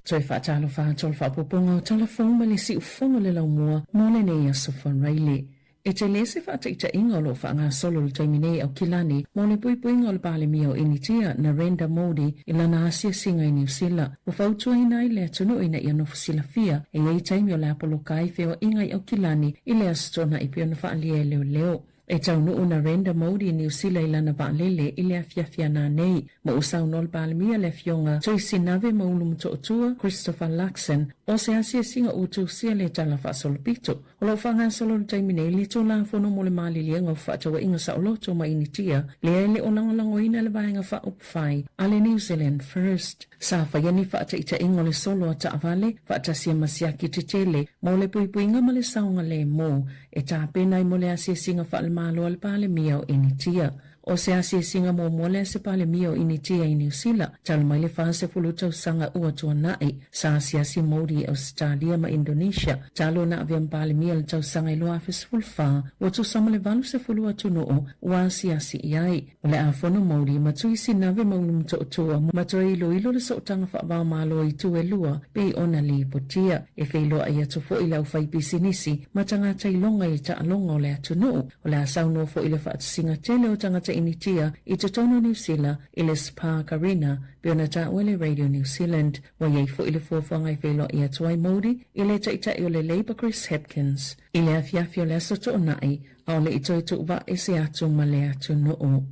Toe faatalofa atu o le faaopoopoga o Tala Fou ma le Siufono le Laumua mo lenei aso Faraile. E tele se faataitaiga o lo o faagasolo i le taimi nei i Aukilani mo le puipuiga o le Palemia o Initia, Narendra Modi, i lana asiasiga i Niu Sila. Ua fautuaina ai le atunuu ina ia nofo silafia e i ai taimi o le a poloka ai feoaiga i Aukilani i le Aso Toonai pei ona faaalia e leoleo. E taunuu Narendra Modi i Niu Sila i lana vaalele i le afiafi a nanei, ma ua saunoa le Palemia le Afioga Tracy Nave Maulu Motootua Christopher Luxon o se asiasiga ua tusia le tala faasolopito. O lo o faagasolo i le taimi nei le Tulafono mo le Maliliega o Fefaatauaiga Saoloto ma Initia, lea e le o lagolagoina le Vaega Faaupufai a le New Zealand First. Sa faia ni faataitaiga o le solo a taavale faatasi ma siaki tetele mo le puipuiga ma le saogalemu e tapena ai mo le asiasiga faalemalo a le Palemia o Initia. O se asiasiga muamua lea a se Palemia o Initia i Niu Sila talu mai le 40 tausaga ua tuanai. Sa asiasi Modi i Ausetalia ma Indonesia talu ona avea ma Palemia i le tausaga i 2014, ua tusa ma le 80 atunuu ua asiasi i ai. O le a fono Modi ma Tui Sinave Maulumutootua ma toe iloilo le sootaga faavaomalo i itu e lua pei ona lipotia. E feiloai atu foi le aufaipisinisi ma tagata iloga i taaloga o le atunuu. O le a saunoa foi le faatusiga tele o tagata Initia i totonu o Niu Sila i le Spark Arena pei ona taua e le Radio New Zealand. Ua i ai foi le fuafuaga e feiloai atu ai Modi i le Taitai o le Labour Chris Hipkins i le afiafi o le Aso Toonai ʻAʻole i toe tuuvaa ese atu ma le atunuu.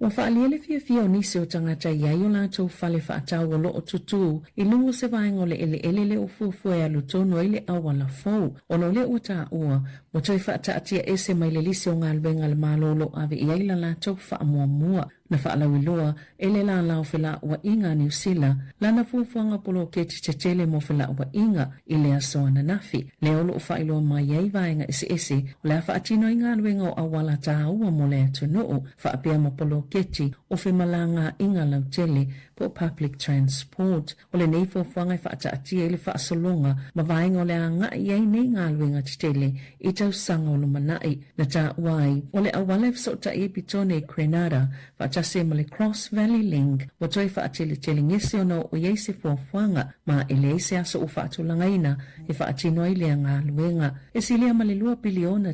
Ua faaalia le fiafia o nisi o tagata i ai o latou fale faatau o lo o tutū i luga o se vaega o le ʻeleʻele lea ua fuafua e alu tonu ai le auala fou. Ona o lea ua taua, ua toe faataatia ese mai le lisi o galuega a le Malo o lo o ave i ai la latou faamuamua. Na faalauiloa e le lālā o felauaiga a Niu Sila lana fuafuaga poloketi tetele mo felauaiga i le aso ananafi, lea o lo o faailoa mai ai vaega eseese o le a faatino ai galuega o auala tāua mo le atunuu, faapea ma poloketi o femalagaaiga lautele po o public transport. O lenei fuafuaga e faataatia ai le faasologa ma vaega o le a agai i ai nei galuega tetele i tausaga o lumanai. Na taua ai, o le auala e fesootai ai Petone i Grenada faatasi ai ma le Cross Valley Link ua toe faateletelegese ona oo i ai se fuafuaga ma e leai se aso ua faatulagaina e faatino ai lea galuega. E silia ma le $2 piliona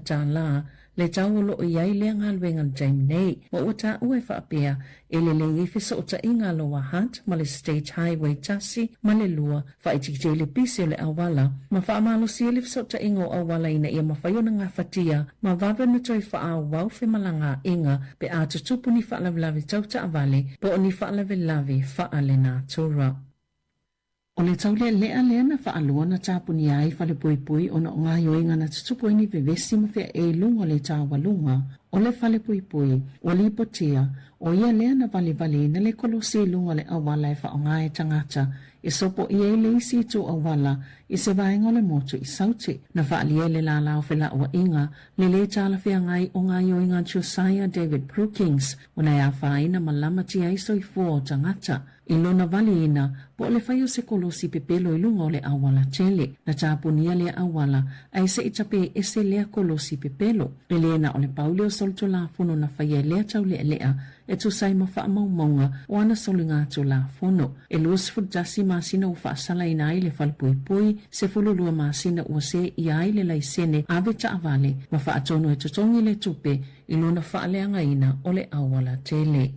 le tau o lo o i ai lea galuega i le taimi nei, ma ua taua e faapea e lelei ai fesootaiga a Lower Hutt ma le State Highway 1 ma le 2, faaitiitia ai le pisi o le auala, ma faamalosi ai le fesootaiga o auala ina ia mafai ona gafatia ma vave ona toe faaauau femalagaaiga pe a tutupu ni faalavelave tau taavale po o ni faalavelave faalenatura. O le taulealea lea na faalua na tapunia ai falepuipui ona o gaoioiga na tutupu ai ni vevesi ma feaei i luga o le taualuga o le falepuipui. Ua lipotia, ʻo ia lea na valevaleina le kolosi i luga o le auala e faaaoga e tagata e sopoia ai le isi itu auala i se vaega o le motu i Saute. Na faaalia e le lālā o felauaiga le lē talafeagai o gaoioiga Josiah David Brookings ona e afaina ma lamatia ai soifua o tagata. I lona valiina, po o le fai o se kolosi pepelo i luga o le auala tele. Na tapunia lea auala, ae se i tape ese lea kolosi pepelo. E lē na o le pau lea o solitulafono na faia e lea taulealea e tusa ai ma faamaumauga o ana soligatulafono. E 21 masina ua faasalaina ai le falepuipui, 12 masina ua seia ai le laisene ave taavale ma faatonu e totogi le tupe i lona faaleagaina o le auala tele.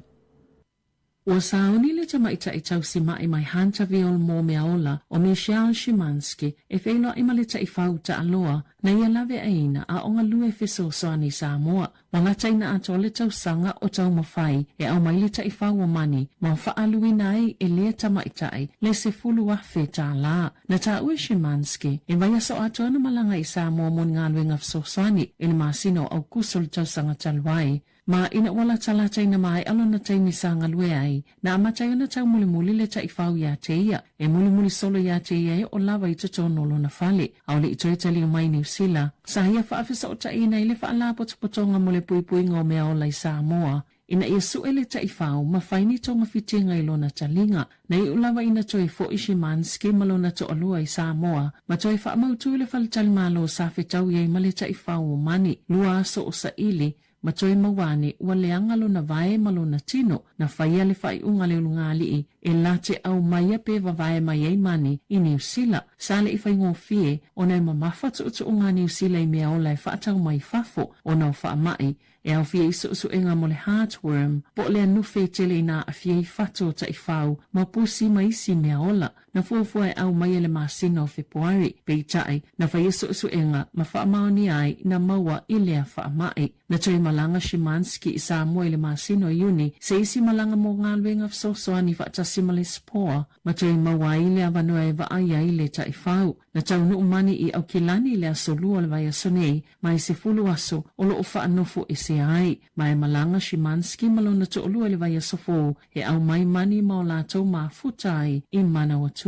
Ua sauni le tamaitai tausimaʻi mai Hunterville mo Meaola ʻo Michelle Szymanski e feiloai ma le taifau taaloa na ia laveaiina a o galue fesoasoani i Samoa. Ua lataina atoa le tausaga o taumafai e aumai le taifau o Mani ma faaaluina ai e lea tamaitai le $10,000. Na taua e Szymanski e vaiaso atoa na malaga i Samoa mo ni galuega fesoasoani i le masina o Aukuso le tausaga talu ai. Ma ina ua latalataina maea lona taimi sa galue ai, na amata ai ona taumulimuli le taifau iā te ia. E mulimuli solo iā te ia e oo lava i totonu o lona fale. ʻAʻole i toe taliu mai Niu Sila. Sa ia faafesootaiina i le Faalapotopotoga mo le Puipuiga o Mea Ola i Samoa ina ia suʻe le taifau ma fai ni togafitiga i lona taliga. Na iu lava ina toe foʻi Szymanski ma lona toalua i Samoa ma toe faamautū le faletalimalo sa fetaui ai ma le taifau o Mani. Lua aso o saili. ma toe maua ane ua leaga lona vae ma lona tino. Na faia le faaiuga a le ulugalii e late aumaia pe vavae mai ai Mani i Niu Sila. Sa le i faigofie ona e mamafa tuutuuga a Niu Sila i mea ola e faatau mai fafo ona o faamai e aofia i suesuega mo le heartworm po o le anufe e tele ina aafia ai fatu o taifau ma pusi ma isi mea ola. Na fuafua e aumaia i le masina o Fepuari, peitai, na faia suesuega ma faamaonia ai na maua i lea faamai. Na toe malaga Szymanski i Samoa i le masina o Iuni se isi malaga mo galuega fesoasoani faatasi ma le SPOA ma toe maua ai le avanoa e vaai ai le taifau. Na taunuu Mani i Aukilani i le aso Lua o le vaiaso nei ma e 10 aso o loo faanofo ese ai. Ma e malaga Szymanski ma lona toalua i le vaiaso fou e aumai Mani ma o latou mafuta ai i Manawatu.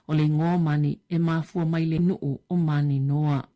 O le igoa o Mani e mafua mai le nuu o Maninoa.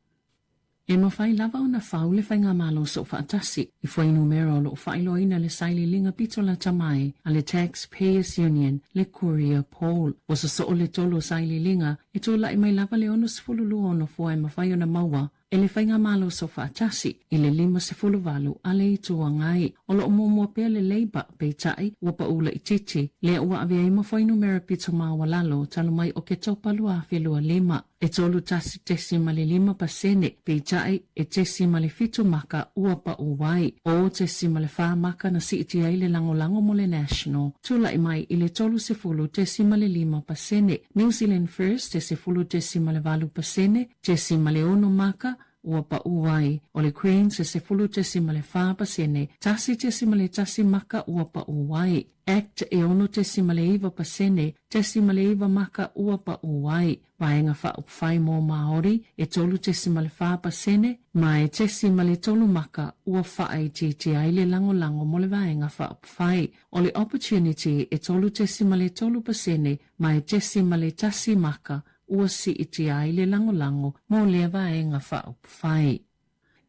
E mafai lava ona fau le Faigamalo Soofaatasi i fuainumera o lo o faailoaina le sailiiliga pito lata mai a le Tax Payers Union, le Courier Poll. Ua sosoo le tolu o sailiiliga e tulai mai lava le 62 o nofoa e mafai ona maua e le Faigamalo Soofaatasi i le 58 a le Itu Agai. O lo o muamua pea le Labour, peitai, ua pau laitiiti, lea ua ave ai ma fuainumera pito maualalo talu mai Oketopa 2025. E 31.5 pasene, peitai, e 0.7 maka ua pau ai. O 0.4 maka na siitia ai le lagolago mo le National. Tulai mai i le 30.5 pasene. New Zealand First e 10.8 pasene, 0.6 maka ua pau ai. O le Greens e 10.4 pasene, 1.1 maka ua pau ai. Act e 6.9 pasene, 0.9 maka ua pau ai. Vaega Faaupufai mo Māori e 3.4 pasene, ma e 0.3 maka ua faaitiitia ai le lagolago mo le Vaega Faaupufai. O le Opportunity e 3.3 pasene ma e 0.1 maka ua siitia ai le lagolago mo lea Vaega Faaupufai.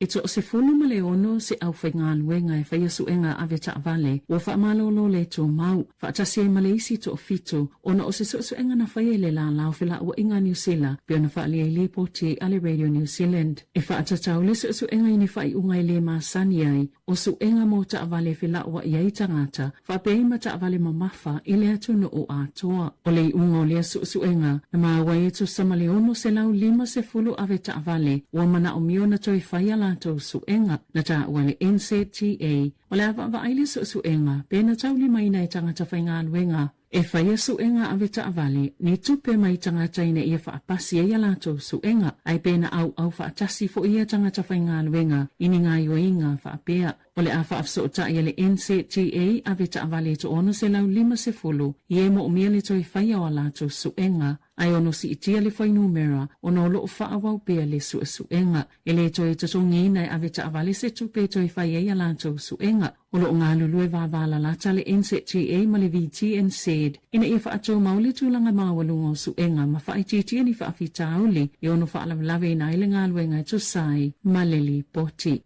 E toasefulu ma le ono se aufaigaluega e faia suega ave taavale ua faamalolo le tumau, faatasi ai ma le isi toafitu, ona o se suesuega na faia i le lala o felauaiga a Niu Sila pei ona faaalia i lipoti a le Radio New Zealand. E faatatau le suesuega i ni faaiuga e le masani ai o suega mo taavale e felauai ai tagata, faapea ai ma taavale mamafa i le atunuu atoa. O le iuga o lea suesuega, na maua ai e tusa ma le 650 ave taavale ua manaomia ona toe fai a latou suega. Na taua e le NZTA, o le a vaavaai le suesuega pe na taulimaina e tagata faigaluega E faia suega ave taavale, ni tupe mai tagata ina ia faapasi ai a latou suega, ae pe na auau faatasi foi ia tagata faigaluega i ni gaioiga faapea. O le a faafesootai e le NZTA ave taavale e 650 i e moomia le toe faia o a latou suega, ae ono siitia le fuainumera ona o lo o faaauau pea le suesuega. E le toe totogiina e ave taavale se tupe e toe fai ai a latou suega. O lo o galulue vavalalata le NZTA ma le VTNZ ina ia faatumau le tulaga maualuga o suega ma faaitiitia ni faafitauli e ono faalavelaveina ai le galuega e tusa ai ma le lipoti.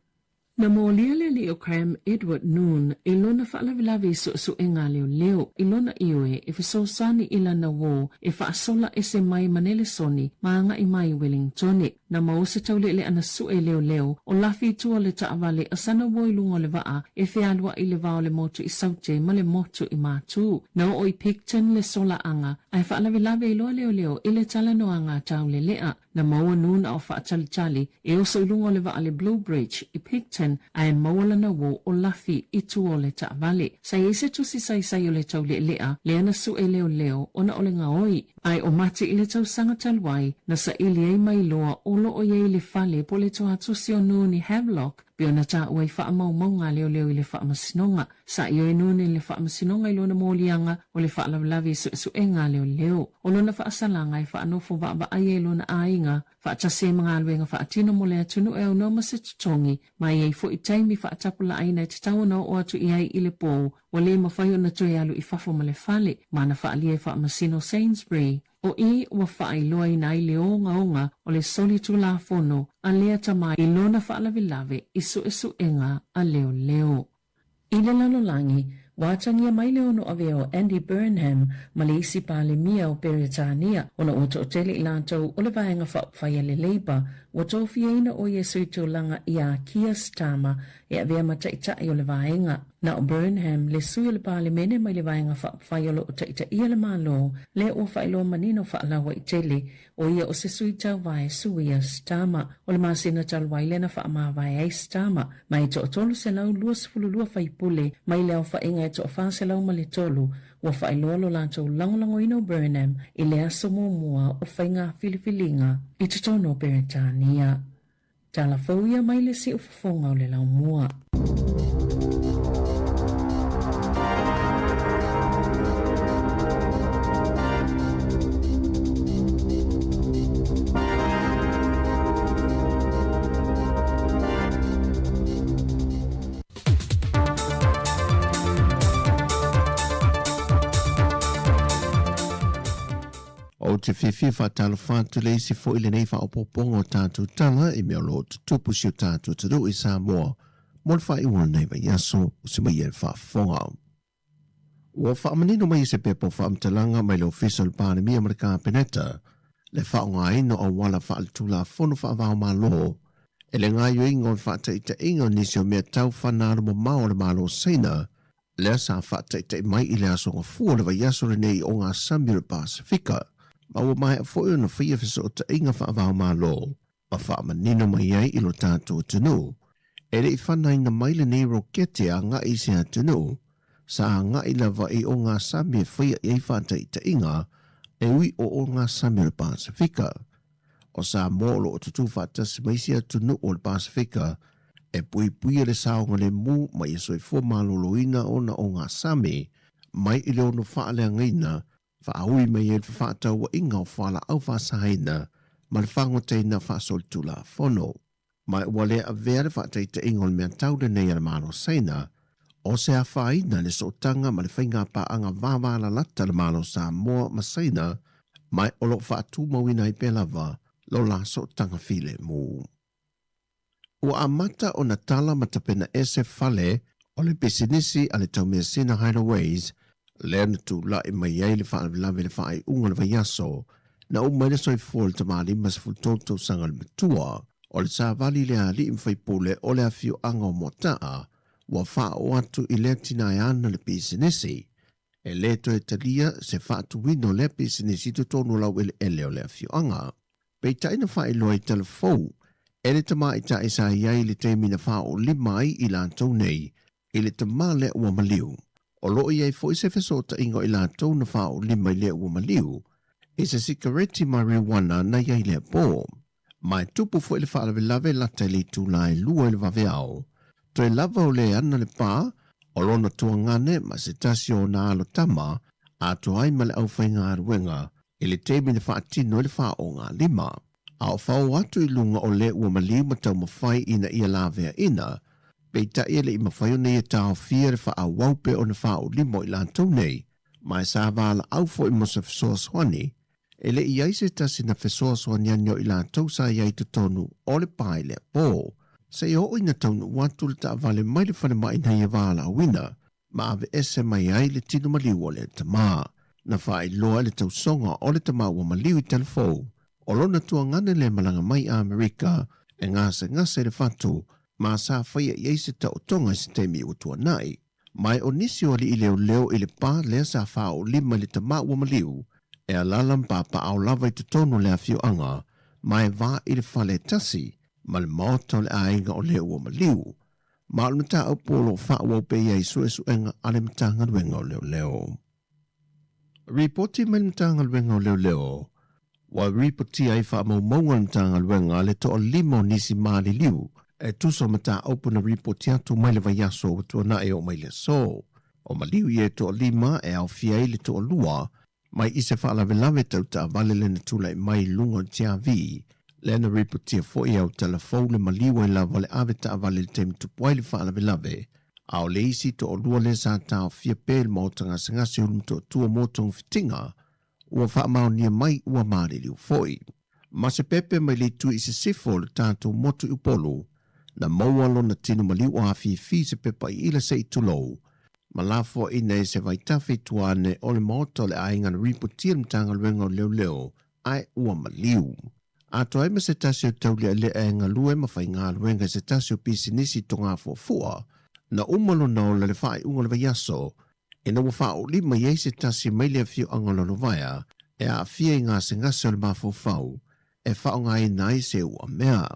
Na molia le alii o Cram Edward Noon i lona faalavelave i suesuega a leoleo i lona ioe e fesoasoani i lana uō e faasola ese mai ma Nelesoni ma agai mai i Wellingtone. Na maua se tauleʻeleʻana suʻe leoleo o lafi i tua o le taavale a sana uo i luga o le vaa e fealuaʻi i le va o le motu i Saute ma le motu i Mātū. Na oo i Picton le solaaga ae faalavelave ai loa leoleo i le talanoaga a Tauleleʻa. Na maua Noon a o faatalitali e oso i luga o le vaa le Blue Bridge i Picton ae maua lana uo o lafi i tua o le taavale. Sa i ai se tusi saisai o le tauleʻeleʻa lea na suʻe leoleo ona o le gaoi. Ae o Mati i le tausaga talu ai, na saili ai mai loa o lo o i ai le fale po o le toatusi o Noon i Havelock, pei ona taua i faamaumauga a leoleo i le faamasinoga. Sa ioe Noon i le faamasinoga i lona moliaga o le faalavelave i suesuega a leoleo. O lona faasalaga e faanofo vaavaai ai lona aiga, faatasi ai ma galuega faatino mo le atunuu e aunoa ma se totogi, ma e i ai foi taimi faatapulaaina e tatau ona oo atu i ai i le pō, ua le mafai ona toe alu i fafo ma le fale, ma na faaalia e Faamasino Sainsbury. O i ua faailoaina ai le ogaoga o le solitulafono a lea tama i lona faalavelave i suesuega a leoleo. I le lalolagi, Ua atagia mai le ono avea o Andy Burnham ma le isi Palemia o Peretania ona ua toatele i latou o le Vaega Faaupufai a le Labour ua tofiaina ʻo ia e sui tulaga iā Keir Starmer e avea ma taitai o le vaega. Na o Burnham, le sui o le Palemene mai le Vaega Faaupufai o lo o taitaia le Malo, lea ua faailoa manino faalauaitele ʻO ia o se sui tauvae suia Starmer. O le masina talu ai lea na faamavae ai Starmer ma e toa-322 faipule mai le aofaiga e toa-403 ua faailoa lo latou lagolagoina o Burnham i le aso muamua o faiga filifiliga i totonu o Peretania. Tala fou ia mai le siufofoga o le laumua. Ou te fiafia faatalofa atu le isi foi lenei faaopoopoga o tatou tala i mea o lo o tutupu i si o tatou atunuu i Samoa mo le faaiuga o lenei vaiaso o se maia i le faafofoga. Ua faamanino mai i se pepa o faamatalaga mai le Ofisa o le Palemia ma le Kapeneta le faaaogaina o auala faaletulafono faava-o-Malo e le gaoioiga o le faataitaiga o nisi o mea tau fanalumamao a le Malo o Saina lea sa faataitai mai i le Aso Gafua o le vaiaso lenei o ngā sami o le Pasefika, ma ua maea foi ona faia fesootaiga faava-o-Malo ma faamanino mai ai i lo tatou atunuu. E le i fanaina mai lenei rokete agai i se atunuu, sa agai lava i o ngā sami e faia i ai faataitaiga e ui o o ngā sami o le Pasefika. O Samoa o lo o tutū faatasi ma isi atunuu o le Pasefika e puipuia le saogalemu ma ia soifua maloloina ona o ngā sami mai i le ono faaleagaina faaui mai ai le fefaatauaiga o fualaau faasaina ma le fagotaina faasolitulafono. Ma ua le avea le faataitaiga o le mea tau lenei a le Malo Saina o se afaina i le sootaga ma le faigapaaga vavalalata a le Malo Samoa ma Saina, ma o lo o faatumauina ai pea lava lo la sootaga filemu. Ua amata ona tala ma tapena ese fale o le pisinisi a le taumeasina Hideaways lea na tulai mai ai le faalavelave i le faaiuga o le vaiaso na uma ai le soifua o le tama 53 tausaga o le matua o le savali le alii ma faipule o le afioaga o Moataa ua faaoo atu i lea tina e ana le pisinisi. E le toe talia se faatuina o lea pisinisi i totonu o laueleele o le afioaga. Peitai na faailoa i tala fou e le tamaitai sa i ai i le taimi na faaoolima ai i latou nei i le tama lea ua maliu. O lo o i ai foi se fesootaiga o i latou na faaoolima i lea ua maliu i se sikareti marijuana na i ai lea po. Ma e tupu foi le faalavelave lata i le itula e lua i le vaveao. Toe lava o le ana le pa o lona tuagane ma se tasi o ona alo tama atoa ai ma le aufaigaluega i le taimi na faatino ai le faaogalima. A o fao atu i luga o le ua maliu ma taumafai ina ia laveaina, peitai e le i mafai ona ia taofia le faaauau pea ona faaolima o i latou nei, ma e sa valaau foi mo se fesoasoani E le i ai se tasi na fesoasoani ane o i latou sa i ai i totonu o le pa i lea pō. Seia oo ina taunuu atu le taavale mai le falemai na ia valaauina ma aveese mai ai le tino maliu o lea tama. Na faailoa e le tausoga o le tama ua maliu i Talafou, o lona tuagane lea malaga mai Amerika e gasegase i le fatu ma sa faia i ai se taotoga i se taimi ua tuanai. Mai o nisi o alii leoleo i le pa lea sa faaoolima i le tama ua maliu, e alala ma papaao lava i totonu o le afioaga, ma e va i le fale e tasi ma le maota o le aiga o lea ua maliu. Ma o le mataupu o lo o faaauau pea i ai suesuega a le Matagaluega o Leoleo. Ripoti mai le Matagaluega o Leoleo, ua ripotia ai faamaumauga a le Matagaluega le toalima o nisi maliliu e tusa o mataupu na ripoti atu mai le vaiaso ua tuanai oo mai le aso. O maliu ia e toalima e aofia ai le toalua mai i se faalavelave tau taavale lea na tulai mai i luga o le TRV, lea na ripotia foi e autala fou le maliu ai lava o le ave taavale i le taimi tupu ai le faalavelave. A o le isi toalua lea sa taofia pea i le maota gasegase o Ulumotootua mo togafitiga, ua faamaonia mai ua maliliu foi. Ma se pepe mai le itu i sisifo o le tatou motu i Upolu, na maua lona tino maliu o afifi se pepa i ila se i tulou. ma lafoaina i se vaitafe i tua ane o le maota o le aiga na ripotia le Matagaluega o Leoleo ae ua maliu. Atoa ai ma se tasi o taulealea e galue ma faigaluega i se tasi o pisinisi togafuafua, na uma lona ola i le faaiuga o le vaiaso, ina ua faaulima i ai se tasi mai le afioaga o Lalovaea e aafia i gasegase o le mafaufau e faaaogaina ai se uamea.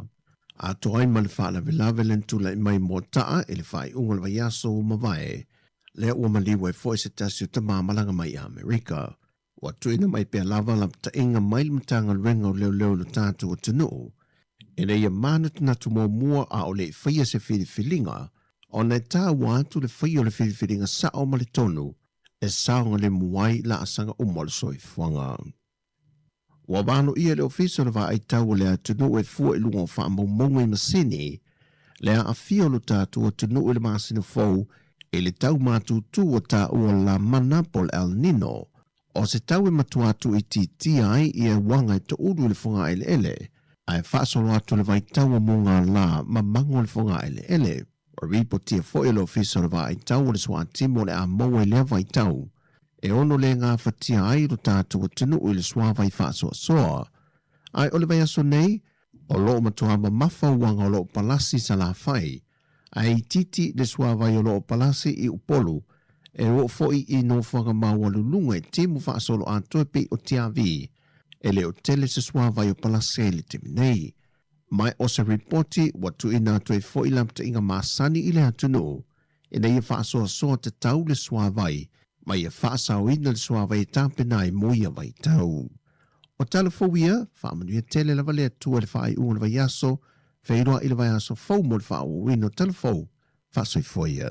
Atoa ai ma le faalavelave lea na tulai mai Moataa i le faaiuga o le vaiaso ua mavae, lea ua maliu ai foi se tasi o tama malaga mai i Amerika. Ua tuuina mai pea lava lapataiga mai le Matagaluega o Leoleo i lo tatou atunuu, ina ia manatunatu muamua a o le i faia se filifiliga, ona e taua atu le faia o le filifiliga sao ma le tonu e saogalemu ai laasaga uma o le soifuaga. Ua valoia e le Ofisa o le Vaai Tau o le Atunuu e fua i luga o faamaumauga i masini le aafia o lo tatou atunuu i le masina fou i le tau matutu ua taua o le Lamana po o le El Nino, o se tau e matua tuuitiitia ai ia uaga e toulu i le fogaeleele ae faasolo atu le vaitau o mugala ma mago i le fogaeleele. Ua ripotia foi e le Ofisa o le Vaai Tau o le Suatimo o le a maua i lea vaitau e ono le gafatia ai lo tatou atunuu i le suavai faasoasoa. Ae o le vaiaso nei, o lo o matua mamafa uaga o lo o palasi i Salafai, ae itiiti le suavai o lo o palasi i Upolu, e oo foi i nofoaga maualuluga i timu faasoloatoa e pei o Tiavi, e le o tele se suavai o palasi ai i le taimi nei. Ma o se ripoti ua tuuina atu ai foi lapataiga masani i le atunuu ina ia faasoasoa tatau le suavai ma ia faasaoina le suavai e tapena ai mo ia vaitau. O tala fou ia, faamanuia tele lava le Atua i le faaiuga o le vaiaso, feiloai i le vaiaso fou mo le faaauauina o tala fou. Faasoifua ia.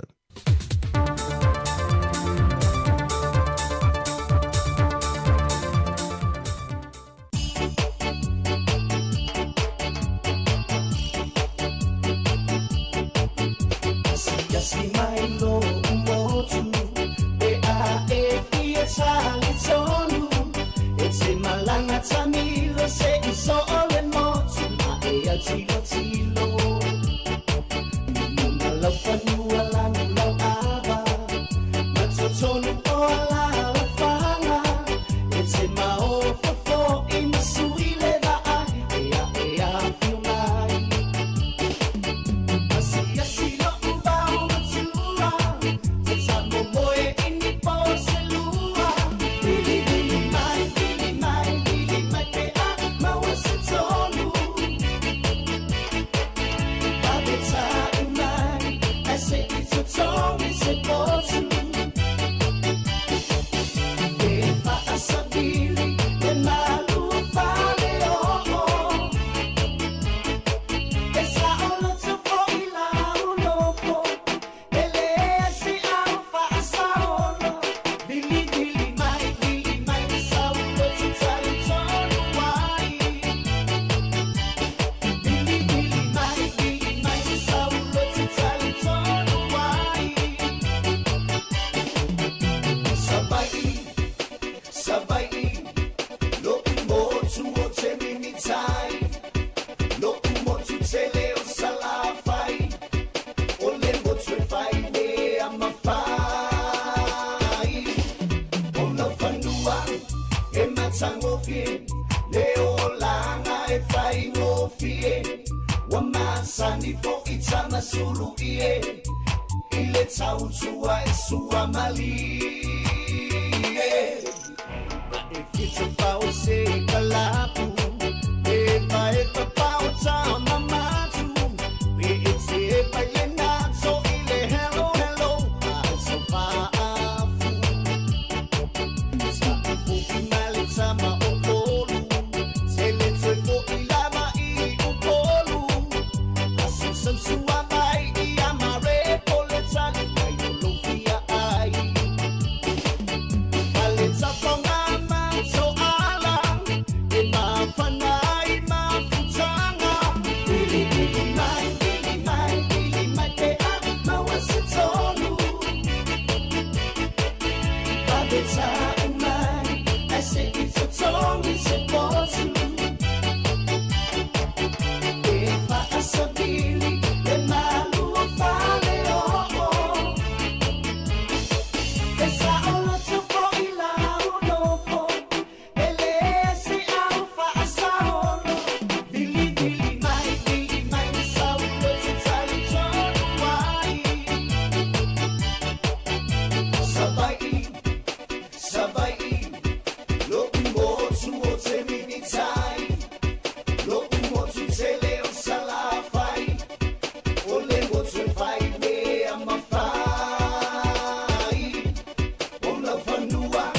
Laufanua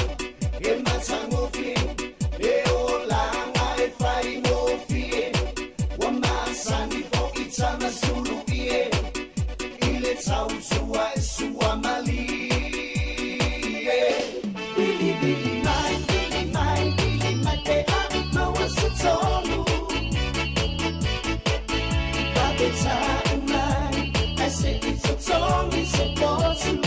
e matagofie, le olaga e faigofie, ua masani foʻi tamasulu ie, i le tautua e sua malie. Vilivili mai, vili mai, vili mai pe a maua se tonu. Vave ta'u mai, ae se i totogi se potu.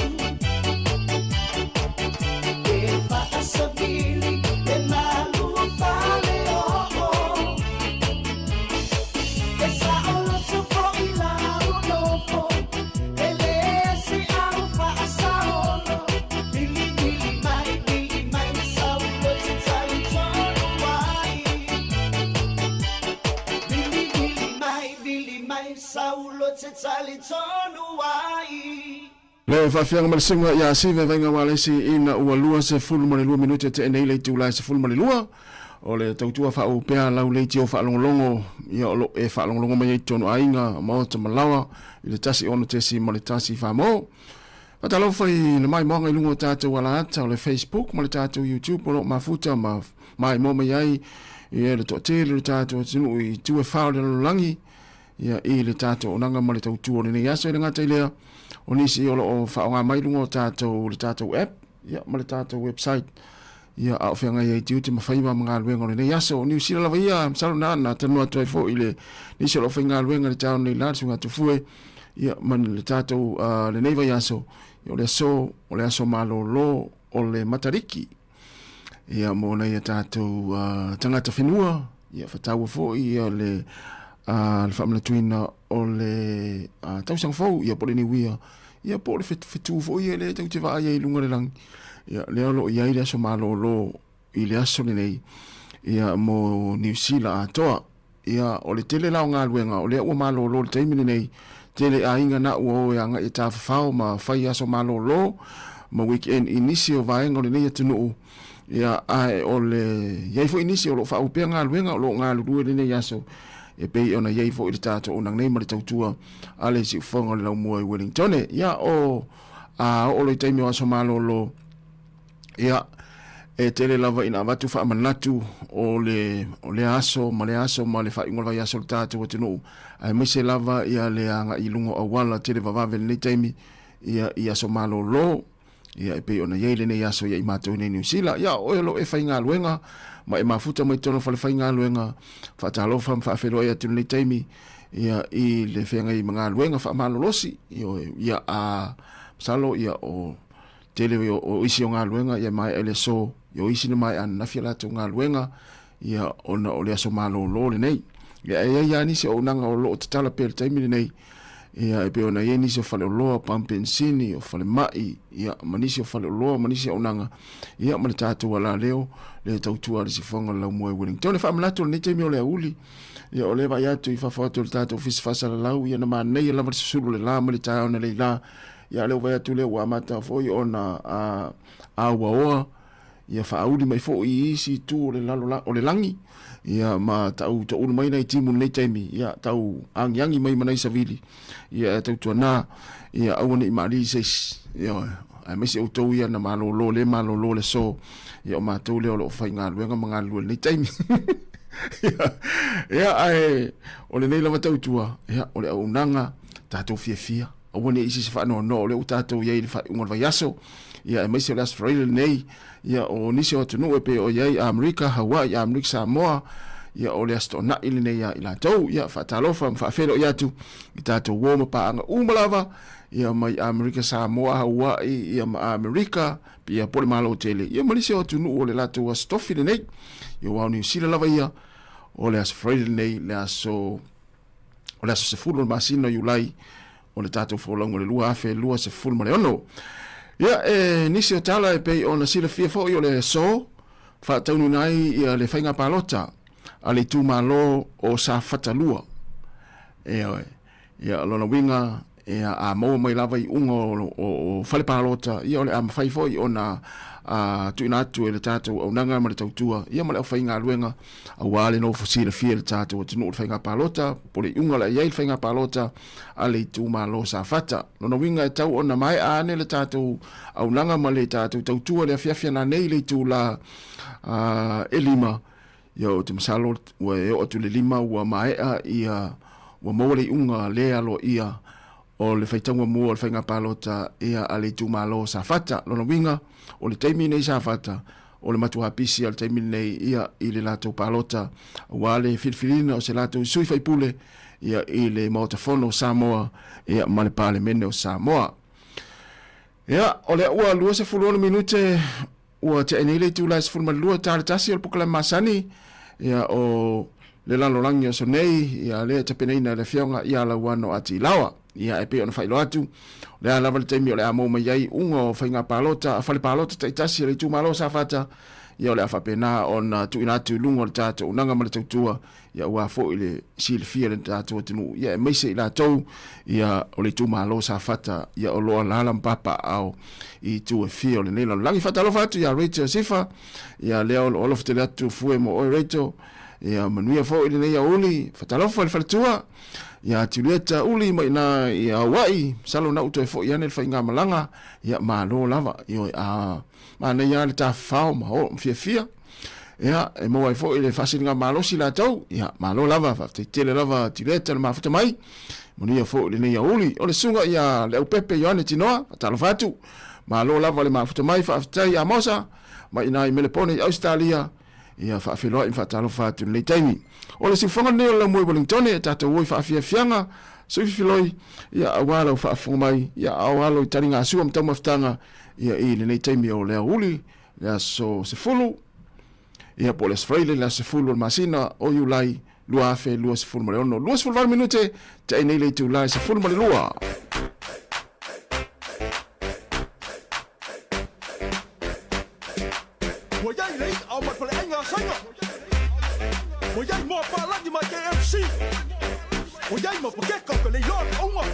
E faasavili le malu o faleoo. E saoloto foʻi lau nofo, e leai se au faasaolo. Vilivili mai, vili mai, sau ou te talitonu ai. Vilivili mai, vili mai, sau ou te talitonu ai. Le faafiaga ma le susuga ia Sive Vaiga Walesi ina ua 22 minute tea nei le itula e 12 o le tautua faauu pea lau leitio faalogologo ia o lo e faalogologo mai ai totonu aiga maota ma laoa i le 16.1 Famo. Faatalofa i le maimoaga i luga o tatou alaata o le Facebook ma le tatou YouTube o lo o mafuta ma maimoa mai ai ia le toatele o le tatou atunuu i itu e fa o le lalolagi ia i le tatou onaga ma le tautua o lenei aso. E le gata i lea, o nisi o lo o faaaoga mai luga o tatou le tatou app ia ma le tatou website ia a o feagai ai tiute ma faiva ma galuega o lenei aso. O Niu Sila lava ia, masalo na na talanoa atu ai foi i le nisi o lo o faigaluega i le taeao nei la, le susuga Tufue, ia ma le tatou lenei vaiaso, ia o le aso, o le aso malolo o le Matariki. Ia mo nai a tatou tagata whenua, ia whataua foi ia le le whaamanatuina o le tausaga fou, ia po le New Year, ia po le fetu foi ia le tau te vaai ai i luga le lagi. Ia lea o lo o i ai le aso malolo i le aso lenei, ia mo Niu Sila atoa. Ia o le tele la o galuega o lea ua malolo i le taimi lenei, tele aiga na ua o e agai e tafafao ma fai aso malolo ma weekend i nisi o vaega o lenei atunuu. Ia ae o le i ai foi nisi o lo o faauu pea galuega o lo o galulue i lenei aso e pei ona i ai foi le tatou auaunaga nei ma le tautua a le siufofoga o le laumua i Wellingtone. Ia o a oo loa i taimi o aso malolo, ia e tele lava ina avatu faamanatu o le o lea aso ma lea aso ma le faaiuga o le vaiaso o le tatou atunuu, aemaise lava ia le agai i luga o auala tele vavave i lenei taimi ia i aso malolo ia e pei ona i ai lenei aso ia i matou nei Niu Sila. Ia o oe o lo o e faigaluega ma e mafuta mai totonu o fale faigaluega, faatalofa ma faafeiloai atu i lenei taimi ia i le feagai ma galuega faamalolosi ioe ia a masalo ia o tele o isi o galuega ia maea i le aso, ia o isi na maea ananafi a latou galuega ia ona o le aso malolo lenei. Ia e i ai lava nisi o auaunaga o lo o tatala pea i le taimi lenei, ia e pei ona i ai nisi o faleoloa, pamu penisini, o falemai, ia ma nisi o faleoloa ma nisi o auaunaga, ia ma le tatou alaleo le tautua a le sifofoga o le laumua i Wellington. E faamanatu o lenei taimi o le aoauli, ia o lea e vaai atu i fafo atu o le tatou ofisa faasalalau, ia na manaia lava le susulu o le la mai le taeao analeila, ia lea ua vaai atu lea ua amata foi ona auaoa ia faauli mai foi i isi itu o le lalo o le lagi ia ma tau toulu mai nai timu i lenei taimi ia tau agiagi mai ma nai savili ia e tautuana ia aua ne i malie se isi ia aemaise outou ia na malolo le malolo le aso ia o matou lea o lo o faigaluega ma galulue i lenei taimi ia, ia ae o lenei lava tautua ia o le auaunaga tatou fiafia Aua ne i isi se faanoanoa o lea ua tatou i ai i le faaiuga o le vaiaso, ia aemaise o le Aso Faraile lenei, ia o nisi o atunuu e pei o i ai Amerika, Hawaii, Amerika Samoa, ia o le Aso Toonai lenei ia i latou. Ia faatalofa ma faafeiloai atu i tatou uo ma paaga uma lava, ia mai Amerika Samoa, Hawaii, ia ma Amerika, ia po o le Malo tele, ia ma nisi o atunuu o le latou Aso Tofi lenei. Ia aua o Niu Sila lava ia, o le Aso Faraile lenei, le aso o le aso 10 o le masina o Iulai o le tatou folauga o le 2026. Ia, e nisi o tala e pei ona silafia foi o le aso faataunuuina ai ia le faiga palota a le itumalo o Safata 2. Ioe. Ia, lona uiga, Ia, a maua mai lava iuga o fale palota, ia o le a mafai foi ona tuuina atu e le tatou auaunaga ma le tautua, ia ma le aufaigaluega, aua le nofo silafia e le tatou atunuu le faiga palota, po o le iuga o le a i ai le faiga palota a le itumalo o Safata. Lona uiga e tau ona maea ane le tatou auaunaga ma le tatou tautua i le afiafi ananei i le itula e 5, Ia ou te masalo ua e oo atu i le 5 ua maea ia ua maua le iuga le aloaia o le faitauga mua o le faiga palota ia a le itumalo o Safata. Lona uiga, o le taimi lenei Safata, o le matua pisi a le taimi lenei ia i le latou palota aua le filifiliina o se latou sui faipule ia i le Maota Fono o Samoa ia ma le Palemene o Samoa. Ia, o lea ua 26 minute Ua tea nei le itula e 12 ta le tasi o le polokalame masani ia o le lalolagi o aso nei ia lea e tapenaina e le Afioga ia Lauano Atilaoa. Ia e pei ona faailoa atu, o le a lava le taimi o le a maua mai ai iuga o faiga palota a fale palota taitasi a le itumalo o Safata, ia o le a faapena ona tuuina atu i luga o le tatou auaunaga ma le tautua ia aua foi le silafia e le tatou atunuu, ia aemaise i latou ia o le itumalo Safata ia o lo o alaala ma papaaao i itu e fia o lenei lalolagi. Faatalofa atu ia Rachel Sifa, ia lea o lo o alofa tele atu fue mo oe Rachel, ia manuia foi lenei aoauli. Faatalofa i le faletua ia Julieta Uli mai ina i Hawaii, masalo na u toe foi ane le faigamalaga, ia malo lava, ioe a manaia lava le tafafao ma o ma fiafia. Ia, e maua ai foi le faasiliga malosi latou. Ia, malo lava, faafetai tele lava Julieta le mafuta mai. Manuia foi lenei aoauli. O le susuga ia Leaupepe Ioane Tinoa, faatalofa atu. Malo lava le mafuta mai, faafetai Amosa, mai ina i Melepone i Ausetalia. Ia, faafeiloai ma faatalofa atu i lenei taimi. O le siufofoga lenei o le Laumua i Wellingtone, e tatou o i faafiafiaga, sui fifiloi, ia, aua lau faafofoga mai, ia, a o alo i taligasua ma taumafataga, ia, i lenei taimi o le aoauli, le aso 10, ia po o le aso Faraile, le aso 10 o le masina o Iulai 2026, 28 minute, te ai nei le itula e 12. Ua iai le i'a o mai faleaiga a Saina. Ua iai moa palagi mai KFC. Ua iai ma pakeka o ka leiloa ka auga.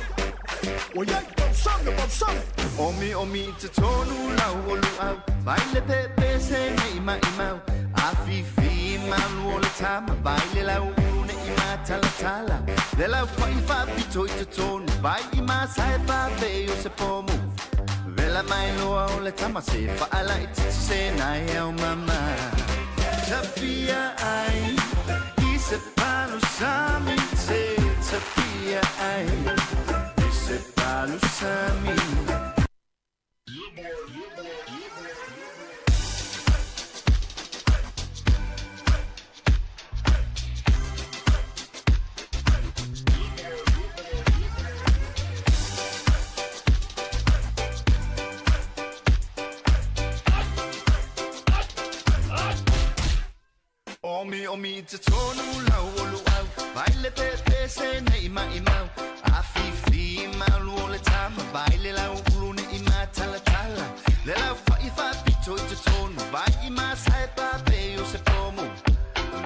Ua iai pausami o pausami. Omi omi i totonu lau o luau Vai le pepe se nei maimau Afifi malu o le tama Vai le lau ulu nei matalatala Le lau pa'i faapito i totonu Vai i masae pape o se pomu Vela mai loa o le tama se faalaititi se nai au mama Tafia ai i se palu sami te Tafia ai i se palu sami. Omi omi i totonu lau o luau Vai le pepe se nei maimau Afifi malu o le tama Vai le lau ulu nei matalatala Le lau fa'i faapito i totonu Vai i masae pape o se pomu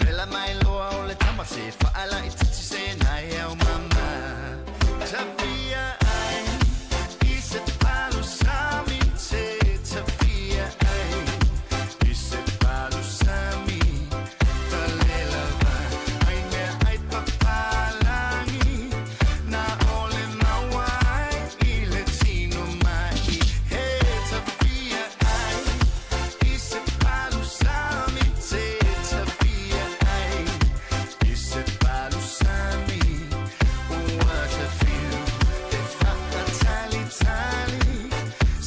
Vela mai loa o le tama Se faalaititi se nai au mama Tafia ai i se palu sami te Tafia ai i se palu sami Talela va ai mea ai papalangi Na ole maua ai i le tino mai He tafia ai i se palu sami te Tafia ai i se palu sami Ua tafia e faatalitali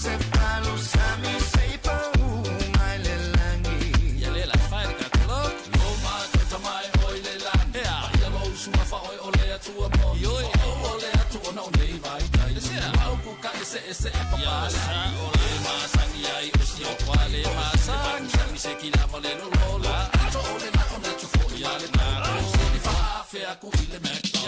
Se palu sami se i pau mai le lagi.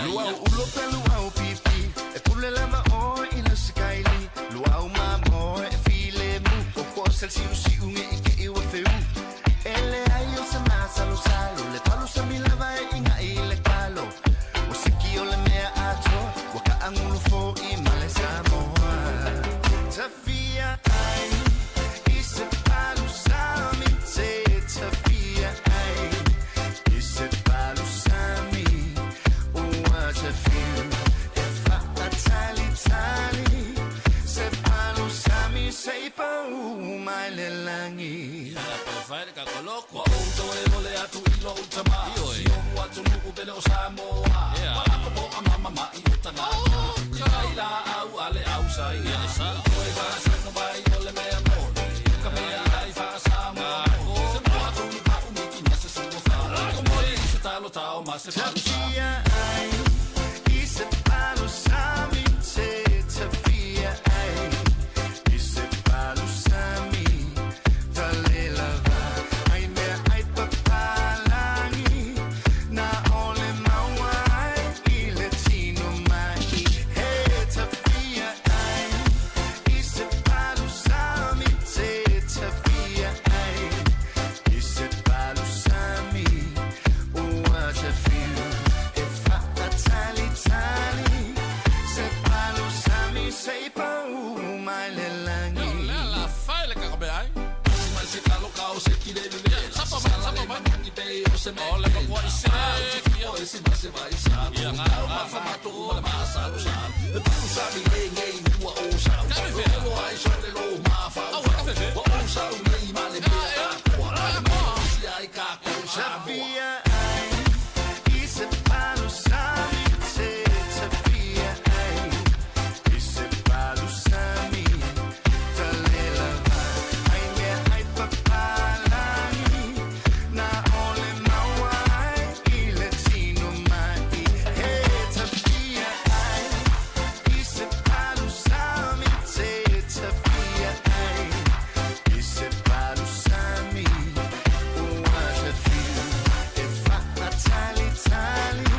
Luau ulo pe luau pipi E pule lava oe i le sikaili Luau mamoe e filemu Koko sel siu siu nge i ke iwa feu E leai o se masalosalo Le palu sa mi lava e inga i le kalo Ua siki o le mea atoa Ua kaangulu fo'i ma le. langi. Tafia ai, i se palu sami te tafia ai, i se palu sami talelava ai mea ai papalangi na ole maua ai i le tino mai. He tafia ai, i se palu sami te tafia ai, i se palu sami ua tafiu e faatalitali se palu sami sei pau mai le langi. Tafia ai, i se palu sami te tafia ai, i se palu sami talelava ai mea ai papalangi na ole maua ai i le tino mai. He tafia ai, i se palu sami te tafia ai, i se palu sami ua tafiu e faatalitali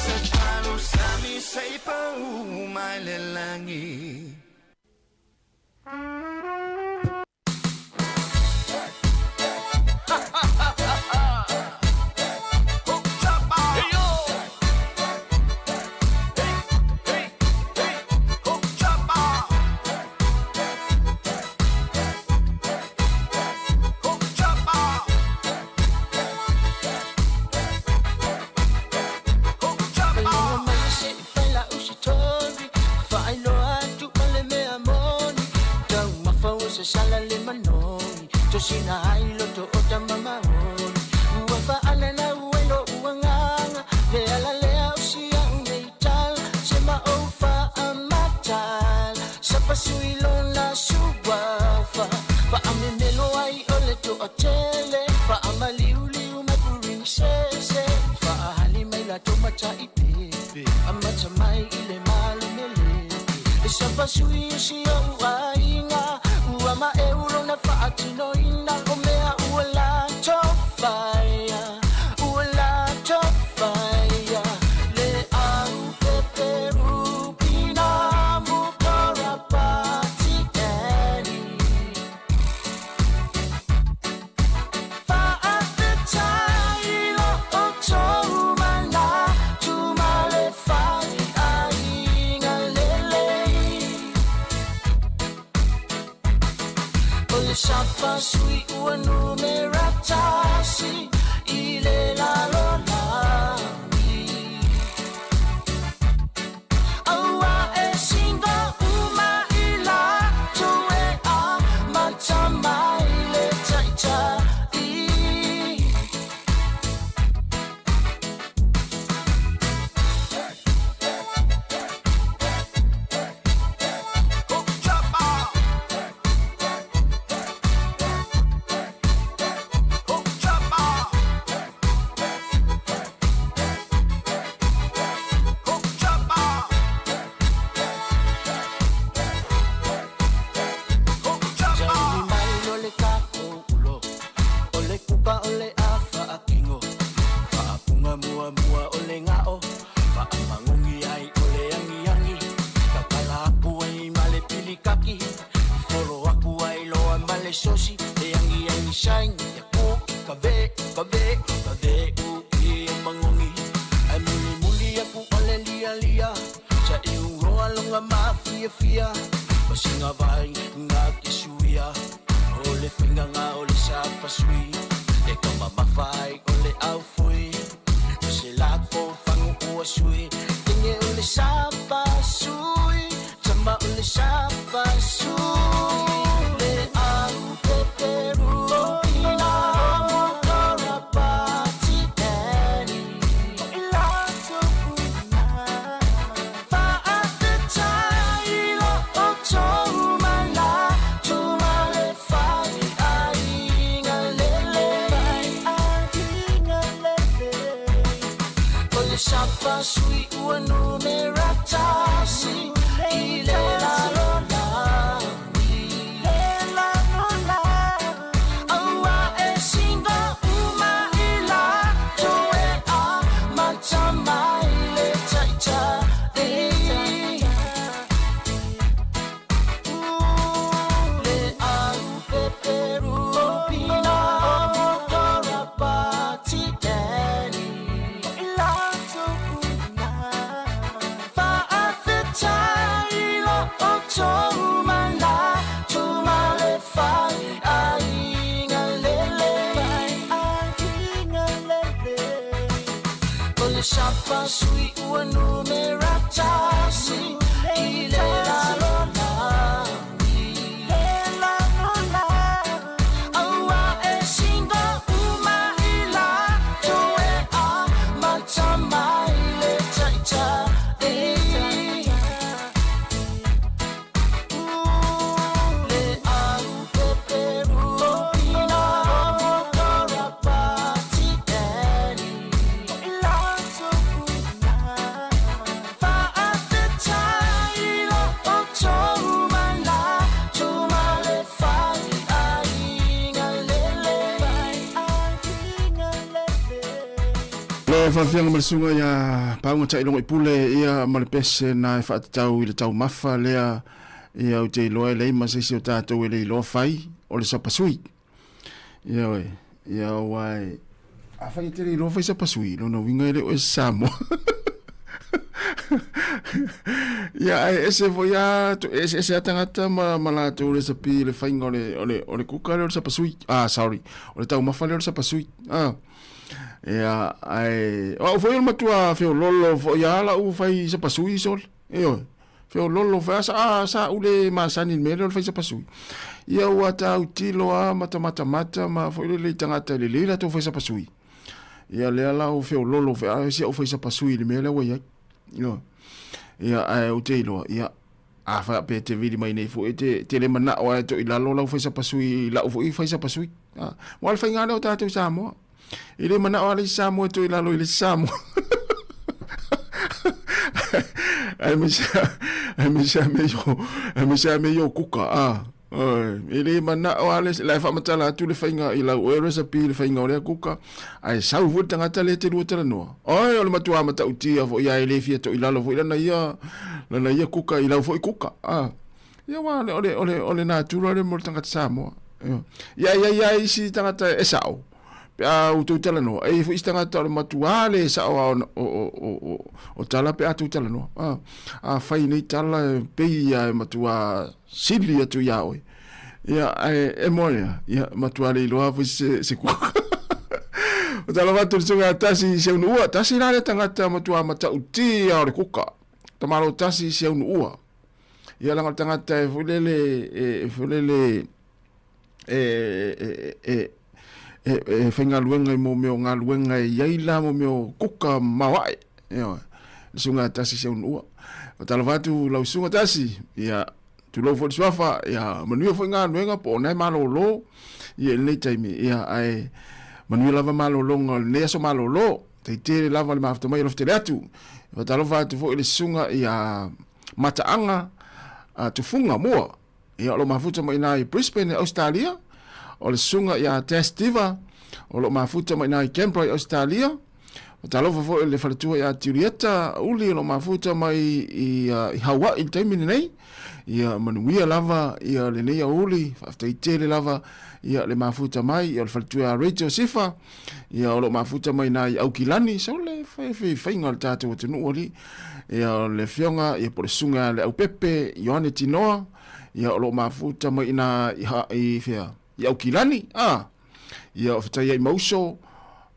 se palu sami sei pau mai le langi. Aloha mai se i fai lau sitori, faailoa atu ma le mea moni. Tau mafa ua sasala le manogi, tosina ai loto o tamamaoni. Ua faalala ua lo uagaga, le ala lea o sia'u nei tala, sema ou faamatala. Sapasui lona suafa, faamemelo ai o le toatele, faamaliuliu mai purinisese, faahali mai latou mata'i pepe, amata mai i le malumelete. E sapasui o si o'u aiga, ua maeu lona faatinoina, o mea ua latou faia, ua latou faia. Le au peperupina mukorapati eni. Faafetai lo outou manatu ma le faiaiga lelei. O le sapasui ua numera tasi i le lalolagi. Aua e singa uma i latou e amata mai le taitai. Sauli mai o le tatou ulo, o le kuka o le afa akingo. Faapuga muamua o le gao, faamagogi ai o le agiagi. Tatala aku ai ma le pilikaki, folo aku ai loa ma le sosi. Le agiagi saini aku i ka ve, ka ve, ka ve u i e magogi. Ae mulimuli aku o le lialia, sa e uroa longa mafiafia. Masinga vai ngā ke suia, o le finganga o le sapasui. E ka mamafai o le aufui, o se lako fangu ua sui. Tinge o le sapasui, tama o le sapasui. Le au peperu. sui ua numera tasi i le lalolagi. Aua e singa uma i latou e amata mai le taitai. Le au peperu pina motora pati eni. Faafetai lo outou manatu ma le fai aiga lelei. O le sapasui ua numera tasi i le lalolagi. Aua e singa uma i latou e amata mai le taitai. Le au peperu pina motora pati eni. Faafetai lo outou manatu ma le fai aiga lelei. Le faafiaga ma le susuga ia Pauga Ta'ilogo i Pule ia ma le pese na e faatatau i le taumafa lea ia ou te iloa e leai ma se isi o tatou e le iloa fai o le sapasui. Ioe, ia aua e afai e te le iloa fai sapasui, lona uiga e le o e Samoa. Ia ae ese foi a ese ese a tagata ma ma latou resepi i le faiga o le o le o le kuka lea o le sapasui. Ah sorry, o le taumafa lea o le sapasui. Ah. Ia ae o au foi o le matua feololo foi a lau fai sapasui sole. Ioe. Feololo foi a sa sa u le masani i le mea lea o le fai sapasui. Ia ua tautilo a ma tamatamata ma foi lele i tagata e lelei latou fai sapasui. Ia lea la ua feololo foi a si au fai sapasui i le mea lea ua i ai. Ioe. Ia ae ou te iloa, ia a fa pe te vili mai nei foi te te le manao ae to i lalo lau fai sapasui i lau foi fai sapasui. Ah, wa le faiga lea o tatou Samoa. E le manao a le isi Samoa e to i lalo i le isi Samoa. Ai me se ai me se me yo ai me se me yo kuka ah. E le manao a le la e faamatala atu le faiga i lau oe recipe le faiga o lea kuka ae sau foi le tagata lea te lua talanoa. Oi o le matua matautia foi ia e le fia to i lalo foi lana ia lana ia kuka i lau foi kuka. Ah. Ia wa o le o le o le natura le mo le tagata Samoa. Ia ia ia isi tagata e sao. Pe a outou talanoa, e i ai foi isi tagata o le matuā le sao a o, o, o, o, o tala pe a tou talanoa. A, a fai nei tala e pei ia e matuā sili atu iā oe. Ia, ae e moe ia, ia, matuā le iloa foi se, se kuka. O tala watu le sunga tasi i se unu ua, tasi la le tangata matuā matautia o le kuka. Tamalo tasi i se unu ua. Ia langa o le tangata e foi lele, e, e foi lele, e, e, e, e, e faigaluega i mō mea o galuega e i ai la mō mea o kuka maoae. Ioe. Le susuga Tasi Seunuua. Faatalofa atu lau susuga Tasi, ia tulou foi le suafa, ia manuia foi galuega po o na e malolo ia i lenei taimi, ia ae manuia lava malologa o lenei aso malolo. Tai tele lava le mafuta mai alofa tele atu. Faatalofa atu foi i le susuga ia Mataaga Tufuga Mua. Ia, o lo o mafuta mai ina i Brisbane i Ausetalia, o le susuga ia Tess Diva, o lo o mafuta mai ina i Canberra i Ausetalia. Talofa foi i le faletua ia Julieta Uli o lo o mafuta mai i, i Hawaii i le taimi lenei. Ia manuia lava ia lenei aoauli, faafetai tele lava ia le mafuta mai, ia o le faletua ia Rachel Sifa, ia o lo o mafuta mai ina i Aukilani, so le faiga o le tatou atunuu alii. Ia o le afioga ia po o le susuga ia Leaupepe Ioane Tinoa, ia o lo o mafuta mai ina i, ha, i fea, i Aukilani, a. Ia o fetai ai ma uso,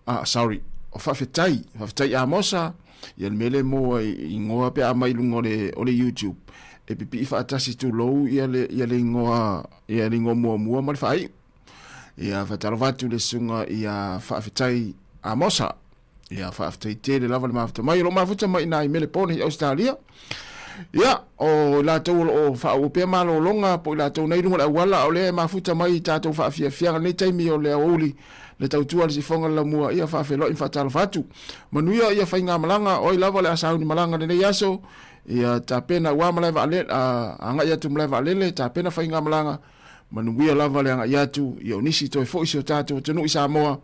a, sorry, o faafetai, faafetai Amosa, ia le mea lea e maua i ingoa pe a aumai i luga o le, o le YouTube, e pipii faatasi tulou ia le, ia le ingoa, ia le ingoa muamua ma le faaiu. Ia faatalofa atu i le susuga ia Faafetai Amosa. Ia, faafetai tele lava le mafuta mai. O lo mafuta mai ina i Melepone i Australia. Ia, o i latou o lo o faaauau pea malologa po o i latou nei i luga o le auala, a o lea e mafuta mai i tatou faafiafiaga i lenei taimi o le aoauli, le tautua a le sifoga o le laumua, ia faafeiloai ma faatalofa atu. Manuia ia faigamalaga, o ai lava o le a sauni malaga i lenei aso, ia tapena aua malae vaalele, agai atu i malae vaalele, tapena faigamalaga, Manuia lava le agai atu, ia o nisi toe foi si o tatou atunuu i Samoa,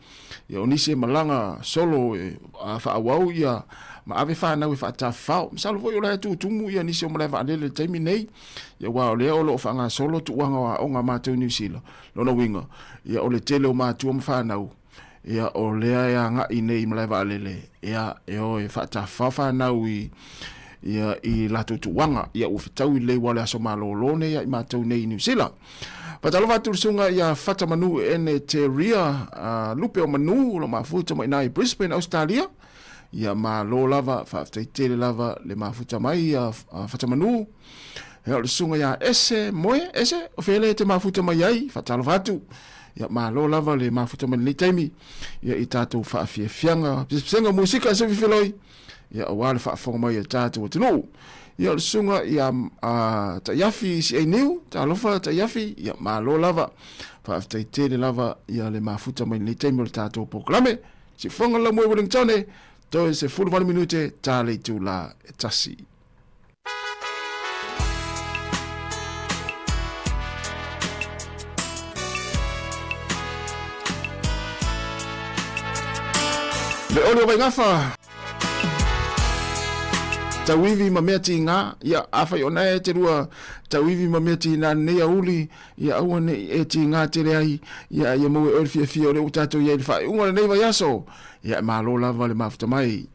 ia o nisi e malaga solo e faaauau ia ma ave fanau e faatafafao. Masalo foi o la e tutumu ia nisi o malae vaalele i le taimi nei, ia aua o lea o lo o faagasolo tuuaga o aoga a matou i Niu Sila. Lona uiga, ia o le tele o matua ma fanau, ia o lea e agai nei i malae vaalele, ia e o e faatafafao fanau i ia i latou tuuaga, ia ua fetaui lelei ua le aso malolo nei ia i matou nei i Niu Sila. Faatalofa atu le susuga ia Fata Manu Ene Te Ria, Lupe o Manu, o lo mafuta mai ina i Brisbane, Australia. Ia malo lava, faafetai tele lava le mafuta mai ia Fata Manu. Ia o le susuga ia Ese Moe, Ese, o fea lea e te mafuta mai ai, faatalofa atu. Ia malo lava le mafuta mai lenei taimi ia i tatou faafiafiaga, pisapisiga musika se fifiloi, ia aua le faafofoga mai a le tatou atunuu. Ia o le susuga ia Taiafi Siai Niu, talofa Taiafi, ia malo lava. Faafetai tele lava ia le mafuta mai lenei taimi o le tatou polokalame. Siufofoga le laumua i Wellingtone, toe 18 minute ta le itula e tasi. Le oli o Vaigafa. Tauivi ma mea tīgā, ia, afai o nae te rua tauivi ma mea tīnā nei a uli, ia aua nei e tīgā tele ai, ia, ia maua e oe le fiafia o lea ua tātou i ai i le faaiuga o lenei vaiaso, ia e malo lava le mafuta mai.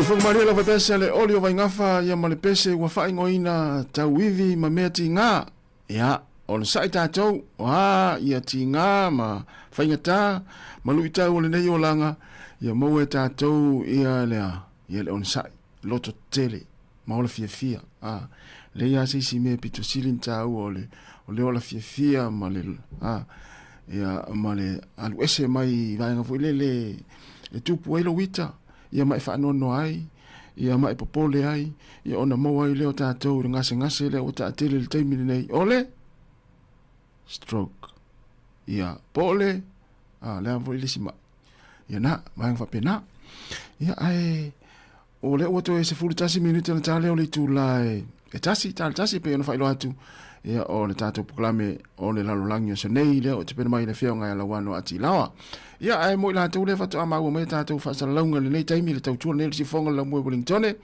Faafofoga malie lau faipese le oli o Vaingafa ia ma le pese ua faaigoaina tauivi ma mea tiga. Ia, onosai tatou, o a ia tiga ma faigata ma luitau o lenei olaga, ia maua e tatou ia lea, ia le onosai, loto tele, ma ola fiafia. A, leai lava se isi mea pito sili ona taua o le, o le ola fiafia ma le, a, ia, ma le alu ese mai i vaega foi lele e tupu ai lou ita, ia ma e faanoanoa ai, ia ma e popole ai, ia ona maua ai lea o tatou i le gasegase lea ua taatele i le taimi lenei, o le stroke. Ia, po o le, a, le a foi le isi mai. Ia na, vaega faapena. Ia, ae, o lea ua toe 11 minute ona ta lea o le itula e, e tasi, ta le tasi, pei ona faailoa atu, ia, o le tatou polokalame o le lalolagi o aso nei, lea o te pena mai le afioga ia Lauano Atilaoa. Ia, ae mo i latou lea faatoa maua mai tatou faasalalauga i lenei taimi, le tautua lenei o le siufofoga o le laumua i Wellingtone,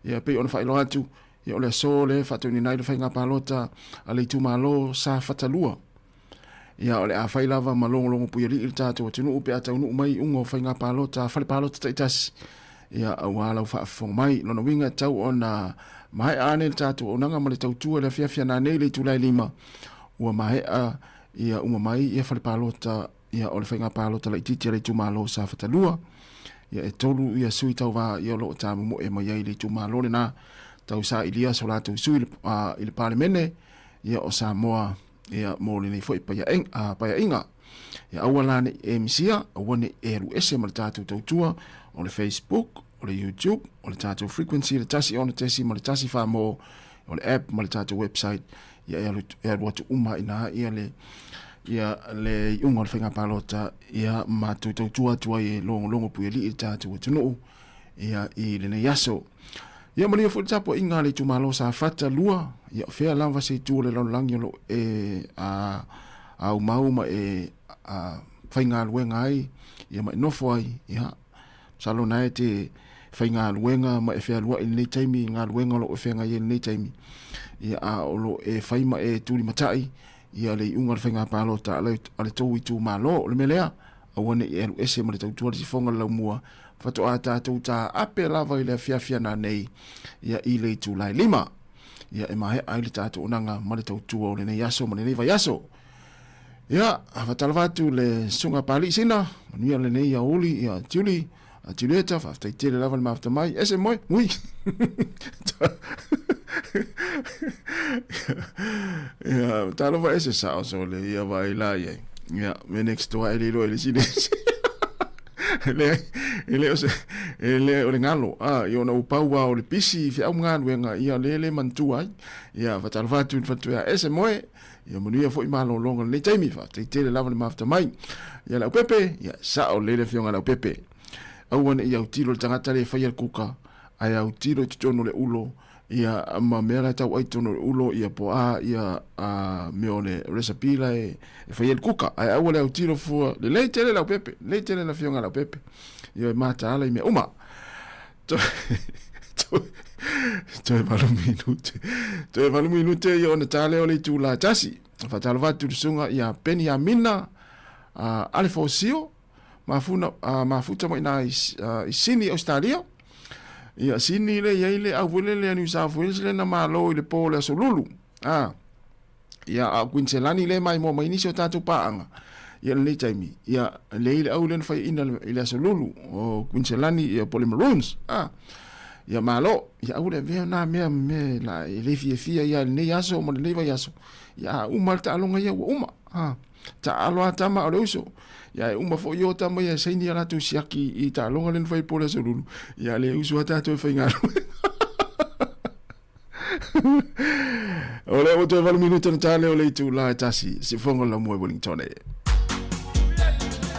ia, pei ona faailoa atu, ia, o le aso lea e faataunuuina ai le faiga palota a le itumalo Safata 2. Ia, o le a fai lava ma logologo puialii le tatou atunuu pe a taunuu mai iuga o faiga palota a fale palota taitasi, ia, aua lau faafofoga mai. Lona uiga e tatau ona maea ane le tatou auaunaga ma le tautua i le afiafi ananei i le itula e 5, ua maea ia uma mai ia fale palota ia o le faiga palota laitiiti a le itumalo o Safata 2. Ia e tolu ia sui tauva ia o lo o tāmomoe mai ai le itumalo lena tau sailia so latou sui i le Palemene ia o Samoa ia mo lenei foi paeaiga. Ia aua la ne i e misia, aua ne i e alu ese ma le tatou tautua o le Facebook, o le YouTube, o le tatou frequency le 106.1 mo o le app ma le tatou website ia e alu, e alu atu uma ina ia le ia le iuga o le faiga palota ia matou tautua atu ai e logologo puialii le tatou atunuu ia i lenei aso. Ia manuia foi le tapuaiga a le itumalo Safata 2, ia o fea lava se itu o le lalolagi o lo o e a, aumau ma e a, faigaluega ai, ia ma e nofo ai, ia, masalo na e te faigaluega ma e fealuai i lenei taimi, i galuega o lo o e feagai ai i lenei taimi, ia, a o lo o e fai ma e tulimatai, ia le iuga o le faiga palota a le, a le tou itumalo. O le mea lea, aua ne i alu ese ma le tautua le sifoga le laumua, faatoa tatou taape lava i le afiafi ananei, ia i le itula e 5. Ia e maea ai le tatou onaga ma le tautua o lenei aso ma lenei vaiaso. Ia, faatalofa atu le susuga Palii Sina, manuia lenei aoauli, ia Tiuli, Tiulieta, faafetai tele lava le mafuta mai, ese moe, ui. Ia, talofa ese sao sole, ia vai la ia. Ia, me next door e le iloa i le isi le isi. Le, e le o se, e le o le galo, a, ia ona ua pau lava o le pisi i feau ma galuega, ia le le manatua ai. Ia, faatalofa atu i le faletua, ese moe, Ia manuia foi malologa lenei taimi, faafetai tele lava le mafuta mai. Ia Leaupepe, ia sao lelei le afioga a Leaupepe. Aua ne i autilo le tagata lea e faia le kuka, ae autilo i totonu o le ulo, ia ma mea la e tau ai i totonu o le ulo, ia po o a ia a, mea o le recipe la e, e faia le kuka. Ae aua le autilo fua, lelei tele Leaupepe, lelei tele le afioga a Leaupepe. Ia e mataala i mea uma. Toe valu minute. Toe valu minute ia ona tā lea o le itula e tasi. Faatalofa atu i le susuga ia Peniamina Alefosio, mafuna, mafuta mai ina i, i Sini, Australia. Ia Sini le iai le au foi lele a New South Wales le na malo i le pō o le aso Lulu. Ah. Ia, a o Kuiniselani lea e maimoa mai nisi o tatou paaga ia lenei taimi, ia, lea i le au lea na faiaina i le aso Lulu o Kuiniselani ia po o le Maroons. Ah, ia malo, ia aua le avea na mea me la e le fiafia ia lenei aso ma lenei vaiaso. Ia a uma le taaloga ia ua uma. Ah, taalo a tama o le uso. Ia e uma foi o tama ia e saini a latou siaki i taaloga lea na fai po o le aso Lulu. Ia le uso a tatou e faigaluega. O lea ua toe 8 minute na tale o le itula e tasi, sifoga la mua i Wellington e.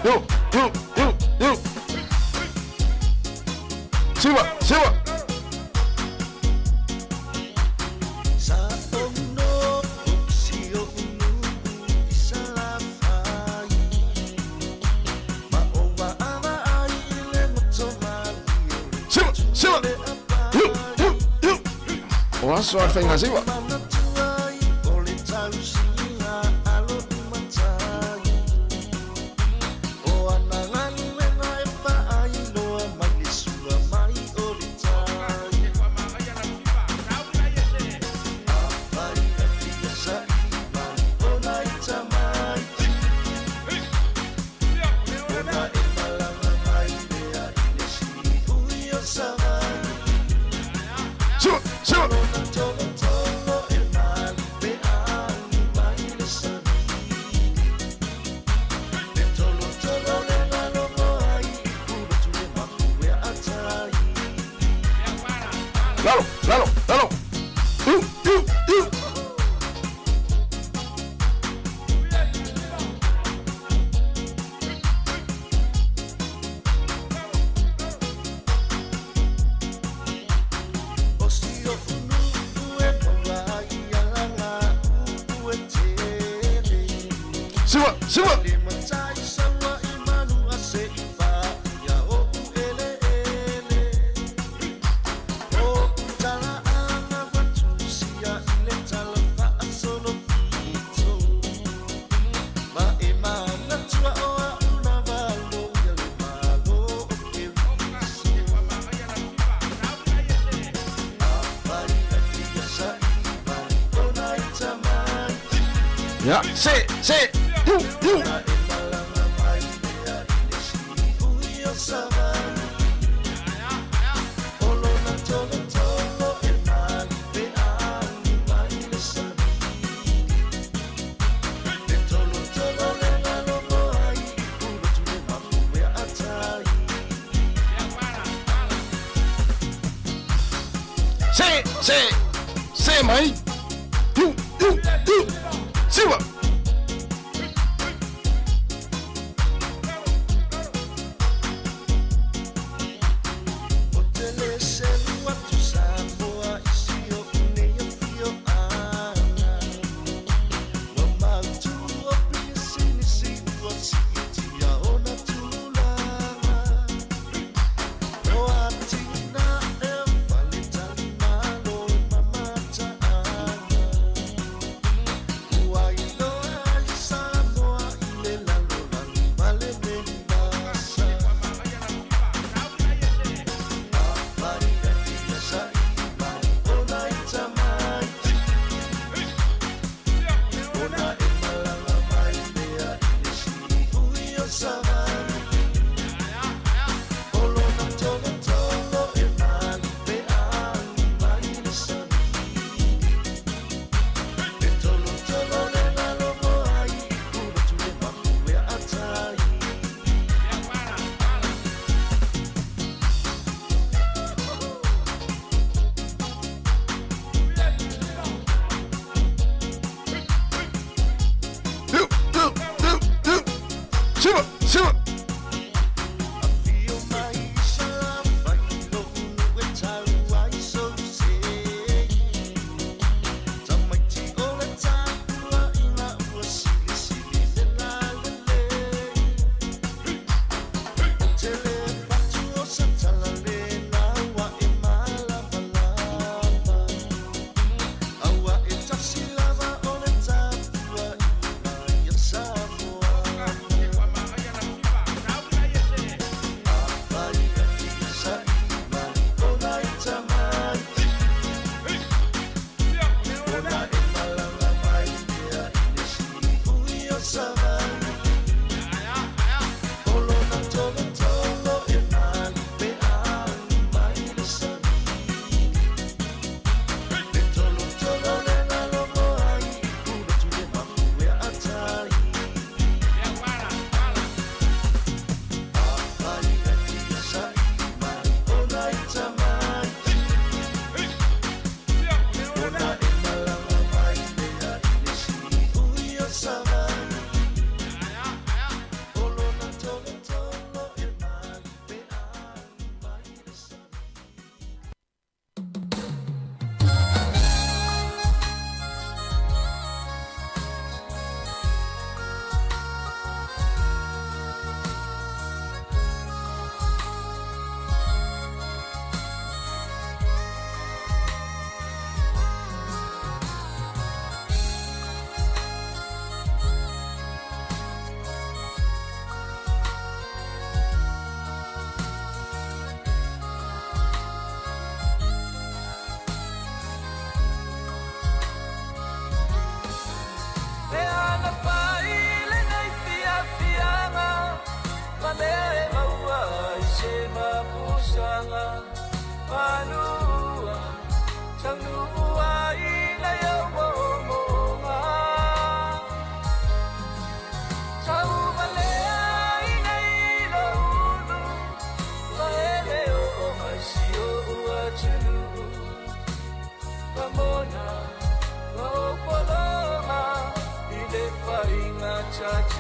Yo, yo, yo, yo. Siwa, siwa. Siwa, siwa. Yo, yo, yo. O aso a whainga siwa. Siva, siva. Lalo, lalo, lalo. U, u, u. Siva, siva. Ya, se, se, u, u. Se, se, se mai. U, u, u. Siva. U, u, u, u. Siva, siva.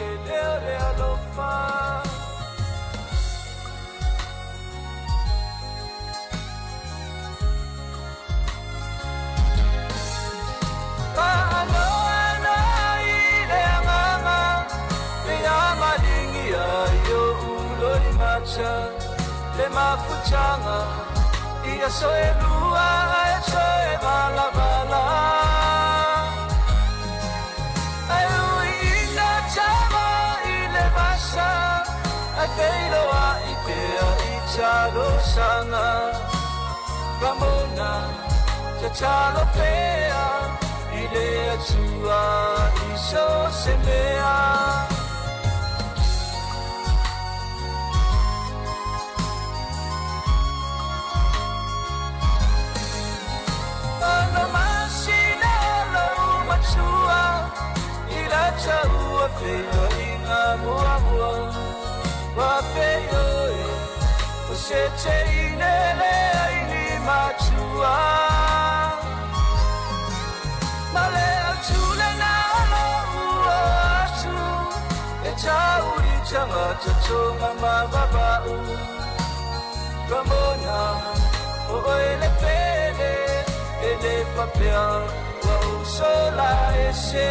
se leo le alofa. Paanoana i le agaga, le amalingia i o'u loimata, le mafutaga i aso e lua ae toe valavala. Ae ui ina tama i le vasa, ae feiloai pea i talosaga. Ramona, tatalo pea i le Atua i so se mea. Ono masina lau matua i la taua feiloaiga muamua. Ua feioi o se teine leai ni matua. Ma le autule na lou o atu, e tau i tagata toga ma vava'u. Ramona, o oe le pele, e le faapea ua ou sola ese.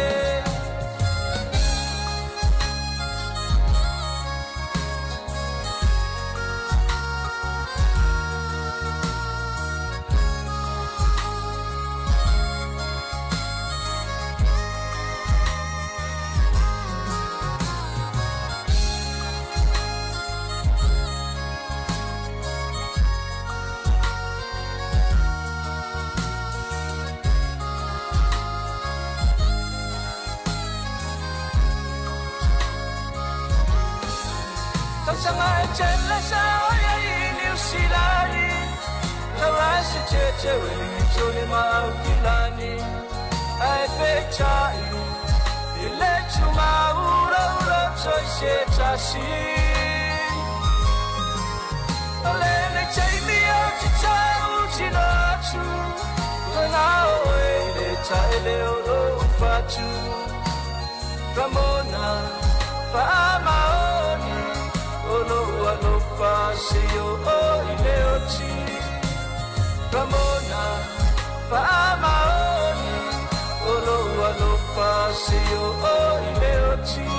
Tausaga e tele sa oia i Niu Silani, taua se tete Welingitoni ma Aukilani. Ae peitai i le tumauraura toi se tasi. O lenei taimi ou te tautino atu, ua gao e le taele o lou fatu. Ramona, faamaoni o lou alofa seia oo i le oti. Ramona, faamaoni o lou alofa seia oo i le oti.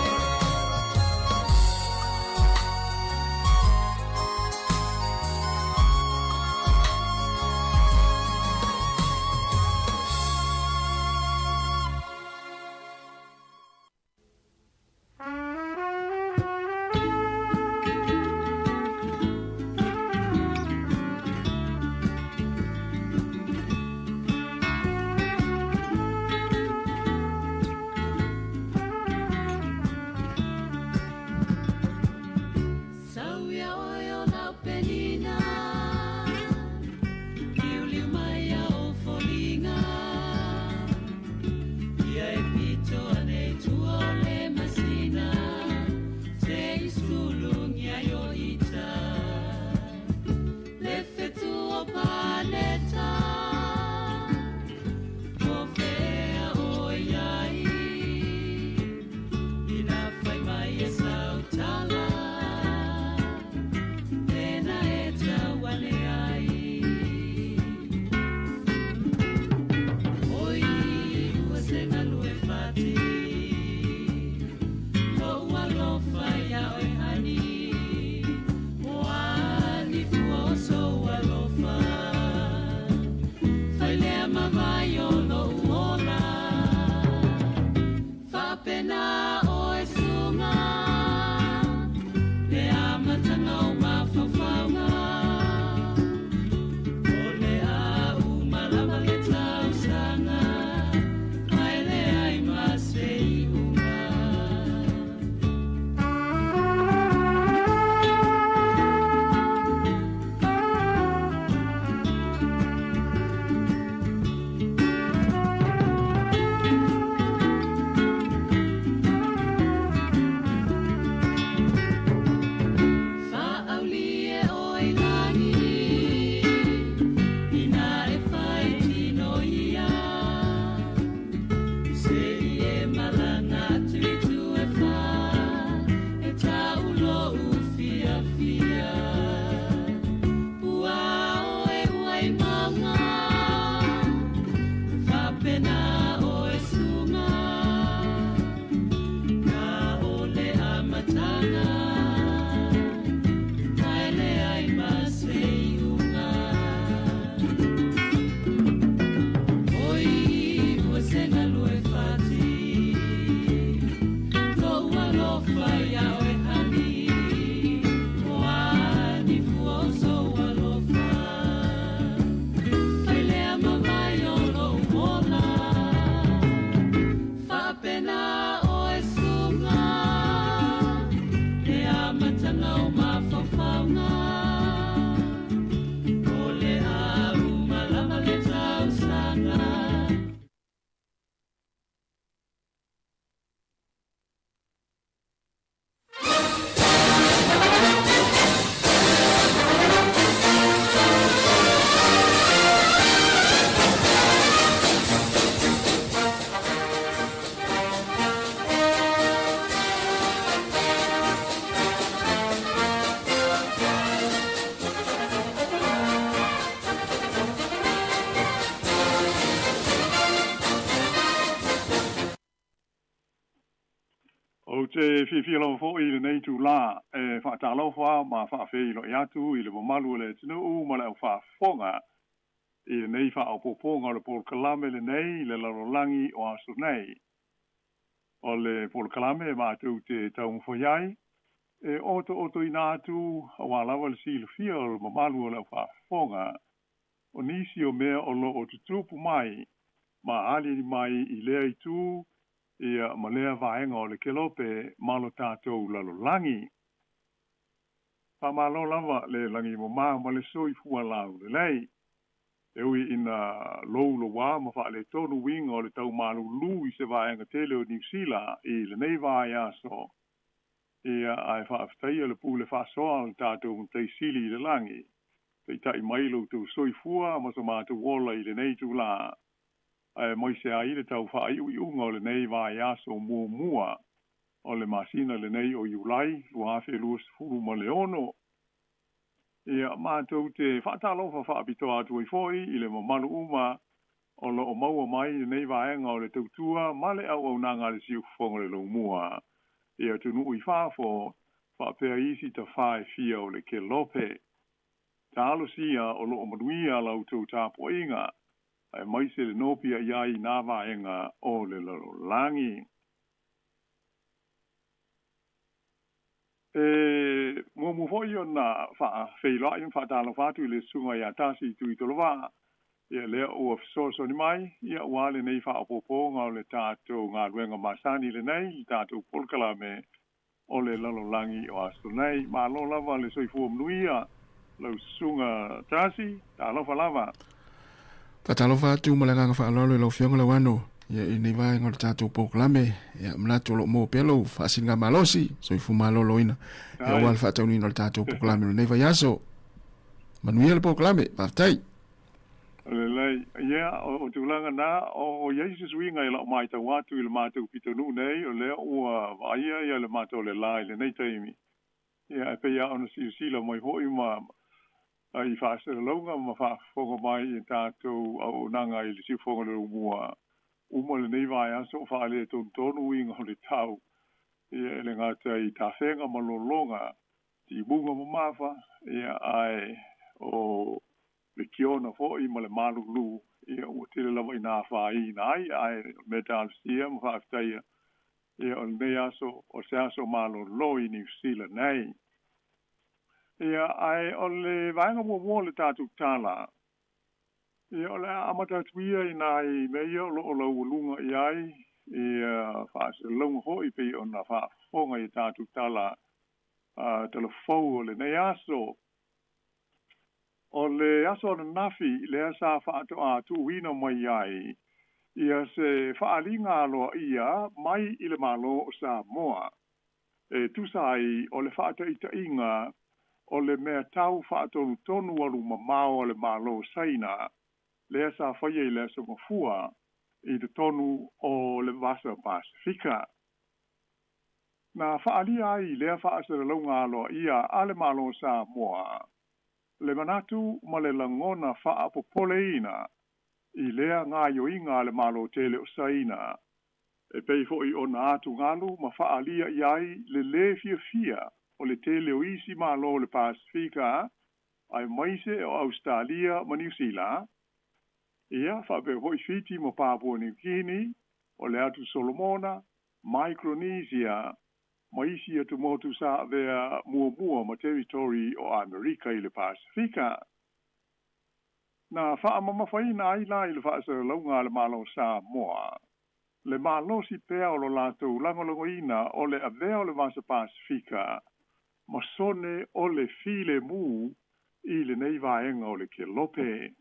te fiafia lava foʻi i lenei itulā e faatalofa ma faafeiloai atu i le mamalu o le atunuu ma le aufaafofoga i lenei faaopoopoga o le polokalame lenei i le lalolagi o aso nei. O le polokalame e matou te taumafai ai e otootoina atu auā lava le silafia o le mamalu o le aufaafofoga o nisi o mea o loo tutupu mai ma aliali mai i lea itu ia ma lea vaega o le kelope ma lo tatou lalolagi. Faamalo lava le lagi mamā ma le soifua laulelei. E ui ina loulouā ma faaletonu uiga o le tau malūlū i se vaega tele o Niu Sila i lenei vaiaso, ia ae faafetaia le pule faasoa a le tatou Matai Sili i le lagi, taitai mai lo outou soifua ma so matou ola i lenei itulā, aemaise ai le tau faaiuiuga o lenei vaiaso muamua o le masina lenei o Iulai 2026. Ia, matou te faatalofa faapitoa atu ai foi i le mamalu uma o lo o maua mai lenei vaega o le tautua ma le auaunaga a le Siufofoga o le Laumua i atunuu i fafo faapea isi tafā e fia o le kelope. Talosia o lo o manuia la outou tapuaiga, aemaise le nopiai ai i nā vaega o le lalolagi. E muamua foi ona faafeiloai ma faatalofa atu i le Susuga ia Tasi Tuitolovaa, ia lea ua fesoasoani mai, ia aua lenei faaopoopoga o le tatou galuega masani lenei, le tatou polokalame o le lalolagi o aso nei. Malo lava le soifua manuia lau Susuga Tasi, talofa lava. Faatalofa atu ma le agaga faaaloalo i lau Afioga Lauano ia i lenei vaega o le tatou polokalame. Ia manatu o lo o maua pea lou faasiligamalosi, soifua maloloina ia aua le faataunuina o le tatou polokalame o lenei vaiaso. Manuia le polokalame, faafetai. Lelei. Ia, o tulaga na, o i ai se suiga i lau matau atu i le matou pitonuu nei, o lea ua vaaia ia le matou le la i lenei taimi. Ia, e pei lava ona silasila mai foi ma i faasalalauga ma faafofoga mai i tatou auaunaga i le siufofoga o le Laumua, uma lenei vaiaso o faaletonutonu uiga o le tau, ia, e le gata i tafega ma lologa, timuga ma mafa, ia, ae o le kiona foi ma le malūlū, ia, ua tele lava ina afaina ai, ae o le mea talosia ma faafetaia, ia, o lenei aso, o se aso malōlō i Niu Sila nei. Ia, ae o le vaega muamua o le tatou tala, ia, o le a amata atu ia i nai mea ia o lo o laualuga i ai ia faasalalauga foi pei ona faafofoga i a tatou tala talafou o lenei aso. O le aso ananafi lea sa faatoa tuuina mai ai ia se faaaliga aloaia mai i le Malo o Samoa e tusa ai o le faataitaiga o le mea tau faatonutonu alu mamao a le Malo o Saina lea sa faia i le aso Gafua i totonu o le Vasa Pasefika. Na faaalia ai lea faasalalauga aloaia a le Malo o Samoa le manatu ma le lagona faapopoleina i lea gaoioiga a le Malo tele o Saina, e pei foi ona atugalu ma faaalia i ai le lē fiafia o le tele o isi Malo o le Pasefika aemaise o Ausetalia ma Niu Sila, ia faapea foi Fiti ma Papua Niu Kini, o le Atu Solomona, Micronesia ma isi atumotu sa avea muamua ma territory o Amerika i le Pasefika. Na faamamafaina ai la i le faasalalauga a le Malo o Samoa le malosi pea o lo latou lagolagoina o le avea o le Vasa Pasefika ma sone o le filemu i lenei vaega o le kelope.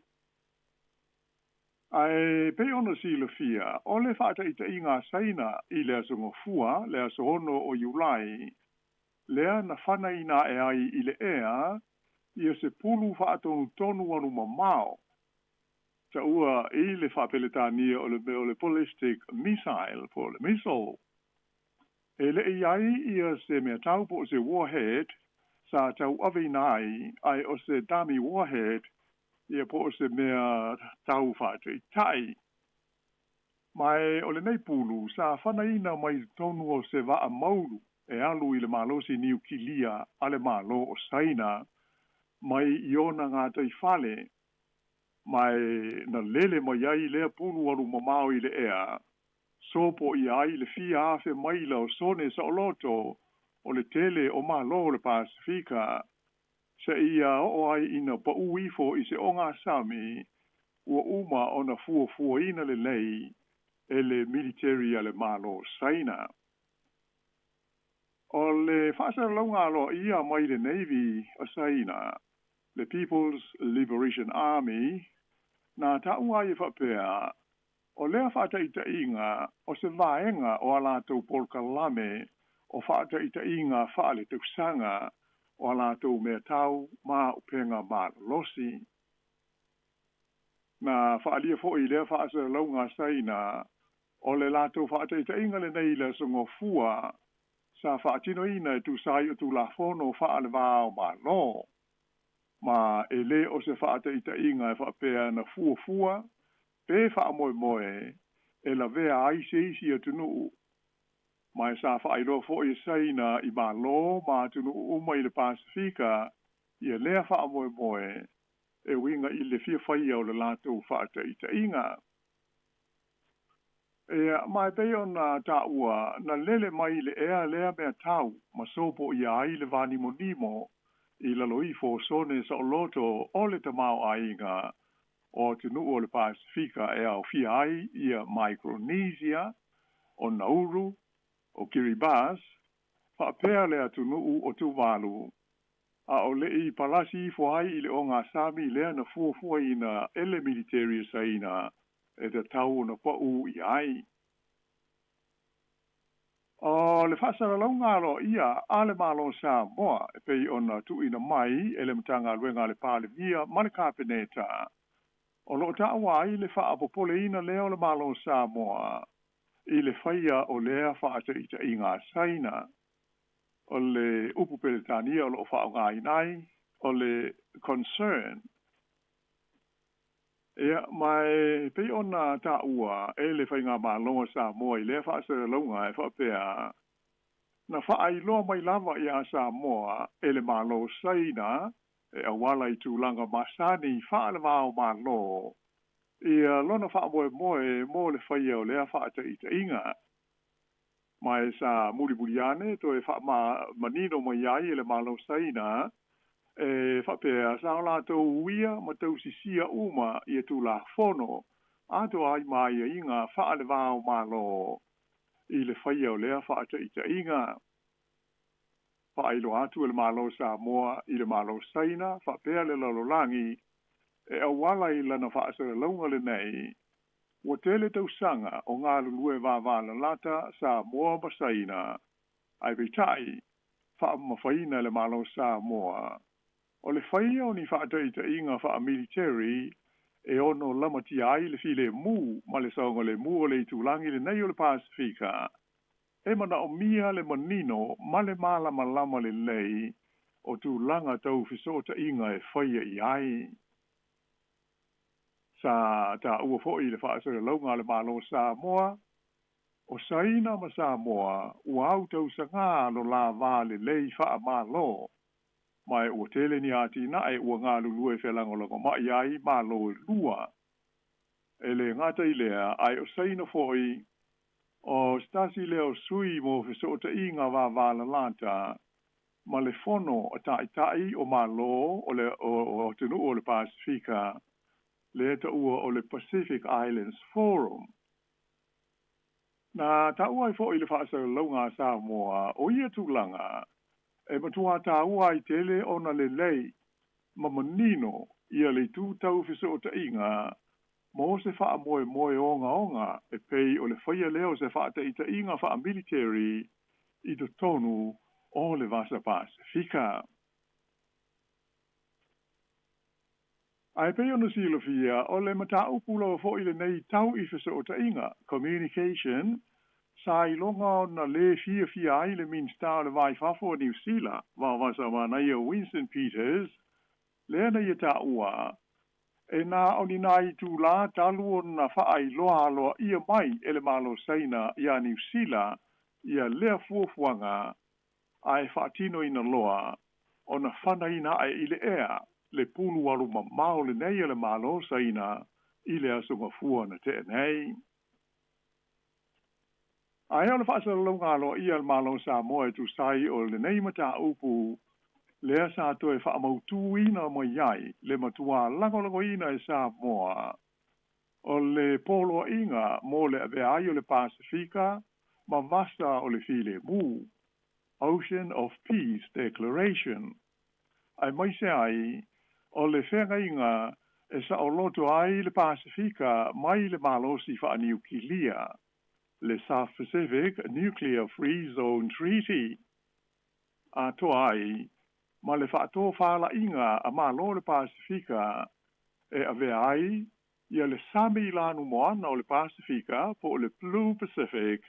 Ae pei ona silafia, o le faataitaiga a Saina i le aso Gafua, le aso 6 o Iulai, lea na fanaina ae ai i le ea ia se pulu faatonutonu alu mamao, taua i le Faapeletania o le mea o le ballistic missile po o le missile. E le i ai ia se mea tau po o se warhead sa tauaveina ai, ae o se dummy warhead ia po o se mea tau faataitai. Ma e o lenei pulu sa fanaina mai totonu o se vaa maulu e alu i le malosi niukilia a le Malo o Saina mai i ona gataifale, ma e na lele mai ai lea pulu alu mamao i le ea, sopoia ai le fia afe maila o sone saoloto o le tele o Malo o le Pasefika, seia oo ai ina pau ifo i se ogasami ua uma ona fuafuaina lelei e le militeri a le Malo o Saina. O le faasalalauga aloaia mai le Navy o Saina, le People's Liberation Army, na taua ai e faapea, o lea faataitaiga o se vaega o a latou polokalame o faataitaiga faaletausaga o a latou meatau ma upega malolosi. Na faaalia foi i lea faasalalauga a Saina, o le latou faataitaiga lenei i le Aso Gafua sa faatinoina e tusa ai o Tulafono faale-va o Malo, ma e le o se faataitaiga e faapea na fuafua pe faamoemoe e lavea ai se isi atunuu. Ma e sa faailoa foi e Saina i Malo ma atunuu uma i le Pasefika ia lea faamoemoe e uiga i le fia faia o le latou faataitaiga. Ia, ma e pei ona taua, na lele mai i le ea lea mea tau ma sopoia ai le vānimonimo i lalo ifo o sone saoloto o le tamaoaiga o atunuu o le Pasefika e aofia ai ia Micronesia, o Nauru, o Kiribati, faapea le atunuu o Tuvalu, a o le i palasi ifo ai i le ogasami lea na fuafuaina e le militeri a Saina e tatau ona pau i ai. O le faasalalauga aloaia a le Malo o Samoa e pei ona tuuina mai e le Matagaluega a le Palemia ma le Kapeneta, o lo o taua ai le faapopoleina lea o le Malo o Samoa i le faia o lea faataitaiga a Saina. O le upu Peretania o lo o faaaogaina ai, o le concern. Ia, ma e pei ona taua e le Faigamalo a Samoa i lea faasalalauga e faapea, na faailoa mai lava ia Samoa e le Malo o Saina e auala i tulaga masani faale-va-o-Malo ia lona faamoemoe mo le faia o lea faataitaiga. Ma e sa mulimuli ane toe faamanino mai ai e le Malo o Saina e faapea sa o latou uia ma tausisia uma ia Tulafono atoa ai ma aiaiga faale-va-o-Malo i le faia o lea faataitaiga. Faailoa atu e le Malo o Samoa i le Malo o Saina faapea le lalolagi e auala i lana faasalalauga lenei, ua tele tausaga o galulue vavalalata Samoa ma Saina, ae peitai, faamamafaina e le Malo o Samoa, o le faia o ni faataitaiga faamiliteri e ono lamatia ai le filemu ma le saogalemu o le itulagi lenei o le Pasefika, e manaomia le manino ma le malamalama lelei o tulaga tau fesootaiga e faia i ai. Sa taua foi i le faasalalauga a le Malo o Samoa, o Saina ma Samoa ua autausagā lo la va lelei faamalo, ma e ua tele ni atinae ua galulue felagolagomai ai Malo e lua. E le gata i lea, ae o Saina foi, o se tasi lea o sui mo fesootaiga vavalalata ma le Fono a Taitai o Malo o le o atunuu o le Pasefika, lea taua o le Pacific Islands Forum. Na taua ai foi i le faasalalauga a Samoa o ia tulaga e matua taua ai tele ona lelei ma manino ia le itu tau fesootaiga mo se faamoemoe ogaoga e pei o le faia lea o se faataitaiga faamiliteri i totonu o le Vasa Pasefika. Ae pei ona silafia, o le mataupu lava foi lenei tau i fesootaiga, communication, sa iloga ona lē fiafia ai le Minisita o le Va i Fafo o Niu Sila, Vaovasa Manaia Winston Peters, lea na ia taua. E na o ni nai itulā talu ona faailoa aloaia mai e le Malo Saina iā Niu Sila ia lea fuafuaga ae faatinoina loa ona fanaina ae i le ea le pulu alu mamao lenei a le Malo Saina i le Aso Gafua na tea nei. Ae o le faasalalauga aloaia a le Malo o Samoa e tusa ai o lenei mataupu lea sa toe faamautuina mai ai le matuā lagolagoina e Samoa o le poloaiga mo le avea ai o le Pasefika ma Vasa o le Filemu, Ocean of Peace Declaration, aemaise ai o le feagaiga e saoloto ai le Pasefika mai le malosi faaniukilia, le South Pacific Nuclear Free Zone Treaty, atoa ai ma le faatofalaiga a Malo o le Pasefika e avea ai ia le sami lanumoana o le Pasefika po o le Blue Pacific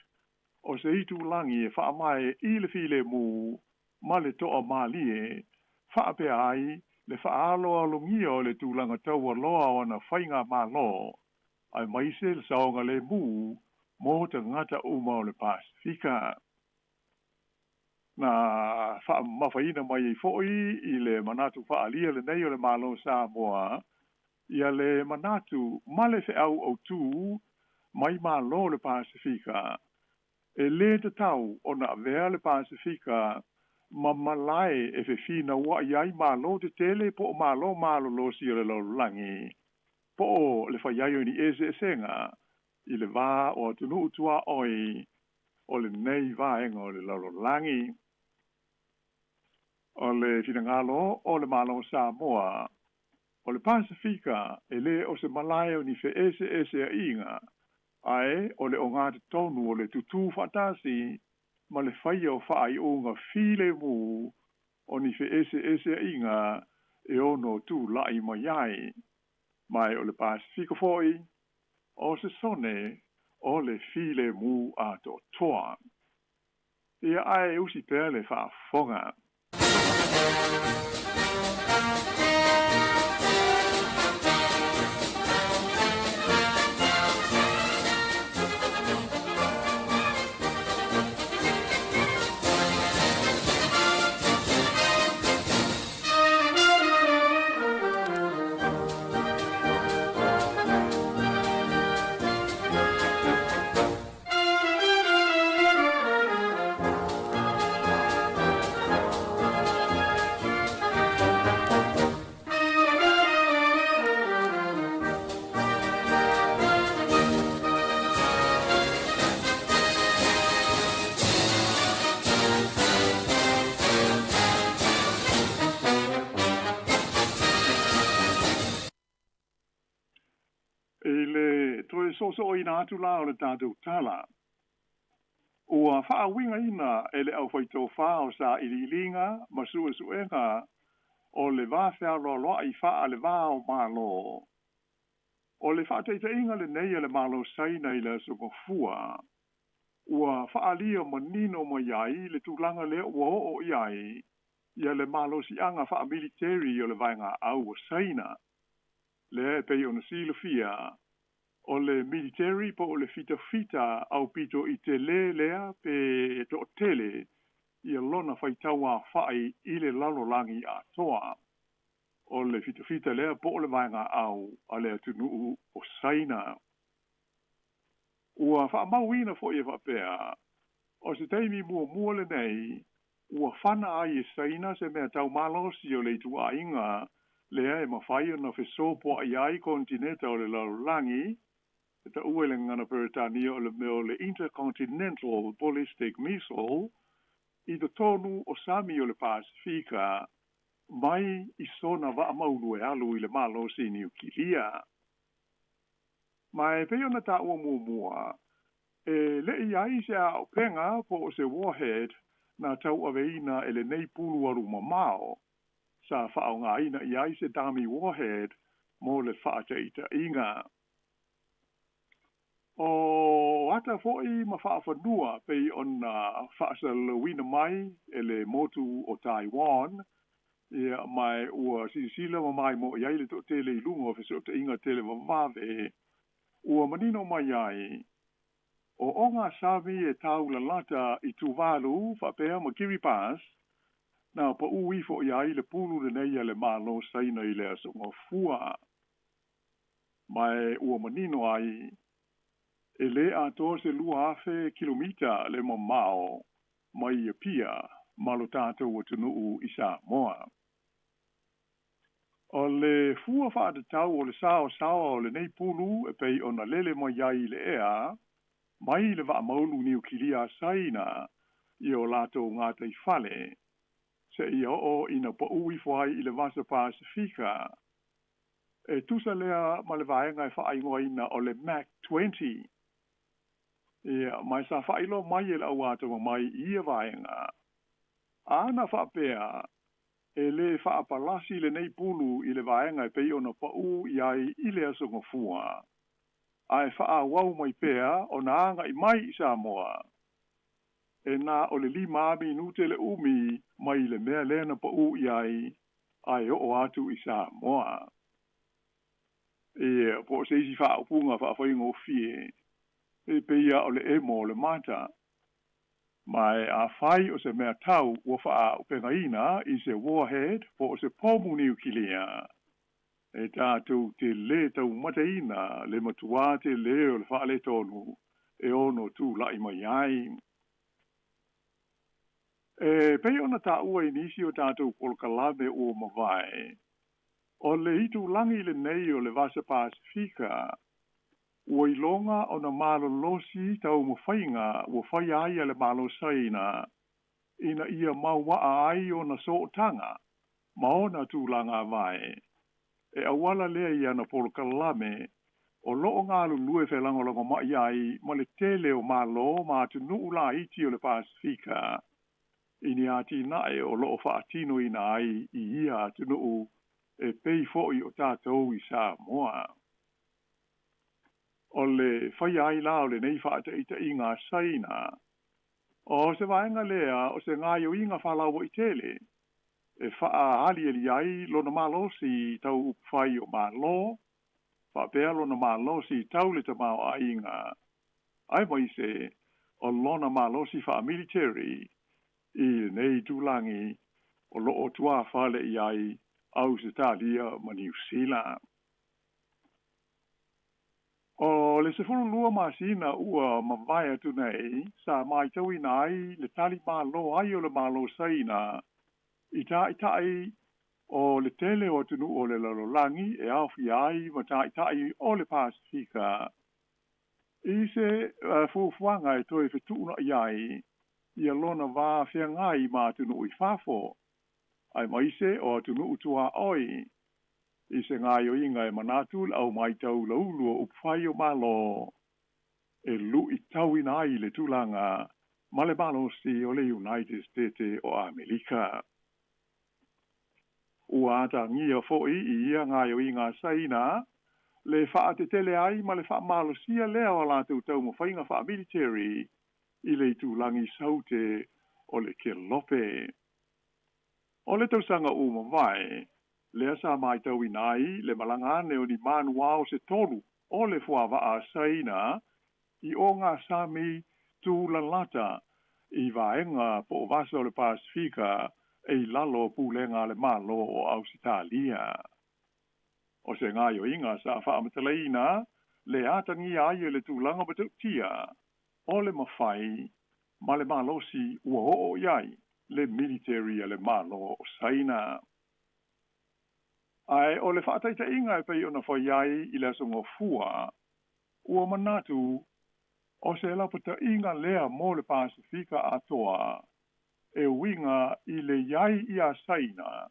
o se itulagi e faavae i le filemu ma le toamalie, faapea ai le faaaloalogia o le tulaga taualoa o ana faigamalo, aemaise le saogalemu mo tagata uma o le Pasefika. Na faamamafaina mai ai foi i le manatu faaalia lenei o le Malo o Samoa ia le manatu ma le feau autū mai Malo o le Pasefika, e lē tatau ona avea le Pasefika ma malae e fefinaua'i ai malo tetele po o malo malolosi o le lalolagi, po o le fai ai o ni eseesega i le va o atunuu tuaoi o lenei vaega o le lalolagi. O le finagalo o le Malo o Samoa, o le Pasefika e lē o se malae o ni feeseeseaʻiga, ae o le ogatotonu o le tutū faatasi ma le faia o faaiuga filemu o ni feeseeseaʻiga e ono tulaʻi mai ai. Ma o le Pasefika foi, o se sone o le filemu atoatoa. Ia ae usi pea le faafofoga. I le toe soosooina atu la o le tatou tala, ua faauigaina e le aufaitofā o sailiiliga ma suesuega o le va fealoaloai faa-le-va o Malo, o le faataitaiga lenei a le Malo Saina i le Aso Gafua, ua faaalia manino mai ai le tulaga lea ua oo i ai ia le malosiaga faamiliteri o le vaegaau o Saina. Lea e pei ona silafia, o le militeri po o le fitafita aupito i telē lea pe toatele ia lona faitau aofai i le lalolagi atoa. O le fitafita lea po o le vaegaau a le atunuu o Saina. Ua faamauina foi e faapea, o se taimi muamua lenei ua fana ai e Saina se mea taumalosi o le ituaiga lea e mafai ona fesopoai ai konetineta o le lalolagi, e taua i le gagana Peretania o le mea o le Intercontinental Ballistic Missile, i totonu o sami o le Pasefika mai i sona vaa maulu e alu i le malosi niukilia. Ma e pei ona taua muamua, e le i ai se aopega po o se warhead na tauaveina e lenei pulu alu mamao, sa faaaogaina i ai se dummy warhead mo le faataitaiga. O ata foi ma faafanua pei ona faasalalauina mai e le motu o Taiwan, Ia, ma ua silasila ma maimoa i ai le toatele i luga o fesootaiga televavave, ua manino mai ai, o ogasami e taulalata i Tuvalu faapea ma Kiribati, na paū ifo i ai le pulu lenei a le Malo Saina i le Aso Gafua. Ma ua manino ai, e lē atoa se 2,000 kilomita le mamao mai Apia ma lo tatou atunuu i Samoa. O le fua faatatau o le saosaoa o lenei pulu e pei ona lele mai ai i le ea, mai le vaamaulu niukilia a Saina i o latou gataifale, seia oo ina paū ifo ai i le Vasa Pasefika, e tusa lea ma le vaega e faaigoaina o le Mach 20. Ia, ma sa faailoa mai e le au atamamai i ia vaega. A na faapea e lē faapalasi lenei pulu i le vaega e pei ona paū i ai i le Aso Gafua, ae faaauau mai pea ona aga'i mai i Samoa, e na o le 5 minute le umi mai le mea lea na paū i ai ae oo atu i Samoa. Ia, po o se isi faaupuga faafaigofie, e pei lava o le emo o le mata. Ma afai o se mea tau ua faaaupegaina i se warhead po o se pomu niukilia, e tatou te lē taumataina le matuā telē o le faaletonu e ono tula'i mai ai. E pei ona taua i nisi o tatou polokalame ua mavae, o le itulagi lenei o le Vasa Pasefika, ua iloga ona malolosi taumafaiga ua faia ai e le Malo Saina ina ia mauaa ai ona sootaga ma ona tulaga vae, e auala lea i ana polokalame o loo galulue felagolagomai ai ma le tele o Malo ma atunuu laiti o le Pasefika i ni atinae o loo faatinoina ai i ia atunuu e pei foi o tatou i Samoa. O le faia ai la o lenei faataitaiga a Saina, o se vaega lea o se gaoioiga faalauaitele e faaaliali ai lona malosi tau upufai o Malo, faapea lona malosi tau le tamaoaiga, aemaise o lona malosi faamiliteri i lenei itulagi o loo tuafale i ai Ausetalia ma Niu Sila. O le 12 masina ua mavae atu nei, sa matauina ai le talimalo ai o le Malo Saina i ta'ita'i o le tele o atunuu o le lalolagi e aofia ai ma ta'ita'i o le Pasefika i se fuafuaga e toe fetuuna'i ai ia lona va feagai ma atunuu i fafo, aemaise o atunuu tuaoi, i se gaoioiga e manatu le au matau laulu o upufai o Malo e lu'itauina ai le tulaga ma le malosi o le United States o Amerika. Ua atagia fo'i i ia gaoioiga a Saina le faatetele ai ma le faamalosia lea o latou taumafaiga faamiliteri i le itulagi saute o le Kelope. O le tausaga ua mavae, lea sa matauina ai le malaga ane o ni manuao se tolu o le fuavaa a Saina i ogasami tulalata i vaega po o vasa o le Pasefika e i lalo o pulega a le Malo o Ausetalia. O se gaoioiga sa faamatalaina le atagia ai e le tulaga matautia o le mafai ma le malosi ua oo i ai le militeri a le Malo o Saina. Ae o le faataitaiga e pei ona fai ai i le Aso Gafua, ua manatu o se lapataiga lea mo le Pasefika atoa e uiga i le i ai ia Saina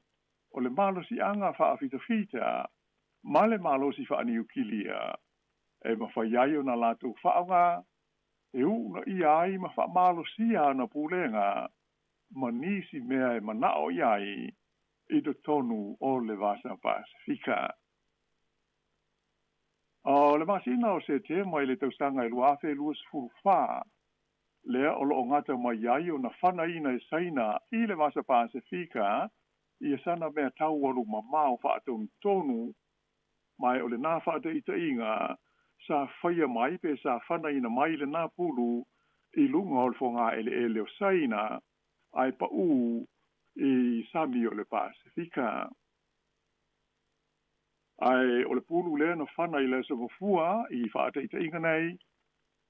o le malosiaga faafitafita ma le malosi faaniukilia e mafai ai ona latou faaaoga e uunaia ai ma faamalosia ana pulega ma nisi mea e manao i ai i totonu o le Vasa Pasefika. O le masina o Setema i le tausaga e 2024, lea o loo gata mai ai ona fanaina e Saina i le Vasa Pasefika ia sana mea tau alumamao faatonutonu, ma o lenā faataitaiga sa faia mai pe sa fanaina mai lenā pulu i luga o le fogaeleele o Saina ae paū i sami o le Pasefika. Ae o le pulu lea na fana i le Aso Gafua i faataitaiga nei,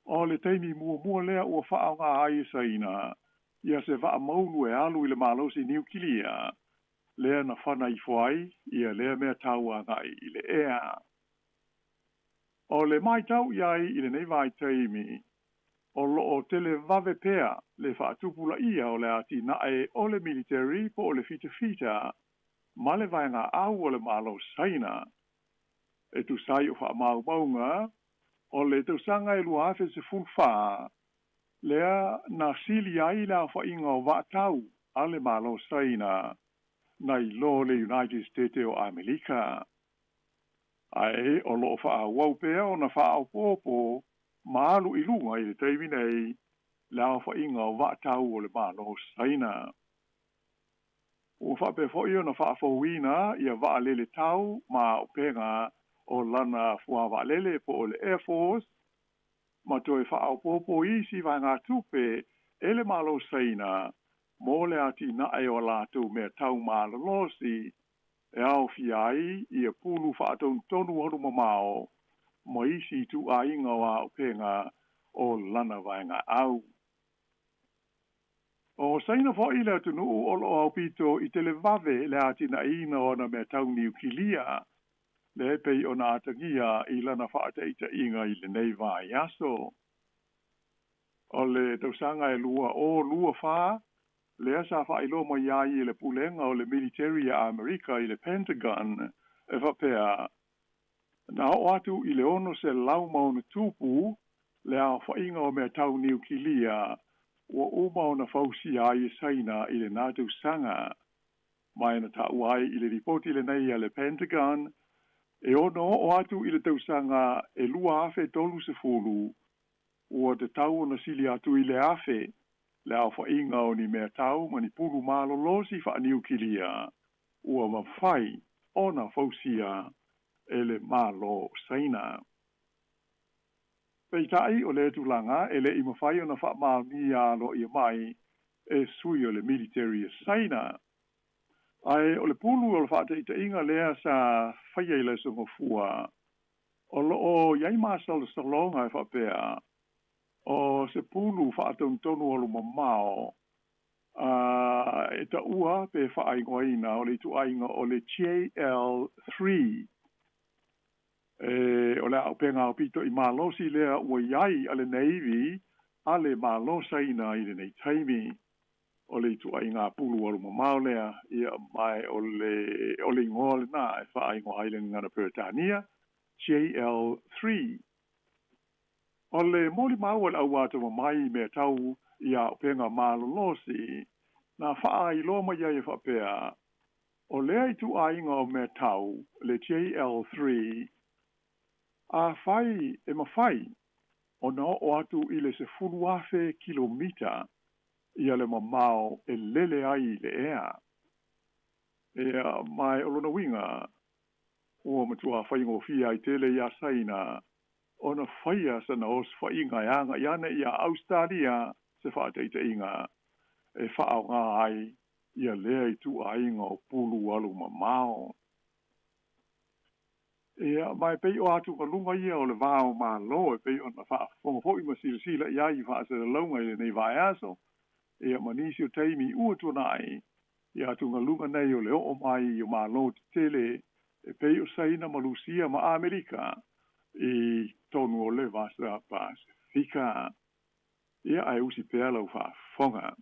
o le taimi muamua lea ua faaaoga ai e Saina ia se vaa maulu e alu i le malosi niukilia, lea na fana ifo ai ia lea mea tau agai i le ea. O le matau i ai i lenei vaitaimi, o loo televave pea le faatupulaia o le atinae o le military po o le fitafita ma le vaega au o le Malo Saina. E tusa ai o faamaumauga, o le tausaga e 2014, lea na sili ai le aofaiga o vaatau a le Malo Saina nai lo le United States o Amelika. Ae o loo faaauau pea ona faaopoopo ma alu i luga i le taimi nei le aofaiga o vaatau o le Malo Saina. Ua faapea foi ona faafouina ia vaalele tau ma auupega o lana fuavaalele po o le Air Force, ma toe faaopoopo isi vaegatupe e le Malo Saina mo le atinae o a latou mea tau malolosi e aofia ai ia pulu faatonutonu alumamao ma isi ituaiga o auupega o lana vaegaau. O Saina foi le atunuu o loo aupito i televave le atinaeina o ana mea tau niukilia, lea e pei ona atagia i lana faataitaiga i lenei vaiaso. O le tausaga e 2024, lea sa faailoa mai ai e le Pulega o le Military a Amerika i le Pentagon, e faapea, na oo atu i le 600 ma ono tupu le aofaiga o mea tau niukilia ua uma ona fausia ai e Saina i lenā tausaga. Ma e na taua ai i le lipoti lenei a le Pentagon, e ono oo atu i le tausaga e 2030, ua tatau ona sili atu i le 1,000 le aofaiga o ni mea tau ma ni pulu malolosi faaniukilia ua mafai ona fausia e le Malo Saina. Peitai o lea tulaga e le i mafai ona faamaonia aloaia mai e sui o le military e Saina. Ae o le pulu o le faataitaiga lea sa faia i le Aso Gafua, o loo i ai masalosaloga e faapea o se pulu faatonutonu alumamao e taua pe faaigoaina o le ituaiga o le JL3. E o le auupega aupito i malosi lea ua i ai a le Navy a le Malo Saina i lenei taimi. O le ituaiga pulu alumamao lea, ia ma o le igoa lenā e faaigoa ai le gagana Peretania JL3. O le molimau a le au atamamai i mea tau i auupega malolosi, na faailoa mai ai e faapea, o lea ituaiga o mea tau, le JL3, afai e mafai ona oo atu i le 10,000 kilomita ia le mamao e lele ai i le ea. Ia, ma o lona uiga, ua matua faigofie ai tele iā Saina ona faia sana osofaiga e agai ane ia Ausetalia se faataitaiga e faaaoga ai ia lea ituaiga o pulu alumamao. Ia, ma e pei o atugaluga ia o le va o Malo e pei ona faafofoga foi ma silasila i ai i faasalalauga i lenei vaiaso, ia ma nisi o taimi ua tuanai, ia atugaluga nei o le oo mai o Malo tetele e pei o Saina ma Lusia ma Amerika i tonu o le Vasa Pasefika. Ia, ae usi pea lau faafofoga.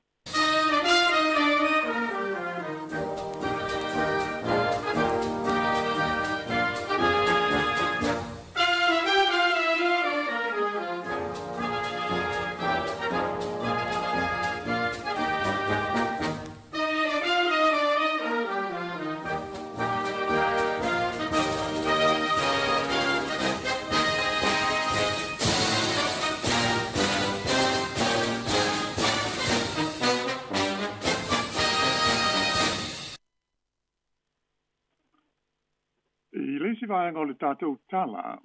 vaega o le tatou tala,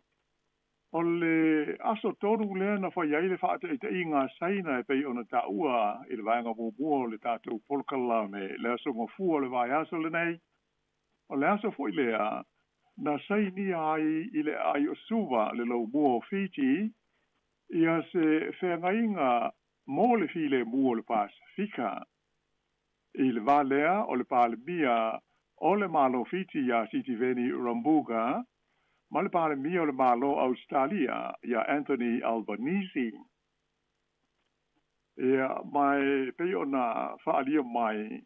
o le aso 3 lea na fai ai le faataitaiga a Saina e pei ona taua i le vaega muamua o le tatou polokalame le aso gafua o le vaiaso lenei. O le aso foi lea na sainia ai i le aai o Suva le laumua o Fiti ia se feagaiga mo le filemu o le Pasefika. I le va lea o le Palemia o le Malo Fiti ia Sitiveni Rabuka ma le Palemia o le Malo Ausetalia ia Anthony Albanese. Ia ma e pei ona faaalia mai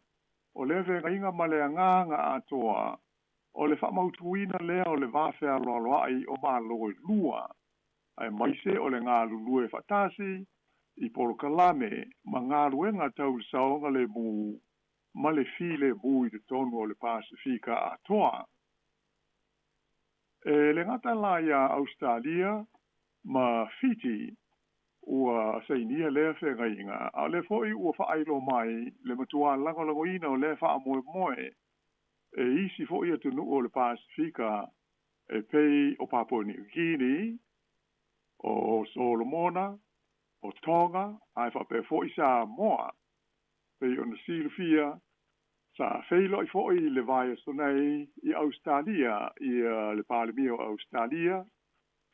o lea feagaiga ma le agaga atoa o le faamautuina lea o le va fealoaloai o Malo e lua, aemaise o le galulue faatasi i polokalame ma galuega tau le saogalemu ma le filemu i totonu o le Pasefika atoa. E le gata la ia Ausetalia ma Fiti ua sainia lea feagaiga, a o lea foi ua faailoa mai le matuā lagolagoina o lea faamoemoe e isi foi atunuu o le Pasefika e pei o Papua Niu Kini, o Solomona, o Tonga, ae faapea foi Samoa. Pei ona silafia, sa feiloai foi i le vaiaso nei i Ausetalia ia le Palemia o Ausetalia,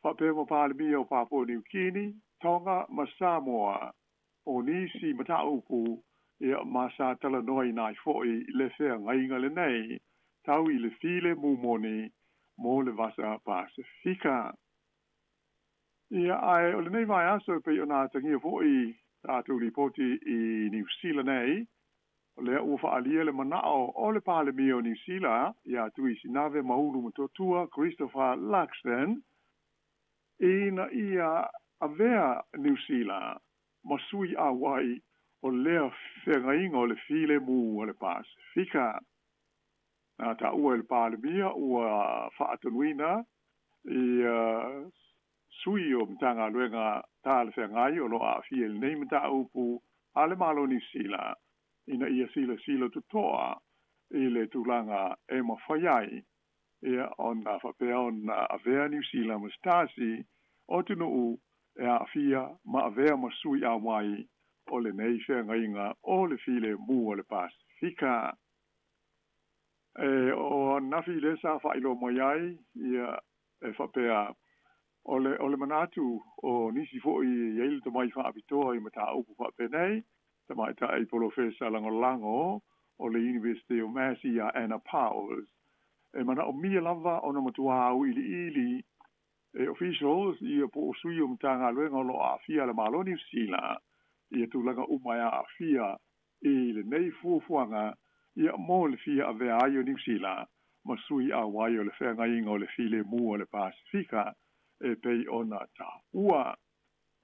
faapea ma Palemia o Papua Niu Kini, Tonga ma Samoa, o nisi mataupu ia ma sa talanoaina ai foi le feagaiga lenei tau i le filemu moni mo le Vasa Pasefika. Ia ae o lenei vaiaso e pei ona atagia foi tatou lipoti i Niu Sila nei, o lea ua faaalia le manao o le Palemia o Niu Sila ia Tuisinave Maulu Matuatua Christopher Luxon ina ia avea Niu Sila ma sui auai o lea feagaiga o le filemu a le Pasefika. Na taua e le Palemia ua faatonuina ia sui o Matagaluega talafeagai o lo o aafia i lenei mataupu a le Malo o Niu Sila ina ia silasila totoa i le tulaga e mafai ai ia ona faapea ona avea Niu Sila ma se tasi o atunuu e aafia ma avea ma sui auai o lenei feagaiga o le filemu a le Pasefika. E o ananafi lea sa faailoa mai ai ia e faapea o le manatu o nisi foi e i ai le tomai faapitoa i mataupu faapenei, tamaitai polofesa lagolago o le University o Massey ia Anna Powers. E manaomia lava ona matuā auiliili e officials ia po o sui o Matagaluega o lo o aafia a le Malo o Niu Sila ia tulaga uma e aafia i lenei fuafuaga ia mo le fia avea ai o Niu Sila ma sui auai o le feagaiga o le filemu a le Pasefika e pei ona taua.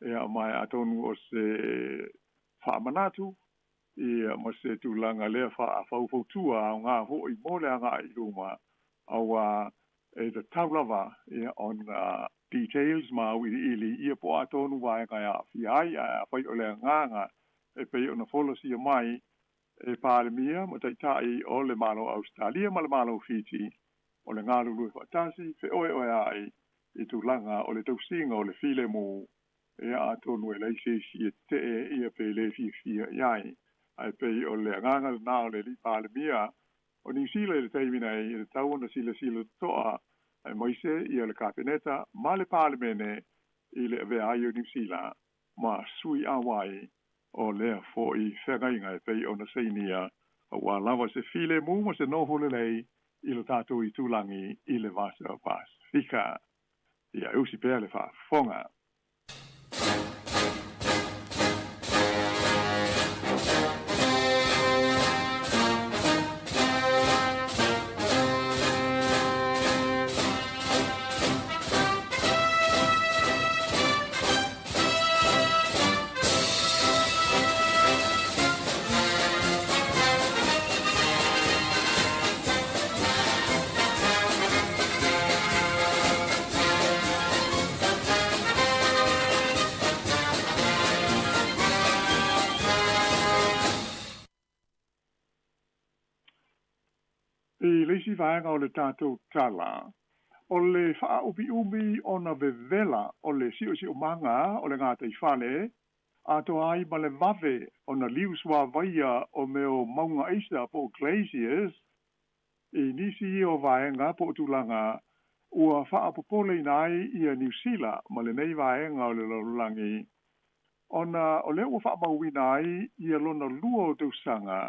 Ia ma atonu o se faamanatu ia ma se tulaga lea faafaufautua aoga foi mo le agai i luma auā e tatau lava ia ona details ma auiliili ia po o a tonu vaega e aafia ai, ae afai o le agaga e pei ona folasia mai e Palemia ma Taitai o le Malo o Ausetalia ma le Malo o Fiti o le galulue faatasi feoeoeai i tulaga o le tausiga o le filemu ia atonu e leai se isi e tetee ia pe le fiafia i ai. Ae pei o le agaga lena o le alii Palemia o Niu Sila i le taimi nei e tatau ona silasila totoa aemaise ia le Kapeneta ma le Palemene i le avea ai o Niu Sila ma sui auai o lea foi feagaiga e pei ona sainia auā lava se filemu ma se nofo lelei i lo tatou itulagi i le Vasa Pasefika. Ia e usi pea le faafofoga. I le isi vaega o le tatou tala, O le faaumiumi ona vevela o le siosiomaga o le gataifale atoa ai ma le vave ona liusuavaia o mea o mauga aisa po o glaciers i nisi ia o vaega po o tulaga ua faapopoleina ai ia Niu Sila ma lenei vaega o le lalolagi ona o lea ua faamauina ai ia lona lua o tausaga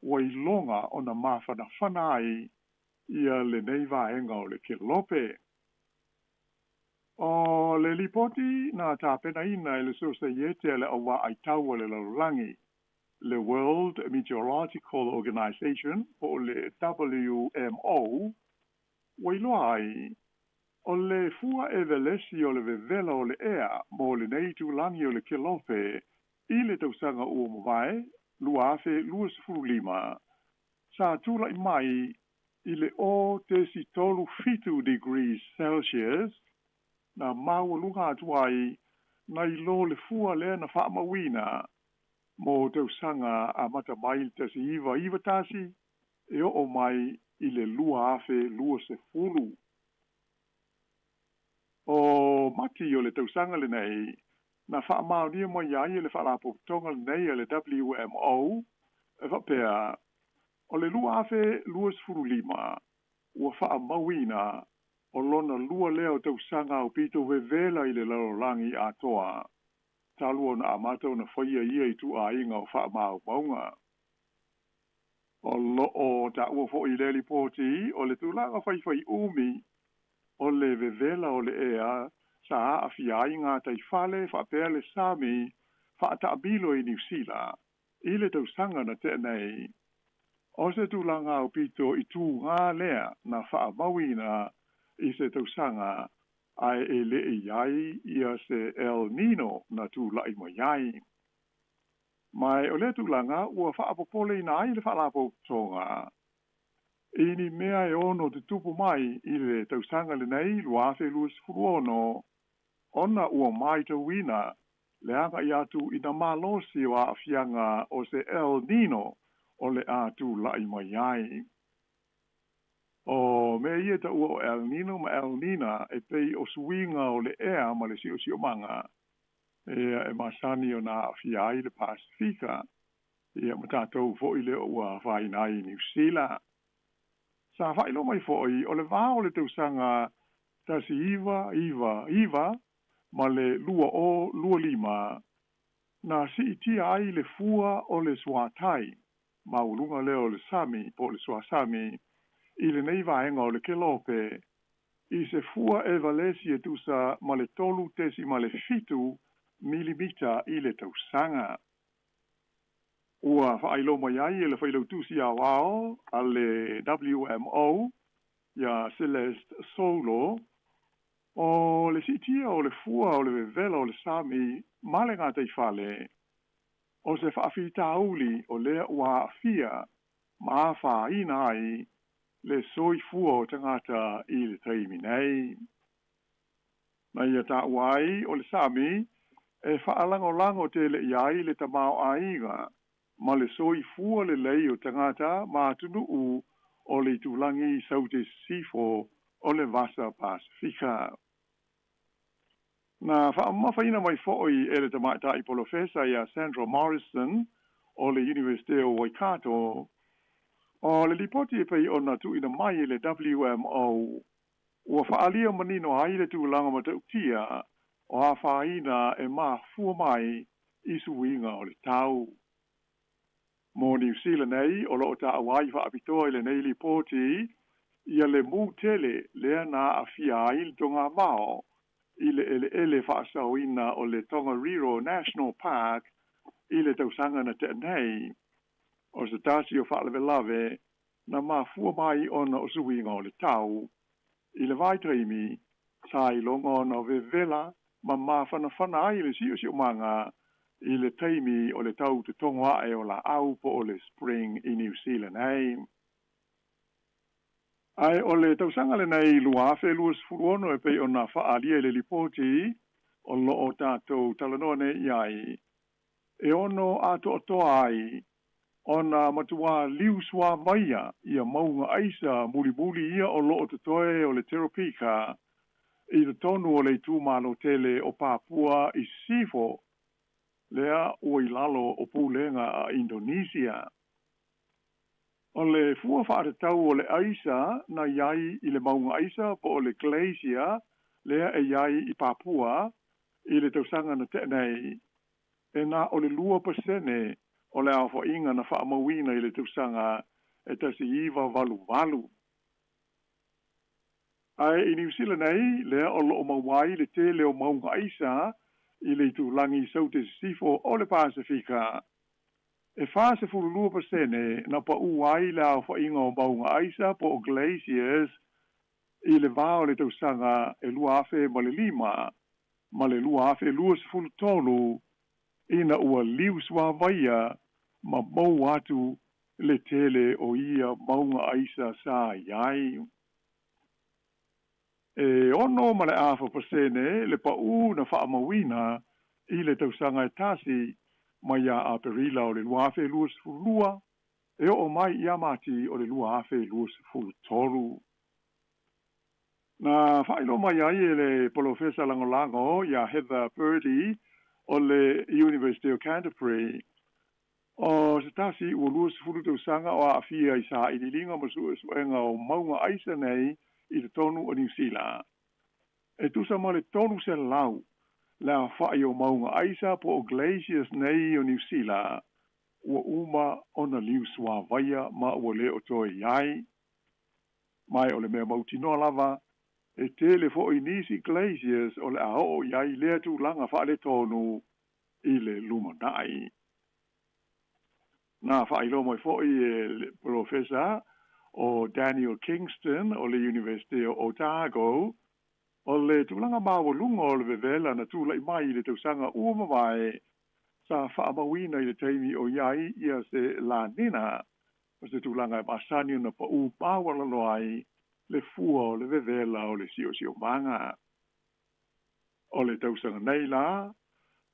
ua iloga ona mafanafana ai ia lenei vaega o le kelope. O le lipoti na tapenaina e le Sosaiete a le Au Vaai Tau a le Lalolagi, le World Meteorological Organization po o le WMO, ua iloa ai, o le fua evelesi o le vevela o le ea mo lenei itulagi o le kelope i le tausaga ua mavae, 2025, sa tulai mai i le 0.37 degrees Celsius, na maualuga atu ai nai lo le fua lea na faamauina mo tausaga amata mai i le 1991 e oo mai i le 2020. O Mati o le tausaga lenei, na faamaonia mai ai e le Faalapotopotoga lenei a le WMO, e faapea, o le 2025 ua faamauina o lona lua lea o tausaga aupito vevela i le lalolagi atoa, talu ona amata ona faia ia ituaiga o faamaumauga. O lo o taua foi i lea lipoti o le tulaga faifaiumi o le vevela o le ea sa aafia ai gataifale faapea le sami faataamilo i Niu Sila i le tausaga na tea nei. O se tulaga aupito i tuga lea na faamauina i se tausaga ae e le i i ai ia se El Nino na tulai mai ai. Ma o lea tulaga ua faapopoleina ai le Faalapotopotoga i ni mea e ono tutupu mai i le tausaga lenei 2026 ona ua matauina le agai atu ina malosi o aafiaga o se El Nino o le a tulai mai ai. O mea ia e taua o El Nino ma El Nina e pei o suiga o le ea ma le siosiomaga e masani ona aafia ai le Pasefika, ia ma tatou foi lea ua afaina ai i Niu Sila. Sa faailoa mai foi o le va o le tausaga 1999 ma le 2025 na siitia ai le fua o le suatai maualuga lea o le sami po o le suasami i lenei vaega o le kelope i se fua evalesi e tusa ma le 3.7 milimita i le tausaga. Ua faailoa mai ai e le Failautusi Aoao a le WMO, ia Celeste Solo, o le siitia o le fua o le vevela o le sami ma le gataifale, o se faafitauli o lea ua aafia ma afaina ai le soifua o tagata i le taimi nei. Na ia taua ai o le sami e faalagolago tele i ai le tamaoaiga ma le soifua lelei o tagata ma atunuu o le itulagi i Saute Sisifo o le Vasa Pasefika. Na faamamafaina mai foi e le tamaitai polofesa ia Sandra Morrison o le Iunivesite o Waikato, o le lipoti e pei ona tuuina mai e le WMO ua faaalia manino ai le tulaga matautia o afaina e mafua mai i suiga o le tau. Mo Niu Sila nei, o lo o taua ai faapitoa i lenei lipoti ia le mū tele lea na aafia ai le togamao i le eleele faasaoina o le Tongariro National Park i le tausaga na tea nei, o se tasi o faalavelave na mafua mai ona o suiga o le tau. I le vaitaimi, sa iloga ona vevela ma mafanafana ai le siosiomaga i le taimi o le tau totogo ae o laau po o le spring i Niu Sila nei. Ae o le tausaga lenei 2026 e pei ona faaalia i le lipoti o lo o tatou talanoa nei i ai, e ono atoatoa ai Ona matuā liu suāvaia ia mauga aisa mulimuli ia o loo totoe o le Teropika i totonu o le itumalo tele o Papua i Sisifo, lea ua i lalo o pulega a Indonesia. O le fua faatatau o le aisa na i ai i le mauga aisa po o le glacier lea e i ai i Papua i le tausaga na tea nei, e na o le 2% o le aofaiga na faamauina i le tausaga e 1988. Ae i Niu Sila nei, lea o loo maua ai le tele o mauga aisa i le itulagi i Saute Sisifo o le Pasefika, e 42% na paū ai le aofaiga o mauga aisa po o glaciers i le va o le tausaga e 2005 ma le 2023 ina ua liu suāvaia ma mou atu le tele o ia mauga aisa sa i ai. E 6.5% le paū na faamauina i le tausaga e tasi mai ia Aperila o le 2022 e oo mai ia Mati o le 2023. Na faailoa mai ai e le Polofesa Lagolago ia Heather Purdy o le University o Canterbury, o se tasi ua 20 tausaga o aafia i sailiiliga ma suesuega o mauga aisa nei i totonu o Niu Sila. E tusa ma le 300 le aofai o mauga aisa po o glaciers nei o Niu Sila ua uma ona liu suāvaia ma ua le o toe i ai. Ma o le mea mautinoa lava, e tele foi nisi glaciers o le a oo i ai lea tulaga faaletonu i le lumanai. Na faailoa mai foi e le Polofesa o Daniel Kingston o le University o Otago, o le tulaga maualuga o le vevela na tulai mai i le tausaga ua mavae sa faamauina i le taimi o i ai ia se La Nina, o se tulaga e masani ona paū maualalo ai le fua o le vevela o le siosiomaga. O le tausaga nei la,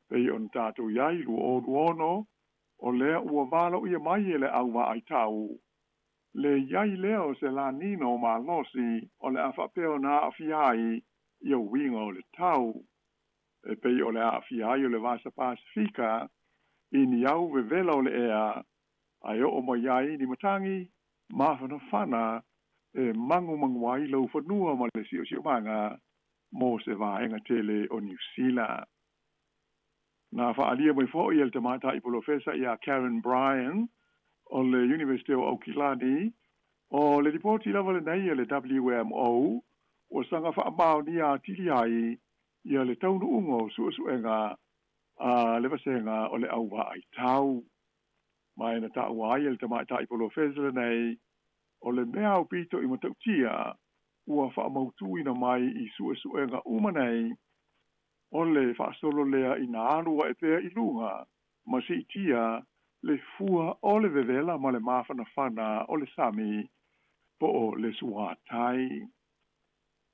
pei ona tatou i ai 2026, o lea ua valoia mai e le au vaai tau le i ai lea o se La Nina o malosi o le a faapea ona aafia ai ia uiga o le tau, e pei o le aafia ai o le Vasa Pasefika i ni au vevela o le ea, ae oo mai ai ni matagi mafanafana e magumagu ai laufanua ma le siosiomaga mo se vaega tele o Niu Sila. Na faaalia mai foi e le tamaitai polofesa ia Karen Bryan o le University o Aukilani, o le lipoti lava lenei a le WMO ua saga faamaonia atili ai ia le taunuuga o suesuega a le vasega o le au vaai tau. Ma e na taua ai e le tamaitai polofesa lenei, o le mea aupito i matautia ua faamautuina mai i suesuega uma nei, o le faasolo lea ina alu ae pea i luga ma siitia le fua o le vevela ma le mafanafana o le sami po o le suatai.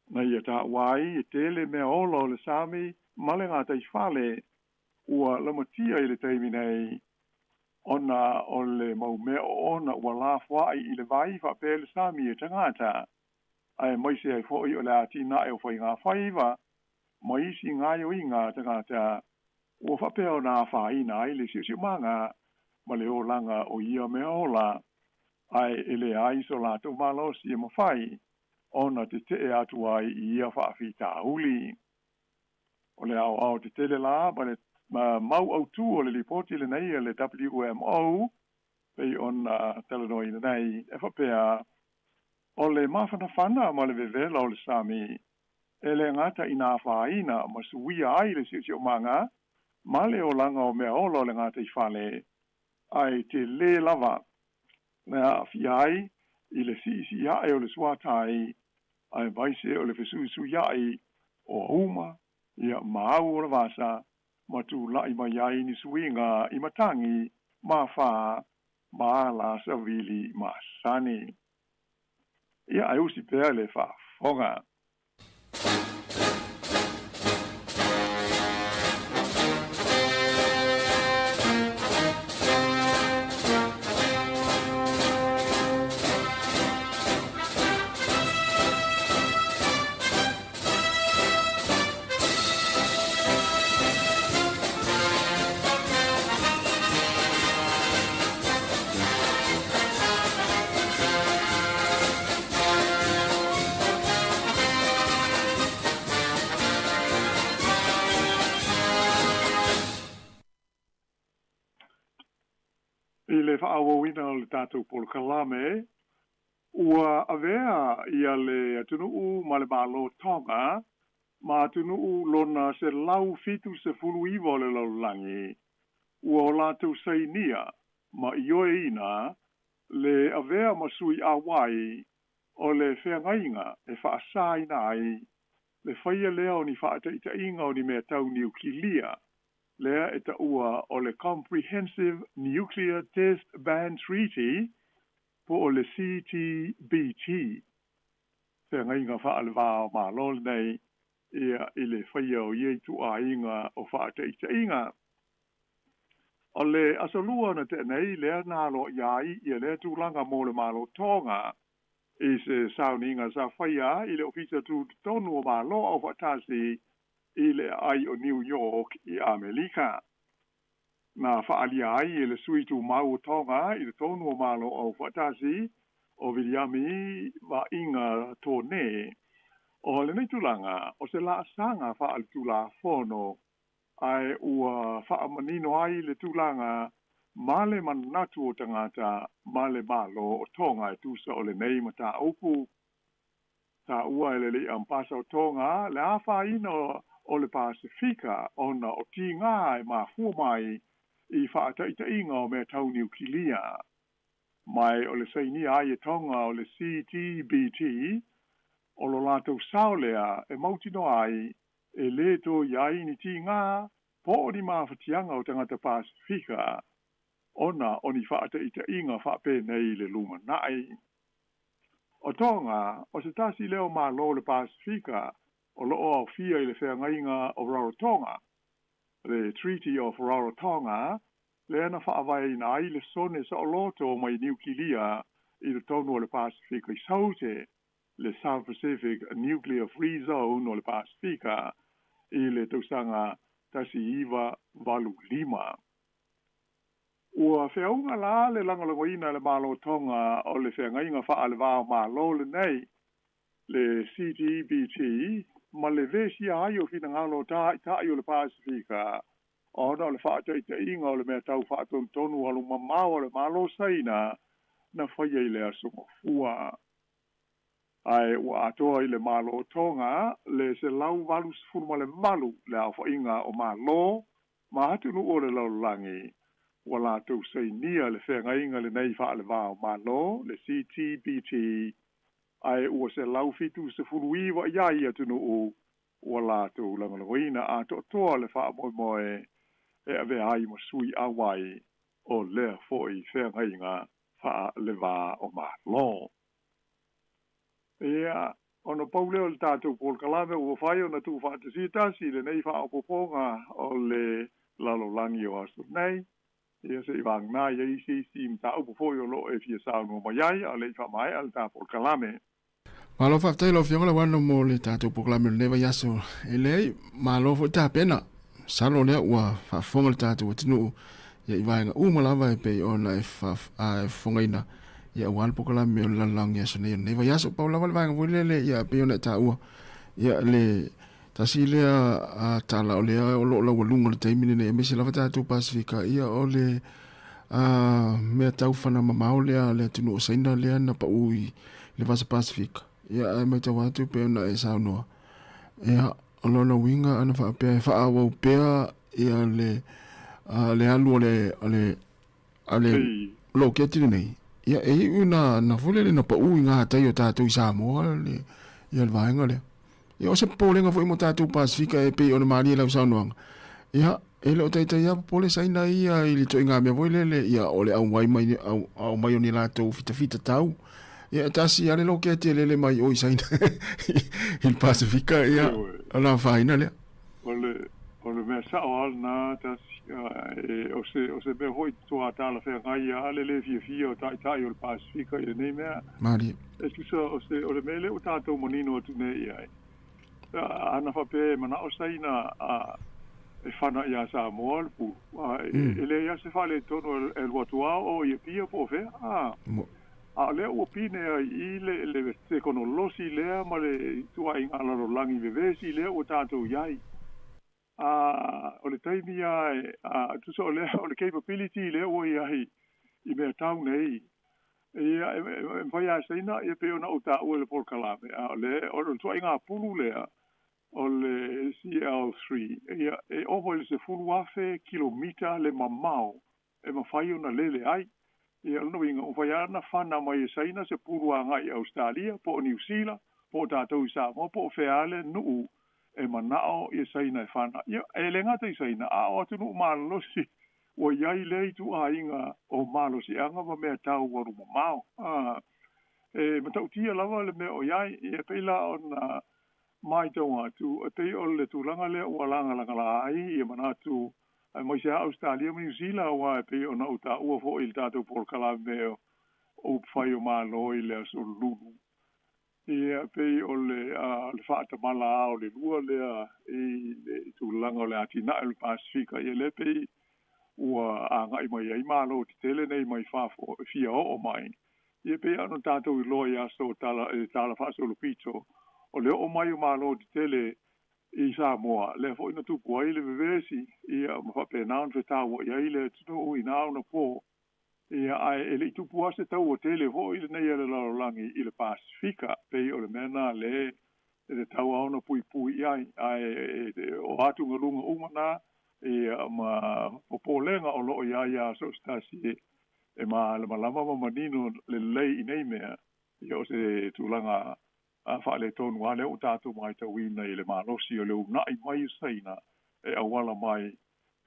Na ia taua ai e tele mea ola o le sami ma le gataifale ua lamatia i le taimi nei, ona o le mau mea oona ua lafoai i le vai faapea le sami e tagata, aemaise ai foi o le atinae o faigafaiva ma isi gaoioiga a tagata ua faapea ona afaina ai le siosiomaga ma le olaga o ia mea ola, ae e leai so latou malosi e mafai ona tetee atu ai i ia faafitauli. O le aoao tetele la ma le mau autū o le lipoti lenei a le WMO pei ona talanoaina nei, e faapea, o le mafanafana ma le vevela o le sami e le gata ina afaina ma suia ai le siosiomaga ma le olaga o mea ola o le gataifale, ae tele lava le aafia ai i le siisiae o le suatai, aemaise o le fesuisuiai o auma ia ma au o le vasa, ma tulai mai ai ni suiga i matagi ma afa ma ala savili masani. Ia ae usi pea le faafofoga. I le faaauauina o le tatou polokalame, ua avea ia le atunuu ma le Malo Tonga ma atunuu lona 179 o le lalolagi ua o latou sainia ma ioeina le avea ma sui auai o le feagaiga e faasaina ai le faia lea o ni faataitaiga o ni mea tau niukilia lea e taua o le Comprehensive Nuclear Test Ban Treaty po o le CTBT. Feagaiga faalevā o Malo lenei ia i le faia o ia ituaiga o faataitaiga. O le Aso Lua na tea nei lea na aloaia ai ia lea tulaga mo le Malo Tonga i se sauniga sa faia i le Ofisa Tutotonu o Malo Aufaatasi i le aai o New York i Amelika. Na faaalia ai e le Sui Tumau o Tonga i totonu o Malo Aufaatasi o Viliami Vaaiga Tone, o lenei tulaga o se laasaga faaletulafono ae ua faamanino ai le tulaga ma le manatu o tagata ma le Malo o Tonga e tusa o lenei mataupu. Taua e le alii Ambasa o Tonga le afaina o le Pasefika ona o tigā e mafua mai i faataitaiga o mea tau niukilia. Ma o le sainia ai e Tonga o le CTBT, o lo latou sao lea e mautinoa ai e lē toe i ai ni tigā po o ni mafatiaga o tagata Pasefika ona o ni faataitaiga faapenei i le lumanai. O Tonga, o se tasi lea o Malo o le Pasefika o lo o aofia i le Feagaiga o Rarotonga, le Treaty of Rarotonga, lea na faavaeina ai le sone saoloto mai niukilia i totonu o le Pasefika i Saute, le South Pacific Nuclear Free Zone o le Pasefika i le tausaga 1985. Ua feauga la le lagolagoina e le Malo o Tonga o le Feagaiga Faalevā o Malo lenei, le CTBT, ma le vesia ai o finagalo o tāita'i o le Pasefika ona o le faataitaiga o le mea tau faatonutonu alumamao a le Malo o Saina na faia i le Aso Gafua. Ae ua atoa i le Malo o Tonga le 188 le aofaiga o Malo ma atunuu o le lalolagi ua latou sainia le feagaiga lenei faalevā o Malo, le CTBT, ae ua 179 i ai atunuu ua latou lagolagoina atoatoa le faamoemoe e avea ai ma sui auai o lea foi feagaiga faalevā o Malo. Ia, ona pau lea o le tatou polokalame ua mafai ona tuufaatasia tasi lenei faaopoopoga o le lalolagi o aso nei. Ia se i vagana i ai se isi mataupu foi o lo o e fia saunoa mai ai, a o le i faamaea le ta polokalame. Malo faafetai lau Afioga Lauano mo le tatou polokalame o lenei vaiaso. E leai, malo foi tapena. Masalo lea ua faafofoga le tatou atunuu ia i vaega uma lava e pei ona e faafofogaina ia aua le polokalame o le lalolagi aso nei o lenei vaiaso. Pau lava le vaega foi lele ia pei ona e taua ia le tasi lea tala o lea o lo o laualuga i le taimi lenei aemaise lava tatou Pasefika ia o le mea tau fana mamao lea a le atunuu o Saina lea na pau i le Vasa Pasefika. Ia ae matau atu pei ona e saunoa ia o lona uiga ana faapea e faaauau pea ia le le alu o le o le a le loketi lenei ia e iu na na foi lele na pau i ngā tai o tātou i Samoa le ia le vaega lea. Ia o se popolega foi mo tātou Pasifika e pei ona malie lau saunoaga. Ia e le o taitai lava popole Saina ia i le ituaiga mea foi lele ia o le auai mai au, au mai o ni latou fitafita tau. Ia e tasi lava le loketi e lele mai o i Saina i le Pasifika ia o le afaina lea. O le, o le mea sao lava lena tasi, e, o se, o se mea foi toa talafeagai lava le lē fiafia o taitai o le Pasifika i lenei mea. Malie. E tusa o se, o le mea lea ua tatou manino atu nei i ai, ana faapea e manao Saina a, e fana iā Samoa le pulu, a, e, e leai lava se faaletonu e, e alu atu lava o i Apia po o fea, a. A o lea ua pine ai i le, le tekonolosi lea ma le ituaiga lalolagi vevesi lea ua tatou i ai. A, o le taimi lava e, a, tusa o lea, o le capability lea ua i ai. i mea tau nei. Ia, e mafai lava e Saina, ia pei ona ou taua i le polokalame, a o le, o le ituaiga pulu lea, o le CL3, ia, e ova i le 10,000 kilomita le mamao e mafai ona lele ai. Ia, o lona uiga, ua mafai lava ona fana mai e Saina se pulu agai i Ausetalia, po o Niu Sila, po o tatou i Samoa, po o fea lava le nuu e manao ia Saina e fana. Ia, e le gata i Saina, a o atunuu malolosi ua i ai lea ituaiga o malosiaga ma mea tau alu mamao. A, e matautia lava le mea o i ai, ia pei la ona matau atu, e pei o le tulaga lea ua lagalagala ai ia manatu aemaise lava Ausetalia ma Niu Sila, aua e pei ona ou taua foi i le tatou polokalame o upufai o Malo i le Aso Lulu. Ia, pei o le le faatamala lava o le lua lea i le tulaga o le atinae o le Pasefika, ia lea pei ua agai mai ai Malo tetele nei mai fafo e fia oo mai. Ia pei lava ona tatou iloa i aso tala i tala faasolopito, o le oo mai o Malo tetele i Samoa, lea foi na tupu ai le vevesi, ia ma faapena ona fetauai ai le atunuu i na ona po. Ia, ae e le i tupu lava se taua tele foi lenei a le lalolagi i le Pasefika, pei o le mea lena lea e tatau lava ona puipui i ai, ae o atugaluga uma na, ia, ma popolega o lo o i ai ia so o se tasi e malamalama ma manino lelei i nei mea, ia o se tulaga faaletonu lava lea ua tatou matauina i le malosi o le uunai mai o Saina e auala mai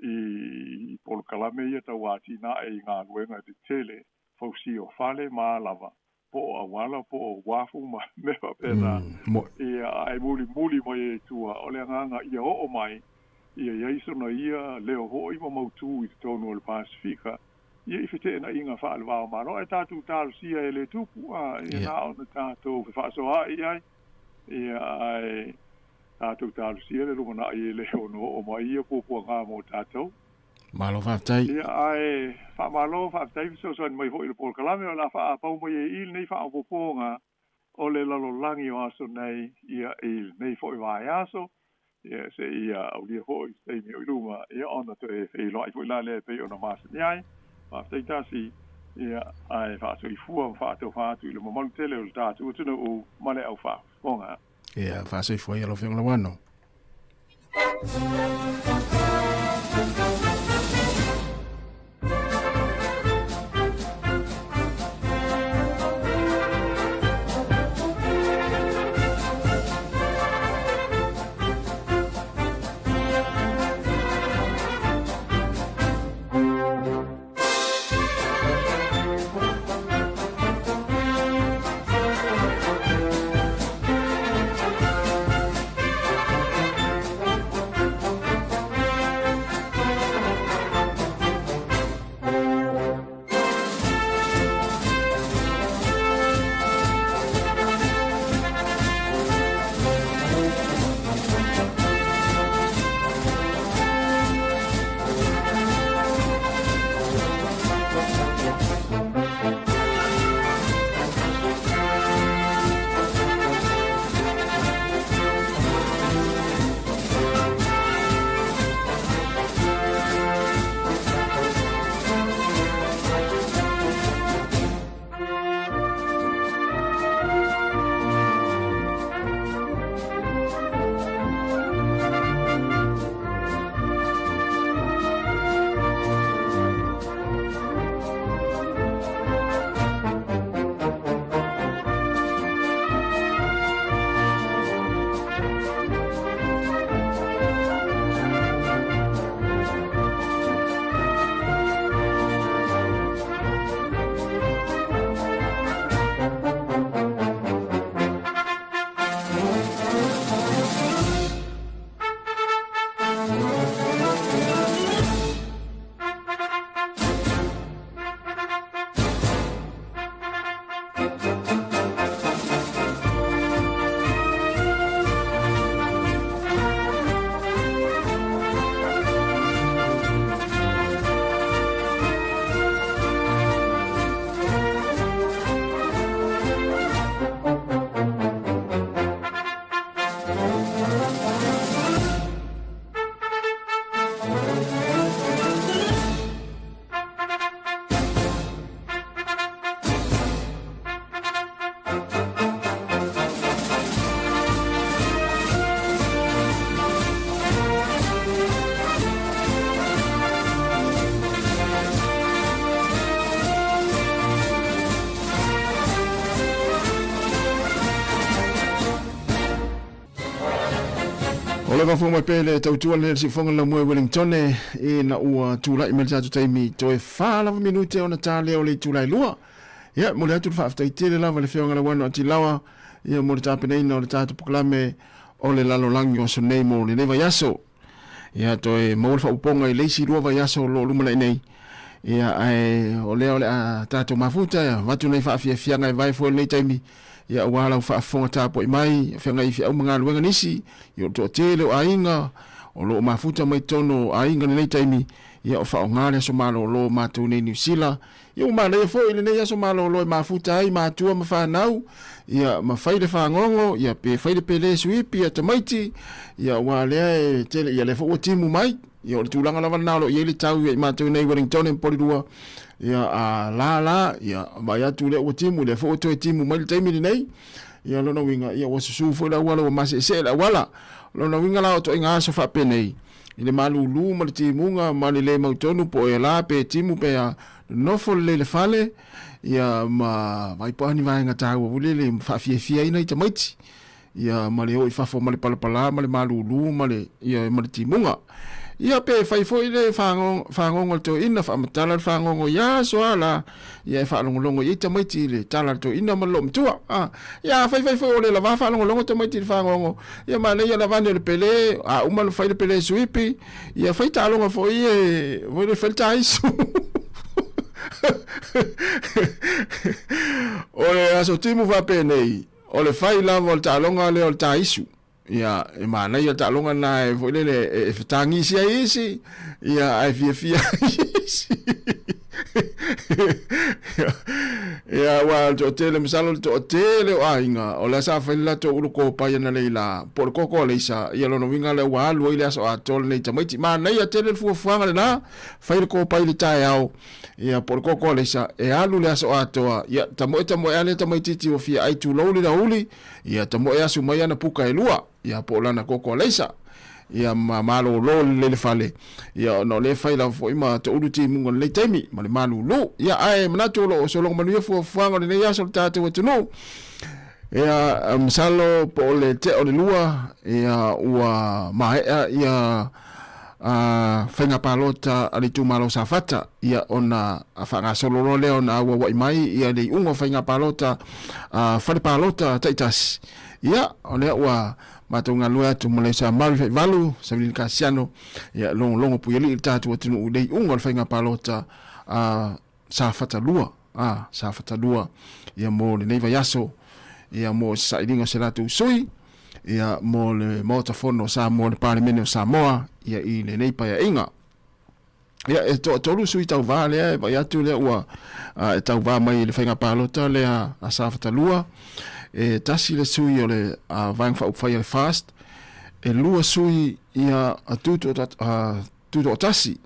i polokalame ia tau atinae i galuega tetele, fausia o fale ma a lava, po o auala po o uafu ma mea faapena. Ia, ae mulimuli mai ai i tua, o le agaga ia oo mai, ia i ai sona ia leo foi ma mautu i totonu o le Pasefika, ia i feteenaiga faale-va o Malo, ae tatou talosia e le tupu, a, ia na ona tatou fefaasoaai i ai, ia, ae tatou talosia le lumanai e le ono oo mai ia puapuaga mo tatou. Malo faafetai. Ia, ae faamalo faafetai fesoasoani mai foi i le polokalame o le a faaapau mai ai i lenei faaopoopoga o le lalolagi o aso nei, ia, i lenei foi vaiaso, ia, seia aulia foi se taimi o i luma, ia, ona toe feiloai foi la lea e pei ona masani ai. Faafetai tasi, ia, ae faasoifua ma faatofa atu i le mamalu tele o le tatou atunuu ma le aufaafofoga. Ia, faasoifua ia lau Afioga Lauano. le faafofoga mai pea i le tautua lenei a le siufofoga le laumua i Wellingtone ina ua tulai mai le tatou taimi toe fa lava minute ona ta lea o le itula e lua. Ia, e momoli atu le faafetai tele lava i le Afioga Lauano Atilawa ia mo le tapenaina o le tatou polokalame o le lalolagi o aso nei mo lenei vaiaso. Ia, toe maua le faaopoopoga i le isi lua vaiaso o lo o lumanai nei. Ia, ae o lea o le a tatou mafuta, ia, avatu nai faafiafiaga e vae foi lenei taimi, ia, aua lau faafofoga tapuai mai, feagai i feau ma galuega nisi, ia, o le toatele o aiga, o lo o mafuta mai totonu o aiga lenei taimi, ia, o faaaoga le aso malolo o matou nei Niu Sila, Ia ua manaia foi lenei aso malolo e mafuta ai matua ma fanau, ia ma fai le fagogo, ia pe fai le pele suipi ia tamaiti, ia aua lea e tele, ia lea foi ua timu mai, ia o le tulaga lava lena o lo o i ai le tau ia i matou nei i Wellington e Porirua, ia a la la, ia vaai atu lea ua timu, lea foi ua toe timu mai le taimi lenei, ia lona uiga, ia ua susu foi le auala ua maseesee le auala. O lona uiga la o ituaiga aso faapenei, i le malūlū ma le timuga ma le lē mautonu po o ea lā pe timu pe a, nonofo lelei i le fale, ia ma vaai po o a ni vaega taua foi lele e faafiafia ai nai tamaiti, ia ma le o i fafo ma le palapalā ma le malūlū ma le, ia ma le timuga. Ia pe fai foi le fagogo a le toeaina, faamatala le fagogo i aso a la, ia e faalogologo i ai tamaiti i le tala a le toeaina ma le loomatua. A, ia afai fai foi o le lava faalogologo tamaiti i le fagogo, ia manaia le avane o le pele, a uma ona fai le pele suipi, ia fai taaloga foi e, foi le fai le taisu. O le aso timu faapenei, o le fai lava o le taaloga lea o le taisu. Ia, e manaia le taaloga lena e foi lele e fetagisi ai isi, ia, ae fiafia ai isi. Ia, aua o le toatele, masalo le toatele o aiga, o lea sa fai le latou ulu kopai analeila, po o le koko aleisa, ia lona uiga lea ua alu ai le aso atoa lenei tamaiti. Manaia tele le fuafuaga lena, fai le kopai i le taeao, ia po o le koko aleisa, e alu le aso atoa, ia tamoe tamoe lava le tamaitiiti ua fia ai tulou le lauli, Ia tamoe asu mai ana puka e lua, ia po o lana koko alaisa, ia ma malōlō lelei le fale, ia ona o lea e fai lava foi ma toulu timuga o lenei taimi, ma le malūlū. Ia ae manatu o lo o sologa manuia fuafuaga o lenei aso o le tatou atunuu. Ia masalo po o le tea o le lua, ia ua maea ia a faiga palota a le itumalo o Safata, ia ona faagasolo loa lea ona auauai mai ia le iuga o faiga palota a fale palota taitasi. Ia, o lea ua matou galulue atu ma le sa Mary Faivalu, Savilini Kasiano, ia logologo puialii le tatou atunuu i le iuga o le faiga palota a Safata 2, a Safata 2, ia mo lenei vaiaso, ia mo se sailiga o se latou sui, ia mo le Maota Fono o Samoa, le Palemene o Samoa, ia i lenei paeaiga. Ia, e toatolu sui tauvā lea e vaai atu lea ua e tauvā mai i le faiga palota lea a Safata 2. E tasi le sui o le Vaega Faaupufai a le FAST, e lua sui ia a Tutoatasi.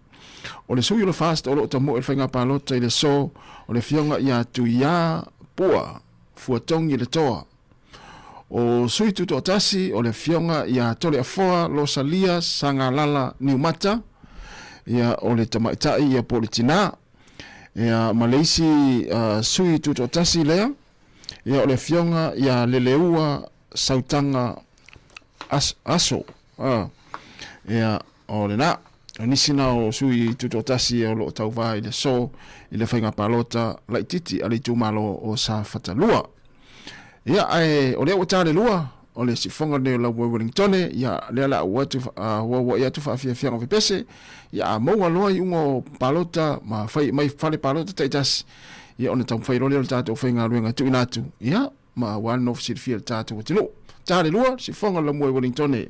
O le sui o le FAST o lo o tamoe i le faiga palota i le aso o le Afioga ia Tuiā Pua Fuatogi Le Toa. O sui Tutoatasi o le Afioga ia Toleafoa Losalia Sagalala Niumata, ia o le tamaitai ia po o le tinā. Ia ma le isi sui Tutoatasi lea, ia o le Afioga ia Leleua Sautaga Aso. Ia, o lena. O nisi na o sui tutoatasi o lo o tauvā i le aso i le faiga palota laitiiti a le itumalo o Safata 2. Ia, ae o lea ua ta le lua, o le siufofoga lenei o Laumoe Wellingtone, ia, lea la ua atu, huauai atu faafiafiaga o pepese, ia, a maua loa iuga o palota ma fai mai fale palota taitasi, ia, ona taumafai loa lea o le tatou faigaluega e tuuina atu, ia, ma aua le nofo silafia i le tatou atunuu. Ta le lua, siufofoga o Laumoe Wellingtone.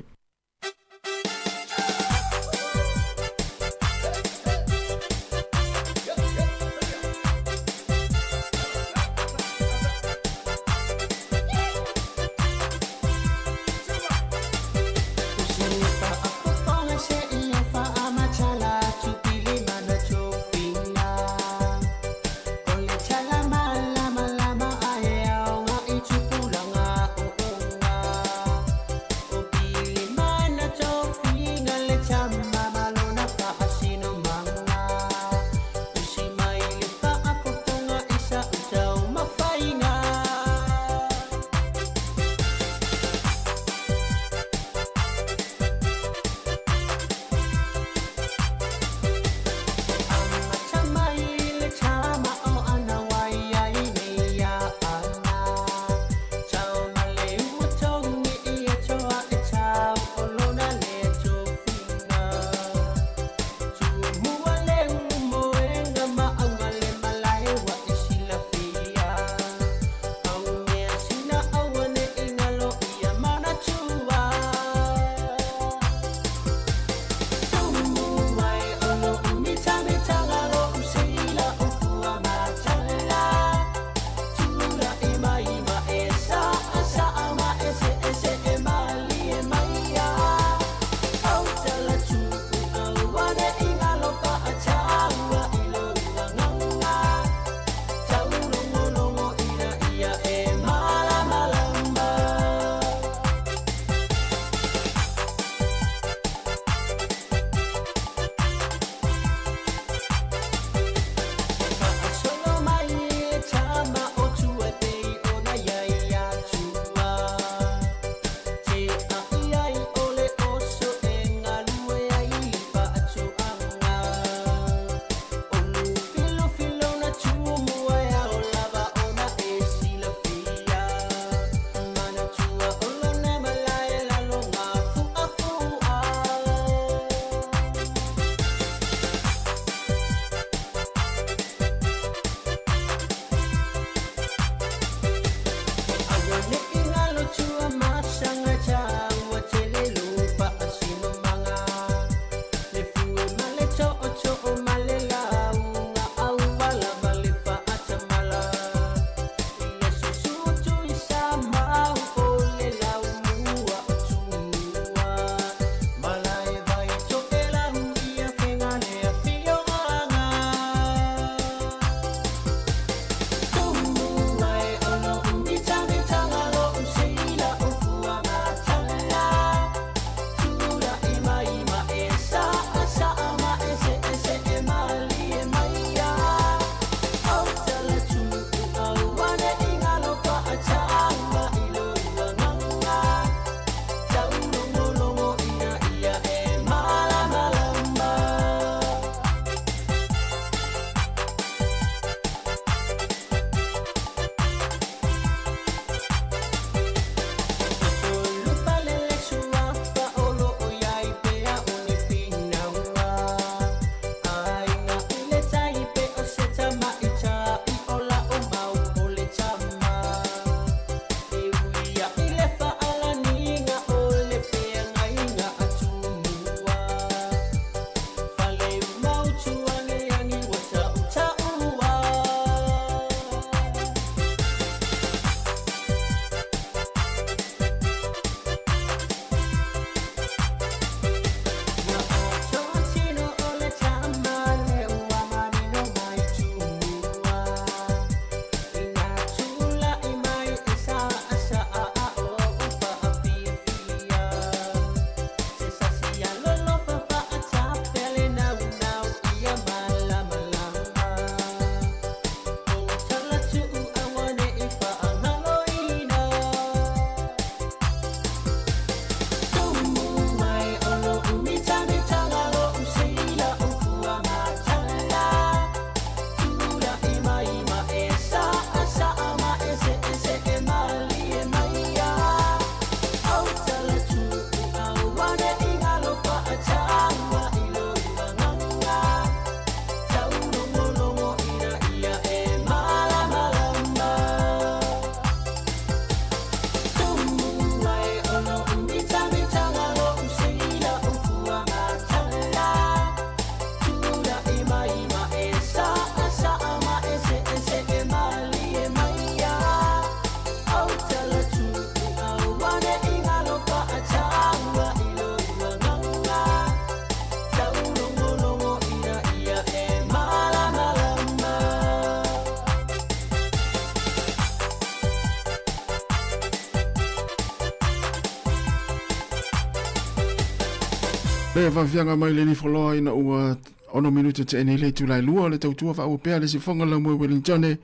Le faafiaga mai le lifoloa ina ua ono minute te nei le itula e lua o le tautua faaua pea le sifoga lau moe Wellington ia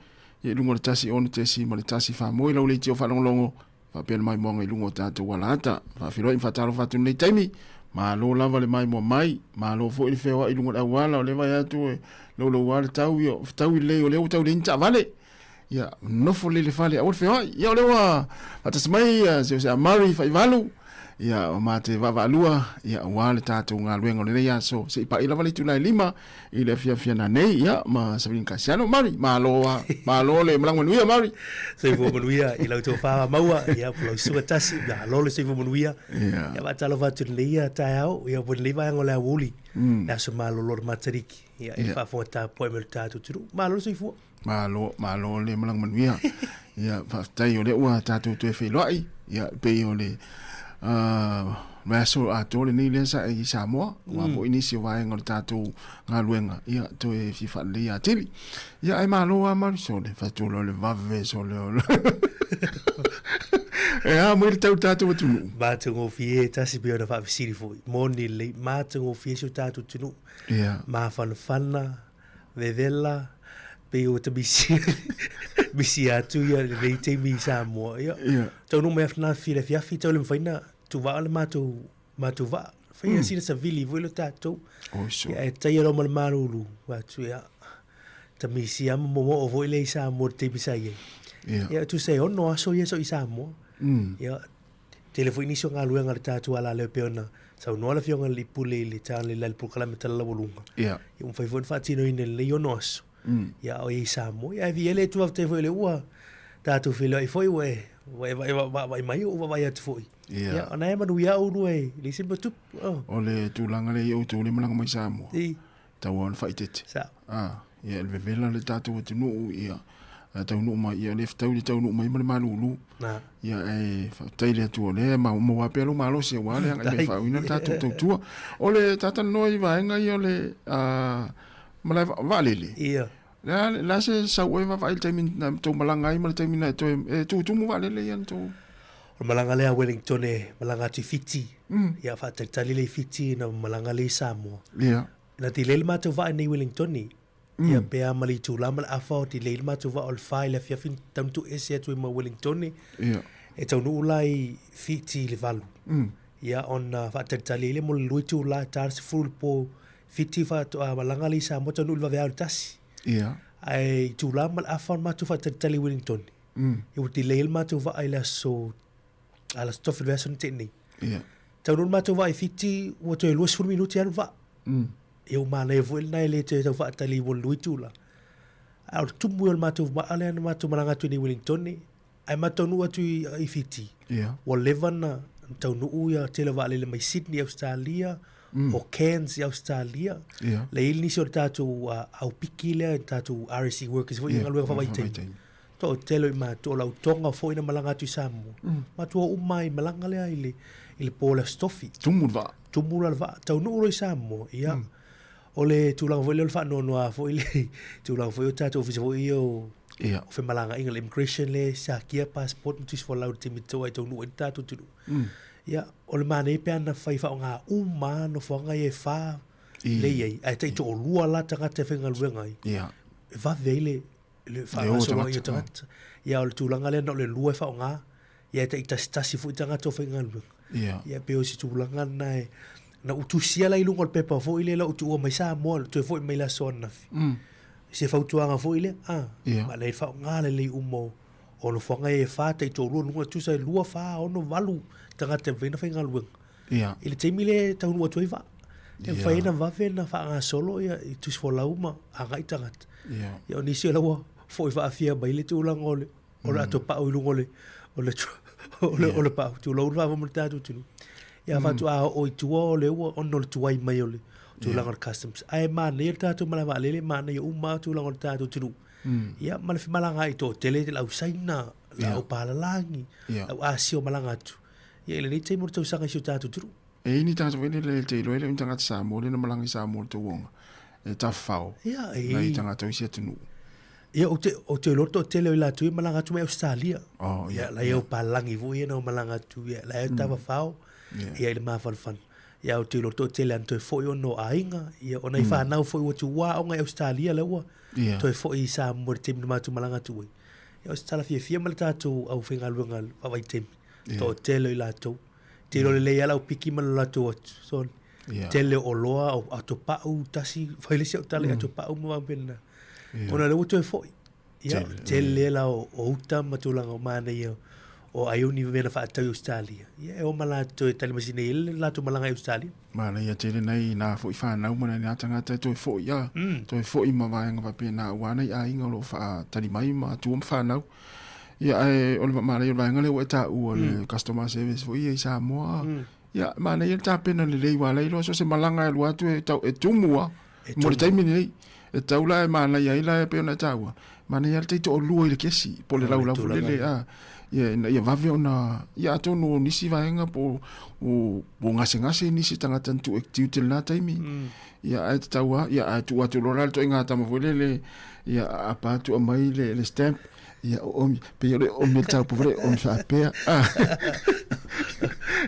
i luga o le 106.1 faamoe lau leitio faalogologo faapea le maimoaga i luga o tatou alaata. Faafeiloai ma faatalofa atu i lenei taimi. Malo lava le maimoa mai, malo foi le feoai i luga o le auala, o lea vaai atu e louloua le tau, ia fetaui lelei o lea ua tau leai ni taavale. Ia, nofo lelei i le fale, aua le feoai. Ia, o lea ua faatasi mai ia si o se Mary Faivalu, ia, o ma te vaavaalua, ia, aua le tatou galuega o lenei aso, se i pa'i lava le itula e 5 i le afiafi ana nei, ia, ma Sabrina Kasiano. Mary, malo a, malo le malaga manuia, Mary. Soifua manuia i lau tofa maua, ia, po lau susuga tasi, malo le soifua manuia. Ia. Ia, faatalofa atu i lenei taeao, ia, po o lenei vaega o le aoauli, le aso malolo o le Matariki, ia, i le faafofoga tapuai mai o le tatou atunuu. Malo le soifua. Malo, malo le malaga manuia. Ia, faafetai o lea ua tatou toe feiloai. Ia, pei o le vaiaso atoa lenei lea sa i Samoa, aua foi nisi o vaega o le tatou galuega, ia, toe fia faaleleia atili. Ia, ae malo lava Mari, sole, fatu loa le vave, sole o le... E a mai le tau tatou atunuu. Matagofie tasi pei ona faafesili foi. Moni lelei, matagofie si o tatou atunuu. Ia. Mafanafana, vevela, pei ua ta misi, misi atu ia lenei taimi i Samoa. Ia, Ia. taunuu mai afinafi le afiafi, tau le mafai na tuvaa le matou, matou vaa. Fai mm. sina savili foi lo tatou. Oi so. Ia, e taia loa ma le malulu. Atu ia, ta misi a momoo foi le i Samoa le taimi sa i ai. Ia. Ia, tusa e ono aso ia so i Samoa. Ia, Tele foi nisi o galuega a le tatou alaleo pei ona saunoa le Afioga i le Alii Pule i le taga le polokalame Talalauluga. Ia. Ia ua mafai foi ona faatinoina i lenei ono aso. Ia a o i ai i Samoa. Ia ae viia le Atua faafetai foi o lea ua tatou feiloai foi ua e ua e vaavaai mai ou vaavaai atu foi. Ia. Ia ona e manuia au lua e leai se mea tupu. Oh. O le tulaga lea i outou lea malaga mai Samoa. I. Tau ona faaeteete. Sao. Ah, ia le vevela le tatou atunuu, ia taunuu mai, ia le fetaui le taunuu mai ma le malulu. Na. Ia e faafetai i le Atua o lea e maua pea lou malosi aua le agai mai faauiina le tatou tautua. O le talanoa i vaega ia o le malae vaalele. Ia. Le a, le a se sau oe vaavaai i le taimi na tou malaga ai ma le taimi na e toe, e tutumu vaalele ia na tou... O le malaga lea a Wellington e malaga atu i Fiti. Ia faatalitali lea i Fiti ona malaga lea i Samoa. Ia. Na delay le matou vaa nei Wellington ia pe a ma le itula ma le afa o delay le matou vaa o le fa i le afiafi na taunuu tuu ese atu ai ma Wellington e taunuu la i Fiti i le valu. Ia ona faatalitali ai lea mo le lua itula e ta le sefulu i le po Fiti faatoa malaga lea i Samoa taunuu i le vaveao i le tasi. Ae itula ma le afa o le matou faatalitali i Wellington ia ua delay ai le matou vaa i le aso a le Aso Tofi i le vaiaso na tea nei. Taunuu le matou vaa i Fiti, ua toe 20 minute alu le vaa. Ia ua manaia foi lena e le toe tau faatali mo le lua itula. A o le tumu ia o le matou vaa lea na matou malaga atu ai nei i Wellington, ae matou taunuu atu i Fiti, ua leva ona taunuu ia tele o vaalele mai Sydney i Ausetalia, o Cairns i Ausetalia. La e i ai nisi o le tatou aupiki lea, le tatou RSE workers foi ia galuega faavaitaimi. Toatele o i matou, o le au Tonga foi na malaga atu i Samoa. Matou o uma i malaga lea i le, i le po o le Aso Tofi. Tumu le vaa. Tumu la le vaa. Taunuu loa i Samoa, ia, o le tulaga foi lea o le faanoanoa foi le tulaga foi o tatou ofisa foi ia o, Ia. o femalagaaiga, le immigration lea e siakia passport ma tusi folau i le taimi e taunuu ai le tatou atunuu. Ia, o le manaia pe ana fai faaaoga uma lava nofoaga ia e fa lea e i ai, ae taitoalua la tagata e faigaluega ai, e vave ai le, le faagasologa o tagata. Ia o le tulaga lea na o le lua e faaaoga, ia e taitasitasi foi tagata o faigaluega. Ia. Ia pei o se tulaga lena e na ou tusia la i luga o le pepa foi lea la ou tuua mai Samoa toe foi mai le aso ananafi. Se fautuaga foi lea, a, Ia. ma lea faaaoga lelei uma o o nofoaga ia e fa taitoalua luga tusa e lua, fa, ono, valu tagata e mafai ona faigaluega. Ia. I le taimi lea e taunuu atu ai vaa. E mafai ai ona vave ona faagasolo ia i tusi folau ma agai tagata. Ia. Ia o nisi o la ua foi faafia mai le tulaga o le o le ato pau i luga o le o le o le o le pau tulou le faafofoga mai le tatou atunuu. Ia faatoa oo i tua o le ua ona o le tuai mai o le tulaga o le customs. Ae manaia le tatou malae vaalele, manaia uma lava tulaga o le tatou atunuu. Ia ma le femalagaai toatele le au Saina, le au palalagi, le au Asia o malaga atu. Ia i lenei taimi o le tausaga i si o tatou atunuu. E i ai ni tagata foi lele e te iloa e le o ni tagata Samoa lea na malaga i Samoa i le tauoga, e tafafao Ia, e nai i. tagata o isi atunuu. Ia, ou te, ou te iloa le toatele o i latou ia malaga atu mai Ausetalia. Oh, Ia, ia, la e au palagi foi ia na malaga atu, ia, la e tafafao, Ia. ia i le mafanafana. Ia ou te iloa toatele ana toe foi ona o aiga, ia o nai whanau foi ua tuua aoga i Australia lea ua toe foi i Samoa i le taimi na matou malaga atu ai. Ia o se tala fiafia ma le tatou aufaigaluega faavaitaimi, toatele o i latou. Te iloa lelei lava lau piki ma le latou atu. So, tele o oloa, o atopau, tasi, fai le isi au tala i atopau ma faapena. Ona o lea ua toe foi. Ia, tele la o, o uta ma tulaga o manaia o aioni mea na faatau i Ausetalia. Ia, e o ma latou e tali masina i le latou malaga i Ausetalia. Manaia tele nai nā foi whānau ma nai nā tangata e toe foi a, toe foi ma vaega faapena aua nai aiga o lo o faatali mai ma atua ma whānau. Ia, ae o le manaia o le vaega lea ua e taua le customer service foi ia i Samoa. Ia, manaia le tapena lelei aua la e iloa so o se malaga e alu atu e tau e tumu lava mo le taimi lenei. E tatau la e manaia ai la e pei ona e taua, manaia le taitoalua i le kesi po o le laulau foi lele a ia ina ia vave ona ia atonu o nisi vaega po o po o gasegase nisi tagata na tuu e tiute i lena taimi. Ia ae tatau lava ia ae tuu atu loa la le ituaiga tama foi lele ia aapa atu aumai le le stamp ia o omi pei o le omi o le taupu foi lele omi faapea.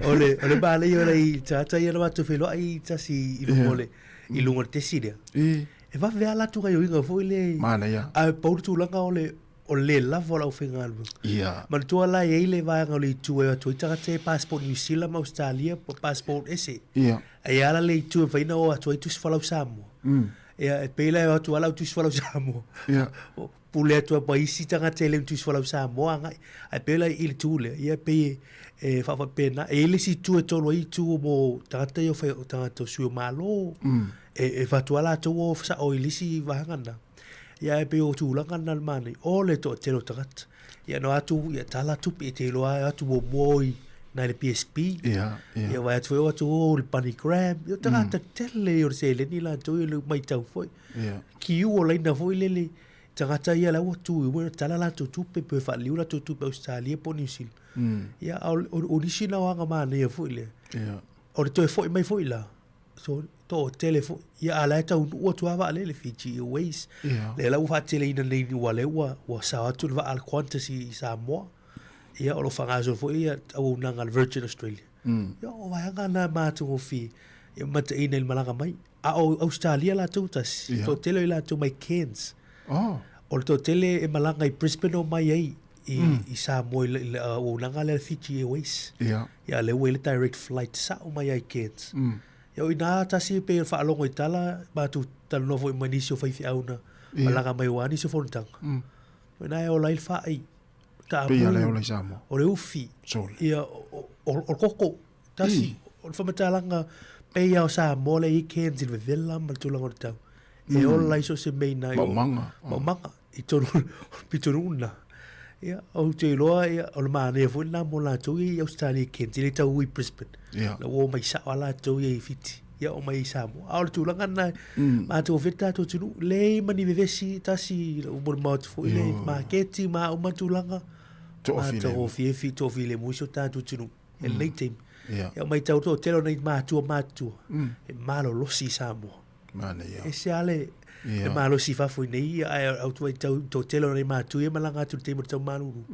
O le o le manaia o nai tagata ia na matou feiloai tasi i luga o le i luga o le tesi lea. E vave lava latou gaoioiga foi lea. Manaia. Ae pau le tulaga o le o le lē lava o le aufaigaluega. Ia. Manatua la e i ai le vaega o le itu e o atu ai tagata ia passport New Zealand ma Ausetalia po passport ese. Ia. Ae i ai la le itu e mafai ona o atu ai tusi folau Samoa. Ia e pei la e o atu lava lau tusi folau Samoa. Ia. Pule atu ai ma isi tagata e le ni tusi folau Samoa agai. Ae pei la i le itu lea, ia e pei e faafaapena. E i ai le isi itu e tolu ai itu mo tagata ia o fai o tagata o sui o Malo. E avatu lava latou o sao i le isi vaega lena. Ia ae pei o tulaga lena le manaia, o le toatele o tagata. Ia na o atu, ia tala tupe, e te iloa lava e o atu muamua o i nai le PSP. Ia, ia. Ia vaai atu foi o atu o i le Bunny Grab. Ia o tagata tele ia o le seleni latou ia le matau foi. Ia. Kiu o laina foi lele, tagata ia la ua tu i ua tala latou tupe pe faaliu latou tupe Ausetalia po o Niu Sila. Ia a o nisi na o aga manaia foi lea. Ia. O le toe foi mai foi la, so toatele foi. Ia a la e taunuu atu lava vaalele Fiji Airways. Ia. Lea la ua faateleina nei aua lea ua ua sao atu le vaa a le Qantas i Samoa. Ia o lo o faagasolo foi ia auaunaga a le Virgin Australia. Ia o vaega na e matagofie e mataina i le malaga mai. A o Ausetalia latou tasi, Ia. toatele o i latou mai Cairns. Oh. O le toatele e malaga i Brisbane o mai ai i, i Samoa i le, i le auaunaga lea a le Fiji Airways. Ia. Ia lea ua i ai le direct flight sao mai ai i Cairns. Ia o ina tasi pei o le faalogo i tala, matou talanoa foi ma nisi o faifeau na malaga mai aua nisi o fonotaga. O ina e ola ai le faai, taamu, Pei lava e ola i Samoa. o le ufi, Sole. ia, o, o, o le koko, tasi, o le faamatalaga pei lava o Samoa lea e i ai Cairns i le vevela ma le tulaga o le tau. E ola ai so o se mea i ina i o. Maumaga. Maumaga. I totonu o le pitonuu lena. Ia, ou te iloa, ia, o le manaia foi lena mo latou ia i Ausetalia i Cairns, e le tau i Brisbane. Ia. La ua omai sao lava latou ia i Fiti, ia omai i Samoa. A o le tulaga lena, matou fia le tatou atunuu, leai ma ni vevesi tasi i lou molimau atu foi le maketi ma a uma tulaga. Toafilemu. Matagofie, toafilemu si o tatou atunuu i lenei taimi. Ia. Ia, matau toatele o nai matua matutua, e malolosi i Samoa. Manaia. Ese lava le, le malosi i fafo i nei, ae au tu ai tau toatele o nai matua ia malaga atu i le taimi o le tau malulu.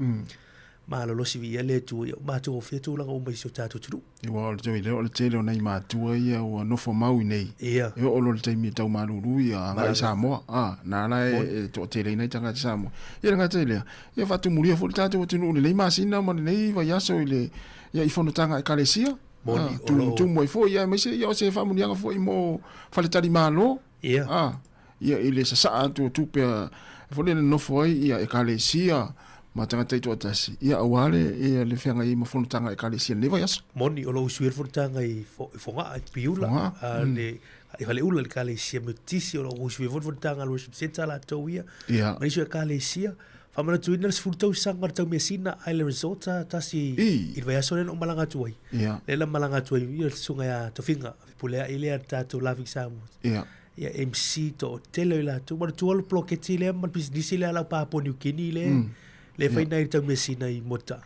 Malolosi viia le Atua ia matagofie tulaga uma i si o tatou atunuu. Aua o le tau o le tele o nai matua ia ua nofo mau i nei. Ia. E oo loa i le taimi e tau malulu ia agai i Samoa. A, na la e toateleina ai tagata Samoa. Ia le gata i lea, ia faatumulia foi le tatou atunuu i lenei masina ma lenei vaiaso i le ia i fonotaga a Ekalesia. Moni, o lo o. Tumutumu ai foi, aemaise ia o se faamuniaga foi mo faletalimalo. Ia. A, ia i le sasaa atu o tupe a, foi lele nofo ai ia Ekalesia ma tagata taitoatasi, ia aua le, ia le feagai ai ma fonotaga a Ekalesia i lenei vaiaso. Moni, o lo o usuia le fonotaga i Fogaa, i Piula, Fogaa, a, le, i Faleula, le Ekalesia Metotisi, o lo o usuia foi le fonotaga a le Worship Centre latou ia, Ia. ma nisi o Ekalesia. Faamanatuina le 10 tausaga o le Taumeasina Island Resort a tasi i le vaiaso lea na ou malaga atu ai. Ia. Lea na malaga atu ai ia le susuga ia Tofiga, Fepuleai lea le tatou Laughing Samoa. Ia. Ia MC toatele o i latou. Manatua le poloketi lea ma le pisinisi lea a lau Papua New Guinea lea, lea e fai nai le Taumeasina i Moataa.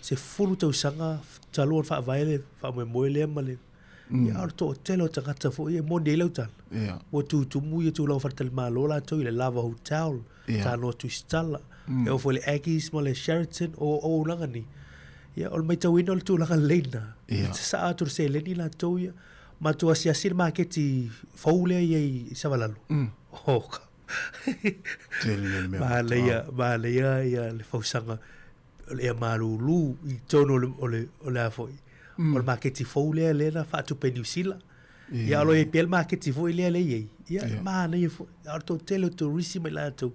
10 tausaga talu ona faavae le faamoemoe lea ma le Ia, a o le toatele o tagata foi e moni ai lau tala. Ia. Ua tutumu ia tulaga faletalimalo latou i le Lava Hotel, Ia. Tanoa Tusitala, e oo foi i le Aggies ma le Sheraton, o auaunaga nei. Ia, o le matauina o le tulaga lelei lena. Ia. E sasaa atu le seleni latou ia. Matou asiasi le maketi fou lea i ai i Savalalo. Oh, ka. Tele ia le mea. Manaia, manaia ia le fausaga o le ea malulu i totonu o le, o le, o le a foi, o le maketi fou lea lea na faatupe e Niu Sila. Ia, o lo o i ai pea le maketi foi lea lea e i ai. Ia, e manaia foi. A o le toatele o turisi ma i latou,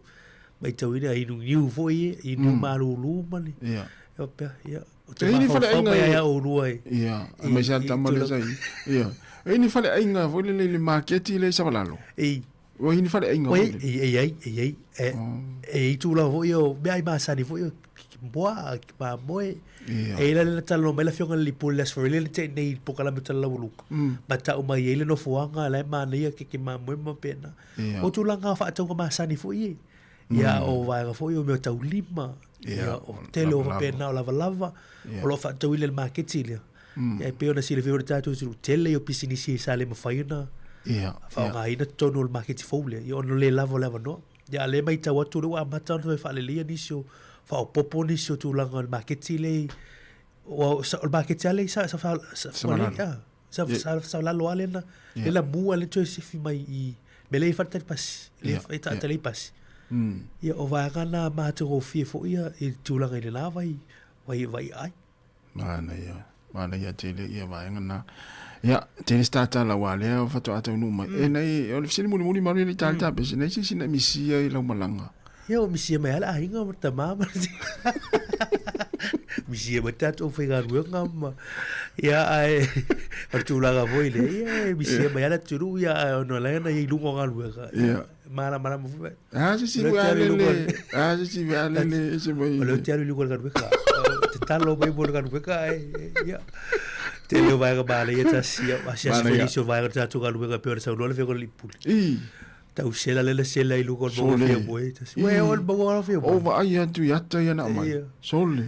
matauina inu niu foi ia, inu malulu ma le, Ia. e faapea, ia, o te E i ni mafaufau faleaiga mai e- ai a oulua i, Ia, aemaise lava le tama lea sa i. Ia. E i ni faleaiga foi lele i le maketi lea i Savalalo. i, Ua i ni faleaiga Oi, foi lele. e i ai, e i ai, e, e i ai tulaga foi ia o meaai masani foi ia, ki moa, ki mamoe. Ia. E i ai la lea na talanoa mai le afioga i le Lipuli i le Aso Faraile na tea nei i le polokalame o Tala Laualuga. Ma tau mai ai le nofoaga la e manaia keke mamoe ma faapena. Ia. O tulaga o faatauga masani foi ia. Ia, o vaega foi o mea taulima, Ia, ia, o tele o lavalava. faapena o lavalava, Ia. o lo o faatauina i le maketi lea. Ia, e pei ona silafia foi e le tatou atunuu, tele ia o pisinisi sa le mafai ona Ia, ia. faaaogaina totonu o le maketi fou lea, ia ona le lava o le avanoa. Ia, a o lea e matau atu o lea ua amata ona toe faaleleia nisi o, faaopoopo nisi o tulaga o le maketi lea i, aua o le maketi lava lea i Sa, Sa, Sa, Sa, Savalalo. ah, Sa, sa, Savalalo lava lea na, lea na mu a lea toe sifi mai i mea lea e faatali pasi, lea e taatali ai pasi. Ia, o vaega na matagofie foi ia i le tulaga i lena vai, vai, vai ai. Manaia, manaia tele ia vaega na. Ia, tele se tatala aua lea faatoa taunuu mai. E nai, o le fesili mulimuli malu e le i tali pese, nei se isi na e misia i lau malaga. Ia, ua misia mai lava le aiga ma le tama ma le misia mai tatou faigaluega ma ia ae o le tulaga foi lea, ia e misia mai lava le atunuu ia ae ona o la e na i ai i luga o galuega. Ia. Malamalama foi. A se isi O lea ou te alu i luga o le- a se isi alele ese mai. O lea ou te alu i luga o le galuega. Tatalo mai mo le galuega ae ia. Tele o vaega manaia tasi ia asiasi foi Manaia. nisi o vaega o le tatou galuega e pei ona saunoa le afioga i le Alii Pule. I. Tau sela lea na sela i luga o le maua Sole. fia moe tasi. Ué, o le maua fia moe. O vaai atu i ata ia na aumai. Ia. Sole.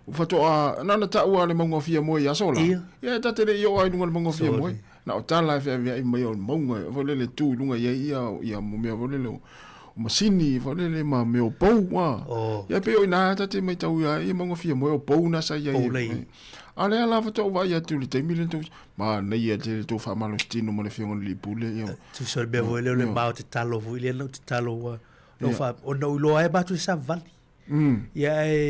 Ua faatoa, na ona taua le mauga o Fiamoe i aso la. Ia. Ia, e ta te le i oo ai i luga o le mauga o Sole. Fiamoe. Na o tala e feaveai mai o le mauga, foi lele tu i luga i ai ia, ia mo mea foi lele o, o masini, foi lele ma mea o pou, a. Oh. Ia, pei o ina ta te matau ia, ia mauga o Fiamoe o pou na sa i ai. Pou na i ai. A lea la faatoa ou vaai atu i le taimi lea tou, manaia tele tou faamalositino ma le afioga i le Alii Pule, ia. Tusa o le mea foi lea o le ma o tatalo foi lea na ou tatalo ua, na ou faa, ona ou iloa ai matou i savavali. Ia ae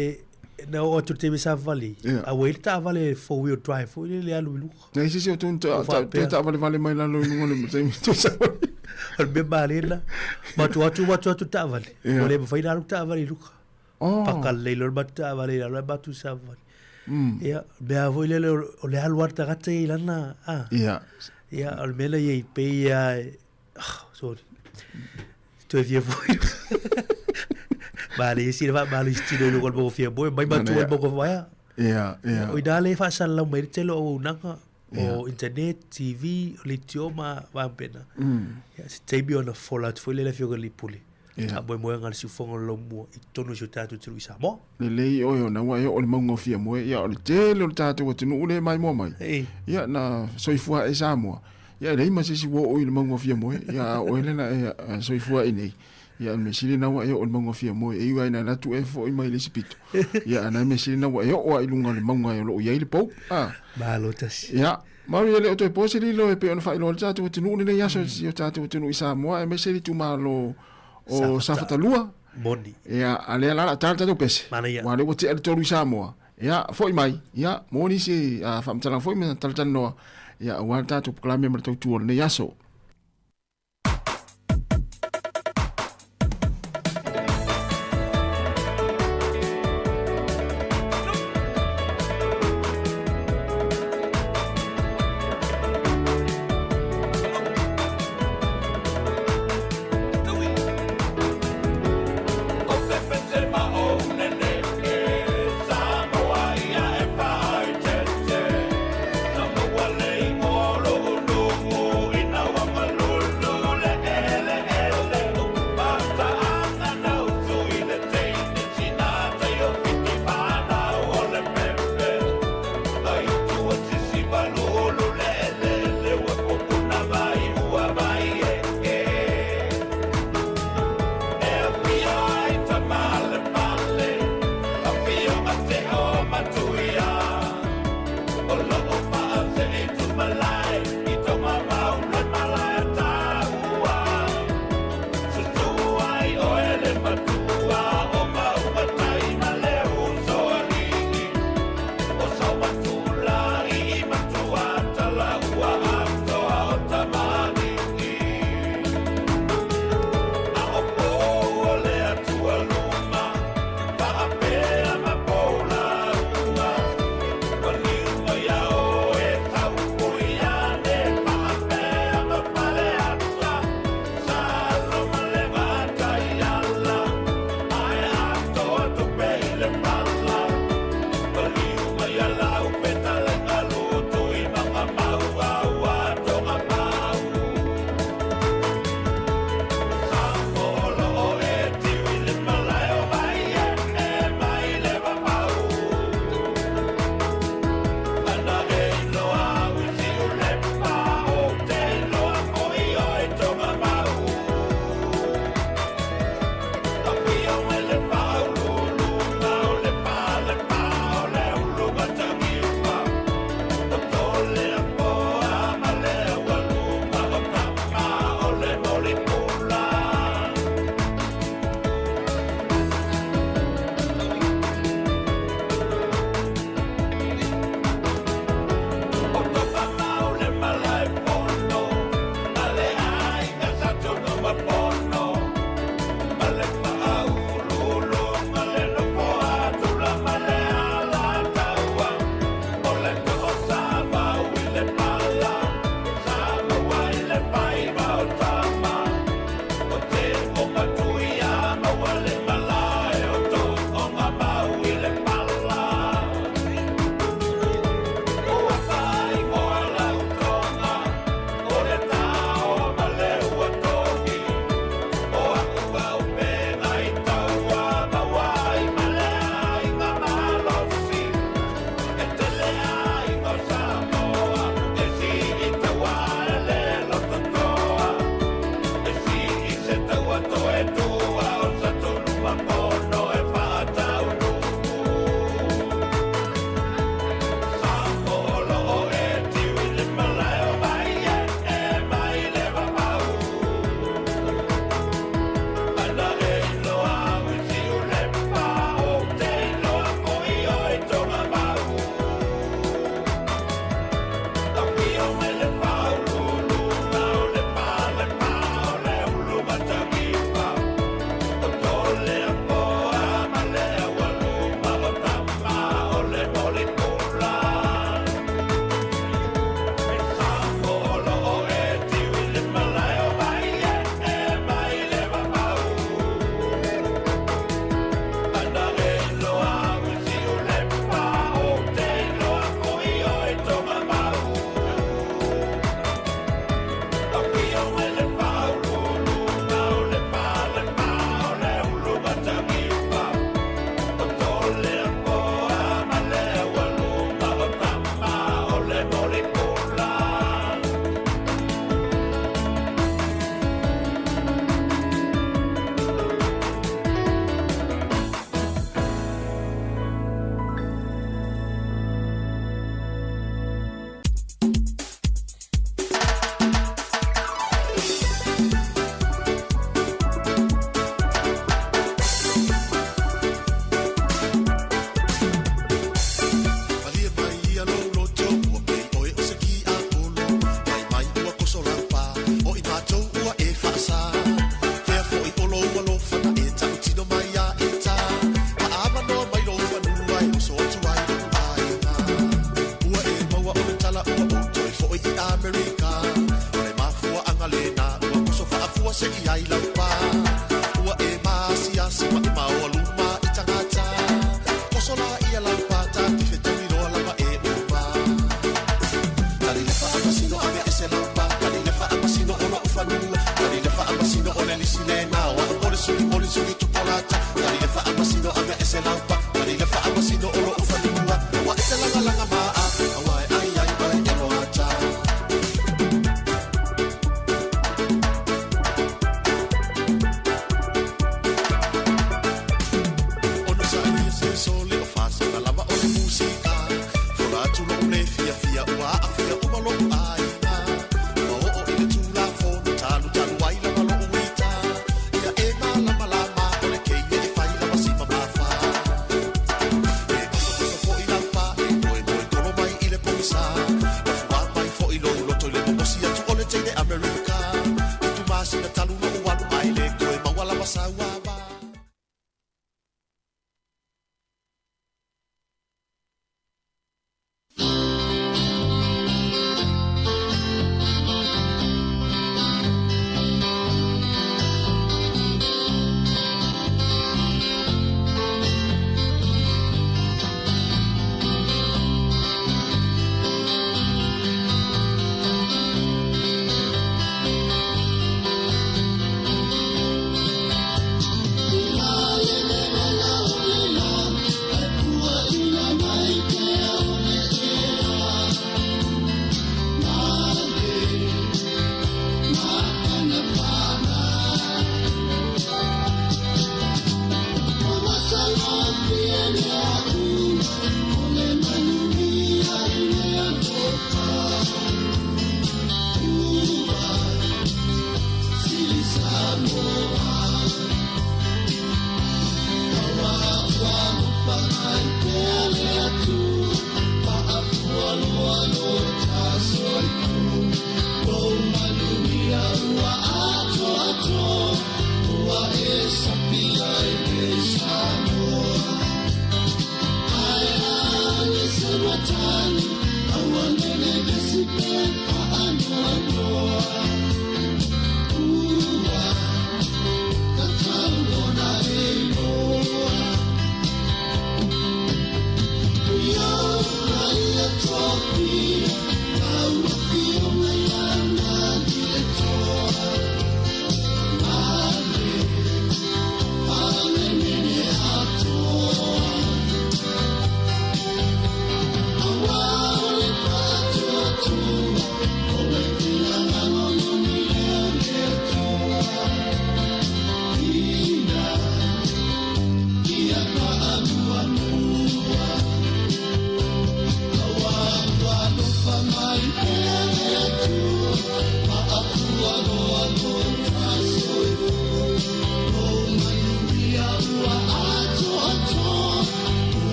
na oo atu i le taimi savavali, Ia. a ua i ai le taavale 4 wheel drive foi lele e alu i luga. Nei se isi o tou Ua faapea. toe taavalevale mai lalo i luga o le taimi tou savavali. O le mea malie lena, matou o atu matou o atu i le taavale, Ia. ua le mafai ona alu le taavale i luga. Oh. Paka lelei loa le matou taavale i lalo ae matou savavali. Ia, o le mea foi lele o le alu lava le tagata ia i lana, a. Ia. Ia, o le mea lea i pei lava e, ah, sorry. Toe fia foi. Manaia sina faamalosi tino i luga o le maua fia moe, mai matua i le maua vaea. Ia, ia. O ina lea e faasalalau mai ai le tele o auaunaga, o internet, TV, o leitio ma vaega faapena. Ia, se taimi ona fofola atu foi lea i le Afioga i le Alii Pule. Ia. Faamoemoega a le siufofoga o le laumua i totonu o si o tatou atunuu i Samoa. Lelei oe ona ua e oo i le mauga o Fiamoe, ia o le tele o le tatou atunuu lea e maimoa mai. Ei. Ia na soifua ae Samoa. Ia e leai ma se isi ua oo i le mauga o Fiamoe, ia a o oe lea na e soifua ae nei. Ia o le mea sili lena ua e oo i le mauga o Fiamoe, e ui lava ina alu atu e foi mai le isi pito. Ia a na mea sili lena ua e oo lava i luga o le mauga o lo o i ai le pou. A. Malo tasi. Ia, malu ia le o toe po se lilo e pei ona faailoa le tatou atunuu lenei aso si o tatou atunuu i Samoa aemaise le itumalo o Safatalua. Moni. Ia, a lea la o le a ta le tatou pese. Manaia. Aua o lea ua tea le tolu i Samoa. Ia, foi mai, ia, mo nisi faamatalaga foi ma talatalanoa, ia, aua le tatou polokalame ma le tautua o lenei aso. laupa Ua e maasiasi ma e maoaluma i tagata Oso laia laupa ta te fetaui loa lava e uma Tali le faamasino ave ese laupa Tali le faamasino o lo'u fanua Tali le faamasino o le lisi lena O a'u o le suli o le suli tupolata Tali le faamasino ave ese laupa Tali le faamasino o lo'u fanua Ua e te lagalaga ma'a Aua e ai ai oe e loata. Ono sa ia se sole o fasana lava o le musika Fola atu lo'u le fiafia ua aafia uma lo'u aiga Ua oo i le Tulafono talutalu ai lava lo'u ita Ia e malamalama o le keia e fai lava si mamafa E tosotoso foi laupa e moemoe kolo mai i le pogisa Mafua mai foi lou loto i le momosi atu o le teine Amerika Fitu masina talu lo'u alu ae le toe maua lava sau ava.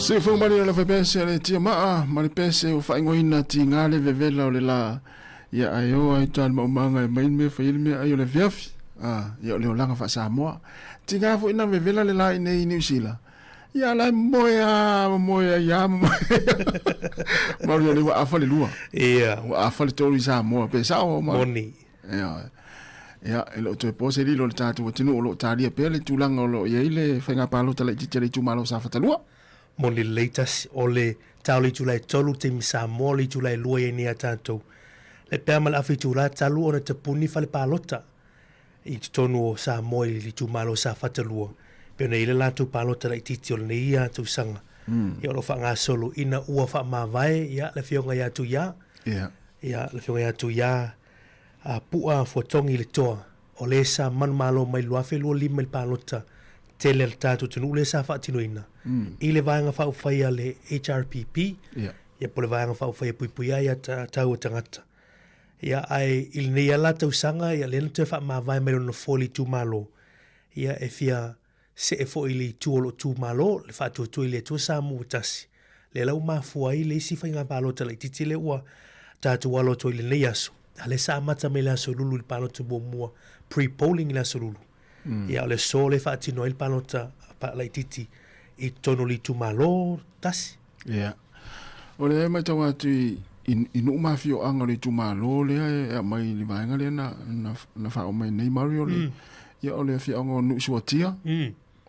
Siufogo mali o le faipese a le tia maa ma le pese ua faaigoaina tiga le vevela o le la ia ae o ai toa le maumaga e mai le mea fai ai le mea ai o le afiafi a ia o le olaga faa-Samoa tiga foi na vevela le la i nei i Niu Sila ia la e moe a moe ai a moe mauri o le ua afa le lua Ia. ua afa le tolu i Samoa pe sao ma Moni. Ia. Ia, e le o toe po se lilo i le tatou atunuu o lo o talia pea le tulaga o lo o i ai le faiga palota laitiiti a le itumalo o Safata 2. Moni lelei tasi, o le ta o le itula e 3 taimi Samoa, o le itula e 2 i ai nei a tatou. Le pea ma le afa itula talu ona tapuni fale palota i totonu o Samoa i le itumalo o Safata 2, pei ona i ai le latou palota laitiiti o lenei ia tausaga. Ia o lo o faagasolo ina ua faamavae ia le afioga ia Tuia. Ia. Ia le afioga ia Tuia a Pu'a Fuatogi le Toa, o le sa manumalo mai 2025 i le palota tele a le tatou atunuu lea sa faatinoina i le Vaega Faaupufai a le HRPP, ia po o le Vaega Faaupufai e Puipuia ai Tau a Tagata. Ia, ae i lenei lava la tausaga, ia lea na toe faamavae mai lona nofoa i le itumalo, ia e fia see foi i le itu o loo itumalo, le faatuatua i le Atua Samoa ua tasi, lea la ua mafua ai le isi faiga palota laitiiti lea ua tatou alo atu ai i lenei aso, a lea sa amata mai le aso Lulu i le palota muamua, pre-polling i le aso Lulu. Ia o le aso lea e faatino ai le palota laitiiti i totonu o le itumalo tasi. Ia. O lea e matau atu i, i, i nuu ma afioaga o le itumalo lea e aumai i le vaega lea na, na, na faaoo mai nei Mario le, ia o le afioaga o Nuusuatia,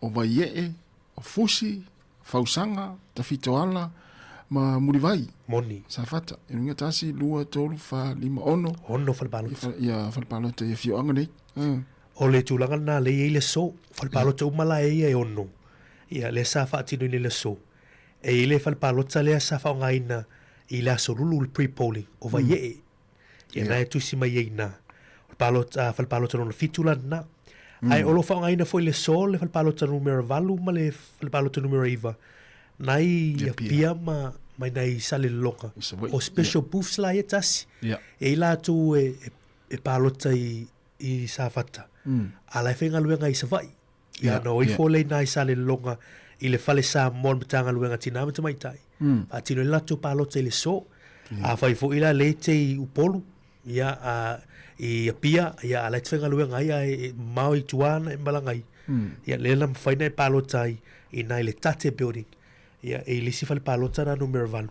o Vaiee, o Fusi, Fausaga, Tafitoala ma Mulivai. Moni. Safata. E luga 1, 2, 3, 4, 5, 6. 6 fale palota. Ia fale palota i afioaga nei. O le tulaga lena lea e i ai le aso. Fale palota uma la e ia e 6. Ia lea sa faatinoina i le aso. E i ai le fale palota lea sa faaaogaina i le aso Lulu le pre-polling o Vaiee. Ia na e tusi mai ai i ina. O le palota, fale palota lona 7 la lena. Ae o lo o faaaogaina foi le aso le fale palota numera 8 ma le fale palota numera 9 nai Apia ma mai nai Salelologa. O special booths la ia tasi. E i ai latou e, e, e palota i, i Safata. A la e faigaluega i Savaii. Ia, na o ifo lea i ina i Salelologa i le fale Samoa o le Matagaluega Tina ma Tamaitai. Faatino ai le latou palota i le aso. Afai foi la lea e te i Upolu, ia, a, i Apia, ia, a la e te faigaluega ai, ae e mamao i tua na e malaga ai. Ia, lea na mafai ona e palota ai i ina i le Tate Building, ia, e i le isi fale palota lena numera 8.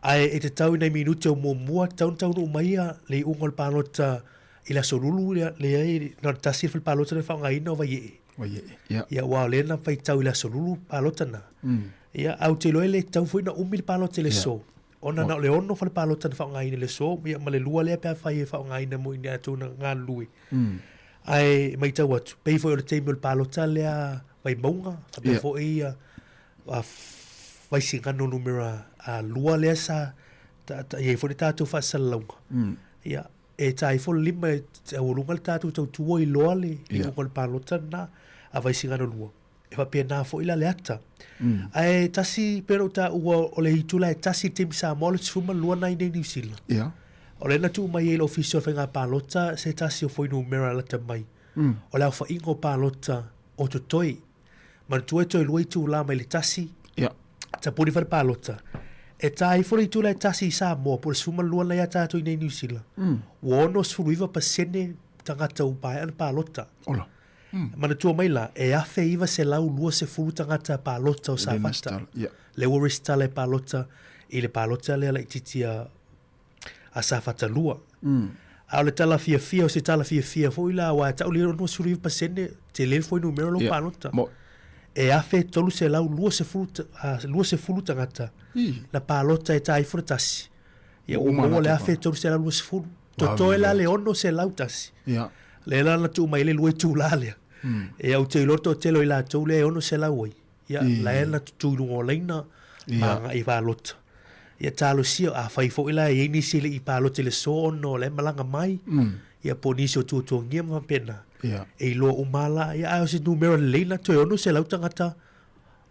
Ae e tatau i nai minute o muamua, tatau ona taunuu mai ia le iuga o le palota i le aso Lulu, ia, leai, na o le tasi le fale palota lea na faaaogaina o Vaiee. Vaiee, ia. Ia, aua o lea na faitau i le aso Lulu palota na. Ia, ae ou te iloa e le tatau foi ona umi le palota i le aso, ona na o le 6 fale palota na faaaogaina i le aso, ia, ma le 2 lea pe afai e faaaogaina mo i latou na galulue. Ae matau atu, pei foi o le taimi o le palota lea Vaimauga, faapea foi ia Vaisigano numera 2 lea sa i ai foi le tatou faasalalauga. Ia, e ta ifo le lima e taualuga le tatou tautua iloa le iuga o le palota lena a Vaisigano 2. E faapena foi la le ata. Ae tasi pei ona ou taua o le itula e tasi i le taimi Samoa o le 12 na i inei Niu Sila. O lea na tuu mai ai i le Ofisa o le Faiga Palota se tasi o fuainumera lata mai o le aofaiga o palota o totoe. Manatua e toe 2 itula mai le tasi tapuni fale palota. E tā ifo le itula e tasi i Samoa po o le 12 na ia tātou i nei Niu Sila. Ua 69% tagata ua maea ona palota. Ola. Manatua mai la, e 1,920 tagata palota o Safata. Lea ua resitala e palota i le palota lea laitiiti a a Safata 2. A o le tala fiafia, o se tala fiafia foi la, aua e tau le 69% tele le fuainumera o lou palota. E 1,320 tagata na palota e ta ifo le tasi. Ia ua maua le 1,320. Totoe la le 601. Lea la na tuu mai ai le 2 itula lea. Ia ou te iloa le toatele o i latou lea e 600 ai. Ia, la e na tutū i luga o laina, ma agai i palota. Ia, talosia, afai foi la e i ai nisi e le i palota i le aso ona o la e malaga mai, ia po o nisi o tuatuagia ma faapena, e iloa uma lava la, ia ae o se numera lelei la, toe 600 tagata,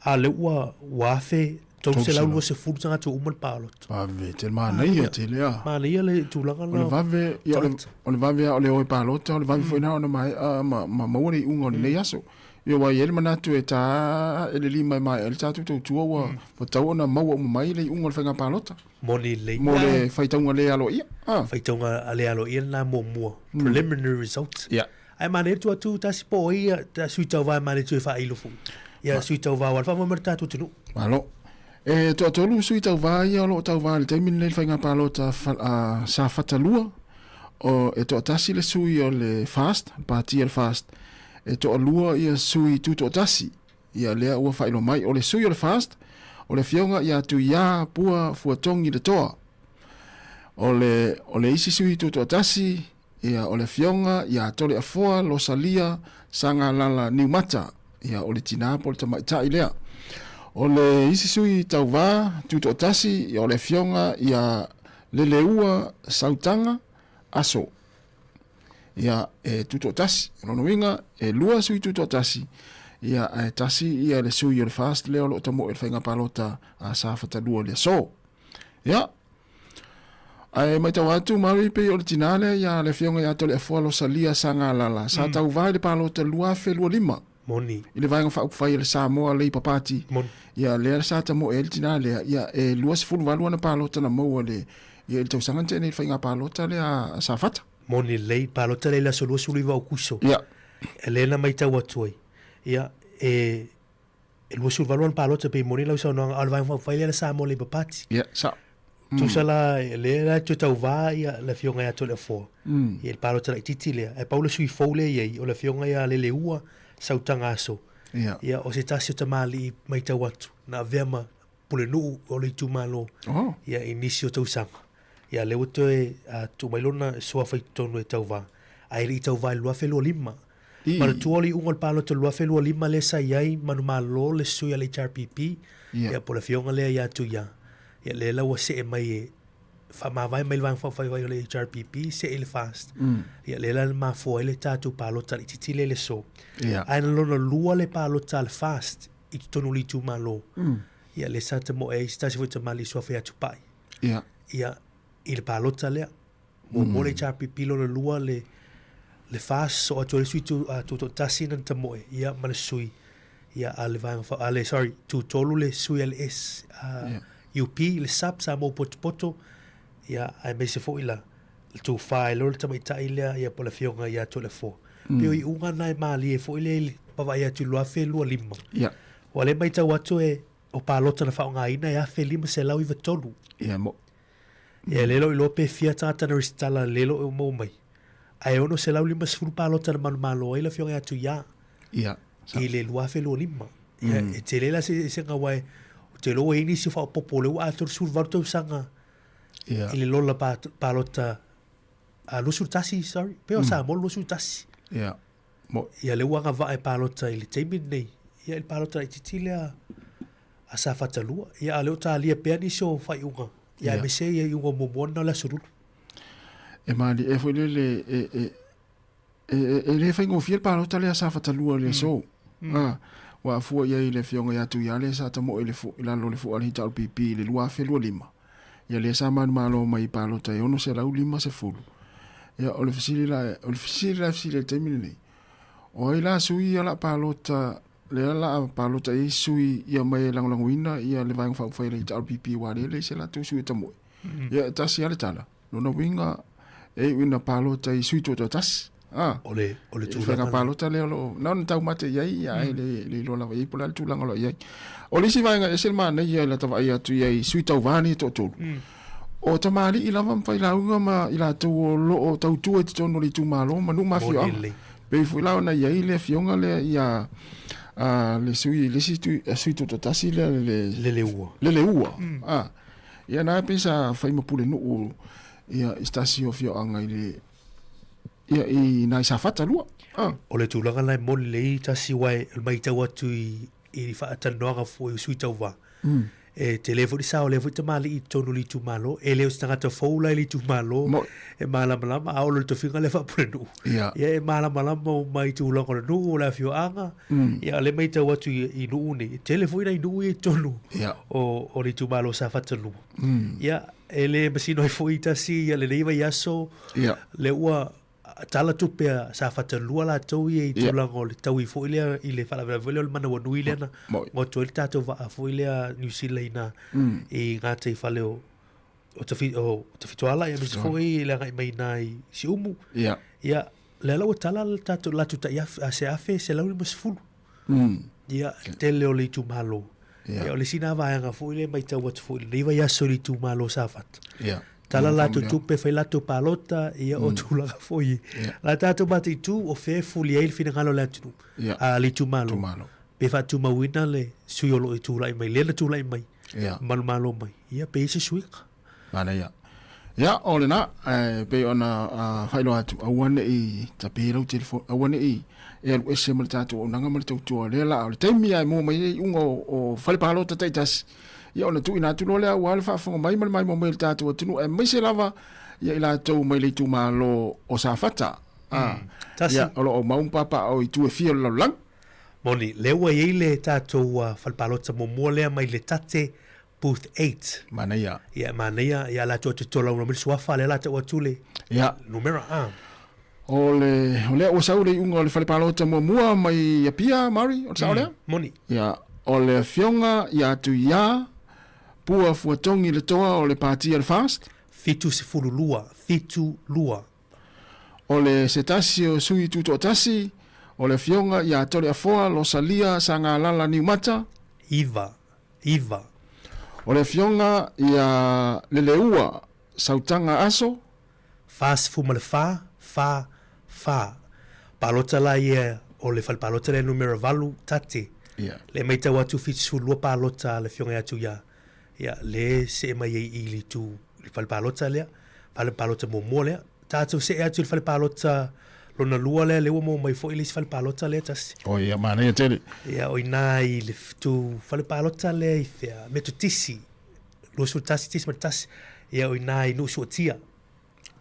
a o lea ua 1,320 tagata ua uma le palota. Vave tele, manaia tele a. Manaia le tulaga la. O le vave, ia, o le vave lava o le o e palota, o le vave foi lena ona maea ma maua le iuga o lenei aso. Ia aua e i ai le manatu e ta ae le lima e maea ai le tatou tautua ua tatau ona maua uma mai le iuga o le faiga palota. Moni lelei. Mo le faitauga le aloaia. Ah. Faitauga le aloaia lena muamua. Preliminary results. Yeah. Ae manaia atu atu tasi po o ai ia sui tauva e manaia atu e faailo foi. Ia sui tauva aua le faamoemoe le tatou atunuu. Malo. E toatolu sui tauva ia o lo o tauva i le taimi lenei i le faiga palota a Safata 2. o, e toatasi le sui o le FAST, le pati a le FAST, e toalua ia sui tutoatasi. Ia lea ua faailoa mai, o le sui o le FAST, o le afioga ia Tuiā Pua Fuatogi Le Toa. O le, o le isi sui tutoatasi, ia o le afioga ia Toleafoa Losalia Sagalala Niumata, ia o le tinā po o le tamaitai lea. O le isi sui tauvā tutoatasi, ia o le afioga ia Leleua Sautaga Aso. Ia e tutoatasi. O lona uiga, e lua sui tutoatasi, ia ae tasi ia le sui o le FAST lea o lo o tamoe i le faiga palota a Safata 2 i le aso. Ia, ae matau atu Mary pei o le tinā lea ia le afioga ia Toleafoa Losalia Sagalala sa tauva i le palota 2025. Moni. I le Vaega Faaupufai a le Samoa Labour Party. Moni. Ia lea sa tamoe ai le tinā lea, ia e 28 ana palota na maua i le ia i le tausaga na tea nei i le faiga palota lea a Safata. Moni lelei, palota lea i le aso 29 o Aokuso. Ia. Lea na matau atu ai, ia e E 28 ana palota pei moni lau saunoaga, a o le Vaega Faaupufai lea a le Samoa Labour Party. Ia, sao. Tusa la, lea la e toe tauvā ia le Afioga ia Toleafoa i le palota laitiiti lea. Ae pau le sui fou lea e i ai, o le Afioga ia Leleua Sautaga Aso. Ia. Ia, o se tasi o tamalii matau atu, na avea ma pulenuu o le itumalo Oh. ia i nisi o tausaga. Ia, lea ua toe tuu mai lona suafa i totonu e tauvā, ae le i tauvā i le 2025. I. Manatua o le iuga o le palota 2025 lea sa i ai manumalo le sui a le HRPP, Ia. ia po o le afioga lea ia Tuia. Ia lea la ua see mai e faamavae mai le Vaega Faaupufai o le HRPP see i le FAST. Ia lea la na mafua ai le tatou palota laitiiti lea i le aso. Ia. Ae na lona lua le palota a le FAST i totonu o le itumalo. Ia lea sa tamoe ai se tasi foi tamalii suafa ia Tupai. Ia. Ia i le palota lea. Muamua le HRPP lona lua le le FAST soo atu ai le sui tu, uh, tutoatasi na tamoe ia ma le sui ia a le vaega fa, a le sorry tutolu le sui a le S uh, Yeah. UP le SAP Samoa Potopoto ia aemaise foi la le tufa e loa le tamaitai lea ia po o le afioga ia Toleafoa. Mm. Pei o iuga na e malie foi lea i le vaavaai atu i le 2025. Ia. Ua le matau atu e o palota na faaaogaina e 1593. Ia mo. Ia le lo iloa pe fia tagata na resitala le lo o maua mai. Ae 650 palota na manumalo ai le afioga ia Tuia Ia. i le 2025. Ia e tele la se eseesega aua e ou te iloa ua i ai nisi o faaopoopo o lea ua atoa le 18 tausaga Ia. i le lola palota a 21, sorry, pei o Samoa le 21. Ia. Mo. Ia lea ua agavaa e palota i le taimi lenei. Ia i le palota laitiiti lea a Safata 2. Ia a o lea ua talia pea nisi o faaiuga. Ia aemaise ia iuga muamua lena o le Aso Lulu. E malie foi lele e, e, e, e, e le faigofie le palota lea Safata 2 i le aso. A, ua afua i ai le afioga ia Tuiale sa tamoe i le fu, i lalo o le fua a le HRPP i le 2025. Ia lea sa manumalo mai i palota e 650. Ia o le fesili la, o le fesili la e fesili ai i le taimi lenei, o ai la sui ia la palota lea la a palota i ai sui ia mai e lagolagoina ia le Vaega Faaupufai a le HRPP aua lea e leai se latou sui e tamoe. Ia e tasi lava le tala, lona uiga e iu ina palota i sui tuatoatasi. A, O le, o le i le tulaga faiga lena. palota lea o lo o, na ona taumate i ai, ia, ae le, le iloa lava i ai po o le a le tulaga o lo o i ai. O le isi vaega e ese le manaia i lata vaai atu i ai i sui tauva nei e toatolu, o tamalii lava ma failauga ma i latou o lo o tautua i totonu o le itumalo ma nuu ma Moni afioaga. lelei. Pei foi la ona i ai le afioga lea ia a, le sui, le isi tui, sui tutoatasi lea le, Leleua. Leleua. A, ia na pei sa fai ma pulenuu ia i se tasi o afioaga i le ia i nai Safata 2. A. O le tulaga la e moni lelei tasi aua e matau atu i i faatalanoaga foi o sui tauva. E tele foi le sao o lea foi tamalii i totonu o le itumalo. E le o se tagata fou la i le itumalo Mo- e malamalama, a oo loa i le tofiga lea faapulenuu. Ia. Ia e malamalama uma i tulaga o le nuu, o le afioaga. Ia o lea e matau atu i, i nuu nei, e tele foi nai nuu ia i totonu Ia. o, o le itumalo o Safata 2. Ia, e le masino ai foi tasi ia lenei vaiaso, Ia. lea ua tala tupe a Safata 2 latou ia i tulaga o le taui foi lea i le faalavelave foi lea o le manawanui lea na goto ai le tatou vaa foi lea New Zealand ina i gataifale o o Tafi, o Tafitoala ia aemaise foi i le agai mai ina i Siumu. Ia. Ia, lea la ua tala le tatou latou tai afe, se 1,150. Ia, tele o le itumalo. Ia. Ia, o le isi na vaega foi lea e matau atu foi i lenei vaiaso i le itumalo o Safata. Ia. Tala latou tupe, fai latou palota, ia o tulaga foi. La tatou mataitu o fea e fuli ai le finagalo o le atunuu, a le itumalo, pe faatumauina le sui o lo o tulai mai, lea na tulai mai, manumalo mai, ia pe i ai se suiga. Manaia. Ia, o lena, e pei ona faailoa atu, aua ne i tape lau telefoni, aua ne i e alu ese ma le tatou auaunaga ma le tautua. O lea la, o le taimi lava e maua mai ai iuga o fale palota taitasi, ia ona tuuina atu loa lea aua le faafofoga mai ma le maimoa mai o le tatou atunuu, aemaise lava ia i latou mai le itumalo o Safata. Ah, Tasi. ia, o lo o mau ma papaaao i itu e fia o le lalolagi. Moni, lea ua i ai le tatou fale palota muamua lea mai le Tate Booth 8. Manaia. Ia, manaia, ia latou atu tolaula mai le suafa, lea la tau atu le Ia. numera. Ah. O le, o lea ua sau le iuga o le fale palota muamua mai Apia, Mari, o le sao lea? Moni. Ia, o le afioga ia Tuia Pua Fuatogi le toa o le Pati a le FAST. 72, 7 2. O le se tasi o sui tutoatasi, o le afioga ia Toleafoa Losalia Sagalala Niumata. 9, 9. O le afioga ia Leleua Sautaga Aso. 44, fa, fa. Palota la ia o le fale palota lea numera 8, tate. Ia. Le maitau atu 72 palota a le afioga ia Tuia. Ia, le see mai ai i le itu i le fale palota lea, fale palota muamua lea. Tatou see atu i le fale palota lona lua lea, lea ua maua mai foi le isi fale palota lea tasi. O ia, manaia tele. Ia, o ina i le itu fale palota lea i fea, Metotisi, 21.1, ia o ina i Nuusuatia.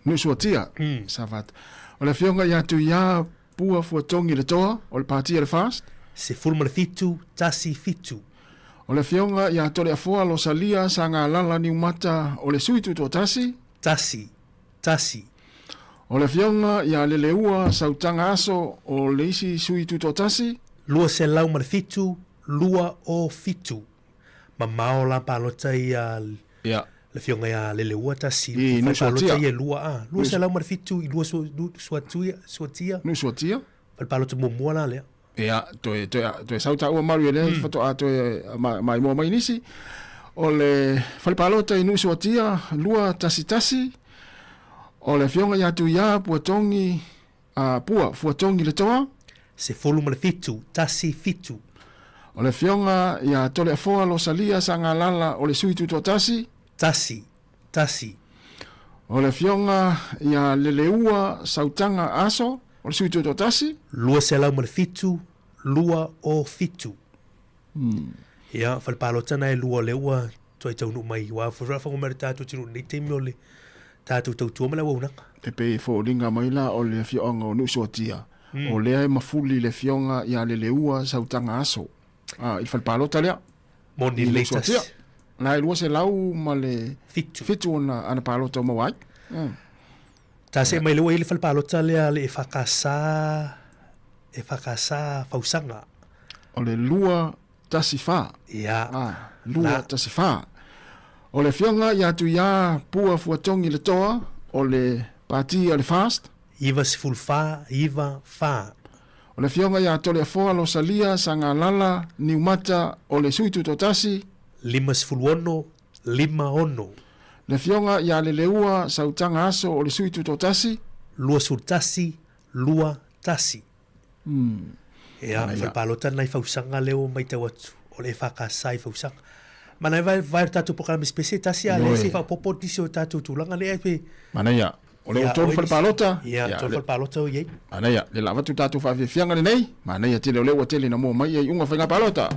Nuusuatia, Safata. O le afioga ia Tuia Pua Fuatogi le toa o le Pati a le FAST. 17, 1, 7. O le afioga ia Toleafoa Losalia Sagalala Niumata o le Sui Tutoatasi. 1, 1. O le afioga ia Leleua Sautaga Aso o le isi Sui Tutoatasi. 207, 2 o 7. Mamao la palota ia Ia. le afioga ia Leleua tasi. I Fale palota Nuusuatia. ia e lua a. 207 i lua suatuia, suatia. Nuusuatia. Fale palota muamua la lea. Ia, toe, toe, toe sau taua maru e lea mm. faatoa toe maimoa mai nisi. O le fale palota i Nuusuatia, 211. O le afioga ia Tuia Puatongi, a Pua Fuatogi le toa. 17, 1, 7. O le afioga ia Toleafoa Losalia Sagalala o le Sui Tutoatasi. 1, 1. O le afioga ia Leleua Sautaga Aso o le Sui Tutoatasi. 207, 2 o 7. Ia, fale palota na e lua lea ua toe taunuu mai, aua faafofoga mai le tatou atunuu i lenei taimi o le tatou tautua ma le auaunaga. E pei e foliga mai la o le afioaga o Nuusuatia, o lea e mafuli le afioga ia Leleua Sautaga Aso, a, i le fale palota lea. Moni I lelei Nuusuatia. tasi. La e 200 ma le Fitu. fitu ona ana palota o maua ai. Ta see mai le ua i le fale palota lea le EFKS, EFKS Fausaga. O le 214. Ia. Ah, 214. O le afioga ia Tuia Pua Fuatogi le toa o le Pati a le FAST. 94, 9, 4. O le afioga ia Toleafoa Losalia Sagalala Niumata o le Sui Tutoatasi. 56, 5, 6. Le afioga ia Leleua Sautaga Aso o le Sui Tutoatasi. 21, 2, 1. Ia, fale palota nai fausaga lea ua matau atu, o le EFKS i Fausaga. Manaia vae vae o le tatou polokalame spese tasi a lea se i faaopoopo nisi o tatou tulaga lea pe. Manaia, o lea ua tolu fale palota. Ia, tolu fale palota o i ai. Manaia, lea la avatu tatou faafiafiaga lenei, manaia tele o lea ua tele ina mua mai ia iuga faiga palota.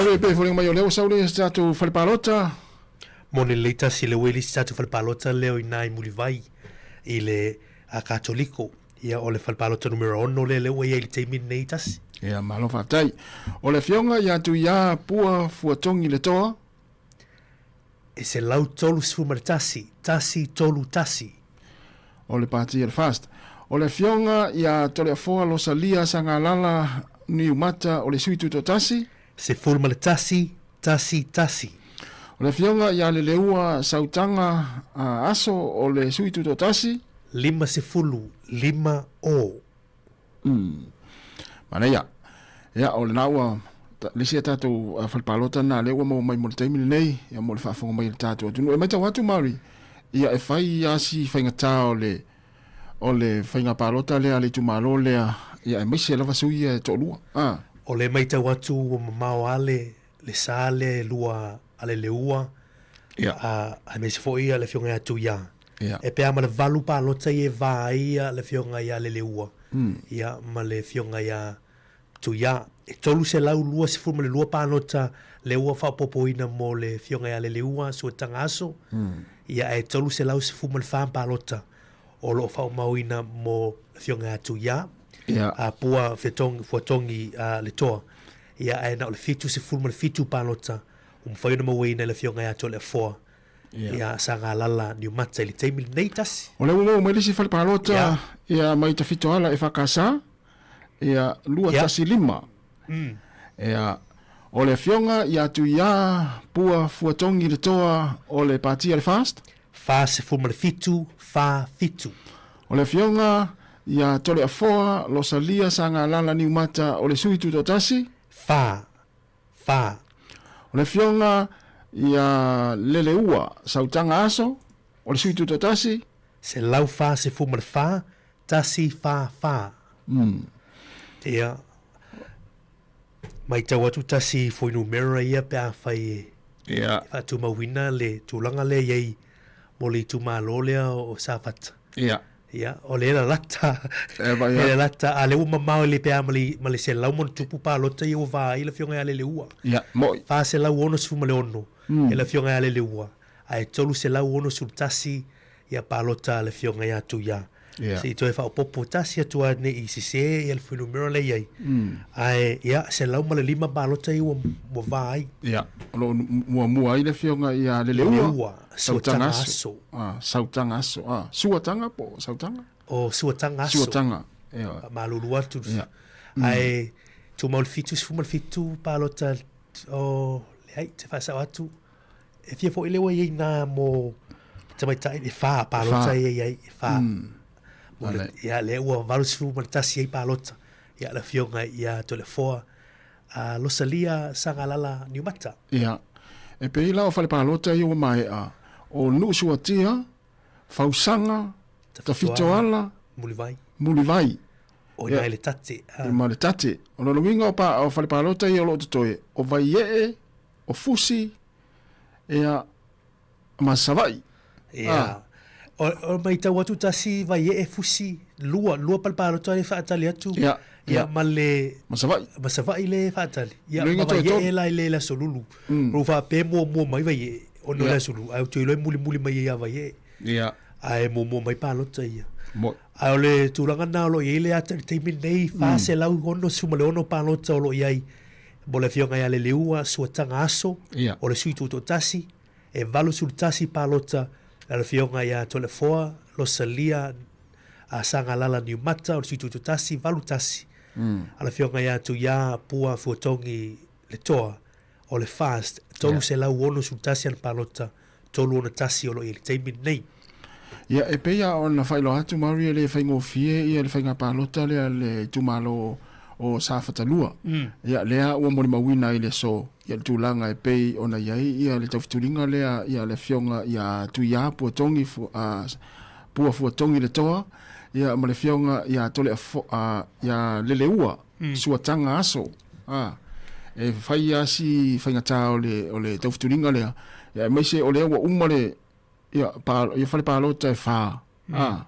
Maori e pei e foliga mai o lea ua sau lea i se tatou fale palota. Moni lelei tasi le ua i le isi tatou fale palota lea o i ina i Mulivai i le a Katoliko. Ia o le fale palota numera 6 lea lea ua i ai i le taimi lenei tasi. Ia malo faafetai. O le afioga ia Tuia Pua Fuatogi Letoa. E 131, 1, 3, 1. O le Pati a le FAST. O le Afioga ia Toleafoa Losalia Sagalala Niumata o le Sui Tutoatasi. 11, 1, 1. O le Afioga ia Leleua Sautaga Aso o le Sui Tutoatasi. 50, 5, o. Manaia. Ia, o lena ua le isi a tatou fale palota lena lea ua maua mai mo le taimi lenei, ia mo le faafofoga mai a le tatou atunuu. E matau atu Mari, ia e fai lava si faigata o le o le faiga palota lea a le itumalo lea, ia aemaise lava sui ia e toalua. Ah. O lea e matau atu ua mamao lava le le sa lea e lua a le Leua, Ia. a aemaise foi le Afioga ia Tuia. Ia. E pe a ma le valu palota ia e va ai le Afioga ia Leleua, ia ma le Afioga ia Tuia. E 322 palota lea ua faaopoopoina mo le Afioga ia Leleua Suataga Aso, ia ae 314 palota o lo o faaumauina mo le Afioga ia Tuia, Ia. a Pua Fuatogi Letoa. Ia ae na o le 77 palota ua mafai ona mauaina e le Afioga ia Toleafoa ia Sagalala Niumata i le taimi lenei tasi. O lea ua maua mai le isi fale palota ia mai Tafitoala EFKS ia 215. Ia o le Afioga ia Tuia Pua Fuatogi Letoa o le Pati a le FAST. 47 47. O le Afioga ia Toleafoa Losalia Sagalala Niumata o le Sui Tutoatasi. 4 4. O le Afioga ia Leleua Sautaga Aso o le Sui Tutoatasi. 144 1 4 4. Ia, matau atu tasi fuainumera ia pe afai e Ia. faatumauina le tulaga lea i ai mo le itumalo lea o Safata. Ia. Ia, o lea e lalata. E vai E lalata, a lea ua mamao i le pe a ma le, ma le 100 ma ono tupu palota ia ua va ai le Afioga ia Leleua. Ia, mo'i. 466 e le Afioga ia Leleua, ae 361 ia palota a le Afioga ia Tuia. Ia. Se i toe faaopoopo tasi atu lava ne i sese ia le fuainumera lea e i ai. Ae, ia, 105 palota ia ua, ua va ai. Ia, o lo o muamua ai le Afioga ia Leleua. Leleua, Sautaga Suataga Aso. Aso. Ah, Sautaga Aso. Ah, Suataga po o Sautaga? O Suataga Aso. Suataga. Ia. Faamalulu atu. Ia. Ae, tumau le 77 palota o, leai, te faasao atu. E fia foi lea ua i ai nā mo tamaitai, e whā palota ia i ai, e whā. Mo le, ia, lea ua 81 ai palota. Ia, le afioga ia Toleafoa, a Losalia Sagalala Niumata. Ia, e pei la o fale palota ia ua maea, o Nuusuatia, Fausaga, Tafitoala, Mulivai. Mulivai. O ina i le tate. Ma le tate. O lona uiga o, pa, o fale palota ia o lo o totoe, o Vaiee, o Fusi, ia, ma Savaii. Ia. Ah. O, o maitau atu tasi Vaiee, Fusi, lua, lua pale palota le faatali atu. Ia. Ia, ma le... Ma Savaii. Ma Savaii le faatali. Ia, ma Vaiee la i le aso Lulu. Ua faapea muamua mai Vaiee, ona o le aso Lulu. Ae ou te iloa e mulimuli mai ai ia Vaiee. Ia. Ae muamua mai palota ia. Moi. Ae o le tulaga lena o lo o i ai le ata i le taimi lenei, 466 palota o lo o i ai mo le Afioga ia Leleua Suataga Aso, Ia. o le sui tutoatasi, e 81 palota a le Afioga ia Toleafoa Losalia a Sagalala Niumata, o le sui tutoatasi, 81 a le Afioga ia Tuia Pua Fuatogi Letoa, o le FAST, 361 ana palota, 361 o lo o i ai i le taimi lenei. Ia, e pei lava ona faailoa atu Maori e le faigofie ia le faiga palota lea a le itumalo o Safata 2. Ia, lea ua molimauina ai le aso ia le tulaga e pei ona i ai ia le taufetuliga lea ia le afioga ia Tuia Puatogi Pua Fuatogi Letoa ia ma le afioga ia Toleafo ia Leleua Suataga Aso. A, e fai lava si faigata o le o le taufetuliga lea, ia aemaise o lea ua uma le ia, pa, ia fale palota e whā. A,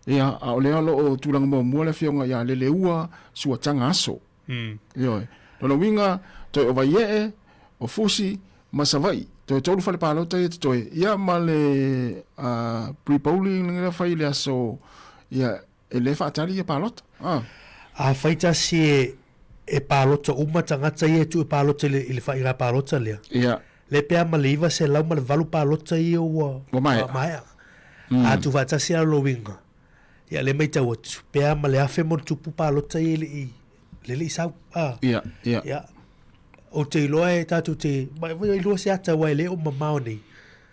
ia, a o lea o lo o tulaga muamua le afioga ia Leleua Suataga Aso. Ioe. Lona uiga, toe o Vaiee, o Fusi ma Savaii. Toe tolu fale palota ia totoe, ia ma le pre-polling lea fai i le aso, ia e le faatali ia palota. Ah. Afai tasi e e palota uma tagata ia e tuu e palota i le, i le faaiga palota lea. Ia. Le pe a ma le 908 palota ia ua, Ua maea. maea. Mm. A tuufaatasi la lona uiga, ia lea e matau atu, pe a ma le 1000 ma ona tupu palota ia e le i, le le i sau. A. Ia, ia. Ia. Ou te iloa e tatou te, ma e iloa se ata aua e le o mamao nei.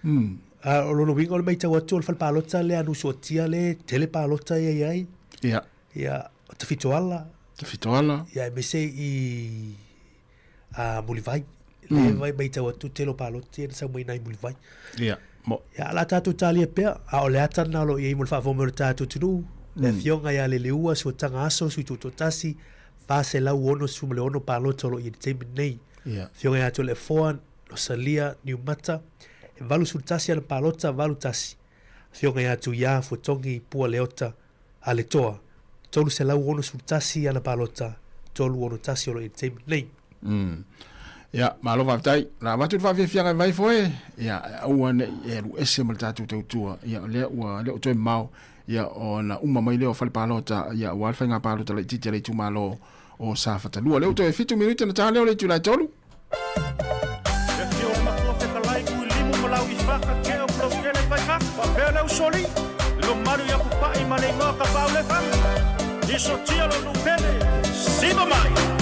Mm. A o lona uiga o le matau atu o le fale palota lea a Nuusuatia lea e tele palota ia i ai. Ia. Ia, o Tafitoala. Tafitoala. Ia, aemaise i a Mulivai. Mm. Le vai matau atu tele o palota ia na sau mai nai Mulivai. Ia, mo. Ia, la tatou talia pea, a o le ata lena o lo o i ai mo le faafofoga mai o le tatou atunuu, le afioga ia Leleua, Suataga Aso, Sui Tutoatasi, 466 palota o lo o i ai i le taimi lenei. Ia. Afioga ia Toleafoa, Losalia, Niumata, e 81 ana palota, 81. Afioga ia Tuia, Fuatogi, Pua Leota, a le Toa, 361 ana palota, 361 o lo o i ai i le taimi lenei. Mm. Ia, malo faafetai. La avatu le faafiafiaga i Vaifo e, ia, aua ne i e alu ese ma le tatou tautua. Ia, o lea ua le o toe mamao, ia, ona uma mai lea o fale palota, ia, aua le faiga palota laitiiti a le itumalo o Safata 2. Lea ua toe 7 minute ona ta lea o le itula e 3. E afio le matua fetalai Tuilimu ma lau Ifaka Keo Pulaukele i Vaifaka faapea le usoalii le mamalu ia Pupa'i ma le igoa Tapaaulefaga Isotia lo nuu pele Siva mai!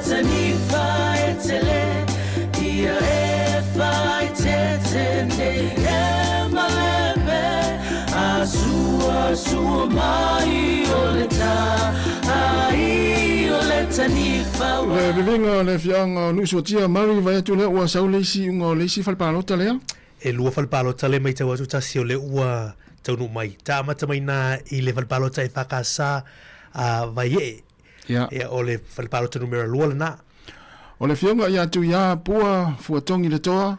tanifa e tele ia e faaeteete nei e malepe a sua sua mai o le ta ai o le tanifa Le viviga o le afioaga o Nuusuatia Mary vae atu lea ua sau le isi iuga o le isi fale palota lea. E lua fale palota lea maitau atu tasi o lea ua taunuu mai. Ta amata mai na i le fale palota e FKS a Vaiee. Ia. Ia o le fale palota numera lua lena. O le afioga ia Tuiā Pua Fuatogi le Toa.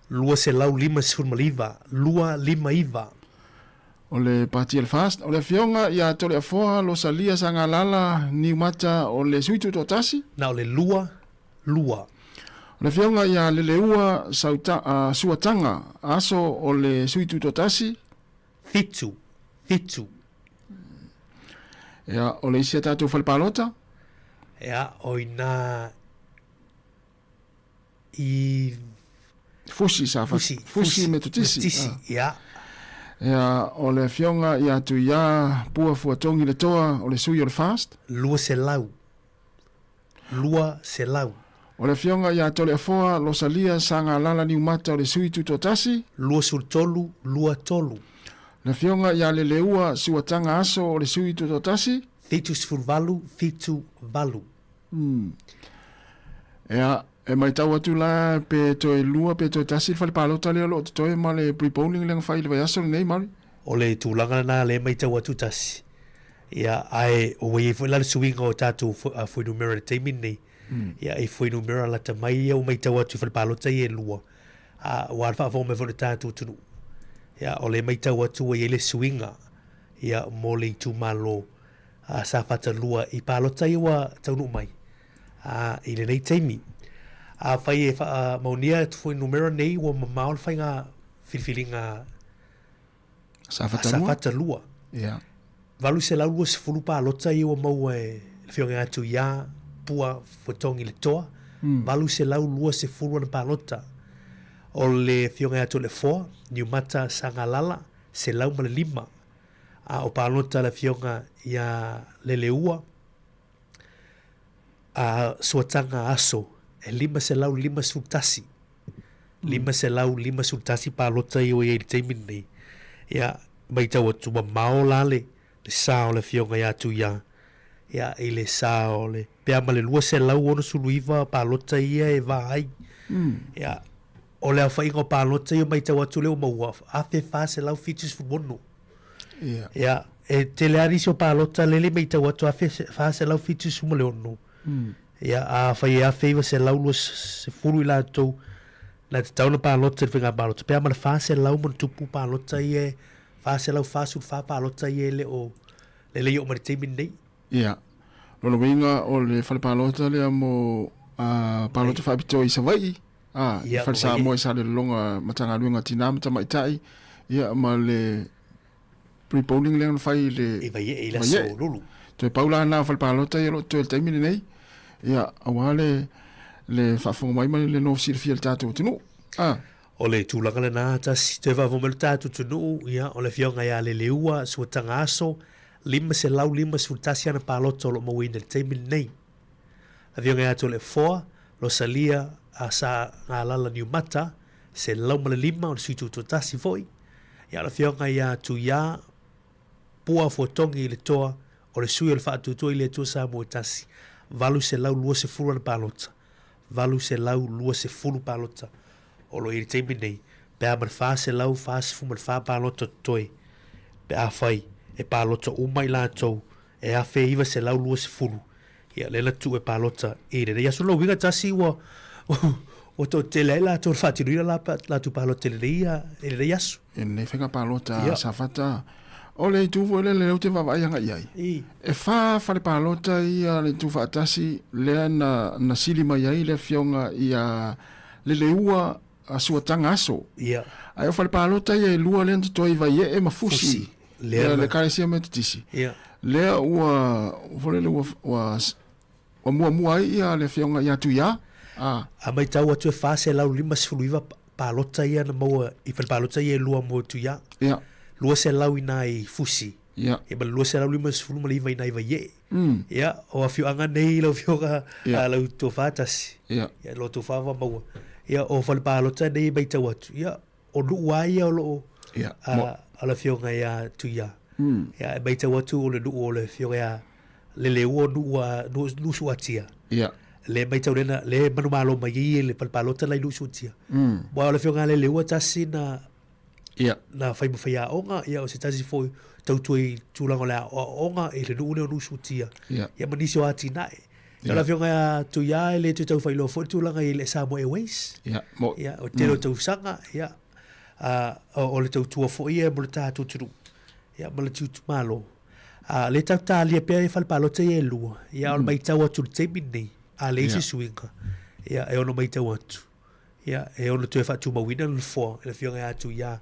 259, 259. O le Pati a le FAST. O le afioga ia Toleafoa Losalia Sagalala Niumata o le Sui Tutoatasi. Na o le lua, lua. O le afioga ia Leleua Sauta, Suataga Aso o le Sui Tutoatasi. Fitu, fitu. Ia, o le isi a tatou fale palota. Ia, o ina i Fusi sa Fusi, Fusi Metotisi. Metotisi, Ah. ia. Ia, o le afioga ia Tuiā Pua Fuatogi le Toa o le sui o le FAST. 200. 200. O le afioga ia Toleafoa Losalia Sagalala Niumata o le sui Tutoatasi. 23, 23. Le afioga ia Leleua Suataga Aso o le sui Tutoatasi. 78, 78. Ia, e matau atu la pe toe lua pe toe tasi le fale palota lea o lo o totoe ma le pre-polling lea na fai i le vaiaso lenei, Mary. O le tulaga lena lea e matau atu tasi. Ia, ae ua i ai foi la le suiga o tatou fuainumera i le taimi lenei. Ia, i fuainumera lata mai ia ua matau atu i fale palota ia e lua, a ua le faafofoga mai foi le tatou atunuu. Ia, o lea e matau atu ua i ai le suiga, ia, mo le itumalo a Safata 2 i palota ia ua taunuu mai a, i lenei taimi. Afai e faamaonia atu fuainumera nei ua mamao le faiga filifiliga Safata 2. Safata 2. Ia. 820 palota ia ua maua e le Afioga ia Tuiā Pua Fuatogi le Toa, 820 ana palota. O le Afioga ia Toleafoa Niumata Sagalala, 105. A o palota le Afioga ia Leleua a Suataga Aso, e 551. 551 palota ia ua i ai i le taimi lenei. Ia, matau atu mamao la le, le sa o le Afioga ia Tuiā, ia, i le sa o le, pe a ma le 269 palota ia e va ai. Ia, o le aofaiga o palota ia matau atu lea ua maua, 1,476. Ia. Ia, e tele lava nisi o palota lele matau atu 1,476. Ia, afai e 1,920 i latou na tatau ona palota i le faiga palota, pe a ma le 400 ma ona tupu palota ia e 444 palota ia e le o lelei oo mai le taimi lenei. Ia. Lona uiga o le fale palota lea mo palota faapitoa i Savaii, a, i Ia, Fale ma Samoa i Salelologa Matagaluega o Tina ma Tamaitai, ia ma le pre-polling lea na fai i le I Vaiee i le aso Vaiee. Lulu. Toe pau la na o fale palota ia o lo o totoe i le taimi lenei, ia, aua le le faafofoga mai ma le nofo silafia i le tatou atunuu. A. O le tulaga lena, tasi toe faafofoga mai lo tatou atunuu, ia, o le afioga ia Leleua Suataga Aso, 551 ana palota o lo o mauaina i le taimi lenei. Afioga ia Toleafoa, Losalia a Sa Galala Niumata, 105 o le sui tutoatasi foi. Ia, o le afioga ia Tuiā Pua Fuatogi i le Toa, o le sui o le Faatuatua i le Atua Samoa e tasi, 820 ana palota. 820 palota o lo o i ai i le taimi lenei, pe a ma le 444 palota totoe, pe afai e palota uma i latou e 1,920, ia lea na tuu e palota i lenei aso. Lona uiga tasi ua ua toatele ai latou i le faatinoina la latou palota i lenei i lenei aso. I lenei faiga palota Ia. Safata, o le itu foi lea lea ou te vaavaai agai i ai. I. E fa fale palota ia le itu faatasi lea na na sili mai ai le afioga ia Leleua a Suataga Aso. Ia. Ae o fale palota ia e lua lea na totoe i Vaiee ma Fusi. Fusi. Lea Lea na- le Ekalesia Metotisi. Ia. Lea ua foi lele ua ua ua muamua ai ia le afioga ia Tuiā. A. A matau atu e 459 palota ia na maua i fale palota ia e lua mo Tuiā. Ia. 200 i nā i Fusi. Ia. Ia ma le 259 i nā i Vaiee. Ia, o afioaga nei lau Afioga, lau tofa tasi. Ia, lo tofa va maua. Ia, o fale palota nei e matau atu. Ia, o nuu lava ia o lo o a le Afioga ia Tuia. Ia, e matau atu o le nuu o le Afioga ia Leleua o nuu a nuu Suatia. Ia. Le matau lena, le manumalo mai ai le fale palota la i nuu Suatia. Aua o le Afioga ia Leleua tasi na Ia. Na fai ma faiaoga, ia o se tasi foi tautua i tulaga o le aoaoga i le nuu lea o Nuusuatia. Ia. Ia ma nisi o atinae. Ia. O le afioga ia Tuia e le toe tau faailoa foi le tulaga i le Samoa Airways. Ia, mo. Ia, o le tele o tausaga, ia, a, o le tautua foi ia mo le tatou atunuu, ia ma le itumalo. A, lea tatou talia pea fale palota ia e lua, ia o le matau atu i le taimi lenei, a leai se suiga, ia e ono matau atu. Ia, e ono toe faatumauina le nofoa i le Afioga ia Tuia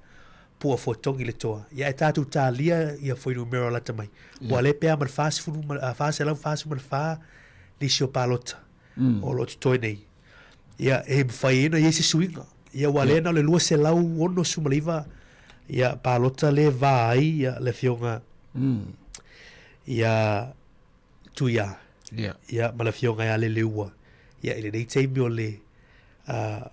Puafuatogi le Toa. Ia, ae tatou talia ia fuainumera lata mai. Ua le pea ma le 40 ma, 444 nisi o palota o lo o totoe nei. Ia, e mafai ai ona i ai se suiga. Ia, ua lea na o le 269 ia palota le va ai ia le Afioga ia Tuia. Ia. Ia, ma le Afioga ia Leleua. Ia, i lenei taimi o le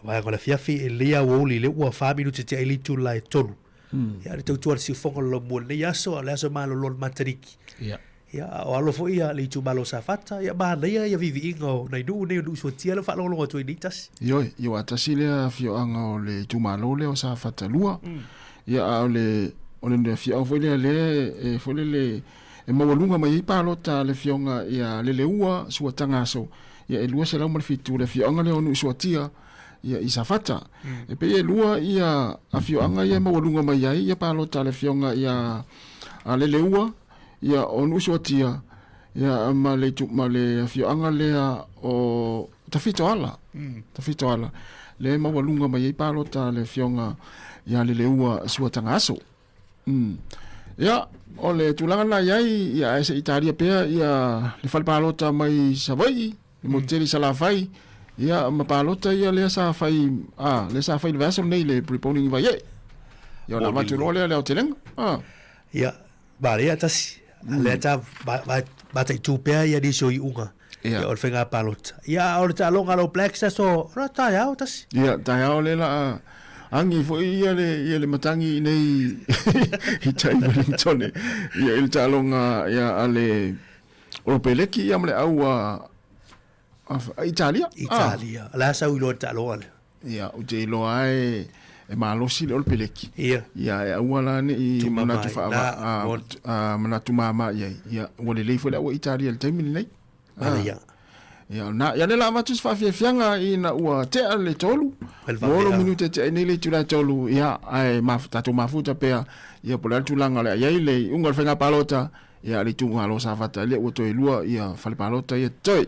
vaega o le afiafi, e lelei lava ua uli, lea ua fa minute tea i le itula e tolu. Ia, le tautua a le siufofoga o le laumua i lenei aso, a o le aso e malolo o le Matariki. Ia. Ia, a o alo foi ia le itumalo o Safata, ia manaia ia viiviiga o nai nuu nei o Nuusuatia lea ua faalogologo atu ai nei tasi. Ioe, ia ua tasi lea afioaga o le itumalo lea o Safata 2. Ia, a o le, o le afioaga foi lea lea e foi lele e maualuga mai ai palota a le afioga ia Leleua Suatagaso, ia e 207 le afioaga lea o Nuusuatia ia i Safata. E pei e lua ia afioaga ia e maualuga mai ai ia palota a le afioga ia a Leleua ia o Nuusuatia ia ma le ma le afioaga lea o Tafitoala. Tafitoala le maualuga mai ai palota a le afioga ia Leleua Suatagaso. Ia, o le tulaga lena i ai, ia, ae se i talia pea ia le fale palota mai Savaii, le motu tele i Salafai, ia, ma palota ia lea sa fai, a, lea sa fai i le vaiaso lenei i le preponing i Vaiee. Ia, ona avatu loa lea le aotelega. A. Ia, manaia tasi. Lea ta mataitu pea ia nisi o iuga. Ia. O le faiga palota. Ia, a o le taaloga a le All Blacks aso, o taeao tasi. Ia, taeao lea la a agi foi ia le, ia le matagi i nei i tai Wellington. Ia, i le taaloga ia a le Oropeleki ia ma le au a, a Italia. Italia. O le a sau iloa le taaloga lea? Ia, ou te iloa e, e malosi le Oropeleki. Ia. Ia, e aua la ne i manatu whaava, a, manatu māmā i ai. Ia, ua lelei foi le aua Italia i le taimi lenei. Manaia. Ia, na, ia le la avatu se faafiafiaga ina ua tea le tolu. Ua olo minute e tea ai nei le itula e tolu. Ia, ae maf, tatou mafuta pea. Ia, po o le a le tulaga o le a i ai le iuga o le faiga palota. Ia, le itumalo Safata, lea ua toe lua ia fale palota ia totoe.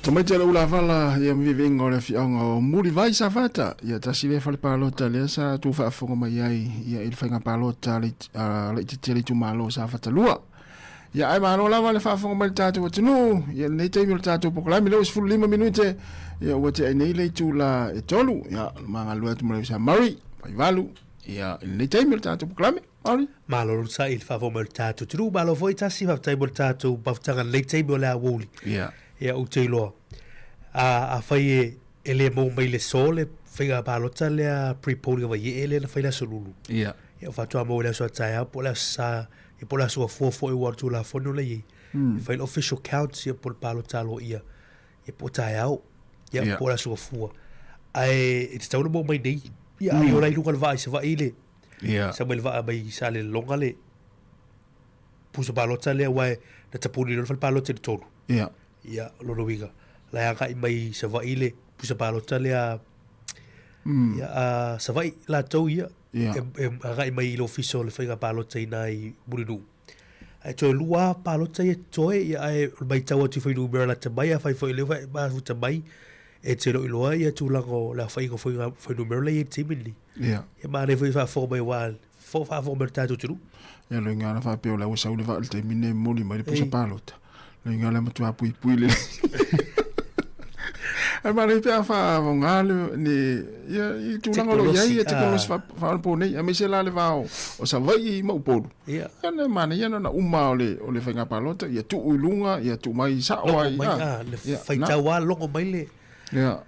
Tamaiti a le ulavala ia ma viviiga o le afioaga o Mulivai Safata, ia tasi lea fale palota lea sa tou faafofoga mai ai ia i le faiga palota a le laitiiti a le itumalo o Safata 2. Ia ae malo lava le faafofoga mai le tatou atunuu ia lenei taimi o le tatou polokalame lea ua 15 minute ia ua tea nei le itula e 3 ia magalue atu ma le usa Murray Faivalu ia i lenei taimi o le tatou polokalame. Murray. Malo lonosai i le faafofoga mai o le tatou atunuu. Malo foi Tasi, faafetai mo le tatou mafutaga i lenei taimi o le aoauli. Ia. Ia ou te iloa, a, afai e, e le maua mai i le aso le faiga palota lea pre-polling a Vaiee lea na fai i le Aso Lulu. Ia. Ia ua faatoa maua i le aso a taeao po o le Aso Sa, ia po o le Aso Gafua foi aua o le Tulafono la e i ai. E fai le official count ia po o le palota aloaia ia po o taeao, ia Ia. po o le Aso Gafua. Ae e tatau ona maua mai nei. Ia ai ola i luga o le vaa i Savaii le, Ia. Sau mai le vaa mai Salelologa le pusa palota lea aua na tapuni loa le fale palota i le 3. Ia. Ia, o lona uiga, la e agai mai Savaii le pusa palota lea ia, a Savaii latou ia, Ia. e, e agai mai i le ofisa o le faiga palota i ina i Mulinuu. Ae toe lua lava palota ia totoe, ia ae o le matau atu i fuainumera lata mai, afai foi o lea ua mafuta mai, e te le o iloa ia tulaga o le aofaiga o fuainumera la e i ai i le taimi lenei. Ia. Ia manaia foi faafofoga mai aua faafofoga mai le tatou atunuu. Ia loiga na faapea o la ua sau le vaa i le taimi lenei e momoli mai le pusa palota. Loiga la matua puipui lelei. Ae manaia pe a faaoga le ni ia i tulaga o lo o i ai ia tekonolosi faaonaponei aemaise la le va o Savaii ma Upolu. Ia. Ia na manaia na ona uma o le o le faiga palota ia tuu i luga ia tuu mai sao ai. Logo mai, ah, le faitau lava logo mai le. Ia.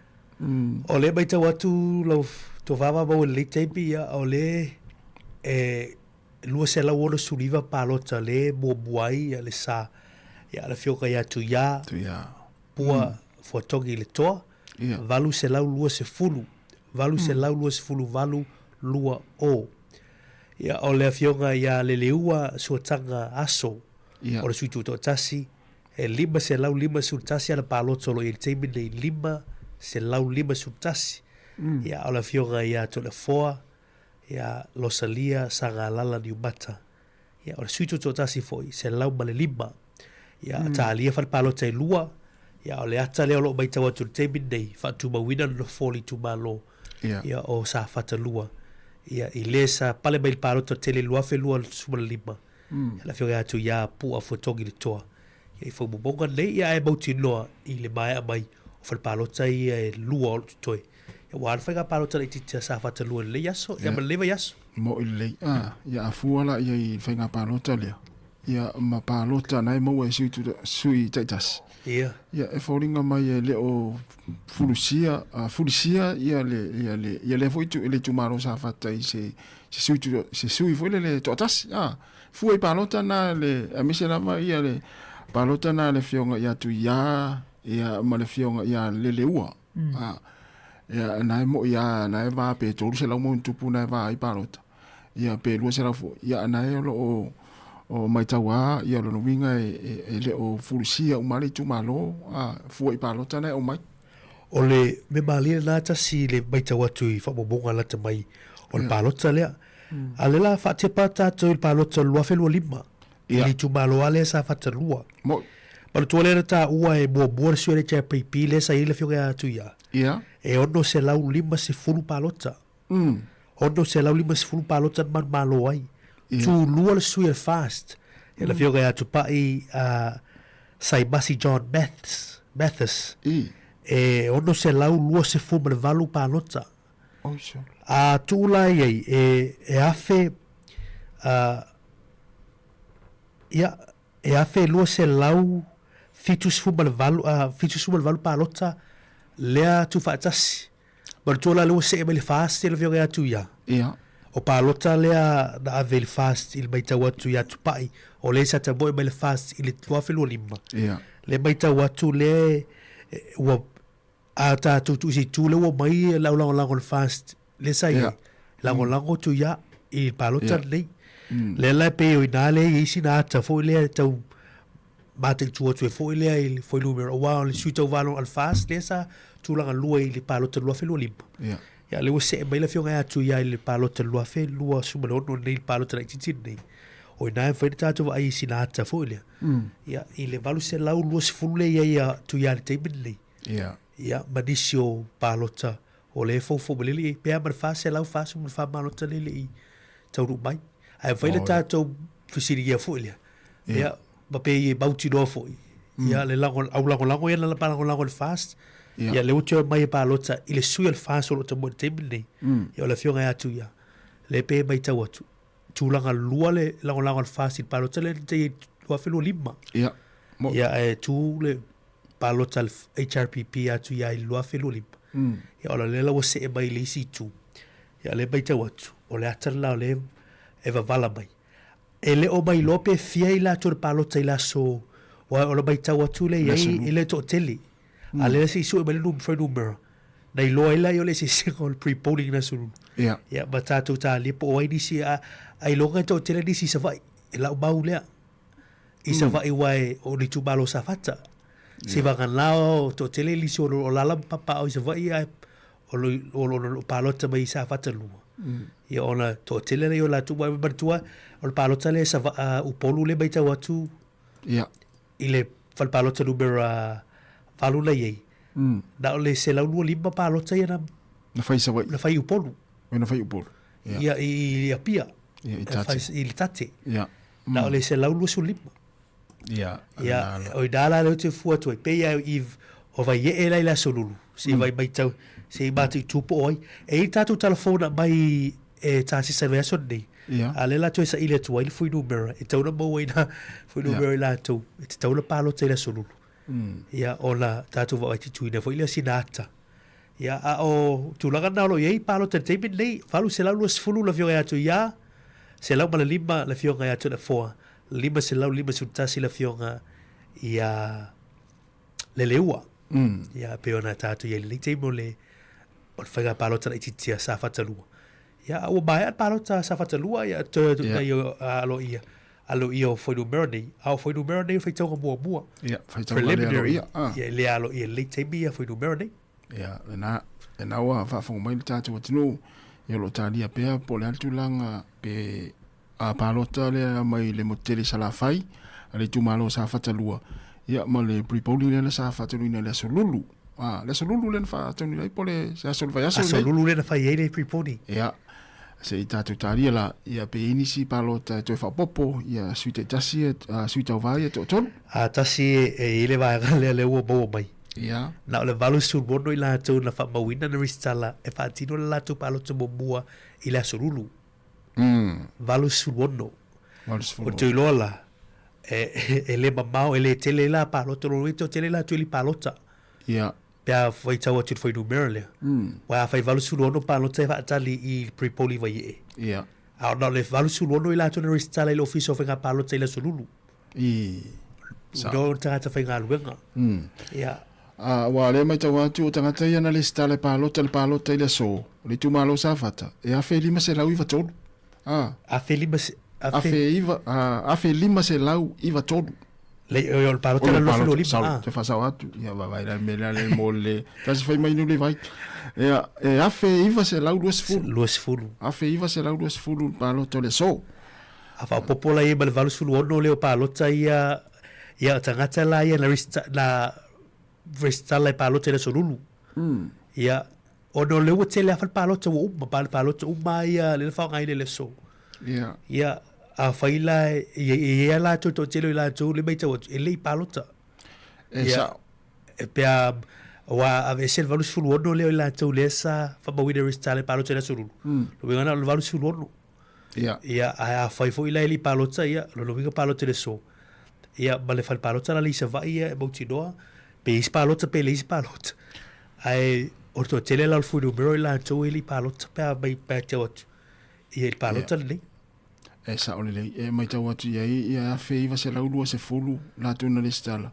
O lea e matau atu lau tofa maua i lenei taimi, ia, o lea e 269 palota lea e muamua ai le sa ia le Afioga ia Tuia, Tuia. Pua Fuatogi i le Toa, 820, 828 20. Ia, o le Afioga ia Leleua Suataga Aso, o le sui tutoatasi, E 551 ana palota o lo o i ai i le taimi lenei, 551. Ia, o le afioga ia Toleafoa, ia Losalia Sagalala Niumata. Ia, o le sui tutoatasi foi, 105. Ia, talia fale palota e lua. Ia, o le ata lea o lo o matau atu i le taimi lenei, faatumauina le nofoa o le itumalo, ia, o Safata 2. Ia, i le sa pale mai i le palota tele i le 2025. Ia le afioga ia Tuia Pu'a Fuatogi le Toa. Ia i faumaumaunga nei, ia ae mautinoa i le maea mai o fale palota ia e lua o lo o totoe. Ia aua le faiga palota laitiiti a Safata 2 i lenei aso, ia ma lenei vaiaso. Mo'i lelei. A, ia a fua la ia i le faiga palota lea, ia ma palota na e maua e sui, sui taitasi. Ia. Ia e foliga mai e le o fulusia, a fulisia ia le, ia le, ia lea foi le itumalo Safata i se, se sui, se sui foi lele toatasi. A, fua i palota na le, aemaise lava ia le palota na le afioga ia Tuia, ia ma le afioga ia Leleua. A, ia na e mo'i a, na e va pe 300 ma ona tupu na e va ai palota. Ia pe 200 foi. Ia na e o lo o, o matau a, ia lona uiga e, e, e le o fulusia uma le itumalo, a, fua i palota na e aumai. O le mea malie lena tasi i le matau atu i faamaumauga lata mai o le palota lea. A o lea la faatepa tatou i le palota o le 2025 i le itumalo lava lea sa fatalua. Manatua lea na taua e muamua le sui o le HRPP lea sa i ai le Afioga ia Tuia. E 650 palota. 650 palota na manumalo ai. Tulua le sui o le FAST, le Afioga ia Tupai Saimasi John Mathis, Mathis e 628 palota. A tuu la i ai, e, e afe, uh, ia, e 1278, uh, 78 palota lea tuufaatasi. Manatua la lea ua see mai le FAST le afioga ia Tuia. Ia. O palota lea na ave i le FAST i le matau atu ia Tupai, o lea sa tamoe mai le FAST i le 2025. Ia. Le matau atu lea ua a tatou tuu i se itu lea ua mai le au lagolago o le FAST lea sa i ai. Lagolago Tuia i le palota lenei. Lea la e pei o i ina lea e i ai sina ata foi lea e tau mataitu atu ai foi lea i le fuainumera, aua o le sui tauva a le FAST lea sa tulaga lua i le palota 2025. Ia. Ia, lea ua see mai le afioga ia Tuia i le palota 2026 lenei, le palota laitiiti lenei. O i ina e mafai ona tatou vaai i sina ata foi lea. Ia, i le 820 lea e i ai ia Tuia i le taimi lenei. Ia. Ia, ma nisi o palota o lea e foufou mai lele, pe a ma le 444 malota lea e le i taunuu mai. Ae mafai ona tatou fesiligia foi lea. Ia, ma pe i e mautinoa foi. Ia, le lago, au lagolago ia na lagolago i le FAST. Ia, lea ua toe omai e palota i le sui o le FAST o lo o taumua i le taimi lenei. Ia, o le afioga ia Tuia. Lea pei e matau atu, tulaga lua le lagolago a le FAST i le palota lea na i 2025. Ia. Ia, ae tu le palota a le HRPP atu ia i le 2025. Ia, ona o lea la ua see mai i le isi itu. Ia, o lea e matau atu, o le ata lena o lea e vavala mai. E le o mailoa pe fia i latou i le palota i le aso, aua o le matau atu lea i ai, e le toatele. A lea se i sue mai le fuainumera, na iloa ai lea o le eseesega o le pre-polling i le aso Lulu. Ia. Ia, ma tatou talia po o ai nisi, a, ailoga e toatele nisi i Savaii, e lau mau lea. I Savaii aua e, o le itumalo o Safata. Seivagana o toatele nisi o o alaala ma papaaao i Savaii ae o lo o lo palota mai i Safata 2. Ia ona toatele lea o latou, aua manatua o le palota lea i Savaii, Upolu lea e matau atu. Ia. I le fale palota numera 8 la i ai. Na o le 125 palota ia na Na fai i Savaii. Na fai i Upolu. Oi na fai i Upolu. Ia. Ia i Apia. Ia i Tate. I le Tate. Ia. Na o le 125. Ia. Ia, o ina la lea ou te fua atu ai, pei lava i o Vaiee la i le Aso Lulu, se i vai matau, se i mataitu po o ai. E i ai le tatou telefone aumai e tasisa i le vaiaso lenei, Ia. a o lea la toe saili atu ai le fuainumera, e tatau ona maua ai na fuainumera i latou, e tatau ona palota i le Aso Lulu. Ia, ona tatou vaavaitituina foi lea o sina ata. Ia, a o tulaga na o lo o i ai palota i le taimi lenei, 820 le Afioga ia Tuia, 105 le Afioga ia Toleafoa, 551 le Afioga ia Leleua. Ia, pei ona tatou i ai i lenei taimi o le o le faiga palota laitiiti a Safata 2. Ia, a ua maea le palota a Safata 2, ia, toe atu yeah. Aloaia, aloaia o fuainumera nei, a o fuainumera nei o faitauga muamua. Ia, faitauga le aloaia. Ah. Ia, le aloaia i lenei taimi ia fuainumera nei. Ia, lena, lena ua faafofoga mai le tatou atunuu, ia o lo o talia pea po o le a le tulaga pe a palota lea mai le motu tele i Salafai a le itumalo o Safata 2, ia ma le pre-polling lea na sa faatonuina i le Aso Lulu. A, le Aso Lulu lea na faatonuina ai po o le se aso o le vaiaso Aso lenei. Lulu lea na fai ai le pre-polling. Ia, se i tatou talia la, ia pe i ai nisi palota e toe faaopoopo, ia sui taitasi ia, a, sui tauva ia e toatolu. A tasi e i ai le vaega lea lea ua maua mai. Ia. Na o le 86 i latou na faamauina na resitala e faatino le latou palota muamua i le Aso Lulu. 86. 86. O te iloa la, e, e le mamao, e le tele la palota, lona uiga e toatele latou i le palota. Ia. Pe a faitau atu i le fuainumera lea. Aua a fai 86 palota e faatali i pre-poll i Vaiee. Ia. A na o le 86 i latou na resitala i le Ofisa o Faiga Palota i le Aso Lulu. I. Sa. No tagata faigaluega. Ia. A, aua o lea e matau atu o tagata ia na resitala e palota le palota i le aso, o le itumalo o Safata, e 1593. A. Afe lima se, afe. Afe iva, a, 1593. Le, o le palota la 25. Sorry, te whasao atu. Ia, vai la me la le mo le. Tasi fai mai nule vai. Ia, e 1920. 20. 1920 palota o le aso. A faaopoopo la i ai ma le 86 lea o palota ia, ia o tagata la ia na na resitala e palota i le aso Lulu. Ia, ona o lea ua tele lava le palota ua uma, pa le palota uma lava ia lea na faaaogaina i le aso. Ia. Ia, afai la e i ai lava latou e toatele o i latou lea e matau atu, e le i palota. E sao. E pe a, aua a aveese le 86 lea o i latou lea sa faamauina e resitala e palota i le aso Lulu, lona uiga na o le 86. Ia. Ia, ae afai foi la e le i palota, ia, lona uiga palota i le aso. Ia, ma le fale palota la le i Savaii ia e mautinoa, pe i ai se palota pe leai se palota. Ae o le toatele la o le fuainumera o i latou e le i palota pe a mai pe a tau atu ia i le palota lenei. E sao lelei, e matau atu i ai ia 1920 latou na resitala.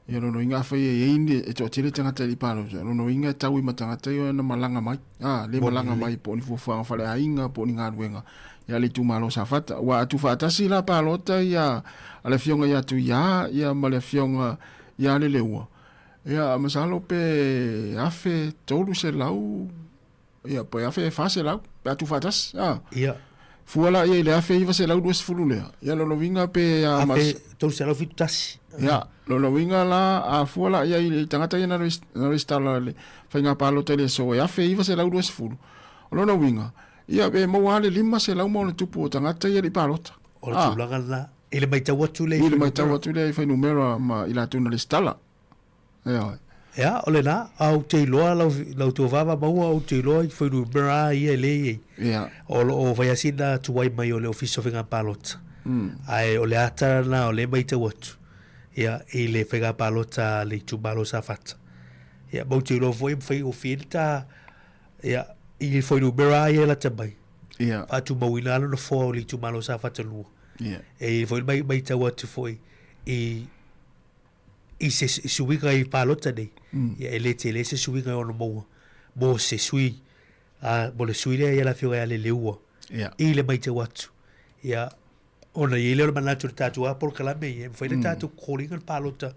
Ia lona uiga afai e i ai ni e toatele tagata e le i palota, lona uiga e tau i ma tagata ia na malaga mai, a, le malaga mai po o ni fuafuaga faleaiga po o ni galuega ia le itumalo o Safata. Ua atu faatasi la palota ia a le afioga ia Tuia ia ma le afioga ia Leleua, ia masalo pe 1300 ia pe 1400 pe a tuufaatasi, a. Ia. Fua la ia i le 1920 lea, ia lona uiga pe a mas... 1371. Ia, lona uiga la, a fua la ia i tagata ia na resitala i le faiga palota i le aso e 1920, o lona uiga, ia pe maua lava le 500 ma ona tupu o tagata ia e le i palota. O le tulaga lena, i le matau atu lea i I le matau atu lea i fuainumera ma i latou na resitala. Ioe. Ia, o lena, a ou te iloa lau, lau tuavava maua, ou te iloa i fuainumera a ia e le i ai. Ia. O lo o fai lava sina tuai mai o le Ofisa o Faiga Palota. Ae o le ata lena o lea e matau atu, ia, i le faiga palota a le itumalo o Safata. Ia, ma ou te iloa foi e mafai gofie le ta, ia, i fuainumera a ia e lata mai. Ia. Faatumauina lava le nofoa o le itumalo o Safata 2. Ia. E i ai foi le matau atu foi i i se suiga i palota nei, ia e le tele se suiga e ono maua mo se sui, a, mo le sui lea ia le afioga ia Leleua i le matau atu. Ia, ona i ai lea o le manatu i le tatou lava polokalame ia, e mafai ona tatou call ina le palota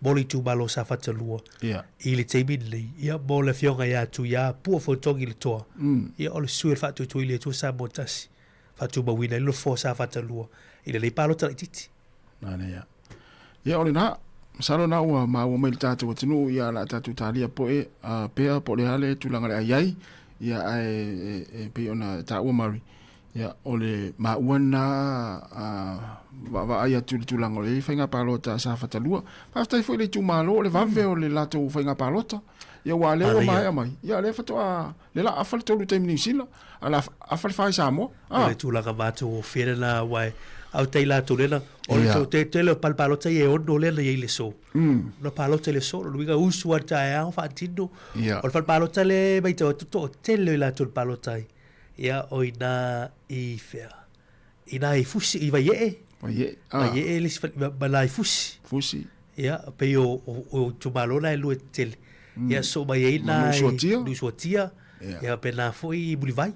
mo le itumalo o Safata 2 i le taimi lenei, ia, mo le afioga ia Tuia Pua Fotogi Letoa, ia, o le sui o le Faatuatua i le Atua Samoa Tasi, faatumauina ai le nofoa o Safata 2 i lenei palota laitiiti. Manaia. Ia o lena, masalo na ua maua mai le tatou atunuu ia la tatou talia poe a pea po le ale tulaga le ai ai ia ae e, e pei ona taua Mari ia o le maua na a vaavaai atu le tulaga o le faiga palota sa fatalua. Faafetai foi le itumalo o le vave o le latou faiga palota. Ia ua lea ua maea mai. Ia lea faatoa le la afa le tolu taimi Niu Sila, a la afa le fa i Samoa. Ah. O le tulaga matagofie lena aua e au tai latou lena o le yeah. tele o palota ia e ono lena i ai le so. No palota i le so, lona uiga usu lava i le taeao faatino. Yeah. O le fale palota lea e matau atu toatele o i latou i le palota ai. Ia o i ina i fea? I ina i Fusi, i Vaiee. Vaiee. Ah. Vaiee le isi fale, ma la i Fusi. Fusi. Ia, pei o, o, o itumalo na e lua tetele. Ia soo mai ai na i Nuusuatia. Ia. Ia faapena foi i Mulivai.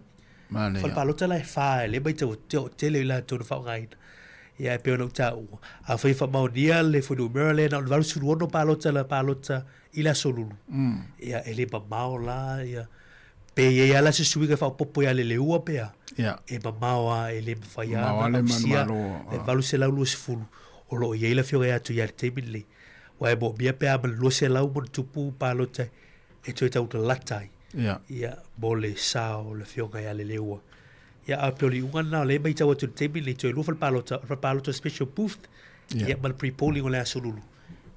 Manaia. Fale palota la e fa e le matau atu tele i latou na faaaogaina. Ia e pei ona ou taua, afai e faamaonia le fuainumera lea na o le 86 palota la palota i le Aso Lulu. Ia e le mamao la ia pe i ai lava la se suiga e faaopoopo ia Leleua pe a. Ia. E mamao lava e le mafai lava Mamao ona lava le ausia manumalo, le 820 o lo o i ai le afioga ia Tuia i le taimi lenei. Aua e moomia pe a ma le 200 ma ona tupu palota e toe tau lalata ai. Ia. Ia, mo le sa o le afioga ia Leleua. Ia, a pei o le iuga lena o lea e matau atu i le taimi lenei, toe lua fale palota, o le fale palota o special booth, Ia. ia, ma le pre-polling o le Aso Lulu.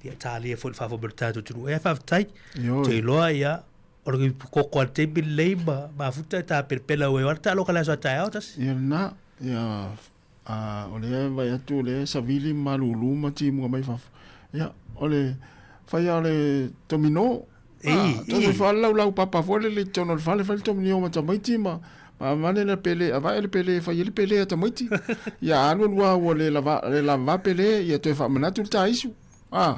Ia, talia foi le faafoe mai o le tatou atunuu. Ia, faafetai. Ioe. Toe iloa, ia, o le koko a le taimi lenei ma mafuta e tapenapena ua e taaloga i le aso a taeao tasi. Ia lena, ia, a, o lea e vaai atu o lea e savili ma malulu ma timuga mai fafo. Ia, o le fai lava o le tomino. Ei, Toso ifo lava le laulau papa foi lele i totonu o le fale, fai le tomino ma tamaiti ma ma avane le pele, avae le pele e fai ai le pele a tamaiti. Ia alu alu lava ua le lava, le lava pele, ia toe faamanatu le taisu. A,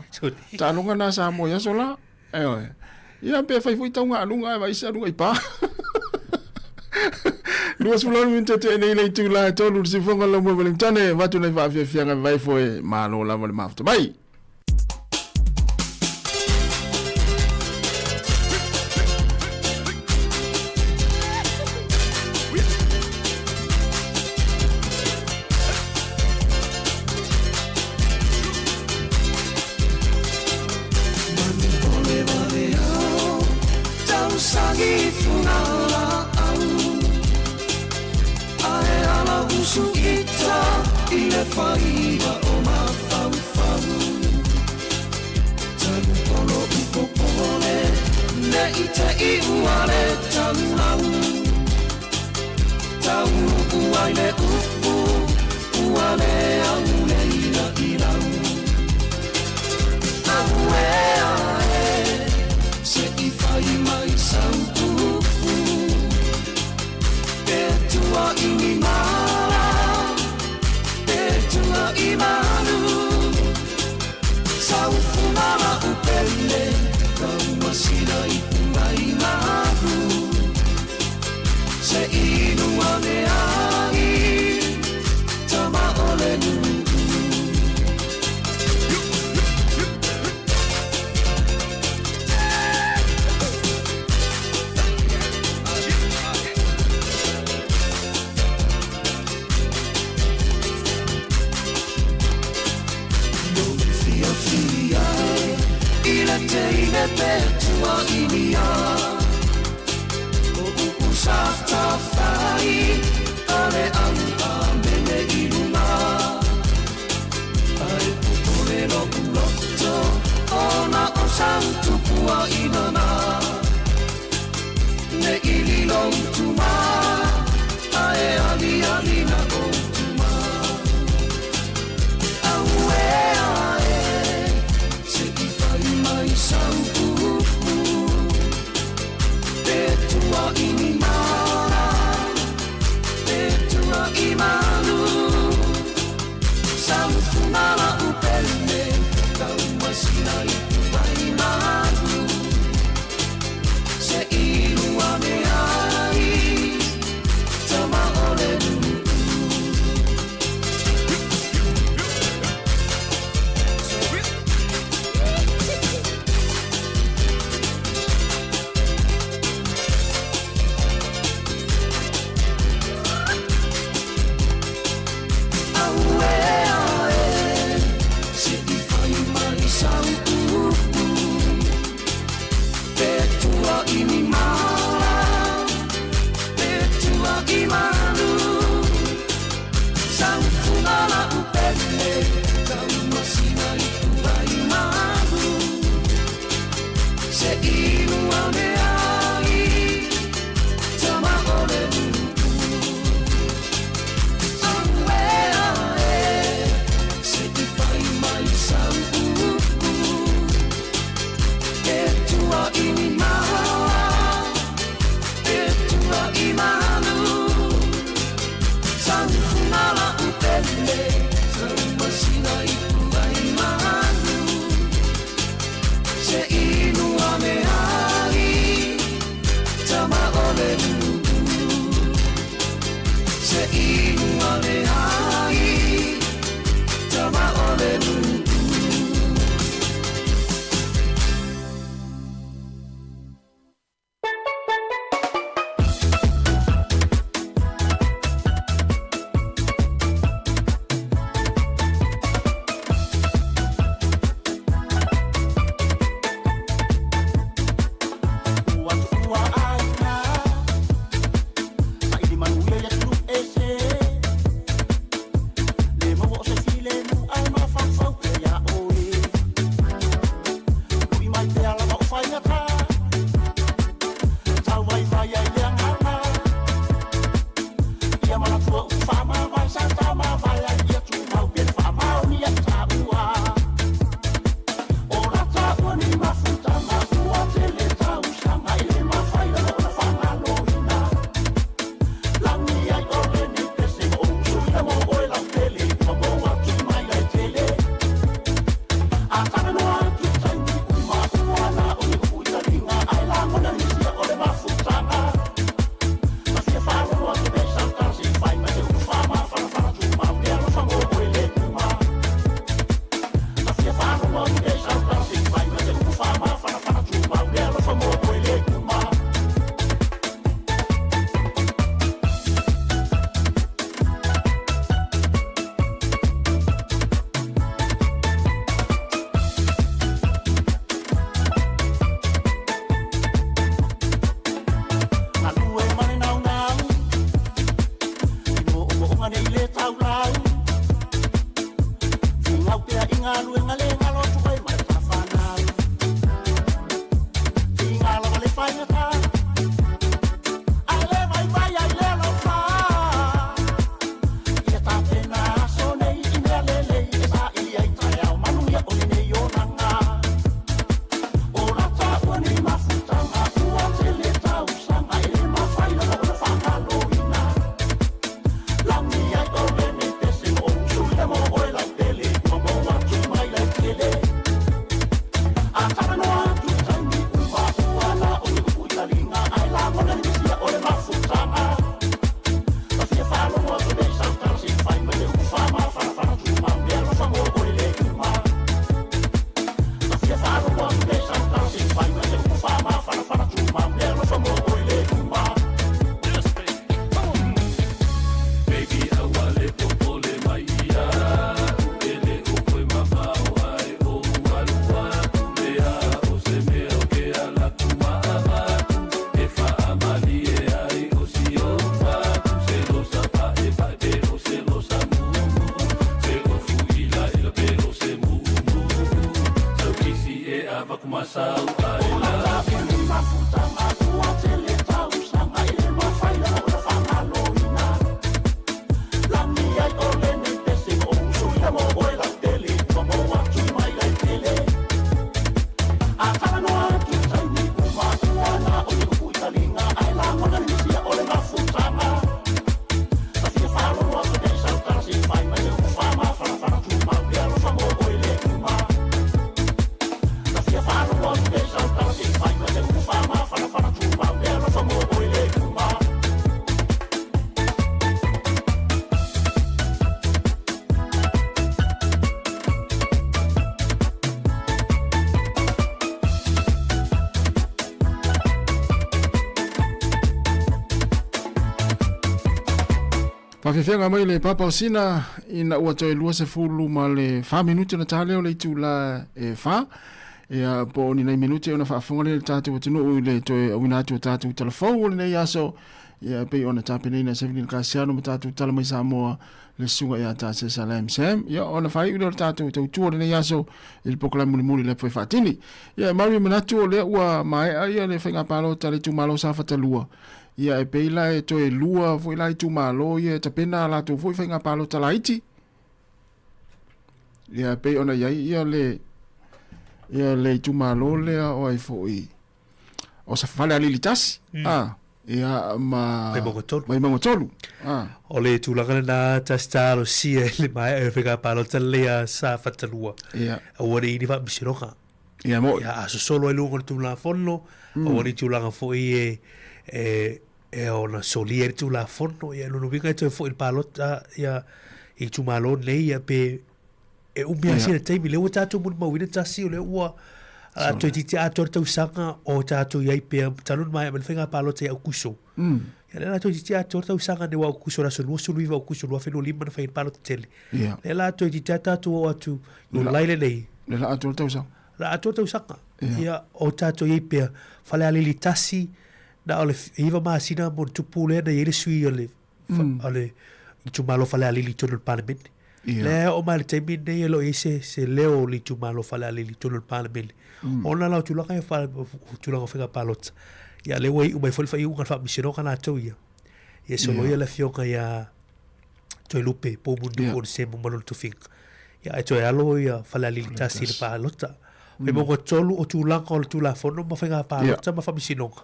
taaloga na Samoa i aso la. Ioe. Ia pe fai foi tauga aluga ae vaai se aluga i pa. 28 minute te nei le itula e tolu le sifonga lau mo Wellington vatu nei faafiafiaga vai foe malo lava le mafuta mai. teine pe tua inia O upu sa tawhai Ale au a mene i runga Ai pupore lo uloto Ona o sau tupua inana Ne ili lo utuma Ae ali ali na o utuma Aue ae Se i whai mai sau upu Te tua ini mara Te tua i manu Sau funala upele Tau masina i tuai manu Se ilua me ai Tama ole nuu. Aue ae Se i whai mai sau upu Te tua ini mara Te tua i manu Sau fungala upele Tau masina i tuai manu Se inua me ai Tama ole nuu. Aue ae Se i whai mai sau upu Te tua ini mara Te tua i manu Sau fungala upele Tau masina i tuai manu Se inua me ai. Faafiafiaga mai le papa o Sina ina ua toe 24 ma le 4 minute ona ta lea o le itula e 4. Ia, po o ni nai minute ona faafofoga lea i le tatou atunuu i le toe auina atu o tatou talafou o lenei aso. Ia, pei ona tapenaina e Seventeen Kasiano ma tatou tala mai Samoa le susuga ia Tasesa Lam Sam. Ia, ona faaiu lea o le tatou tautua o lenei aso i le polokalame mulimuli le foi faatini. Ia, e mau i manatu o lea ua maea ia le faiga palota a le itumalo o Safata 2. Ia, e pei la e toe lua foi la itumalo ia e tapena a latou foi faiga palota laiti. Ia, e pei ona i ai ia le ia le itumalo lea o ai foi o sa Falealili tasi. Ah, ia ma Vaimauga tolu. Vaimauga tolu. Ah. O le tulaga lena tasi talosia i le maea o faiga palota lea sa Fatalua. Ia. Aua ne i ni faamasinoga. Ia mo'i. Ia, a sosolo ai luga o le Tulafono, aua ni tulaga foi e, e, e ona solia ai le Tulafono, ia lona uiga e toe foi i le palota, ia, i itumalo nei, ia, pe e umi lava sina taimi, lea ua tatou molimauina tasi, o lea ua a toeitiiti atoa le tausaga o tatou i ai pea, talu ona maea mai le faiga palota ia Aukuso. Ia lea la toeitiiti atoa le tausaga nei aua Aukuso le aso 29 Aukuso 2025 na fai ai le palota tele. Ia. Lea la toeitiiti lava tatou oo atu Iulai lenei. Lea la atoa le tausaga. La atoa le tausaga. Ia, o tatou i ai pea, Falealili tasi, na o le 9 masina ma ona tupu lea na i ai le sui o le, o le itumalo Falealili i totonu o le Palemene. Ia. Lea e oo mai i le taimi lenei e le o i ai se, se leo o le itumalo Falealili i totonu o le Palemene. Ona la o tulaga ia o tulaga o faiga palota. Ia lea ua iu mai foi le faaiuga a le Faamasinoga latou ia. Ia soloia le afioga ia Toelupe Poumulinuku Ia. o le Semo ma lona tofiga. Ia ae toe alo ia Falealili tasi i le palota. Vaimauga 3 o tulaga o le Tulafono ma faiga palota ma faamasinoga.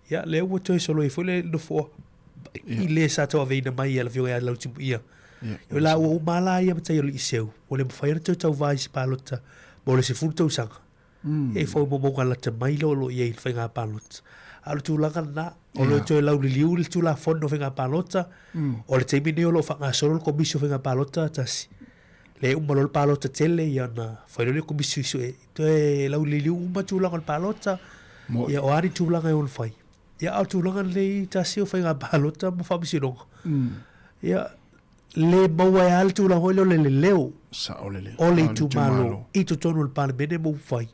Ia lea ua toe soloia foi le nofoa i le sa tauaveina mai e le afioga ia Lautimuia. Ia. O la ua uma la ia matai o le Iseu, ua le mafai ona toe tauva i se palota mo le 10 tausaga. E fau momoga lata mai lea o lo o i ai i le faiga palota. A o le tulaga lena, o lo o toe lauliliu le Tulafono o Faiga Palota, o le taimi lenei o lo o faagasolo le Komisi o Faiga Palota tasi. Lea e uma loa le palota tele ia ona fai loa lea o le Komisi Suesue toe lauliliu uma tulaga o le palota, ia o a ni tulaga e ono fai. Ia a o le tulaga lenei tasi o faiga palota ma faamasinoga, ia le maua ai lava le tulaga foi lea o le leleo Saolele. o le itumalo i totonu o le Palemene ma upufai,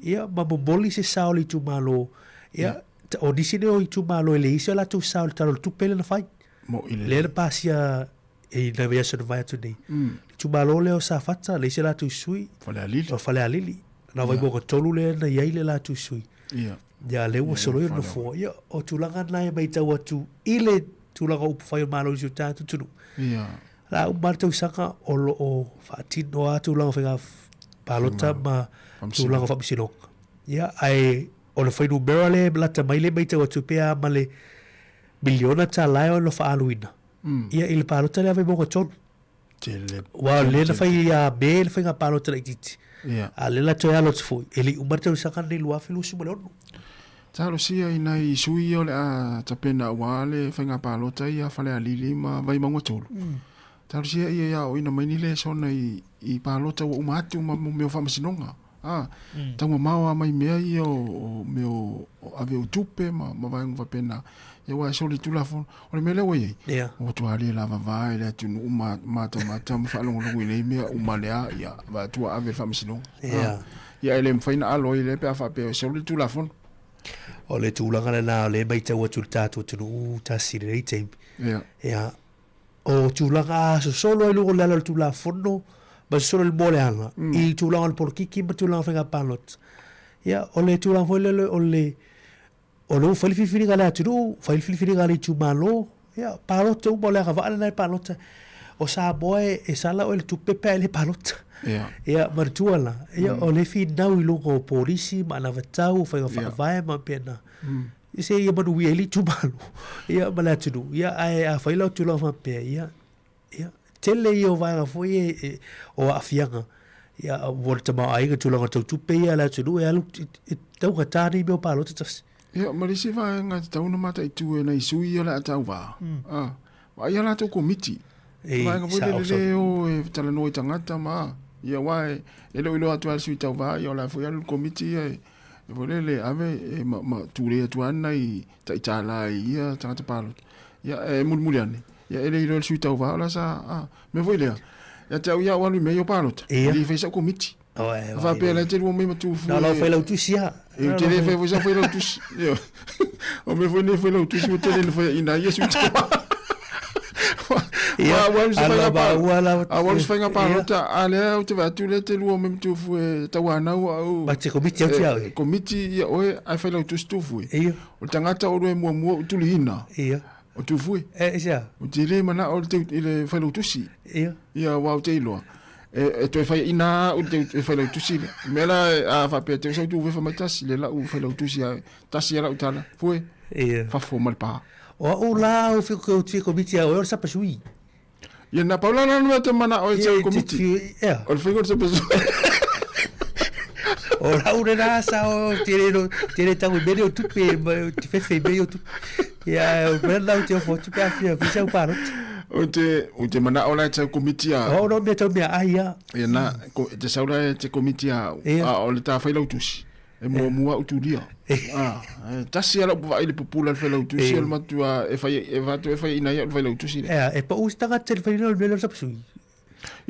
ia ma momoli se sao o le itumalo. Ia, o nisi nei o itumalo e leai se o latou sao i le Tala o le Tupe lea na fai. Mo'i lelei. Lea na pasia i nai vaiaso na mavae atu nei. Le itumalo lea o Safata, leai se latou sui. Falealili. O Falealili. Na o Vaimauga 3 lea na i ai le latou sui. Ia. Ia, lea ua soloia le nofoa. Ia, o tulaga na e matau atu i le tulaga o upufai o Malo i si o tatou atunuu. Ia. La uma le tausaga o lo o faatino lava tulaga o faiga palota ma tulaga o faamasinoga. Ia, ae o le fuainumera lea e lata mai lea e matau atu pe a ma le miliona tala e ono faaaluina. Ia, i le palota lea a Vaimauga 3. Tele. Aua o lea na fai ia Me le faiga palota laitiiti. Ia. A o lea la toe alo atu foi, e le i uma le tausaga lenei 2026. Talosia i nai sui ia o le a tapena aua le faiga palota ia Falealili ma Vaimauga 3. Talosia ia ia aoina mai ni lesona i, i palota ua uma atu ma mea o faamasinoga. A, taumamao lava mai mea ia o, o mea o, o ave o tupe ma, ma vaega faapena. Ia aua e soli Tulafono. O le mea lea ua i ai, Ia. ua matua le lavava e le atunuu ma matamata ma faalogologo i nei mea uma lea, ia, vaeatu ave i le faamasinoga. Ia. Ia e le mafai ona alo ai lea pe a faapea e soli le Tulafono. O le tulaga lena o lea e matau atu i le tatou atunuu tasi i lenei taimi. Ia. Ia, o tulaga a sosolo ai luga o le ala o le Tulafono ma sosolo i le moaleaga i tulaga o le polokiki ma tulaga o faiga palota. Ia, o le tulaga foi lele o le o lea ua fai le filifiliga a le atunuu, fai le filifiliga a le itumalo, ia, palota uma, o le agavaa lena e palota. O Samoa e, e sala oe i le tupe pe a e le palota. Ia. Ia, manatua la, ia, o le finau i luga o polisi ma anavatau, o faiga faavae ma faapena. Se ia manuia ai le itumalo, ia, ma le atunuu. Ia, ae afai la o tulaga faapea, ia, Ia, tele ia o vaega foi e, e, o aafiaga. Ia, ua le tamaoaiga tulaga tau tupe ia a le atunuu e alu e taugata nei mea o palota tasi. Ia, ma le isi vaega e tatau ona mataitu e nai sui ia o le a tauvā, a, vaai a latou komiti. Ei, Vaega foi sa lele oso. le o e talanoa i tagata ma, ia, aua e, e le o iloa atu lava e le sui tauvā, ia o la e foi alu le komiti ia e, e foi lele ave e ma, ma tulei atu lava nai taitala i ia tagata palota. Ia, e mulimuli ane, ia e le iloa e le sui tauva o la sa, a, mea foi lea, ia te au ia au alu i mea ia o palota, Ia. e le i fai sau komiti. Oh, e, A faapea la e te lua mai ma tufu Na lau e- failautusi a. E ou te le fai foi sau failautusi. Ioe. O mea foi nei failautusi ua tele ina faiaina ai ia sui tauva. Ia, Ua alu se ala faiga ma pa- ua la- a ua alu se faiga Ia. palota, a lea ou te vaai atu lea e te lua mai ma tufu e tauanau au. Ma te komiti au te au e. Komiti ia oe ae failautusi tufu e. Ia. O le tagata o oe muamua o tuliina. Ia. O tufu e. E, e sea. Ou te le manao i le teu- i le failautusi. Ia. Ia, aua ou te iloa. E, e toe faiaina au i le teu- e failautusi lea. O le mea la, a faapea te sau tufe fai mai tasi le lau failautusi a tasi a lau tala. Fue. Ia. Fafo ma le pa. O au la o fi o fi komiti a o le sapa sui. Ia na pau la na mea te manao e Ia, te te komiti. fi- ia. O le faiga o le sapa sui. O lau le la sa o tere no tere tau i mele o tupe ma te fefe i mele o tupe. Ia o mea lau te ofo tupe a fia fisa u palota. O te, o te manao la e te komiti a. O no mea tau mea ai ia. Ia na, ko, te sau la e te komiti a, Ia. a o le tā failautusi. E muamua au tulia. Ah, e tasi ala upu vaai le pupula le failautusi o le matua e fai e vatu e fai ina ia o le failautusi le. Ia e pau se tagata le whainga o le mea lea o le sapa sui.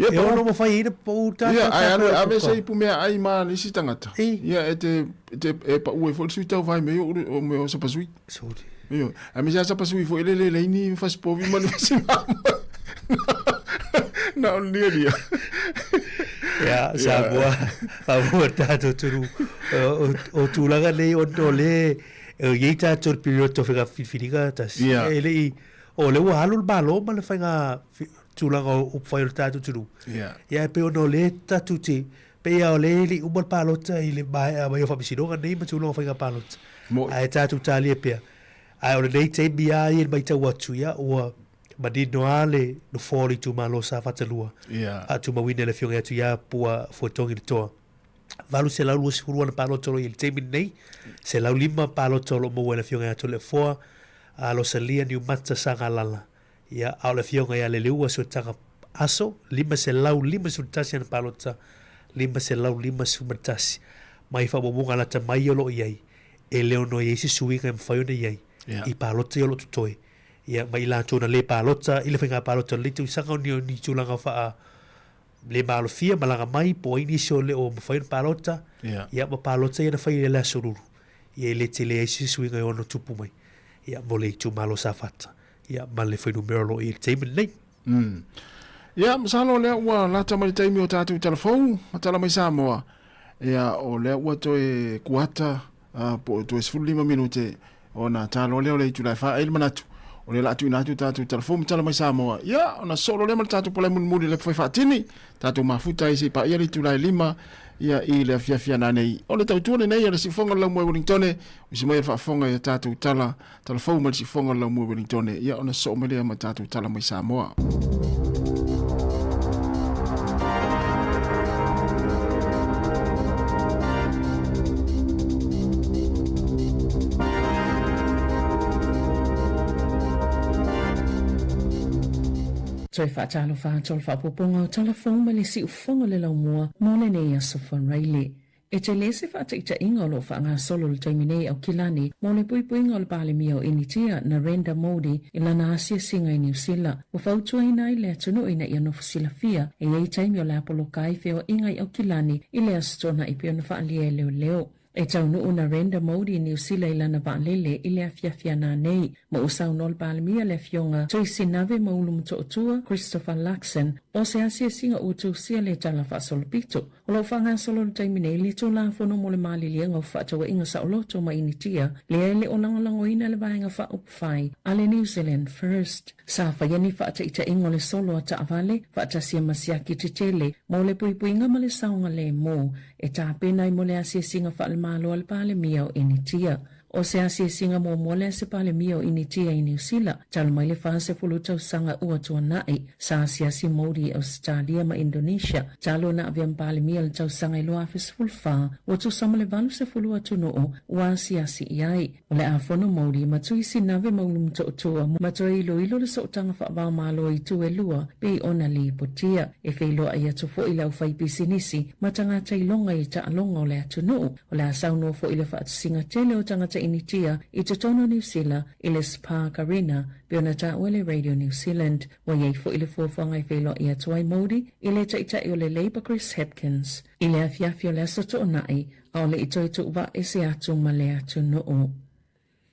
Ia E pau ono mawhai e ina pau tā Ia tā ai tā alu tā ave tā. se ipu mea ai ma le isi tagata. E. Ia e te te e pau e foi le sui tau vai me o o me o sapa sui. Sorry. Ia, a me sa sapa sui foi le le leini fasipovi ma le fasimama. Na o lia lia. Ia, Samoa, Samoa tātou turu, o, o tulaga nei o o le, o iei tātou le period o whenga whiwhiringa tasi. Ia. E le i, o le ua alu le malo ma le whainga tulaga o o whai o le tātou turu. Ia. Ia, e pe ono le tātou te, pe ia o le le uma le palota i le maea mai o whamisinoga nei ma tulaga o whainga palota. Mo- Ae tātou tālia pea. Ae o lenei taimi a ia le maitau atu ia, ua manino a le nofoa o le itumalo sa Fatalua. Ia. A tumauina le afioga atu ia Pua Fuetogi le toa. 820 ana palota o lo i le taimi lenei, 105 palota o lo o maua e le afioga ia Toleafoa, a Losalia Niumata Sagalala. Ia, a o le afioga ia Leleua Suetaga Aso, 551 ana palota, 551. Mai faamaumauga lata mai o lo o i ai, e le ono i ai se suiga e mafai ona i ai Ia. i palota ia o lo o totoe. Ia, ma i latou na le palota i le faiga palota o lenei tausaga o ni, ni tulaga faa le malofia, malaga mai, po o ai nisi o le o mafai ona palota. Ia. Ia, ma palota ia na fai i le aso lulu. Ia, e le tele ai se suiga e ono tupu mai. Ia, mo le itumalo Safata. Ia, ma le fuainumera o lo o i ai i le taimi lenei. Ia, masalo lea ua lata mai le taimi o tatou tala fou, ma tala mai Samoa. Ia, o lea ua toe kuata, po o toe 15 minute ona talo lea o le itula e 4. E i ai le manatu, o lea o le a tuuina atu tatou tala fou ma tala mai Samoa. Ia, ona solo lea ma le tatou palai mulimuli le fai faatini, tatou mafuta ai se i paia le itula e 5, ia, i le afiafi ana nei. O le tautua lenei o le siufoga o le laumua i Wellingtone, usi mai le faafofoga i a tatou tala, tala fou mai le siufoga o le laumua i Wellingtone, ia, ona soo mai lea ma tatou tala mai Samoa. Toe faatalofa atu o le faaopoopoga o tala fou mai le siufofoga o le laumua mo lenei aso Faraile. E tele se faataitaiga o lo o faagasolo i le taimi nei i Aukilani mo le puipuiga o le Palemia o Initia, Narendra Modi, i lana asiasiga i Niu Sila. Ua fautuaina ai le atunuu ina ia nofo silafia e i ai taimi o le a poloka ai feoaiga i Aukilani i le Aso Toonai pei ona faaalia e leoleo. E taunuu Narendra Modi i Niu Sila i lana vaalele i le afiafi ananei, ma ua saunoa le Palemia le Afioga Tui Sinave Maulu Motootua Christopher Luxon o se asiasiga ua tusia le tala faasolopito. O lo o faagasolo i le taimi nei le Tulafono mo le Maliliega o Fefaatauaiga Saoloto ma Initia, lea e le o lagolagoina le Vaega Faaupufai a le New Zealand First. Sa faia ni faataitaiga o le solo a taavale faatasi ma siaki tetele mo le puipuiga ma le saogalemu e tapena ai mo le asiasiga faale-Malo a le Palemia o Initia. O se asiasiga muamua lea a se Palemia o Initia i Niu Sila talu mai le 40 tausaga ua tuanai. Sa asiasi Modi i Ausetalia ma Indonesia talu ona avea ma Palemia i le tausaga i 2014, ua tusa ma le 80 atunuu ua asiasi i ai. O le a fono Modi ma Tui Sinave Maulu Motootua ma toe iloilo le sootaga faava-o-Malo i itu e lua pei ona lipotia. E feiloai atu foi le aufaipisinisi ma tagata iloga i taaloga o le atunuu. O le a saunoa foi le faatusiga tele o tagata Initia i totonu o Niu Sila i le Spark Arena pei ona taua e le Radio New Zealand. Ua i ai foi le fuafuaga e feiloai atu ai Modi i le Taitai o le Labour Chris Hipkins i le afiafi o le Aso Toonai ʻAʻole i toe tuuvaa ese atu ma le atunuu.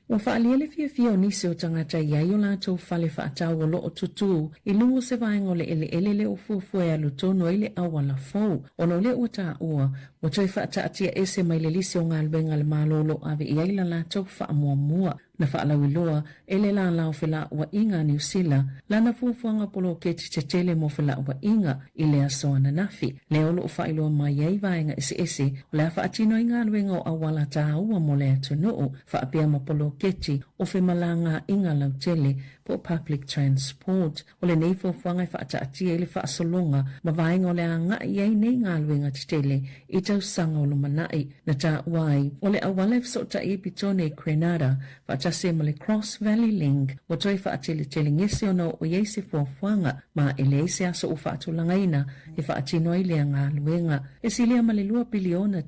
Ua faaalia le fiafia o nisi o tagata i ai o latou fale faatau o lo o tutū i luga o se vaega o le ʻeleʻele lea ua fuafua e alu tonu ai le auala fou. Ona o lea ua taua, ua toe faataatia ese mai le lisi o galuega a le Malo o lo o ave i ai la latou faamuamua. Na faalauiloa e le lālā o felauaiga a Niu Sila lana fuafuaga poloketi tetele mo felauaiga i le aso ananafi, lea o lo o faailoa mai ai vaega eseese o le a faatino ai galuega o auala tāua mo le atunuu, faapea ma poloketi o femalagaaiga lautele po o public transport. O lenei fuafuaga e faataatia ai le faasologa ma vaega o le a agai i ai nei galuega tetele i tausaga o lumanai. Na taua ai, o le auala e fesootai i Petone i Grenada, faatasi ai ma le Cross Valley Link, ua toe faateletelegese ona oo i ai se fuafuaga, ma e leai se aso ua faatulagaina e faatino ai lea galuega. E silia ma le $2 piliona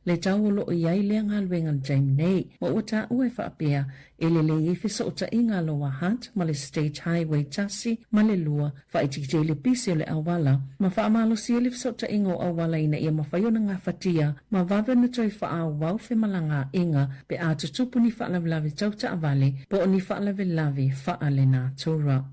le tau o lo o i ai lea galuega i le taimi nei, ma ua taua e faapea, e lelei ai fesootaiga a Lower Hutt ma le State Highway 1 ma le 2, faaitiitia ai le pisi o le auala, ma faamalosia ai le fesootaiga o auala ina ia mafai ona gafatia ma vave ona toe faaauau femalagaaiga pe a tutupu ni faalavelave tau taavale po o ni faalavelave faalenatura.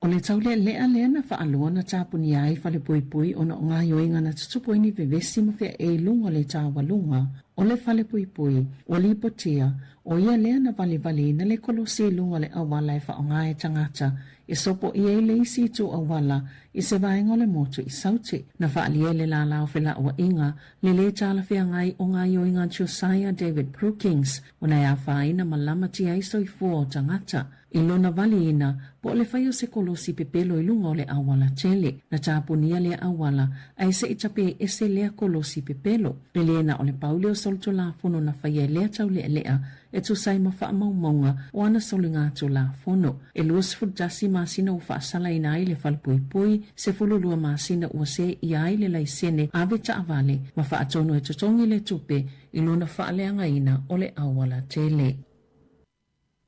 O le taulealea lea na faalua na tapunia ai falepuipui ona o gaoioiga na tutupu ai ni vevesi ma feaei i luga o le taualuga o le falepuipui. Ua lipotia, ʻo ia lea na walewaleina le kolosi i luga o le auala e faaaoga e tagata e sopoia ai le isi itu auala i se vaega o le motu i Saute. Na faaalia e le lālā o felauaiga le lē talafeagai o gaoioiga Josiah David Brookings ona e afaina ma lamatia ai soifua o tagata. I lona valiina, po o le fai o se kolosi pepelo i luga o le auala tele. Na tapunia lea auala, ae se i tape ese lea kolosi pepelo. E lē na o le pau lea o solitulafono na faia e lea taulealea e tusa ai ma faamaumauga o ana soligatulafono. E 21 masina ua faasalaina ai le falepuipui, 12 masina ua seia ai le laisene ave taavale ma faatonu e totogi le tupe i lona faaleagaina o le auala tele.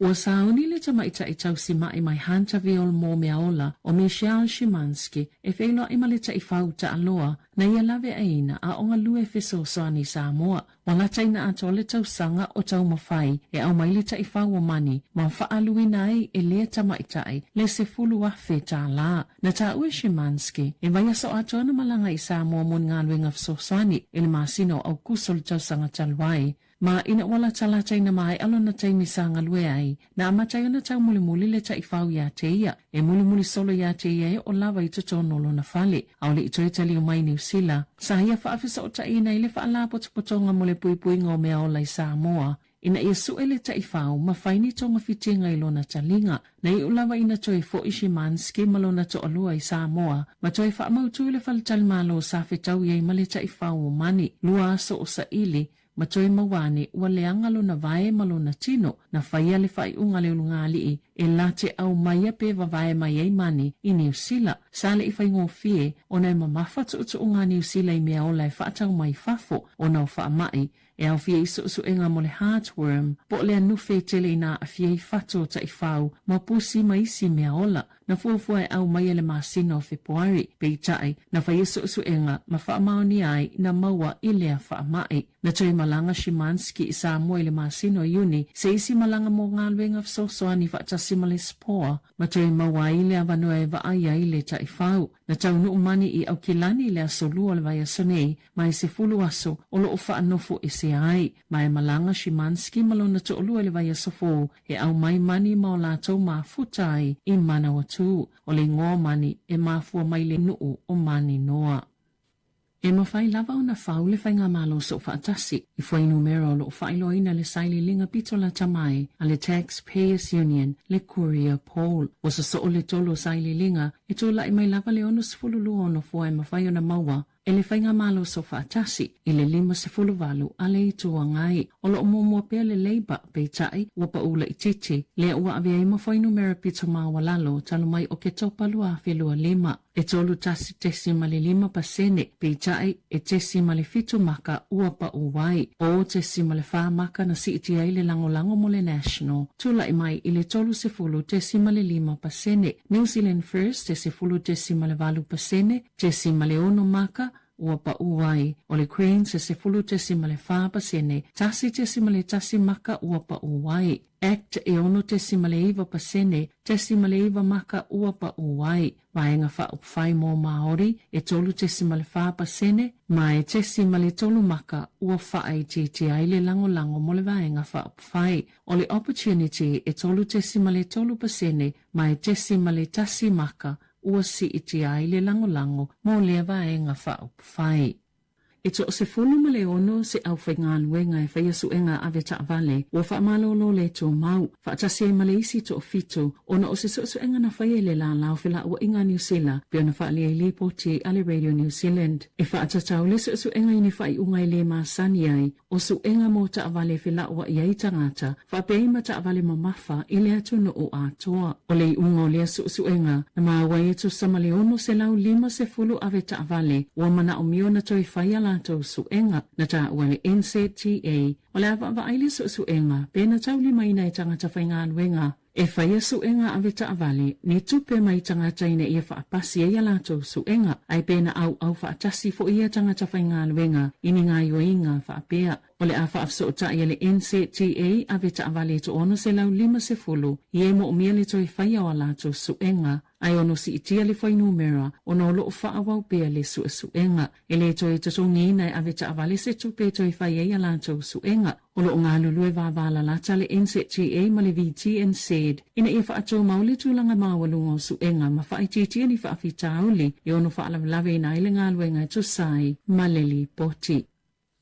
Ua sauni le tamaitai tausimaʻi mai Hunterville mo Meaola ʻo Michelle Szymanski e feiloai ma le taifau taaloa na ia laveaiina a o galue fesoasoani i Samoa. Ua lataina atoa le tausaga o taumafai e aumai le taifau o Mani ma faaaluina ai e lea tamaitai le $10,000. Na taua e Szymanski e vaiaso atoa na malaga i Samoa mo ni galuega fesoasoani i le masina o Aukuso le tausaga talu ai. Ma ina ua latalataina maea lona taimi sa galue ai, na amata ai ona taumulimuli le taifau iā te ia. E mulimuli solo iā te ia e oo lava i totonu o lona fale. ʻAʻole i toe taliu mai i Niu Sila. Sa ia faafesootaʻiina i le faalapotopotoga mo le puipuiga o mea ola i Samoa, ina ia suʻe le taifau ma fai ni togafitiga i lona taliga. Na iu lava ina toe foʻi Szymanski ma lona toalua i Samoa, ma toe faamautu i le faletalimalo sa fetaui ai ma le taifau o Mani. Lua aso o saili, ma toe maua ane ua leaga lona vae ma lona tino, na faia le faaiuga a le ulugalii e late aumaia pe vavae mai ai Mani i Niu Sila. Sa le i faigofie ona e mamafa tuutuuga a Niu Sila i mea ola e faatau mai fafo ona o faamai. E aofia i suʻesuʻega mo le heartworm, po o le anufe e tele ina aafia ai fatu o taʻifau ma pusi ma isi mea ola. Na fuafua e aumaia le masina o Fepuari, peitai, na faia suʻesuʻega ma faamaonia ai na maua i lea faamaʻi. Na toe malaga Szymanski i Samoa i le masina o Iuni, se isi malaga mo galuega fesoasoani faatasi ma le SPOA, ma toe maua ai le avanoa e vaai ai le taʻifau. Na taunuu mani i Aukilani i le aso Lua o le vaiaso nei, ma e 10 aso o loo faanofo ese ai. Ma e malaga Szymanski ma lona toʻalua i le vaiaso fou e aumai mani ma o latou mafuta ai i Manawatu. O le igoa o mani e mafua mai le nuu o Maninoa. E mafai lava ona fau le Faigamalo Soofaatasi i fuainumera o loo faailoaina le sailiiliga pito lata mai a le Tax Payers Union le Courier Poll. Ua sosoo le tolu o sailiiliga e tulai mai lava le 62 o nofoa e mafai ona maua e le Faigamalo Soofaatasi i le 58 a le Itu Agai. O loo muamua pea le Labour, peitai, ua paʻu laitiiti, lea ua ave ai ma fuainumera pito maualalo talu mai Oketopa 2025. E 31.5 pasene, peitai, e 0.7 maka ua paʻu ai. ʻO 0.4 maka na siʻitia ai le lagolago mo le National. Tulai mai i le 30.5 pasene. New Zealand First e 10.8 pasene, 0.6 maka ua paʻu ai. ʻO le Greens e 10.4 pasene, 1.1 maka ua paʻu ai. Act e 6.9 pasene, 0.9 maka ua paʻu ai. Vaega Faaupufai mo Māori e 3.4 pasene, ma e 0.3 maka ua faaitiitia ai le lagolago mo le Vaega Faaupufai. ʻO le Opportunity e 3.3 pasene, ma e 0.1 maka ua siitia ai le lagolago mo lea Vaega Faaupufai. E 16 se aufaigaluega e faia suʻega ave taavale ua faamalōlō le tumau, faatasi ai ma le isi toafitu, ona o se suʻesuʻega na faia i le lālā o felauaiga a Niu Sila, pei ona faaalia i lipoti a le Radio New Zealand. E faatatau le suʻesuʻega i ni faaiuga e lē masani ai, o suʻega mo taavale e felauai ai tagata, faapea ai ma taavale mamafa i le atunuu atoa. O le iʻuga o lea suʻesuʻega, na maua ai e tusa ma le 650 ave taavale ua manaʻomia ona toe fai a latou suʻega. Na taua le NZTA, o le a vaavaai le suʻesuʻega pe na taulimaina e tagata faigaluega e faia suʻega ave taavale ni tupe mai tagata ina ia faapasi ai a latou suʻega, ae pe na ʻauʻau faatasi foʻi ia tagata faigaluega i ni gaoioiga faapea. O le a faafesootai e le NZTA ave taavale e 650 i e moomia le toe faia o a latou suʻega, ae ono siitia le fuainumera ona o loo faaauau pea le suʻesuʻega. E le toe totogiina e ave taavale se tupe e toe fai ai a latou suʻega. O loo galulue vāvālalata le NZTA ma le VTNZ ina ia faatumau le tulaga maualuga o suʻega ma faaitiitia ni faafitauli e ono faalavelave ai le galuega e tusa ai ma le lipoti.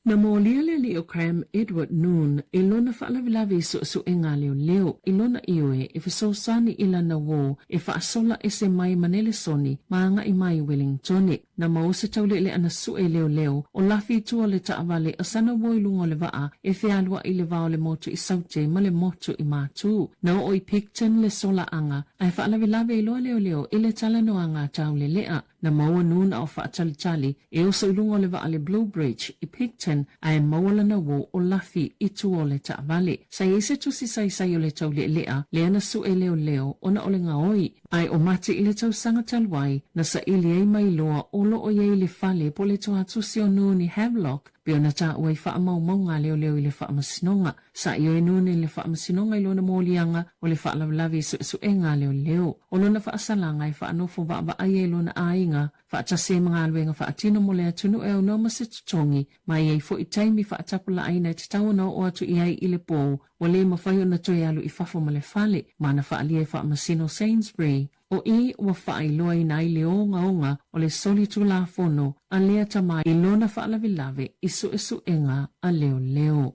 Na molia le alii o Graham Edward Noon i lona faalavelave i suʻesuʻega a leoleo i lona ioe e fesoasoani i lana uō e faasola ese mai ma Nelesoni ma agaʻi mai i Wellingtone. Na maua se tauleʻeleʻana suʻe leoleo o lafi i tua o le taʻawale o sana uō i luga o le waʻa e fealuaʻi i le va o le motu i Saute ma le motu i Mātū. Na oo i Picton le solaʻaga ae faalavelave i loa leoleo i le talanoaga a tauleleʻa. Na maua Noon a o faatalitali e oso i luga o le waʻa le Blue Bridge i Picton ae maua lana uō o lafi i tua o le taʻawale. Sa i ai se tusi saisai o le tauleʻeleʻa lea na suʻe leoleo ona o le gaoi ae o Mati i le tausaga talu ai na saili ai ma iloa o loo i ai le fale po o le toatusi o Noon i Havelock pei ona taua i faamaumauga a leoleo i le faamasinoga. Sa ioe Noon i le faamasinoga i lona moliaga o le faalavelave i suʻesuʻega a leoleo. O lona faasalaga e faanofo vaavaai ai lona aiga, faatasi ai ma galuega faatino mo le atunuu e aunoa ma se totogi, ma i ai foʻi taimi faatapulaaina e tatau ona oo atu i ai i le pō, ua lē mafai ona toe alu i fafo ma le fale, ma ana faaalia e faamasino Sainsbury. O i ua faailoaina ai le ogaoga o le solitulafono a lea tama i lona faalavelave i suʻesuʻega a leoleo.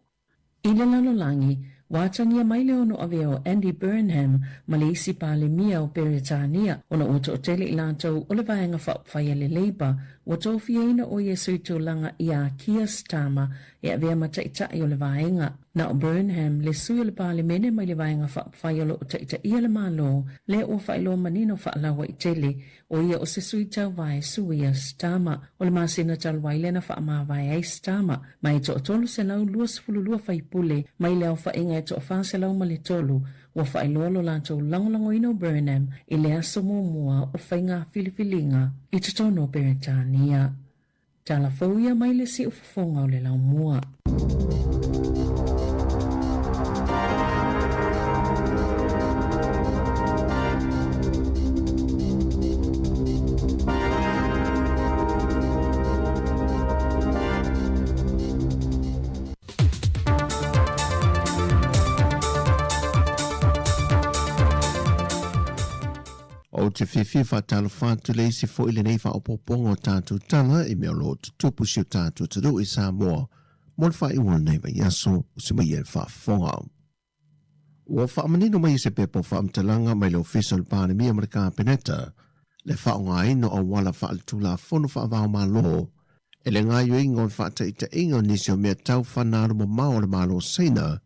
I le lalolagi, ua atagia mai le ono avea o Andy Burnham ma le isi Palemia o Peretania ona ua toʻatele i latou o le Vaega Faaupufai a le Labour ua tofiaina ʻo ia e sui tulaga iā Keir Starmer e avea ma taitai o le vaega. Na o Burnham, le sui o le Palemene mai le Vaega Faaupufai o lo o taitaia le Malo, lea ua faailoa manino faalauaitele, o ia o se sui tauvae suia Starmer. O le masina talu ai lea na faamavae ai Starmer, ma e toa-322 faipule mai le aofaiga e toa-403 ua faailoa lo latou lagolagoina o Burnham i le aso muamua o faiga filifiliga i totonu o Peretania. Tala fou ia mai le siufofoga o le laumua. Ou te fiafia faatalofa atu le isi foi lenei faaopoopoga o tatou tala i mea o lo o tutupu i si o tatou atunuu i Samoa mo le faaiuga o lenei vaiaso o se maia i le faafofoga. Ua faamanino mai e se pepa o faamatalaga mai le Ofisa o le Palemia ma le Kapeneta le faaaogaina o auala faaletulafono faava-o-Malo e le gaoioiga o le faataitaiga o nisi o mea tau fanalumamao a le Malo o Saina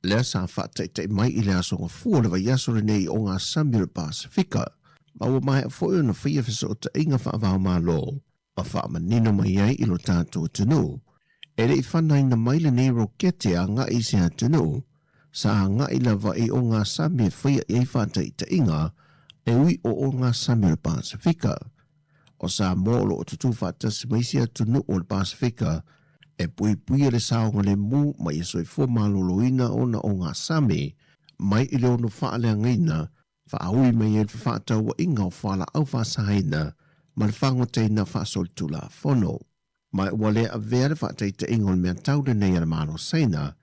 lea sa faataitai mai i le Aso Gafua o le vaiaso lenei o ngā sami o le Pasefika, ma ua maea foi ona faia fesootaiga faava-o-Malo ma faamanino mai ai i lo tatou atunuu. E le i fanaina mai lenei rokete agai i se atunuu, sa agai lava i o ngā sami e faia i ai faataitaiga e ui o o ngā sami o le Pasefika. O Samoa o lo o tutū faatasi ma isi atunuu o le Pasefika e puipuia le saogalemu ma ia soifua maloloina ona o ngā sami mai i le ono faaleagaina faaui mai ai le fefaatauaiga o fualaau faasaina ma le fagotaina faasolitulafono. Ma ua le avea le faataitaiga o le mea tau lenei a le Malo Saina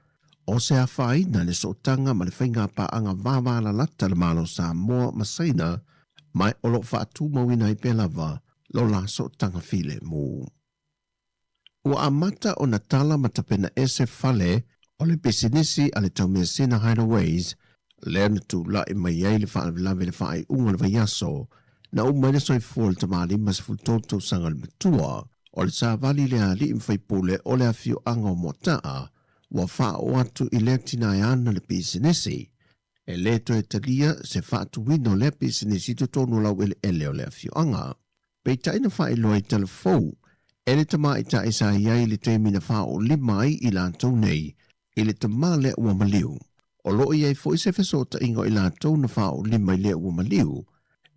o se afaina le sootaga ma le faigapaaga vavalalata a le Malo Samoa ma Saina, ma o lo o faatumauina ai pea lava lo la sootaga filemu. Ua amata ona tala ma tapena ese fale o le pisinisi a le Taumeasina Hideaways lea na tulai mai ai le faalavelave i le faaiuga o le vaiaso na uma ai le soifua o le tama 53 tausaga le matua o le savali le alii ma faipule o le afioaga o Moataa ua faaoo atu i lea tina e ana le pisinisi e le toe talia se faatuina o lea pisinisi i totonu o laueleele o le afioaga. Peitai na faailoa i tala fou e le tamaitai sa i ai i le taimi na faaoolima ai i latou nei i le tama lea ua maliu. O lo o i ai foi se fesootaiga o i latou na faaoolima i lea ua maliu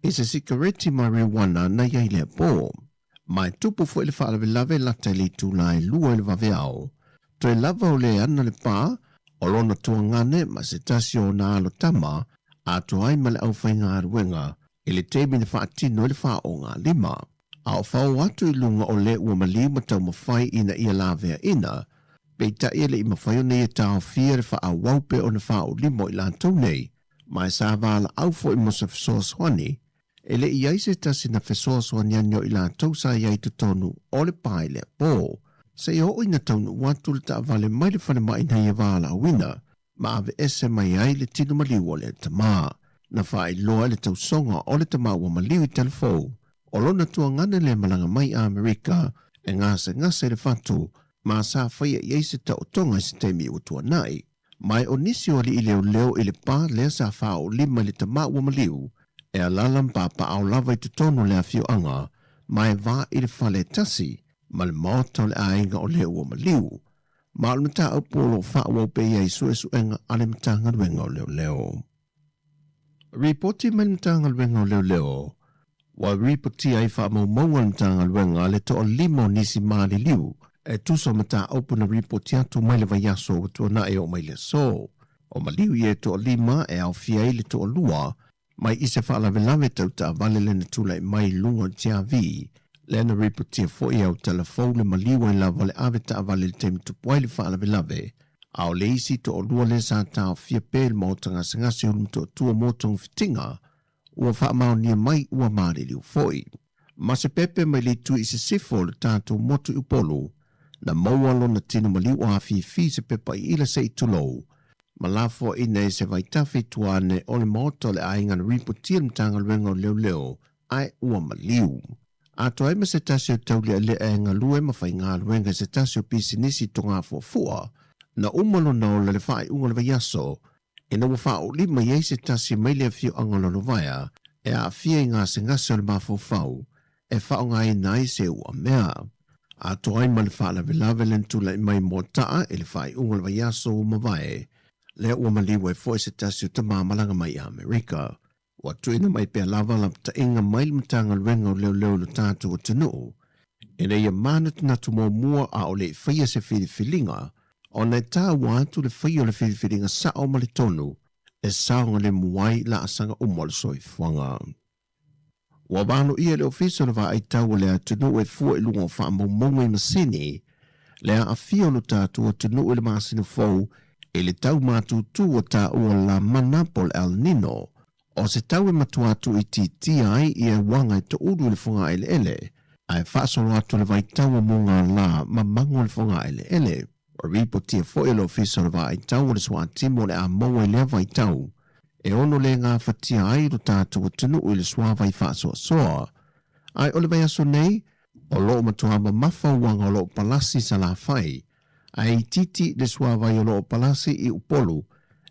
i se sikareti marijuana na i ai lea po. Ma e tupu foi le faalavelave lata i le itula e lua i le vaveao. Toe lava o le ana le pa o lona tuagane ma se tasi o ona alo tama atoa ai ma le aufaigaluega i le taimi na faatino ai le faaogalima. A o fao atu i luga o le ua maliu ma taumafai ina ia laveaina, peitai e le i mafai ona ia taofia le faaauau pea ona faaolima o i latou nei, ma e sa valaau foi mo se fesoasoani, e le i i ai se tasi na fesoasoani ane o i latou sa i ai i totonu o le pa i lea po. Seia oo ina taunuu atu le taavale mai le falemai na ia valaauina, ma aveese mai ai le tino maliu o le tama. Na faailoa e le tausoga o le tama ua maliu i Talafou, o lona tuagana lea malaga mai Amerika e gasegase i le fatu ma sa faia i ai se taotoga i se taimi ua tuanai. Ma e o nisi o alii leoleo i le pa lea sa faaoolima i le tama ua maliu, e alala ma papaao lava i totonu o le afioaga ma e va i le fale e tasi ma le maota o le aiga o lea ua maliu. Ma o le mataupu o lo o faaauau pea i ai suesuega a le Matagaluega o Leoleo. Ripoti mai le Matagaluega o Leoleo, ua ripotia ai faamaumauga a le Matagaluega le toalima o nisi maliliu e tusa o mataupu na ripoti atu mai le vaiaso ua tuanai oo mai le aso. O maliu ia e toalima e aofia ai le toalua mai i se faalavelave tau taavale lea na tulai mai i luga o le TRV, lea na ripotia foi e Autala Fou le maliu ai lava le ave taavale i le taimi tupu ai le faalavelave, a o le isi toalua lea sa taofia pea i le maota gasegase o Ulumotootua mo togafitiga, ua faamaonia mai ua maliliu foi. Ma se pepe mai le itu i sisifo o le tatou motu i Upolu, na maua lona tino maliu o afifi se pepa i ila se i tulou, ma lafoaina e se vaitafe i tua ane o le maota o le aiga na ripotia le Matagaluega o Leoleo ae ua maliu. Atoa ai ma se tasi o taulealea e galue ma faigaluega i se tasi o pisinisi togafuafua. Na uma lona ola i le faaiuga o le vaiaso, ina ua faaoolima i ai se tasi mai le afioaga o Lalovaea e aafia i gasegase o le mafaufau e faaaogaina ai se uamea. Atoa ai ma le faalavelave le na tulai mai Moataa i le faaiuga o le vaiaso ua mavae, lea ua maliu ai foi se tasi o tama malaga mai i Amerika. Ua tuuina mai pea lava lapataiga mai le Matagaluega o Leoleo i lo tatou atunuu, ina ia manatunatu muamua a o le i faia se filifiliga, ona e taua atu le faia o le filifiliga sao ma le tonu e saogalemu ai laasaga uma o le soifuaga. Ua valoia e le Ofisa o le Vaai Tau o le Atunuu e fua i luga o faamaumauga i masini le aafia o lo tatou atunuu i le masina fou i le tau matutu ua taua o le Lamana po o le El Nino, o se tau e matua tuuitiitia ai ia uaga e toulu i le fogaeleele, ae faasolo atu le vaitau o mugala ma mago i le fogaeleele. Ua ripotia foi e le Ofisa o le Vaai Tau o le Suatimo o le a maua i lea vaitau e ono le gafatia ai lo tatou atunuu i le suavai faasoasoa. Ae o le vaiaso nei, o lo o matua mamafa uaga o lo o palasi i Salafai, ae itiiti le suavai o lo o palasi i Upolu,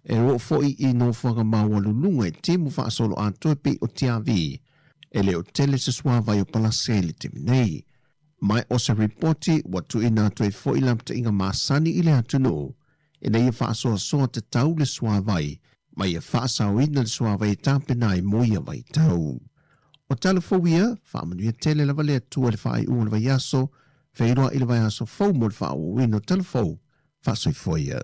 e oo foi i nofoaga maualuluga i timu faasoloatoa e pei o Tiavi, e le o tele se suavai o palasi ai i le taimi nei. Ma o se ripoti ua tuuina atu ai foi lapataiga masani i le atunuu ina ia faasoasoa tatau le suavai ma ia faasaoina le suavai e tapena ai mo ia vaitau. O tala fou ia, faamanuia tele lava le Atua i le faaiuga o le vaiaso, feiloai i le vaiaso fou mo le faaauauina o tala fou, faasoifua ia.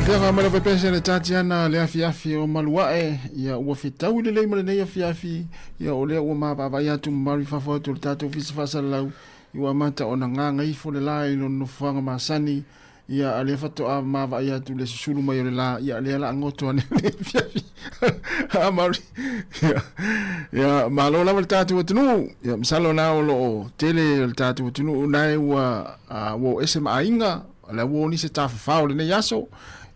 Afioga ma le pepese le Tatiana le afiafi o Maluae, ia ua fetaui lelei ma lenei afiafi, ia o lea ua mavaavai atu mamalu i fafo atu o le tatou Ofisa Faasalalau, i ua amata ona gagaifo le la i lona nofoaga masani, ia a lea faatoa maavaai atu le susulu mai o le la, ia lea la goto ane le afiafi. A Mari, ia, ia malo lava le tatou atunuu, ia masalo na o loo tele o le tatou atunuu nae ua ua o ese ma aiga, O le ua oni se tafafao o lenei aso,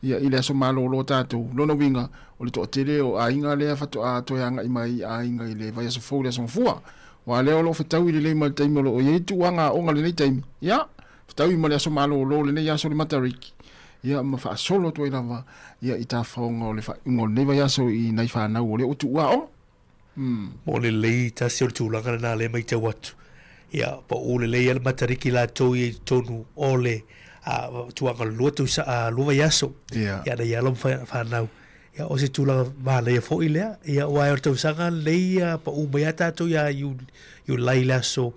ia i le aso malolo tatou. Lona uiga, o le toatele o aiga lea faatoa toe agai mai i aiga i le vaiaso fou i le aso Gafua. Aua lea o lo o fetaui lelei ma le taimi o lo o i ai tuuaga aoga i lenei taimi. Ia, fetaui ma le aso malolo o lenei aso le Matariki, ia ma faasolo atu ai lava ia i tafaoga o le faaiuga o lenei vaiaso i nai fanau o lea ua tuua aoga. Mo lelei tasi o le tulaga lena lea matau atu. Ia, pau lelei lava le Matariki latou ia i totonu o le tulaga lua tausa, lua vaiaso. Ia. Ia, nai alo ma fanau. Ia, o se tulaga manaia foi lea. Ia, aua o le tausaga lenei ia pau mai lava tatou ia Iulai i le aso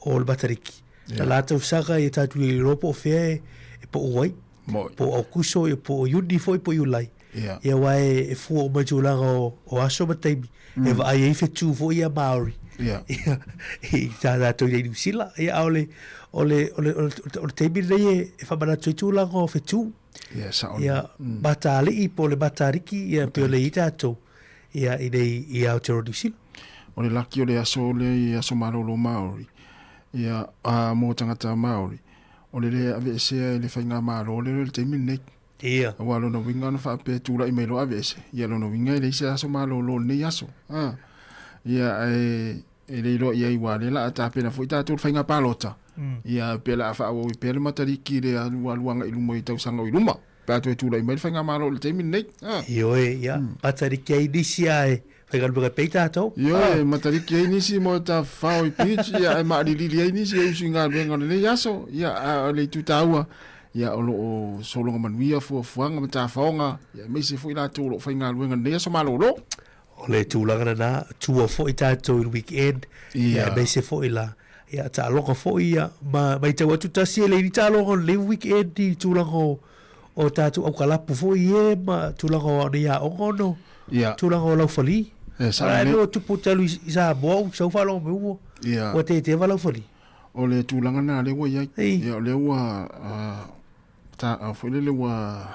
o le Matariki. Ia. La tausaga ia tatou i iloa po o fea e pau ai. Moi. Po o Aukuso, ia, po o Iuni foi, po o Iulai. Ia. Ia, aua e fua uma i tulaga o, o aso ma taimi. E vaai ai fetu foi ia Māori. Ia. Ia, i tā tātou i Niu Sila. Ia, a o le, o le, o le, o le, o le taimi lenei e, e faamanatu ai tulaga o fetu. Ia, sao. Ia, Matali'i po o le Matariki, ia, pei o le i tātou, ia, i nei, i Aotearoa Niu Sila. O le laki o le aso lea i aso malolo Māori, ia, a, mō tagata Māori, o le lē aveesea e le faigamalo lea i le taimi lenei. Ia. Aua lona uiga ona faapea e tulai mai loa aveese, ia lona uiga e leai se aso malolo o lenei aso. A, ia ae e le iloa i ai aua o lea o le a tapena foi tatou i le faiga palota. Ia pe o le a faaauau ai pea le Matariki i le alualu agai i luma i tausaga o i luma pe a toe tulai mai le faigamalo i le taimi lenei. A. Ioe, ia, Matariki ai nisi ae faigaluega pea i tatou. Ioe, Matariki ai nisi mo tafafao i beach, ia, ae maalilili ai nisi e usu i galuega o lenei aso. Ia, a o le itu taua, ia, o lo o sologa manuia fuafuaga ma tafaoga, ia, aemaise foi latou o lo o faigaluega i lenei aso malolo. O le tulaga lena, tua foi tatou i le weekend, ia, aemaise foi la, ia, taaloga foi, ia, ma matau atu tasi e le i ni taaloga o lenei weekend i tulaga o, o tatou aukalapu foi e ma tulaga o nei aoga ona o Ia. tulaga o laufali. E sao Ala lelei. no tupu talu i Samoa u sau faalogo mai ua Ia. ua teteva laufali. O le tulaga lena lea ua i ai. Ei. Ia, o lea ua ah, ta, ah, foi lele ua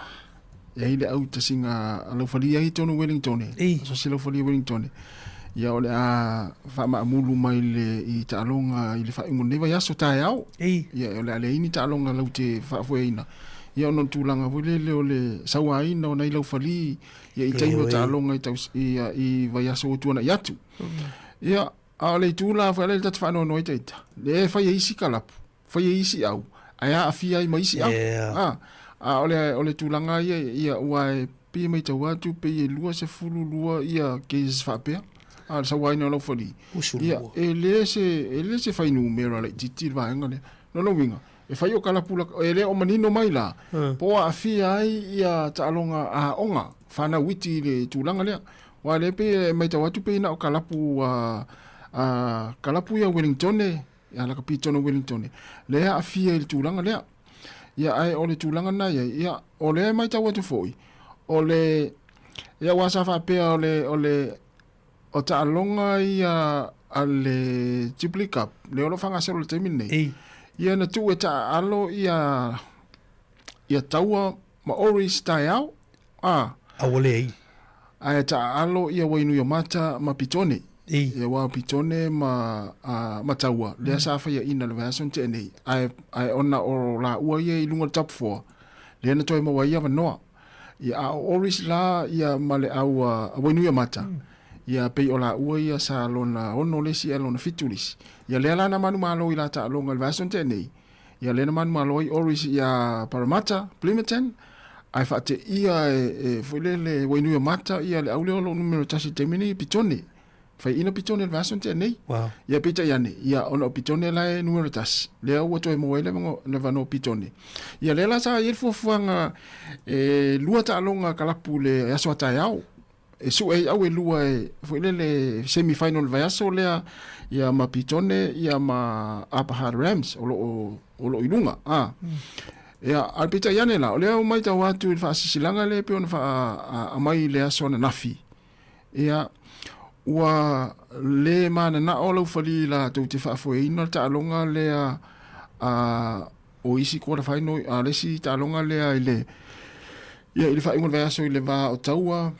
i ai le autasiga a laufali ai i totonu o Wellington. Ei. Asosi laufali o Wellington. Ia, o le a faamaamulu mai le, i taaloga i le faaiuga o lenei vaiaso taeao. Ei. Ia, o le a leai ni taaloga lau te faafoeina. Ia, ona o le tulaga foi lele o le sauaina o nai laufali ia i taimi o taaloga i, taus, i, i vaiaso ua tuanai atu. Ia, a o le itu la foi ala i le tatou faanoanoa ai taita, lea e fai e isi kalapu, fai e isi au, ae aafia ai ma isi au. Yeah. A, a o le, o le tulaga ia, ia ua e pei e matau atu pei e 22 ia cases faapea, a le sauaina o laufali. Ia, e le se, e le se fuainumera laitiiti le vaega lea. Lona uiga, e fai o kalapu laka, e le o manino mai la, po o aafia ai ia taaloga aoga fanau iti i le tulaga lea. Aua o lea pei e matau atu pei na o kalapu a, a kalapu ia Wellingtone, ia lakapi tonu Wellingtone, lea e aafia i le tulaga lea. Ia ae o le tulaga lena e i ai, ia o lea e matau atu foi, o le, ia aua sa faapea o le, o le, O taaloga ia a le Jubilee Cup, lea o lo o faagasolo i le taimi lenei, Ei. ia na tuu e taaalo ia, ia Taua ma Oris taeao, a. A ua leai. Ae taaalo ia Wainuiomata ma Pitone. Ei. Ia aua o Pitone ma, a, ma Taua, lea sa faiaina i le vaiaso na tea nei, ae, ae ona o laua ia i luga o le top four, lea na toe maua ai avanoa. Ia, a o Oris la ia ma le au a Wainuiomata, ia pei o laua ia sa lona ono le isi ae lona fitu le isi. Ia lea la na manumalo i la taaloga i le vaiaso na tea nei, ia lea na manumalo ai Oris ia Parramatta, Plimmerton, ae faateia e, e foi lele Wainuiomata ia le au lea o lo o numera tasi i le taimi nei, Pitone. Faiaina Pitone i le vaiaso na tea nei. Wow. Ia peitai ane, ia ona o Pitone la e numera tasi, lea ua toe maua ai le avanoa o Pitone. Ia lea la sa i ai le fuafuaga e lua taaloga kalapu i le aso a taeao. E sue ai au e lua e foi lele semi final i le vaiaso lea ia ma Pitone ia ma Upper Hutt Rams o lo o o lo o i luga. A. Ia, a peitai ane la, o lea ua matau atu i le faasilasilaga lea e pei ona faa-aumai i le aso ananafi, ia, ua le mananao laufali latou te faafoeina le taaloga lea a o isi quarter final, a le isi taaloga lea i le, ia, i le faaiuga o le vaiaso i le va o Taua,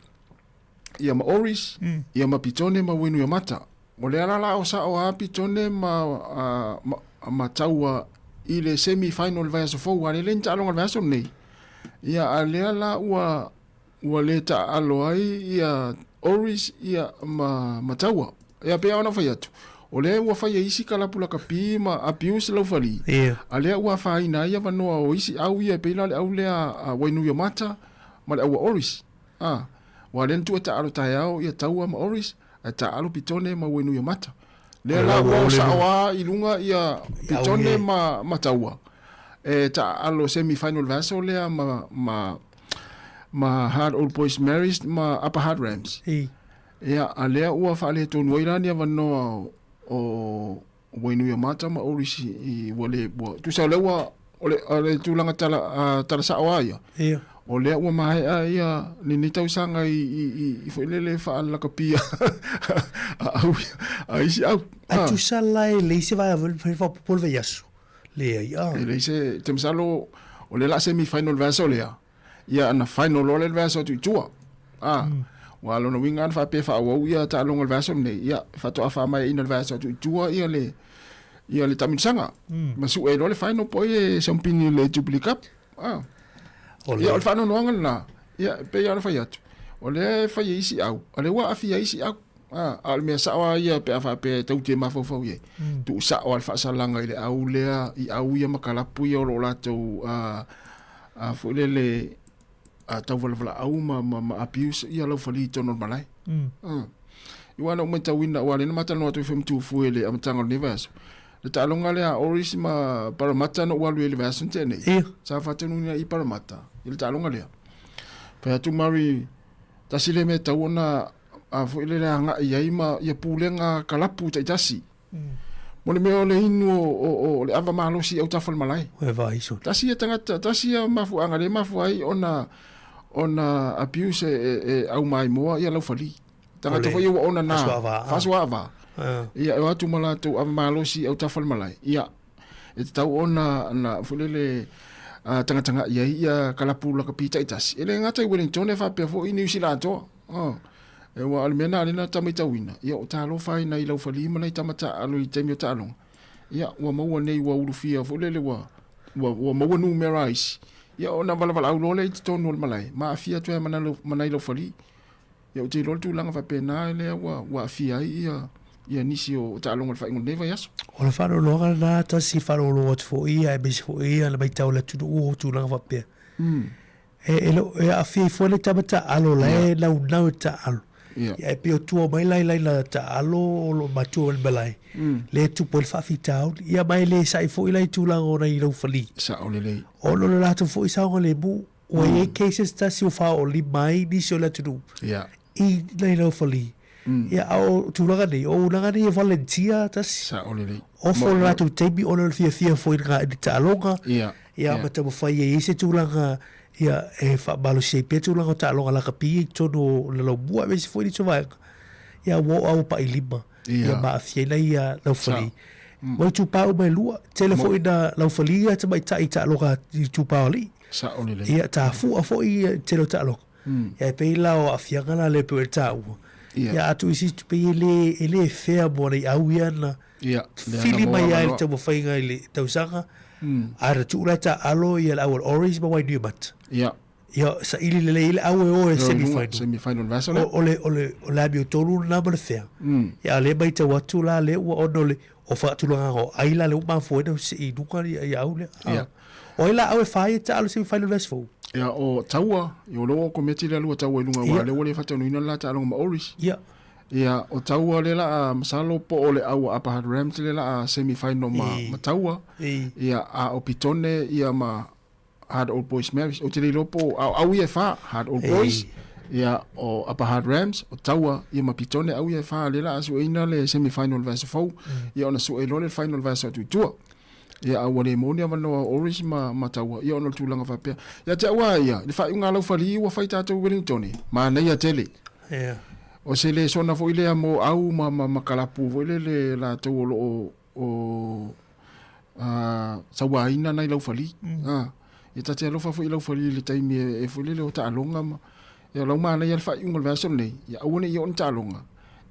ia ma Oris, ia ma Pitone ma Uenuiamata. O lea la la o sao a Pitone ma, a, ma, ma Taua i le semi final le vaiaso fou, a le le ni taaloga le vaiaso lenei. Ia a lea la ua ua le taaalo ai ia Oris ia ma, ma Taua. Ia pei ona fai atu, o lea ua fai e isi kalapu lakapi ma abuse laufali. Ia. A lea ua afaina ai avanoa o isi au ia e pei la le au lea a Wainuiomata ma le au a Oris. A, ua lea na tuu e taaalo taeao ia Taua ma Oris, ae taaalo Pitone ma Uenuiomata. Lea la ua o sao a i luga ia Pitone ma, ma Taua. E taaalo semi final vaiaso lea ma, ma, ma Hard Old Boys Marys ma Upper Hard Rams. Ei. Ia, a lea ua faaletonu ai la ni avanoa o, o Wainuiomata ma Oris i, ua le, ua, tusa o lea ua, o le, o le tulaga tala, uh, tala sao a ia. Ia. O lea ua maea ia lenei tausaga i, i, i, i foi lele faalakapia a au, a isi au. A tusa la e leai se vaega foi le faaopoopo le vaiaso. Leai a. E leai se, te masalo, o lea la semi final vaiaso lea. Ia na final loa lea le vaiaso atu i tua. A, mm. Ua lona uiga ana faapea faaauau ia taaloga o le vaiaso lenei, ia faatoa faamaeaina le vaiaso atu i tua ia le ia le taamilosaga. Mm. Ma sue loa le final po o ai e siamupini i le Jubilee Cup. Ah. O le, ia, o le faanoanoaga lena. Ia, e pei lava ona fai atu, o lea e fai e isi au, a o lea ua aafia isi au. Ah, a o le mea sao lava ia pe a faapea e tou te mafaufau i ai, mm. tuusao lava le faasalaga i le au lea, i au ia ma kalapu ia o lo o latou uh, a foi lele a tauvalavalau ma, ma, ma abuse ia laufali i totonu o le malae. Mm. Mm. I ua na ou matauina, ua lena matalanoa atu ai foi ma Tufue i le amataga o lenei vaiaso. Le taaloga lea a Oris ma Parramatta na ou alu ai i le vaiaso na tea nei. Ia. Sa faatonuina i Parramatta i le taaloga lea. Fai atu Murray, tasi lea mea e tatau ona a foi lele agai ai ma ia pulega kalapu taitasi. Mo le mea o le inu o, o, o le ava malosi i autafa o le malae. Ua vaai soli. Tasi ia tagata, tasi ia mafuaaga lea e mafua ai ona ona abuse e, e, e aumaimoa ia laufali. Tagata foi ia ua ona na faasoaava. Ia e o atu ma latou ava malosi i autafa o le malae. Ia e tatau ona na foi lele uh, tagatagai ai ia kalapu lakapi taitasi. E le gata i Wellington e faapea foi i Niu Sila atoa. Oh. E ua o le mea na lena ta matauina, ia o talofa ai nai laufali ma nai tama taaalo i taimi o taaloga. Ia ua maua nei ua ulufia foi lele ua ua, ua maua numera a isi. Ia ona valavalaau loa lea i totonu o le malae, ma aafia atu ai ma nai, ma nai laufali. Ia ou te iloa le tulaga faapena lea ua, ua aafia ai ia ia nisi o taaloga o le faaiuga o lenei vaiaso. O le faalogologa lena tasi faalogologo atu foi aemaise foi le matau a le atunuu o tulaga faapea. Mm. E, e, le, e aafia ai foi le tama taaalo la e naunau e taaalo. Yeah. Ia, e pei o tua mai la i laila taaalo o lo o matua mai le malae. Mm. Le tupu ai le faafitauli. Ia ma e le sa'i foi la i tulaga o nai laufali. Sao lelei. Ona o le latou foi saogalemu, ua i ai cases tasi ua faaoolima ai nisi o le atunuu Yeah. i nai laufali. Mm. Ia, a o tulaga nei, o ulaga nei e volunteer tasi. Sao lelei. Ofo Mo- le latou taimi ona o le fiafia foi i ni taaloga. Ia. Ia, ma taumafai e i ai se tulaga ia, e faamalosi ai pea tulaga o taaloga lakapi i totonu o le laumua aemaise foi nisi o vaega. Ia, ua oo lava ua pai lima. Ia. Ia, ma aafia ai nai ia laufali. Sao. Mm. Ua itupa uma e lua. Tele foi ina laufali ia tamaitai i taaloga i itupa o alii. Sao lelei. Ia, tafua foi ia tele o taaloga. Mm. Ia, e pei la o aafiaga la lea e pei ona taua. Ia. Ia, atu isi pei e le, e le fair mo nai au ia na Ia, lea na fili maua mai ai le avanoa. taumafaiga i le tausaga, Mm. ae na tuu la e taaalo ia le au o le Orange ma Wainuiomata. Ia. Ia, saili lelei ai le au e o e E o i semi luga, final. semi final vaiaso O, lea. o le, o le, o le amiotonu lena ma le fea. Mm. Ia, a o lea e matau atu la lea ua ona o le, o faatulagaga o ai la lea ua mafua ai ona sii i luga ia, ia au lea. Ia. O ai la au e fa ai e taaalo semi final vaiaso fou? Ia, o Taua, ia o lea ua kometi le alu a Taua i luga, aua Ia. o lea ua le faataunuuina le la taaloga ma Oris. Ia. Ia, o Taua lea la a, masalo po o le au a Upper Hutt Rams lea la a semi final ma, Ei. ma Taua. Ei. Ia, a o Pitone ia ma Hard Old Boys Marys. Ou te le iloa po o, a o au ia e fa, Hard Old Ei. Boys, ia, o Upper Hutt Rams, o Taua, ia ma Pitone, au ia e fa lea la a sueina le semi final vaiaso fou. Ia ona sue loa lea le final vaiaso atu i tua. Ia, a ua le maua ni avanoa o Oris ma, ma Taua, ia ona o le tulaga faapea. Ia te au lava ia, i le faaiuga a Laufali ua fai tatou i Wellington, manaia tele. Ia. O se lesona foi lea mo au ma, ma, ma kalapu foi lele latou o lo o, o a, sauaina nai Laufali. Mm. A, ia ta te alofa foi i Laufali i le taimi e, e foi lele o taaloga ma, ia lau manaia le faaiuga o le vaiaso lenei, ia aua ne i oo ni taaloga.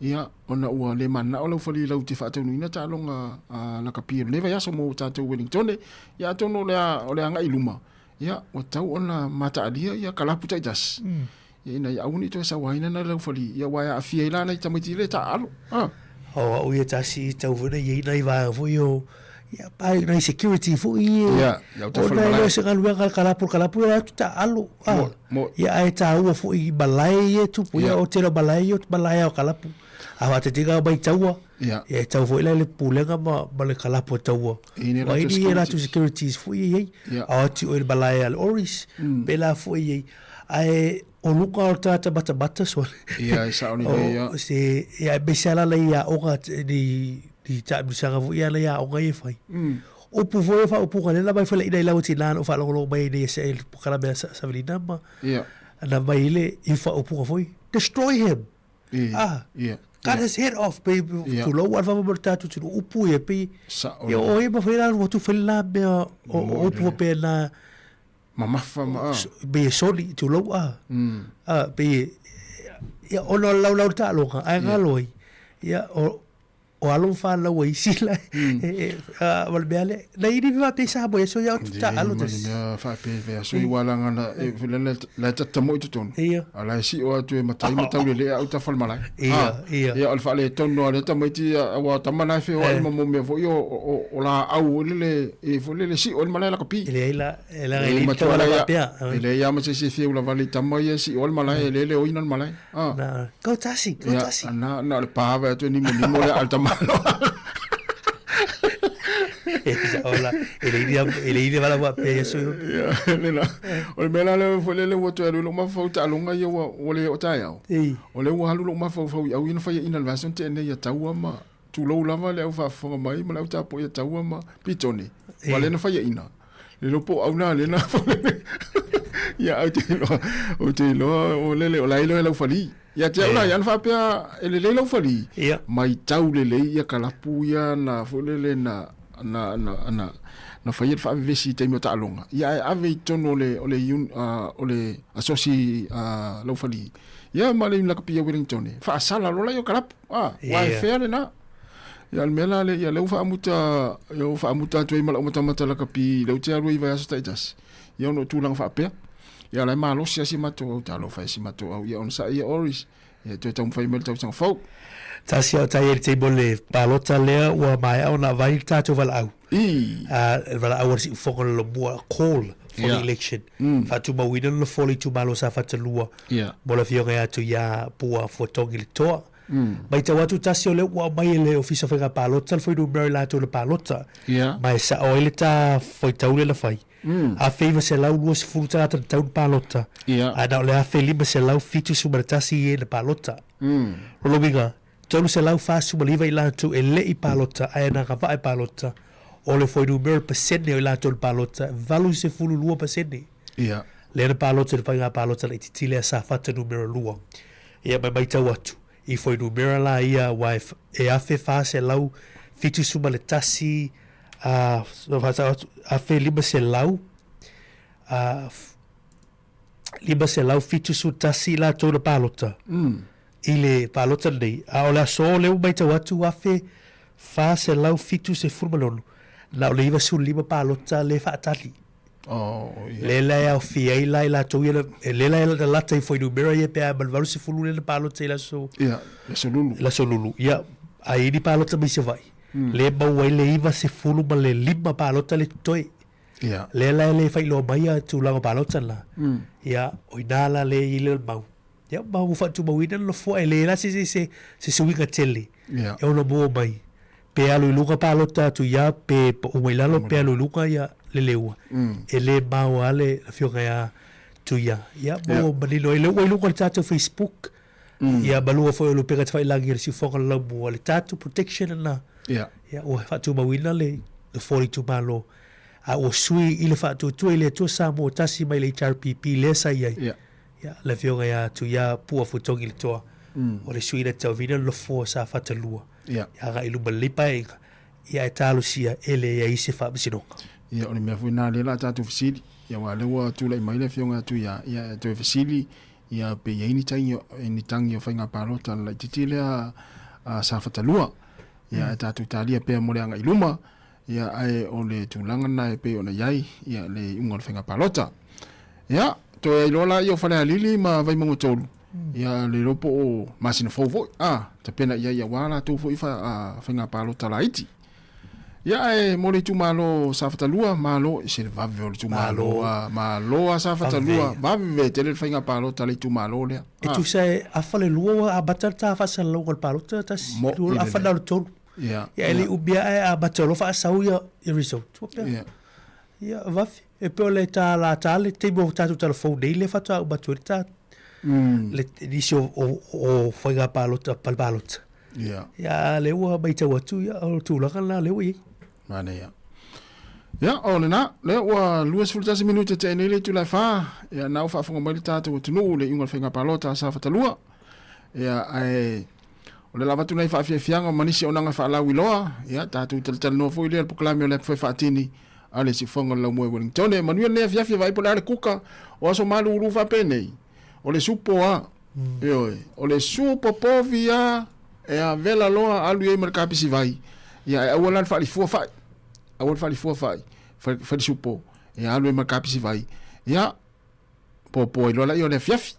Ia, ona ua le mananao Laufali latou te faataunuuina taaloga a lakapi o lenei vaiaso mo tatou Wellingtone. Ia atonu o le a, o le agai i luma, ia, ua tatau ona mataalia ia kalapu taitasi. Mm. Ia ina ia aua ne i toe sauaina nai Laufali, ia aua e aafia ai la nai tamaiti le taaalo. Ah. O au ia tasi i tau foi na i ai nai vaega foi o ia pa nai security foi e Ia, ia o o nai leo se galuega le kalapu le kalapu ia atu taaalo. Ah. Mo, mo. Ia ae taua foi i malae ia e tupu ia o tele o malae ia o malae o kalapu. A whatetinga mai taua. Ia. Ia e tau foi la le pulega ma, ma le kalapu a taua. E nei Wa latou ini ia latou securities foi e iai. Ia. A o atu o le malae a le Oris. Pela foi e iai. Ae o luga o le tagata matamata sole. Ia, e sao lelei, ia. O se, ia e mese ala la i aoga ni, ni taamilosaga foi ia la i aoga ia e fai. Upu foi e faaupuga lea na mai foi la ina i lau tina na ou faalogologo mai ai nei e le polokalame a Savelina ma Ia. na mai le i faaupuga foi, destroy him. I, Ah, ia. cut his head off pe Ia. tulou a le vava mo le tatou tino upu ia pe Sao ia lelei. o e mafai la alu atu fai la mea o Mo upu lelei. pe na Mamafa ma a. Pe e soli, tulou a. A, pe e, ia, ona o le laulau le taaloga, ae galo ai. Ia, o, o alo ma fanau a isi la, e, e, a, ma le mea lea. Na ini me faapea i Samoa, ia so ia o tu taalo Leai, ma le tasi. mea faapea e aso i ualaga na, e, la, la, la e tatamo i totonu. Ia. A la e sio atu e matai ma taulelea au tafa le malae. Ia, Ah, ia. Ia, o le faaletonu a lea tamaiti, aua o tama na e feoai Eh. ma mo mea foi o, o, o laau foi lele, e foi lele sio ai le malae lakapi. E leai la, e leaga e E le matua tauala leai a- faapea. e leai lava ma se isi e fia ulavale i tama ia e sio ai le malae, e le leoina le malae. Ah. Na, kau tasi, kau Ia, tasi. na, na o le pa vae atu e nimonimo lea a le tamaloa. E sao la, e le ini e le ini vala faapea ia sui. Ia, le la. O le mea la lea foi lele ua toe alu i lou mafaufau i taaloga ia ua, ua le oo taeao. Ei. O lea ua alu lou mafaufau i au ia na faiaina i le vaiaso na tea nei ia Taua ma tulou lava le au faafofoga mai ma le au tapuai ia Taua ma Pitone. Aua lea na faiaina. Le iloa po o au na lea na Ia, ou te iloa, ou te iloa o lele, o la e iloa e Laufali. Ia te au la, ia na faapea e lelei Laufali, Ia. matau lelei ia kalapu ia na foi lele na na na na na faia le faavevesi i taimi o taaloga. Ia ae ave i totonu o le o le o le asosi a Laufali. Ia ma le lakapi ia Wellington e faasala loa la ia o kalapu. Ah, ua e fea lena. Ia o le mea la lea, ia lea ua faamuta, ia ua faamuta atu ai ma lau matamata lakapi lea ou te alu ai i vaiaso taitasi. Ia ona o tulaga faapea. Ia la e malosi lava si matou au, talofa e si matou au, ia onosai ia Oris. Ia toe taumafai mai le tausaga fou. Tasi au tai e le taimi o le palota lea ua maea ona avai le tatou valaau. I. A le valaau a le siufofoga o le lomua, call for the election. Faatumauina le nofoa o le itumalo o Safata 2 mo le afioga ia Tuia Pua Fuatogi le Toa. Matau atu tasi o lea ua aumai e le Ofisa o Faiga Palota le fuainumera i latou na palota. Ma e sao ai le ta faitau lea na fai. 1920 tagata na tau na palota. Ae na o le 1571 i e na palota. Lona uiga, 349 i latou e le i palota ae na agavaa e palota. O le fuainumera pasene o i latou na palota, e 82%. Lea na palota i le faiga palota laitiiti lea Safata numera 2. Ia ma e matau atu, i fuainumera la ia aua e 1471 a, 1500 a, 571 i latou na palota i le palota lenei, a o le aso lea ua matau atu 1476, na o le 95 palota lea e faatali. Oh, yeah. Lea la e aofia ai la i latou ia, e lea la e lalata i fuainumera ia pe a ma le 80 lea na palota i le aso... Ia, le aso Lulu. Le aso Lulu, ia. A i ai ni palota mai Savaii, lea e maua ai le 95 ma le 5 palota lea e totoe. Ia. Lea la e le faailoa mai ia tulaga o palota la. Ia, o i ina la lea e i ai le mau. Ia, ma ua faatumauina le nofoa, e leai la se, se, se, se suiga tele Ia. e ono maua mai. Pe alu i luga palota atu ia, pe pau mai lalo, pe alu i luga ia le leua. E le maua lava le afioga ia Tuia. Ia, ma ua manino ai. Lea ua i luga o le tatou Facebook, ia ma luga foi o Lupega Tafailagi o le Siufoga o le Laumua, le tatou protection lena. Ia. Ia, ua faatumauina le. Nofoa o le itumalo, a ua sui i le faatuatua i le Atua Samoa tasi mai le HRPP lea sa i ai. Ia. Ia, le Afioga ia Tuia Pua Futogi le Toa, o le sui na tauavina le Nofoa o Safata 2, Ia. ia agai i luma i lenei Paeaiga, ia ae talosia e leai se faamasinoga. Ia, o le mea foi lena lea o le a tatou fesili, ia aua o lea ua tulai mai le Afioga ia Tuia, ia e toe fesili, ia pe i ai ni tagi, ni tagi o faiga palota a le laitiiti lea a Safata 2. Ia ae tatou talia pea mo le agai i luma, ia ae o le tulaga lena e pei ona i ai ia le iuga o le faiga palota. Ia, toe ai loa laia o Falealili ma Vaimauga 3, ia le iloa po o masina fou foi, a, tapena i ai aua latou foi faiga palota laiti. Ia ae mo le itumalo o Safata 2, malo i se vave o le itumalo, a, malo a Safata 2, vave tele le faiga palota a le itumalo lea. E tusa e afa le lua ua amata le ta faasalalauga o le palota, tasi, lua, afa na o le tolu. Ia, e le i umi ae amata loa faasau ia result. Ua pea. Ia, vave. E pei o le ta la ta le taimi o tatou talafou nei lea faatoa uma atu ai le ta le nisi o faiga palota, pale palota. Ia. Ia, a lea ua matau atu, ia, o le tulaga lena lea ua i ai. Manaia. Ia, o lena, lea ua 21 minute tea nei le itula e 4, ia, na ua faafofoga mai le tatou atunuu i le iuga o le faiga palota a Safata 2. Ia, ae o le lava atu nei faafiafiaga ma nisi onaga faalauiloa, ia, tatou talatalanoa foi lea i le polokalame o le Apu Fai Faatini a le Siufofoga o le Laumua i Wellington. E manuia lenei afiafi e vaai po o le a le kuka o aso malulu faapenei, o le supo a, ioe, o le supo povi a e avela loa alu i ai ma le kapisi vai, ia, ae aua la le faalifua fai, aua le faalifua fai, fai, fai le supo, ia alu ai ma le kapisi vai, ia, popo ai loa laia o le afiafi.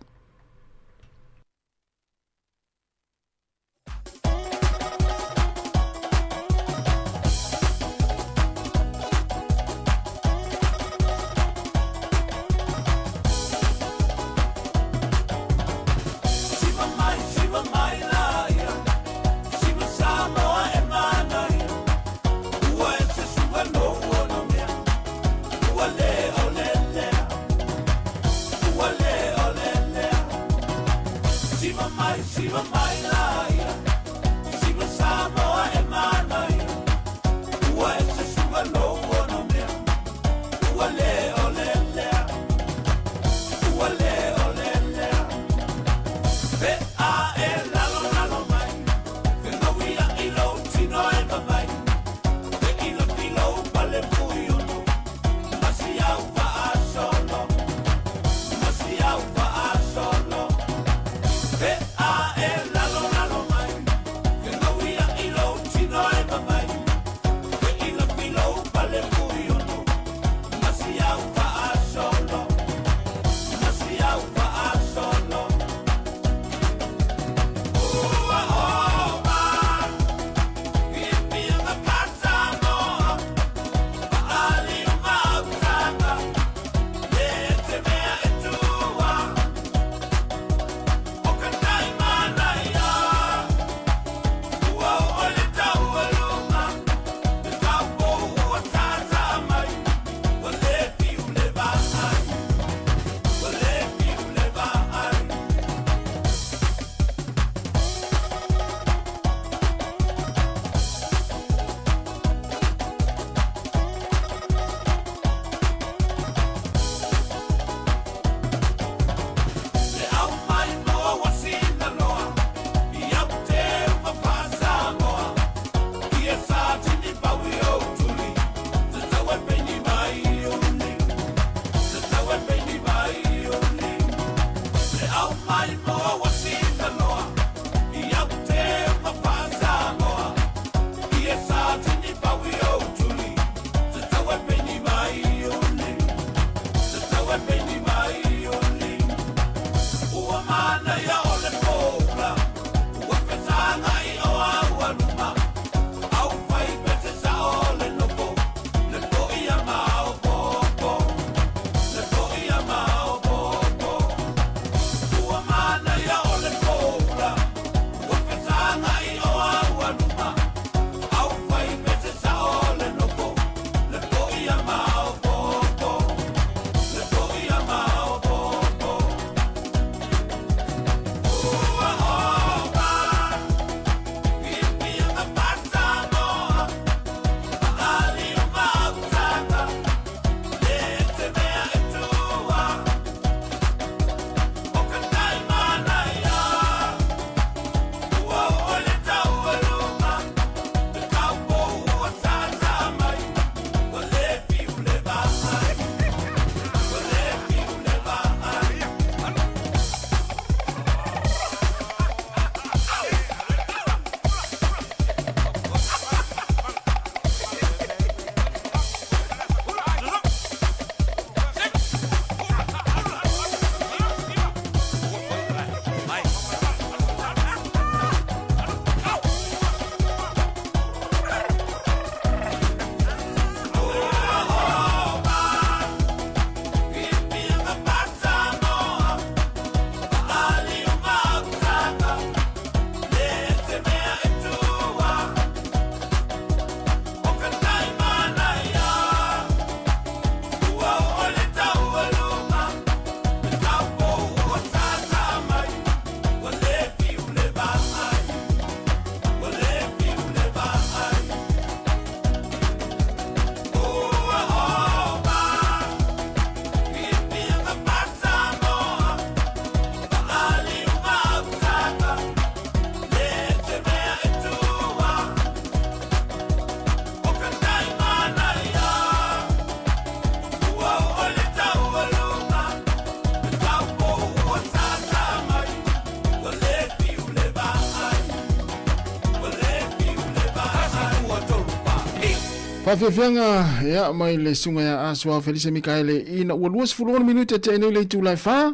Faafiafiaga ia mai le susuga ia Asoa Felise Mikaele ina ua 26 minute tea nei le itula e 4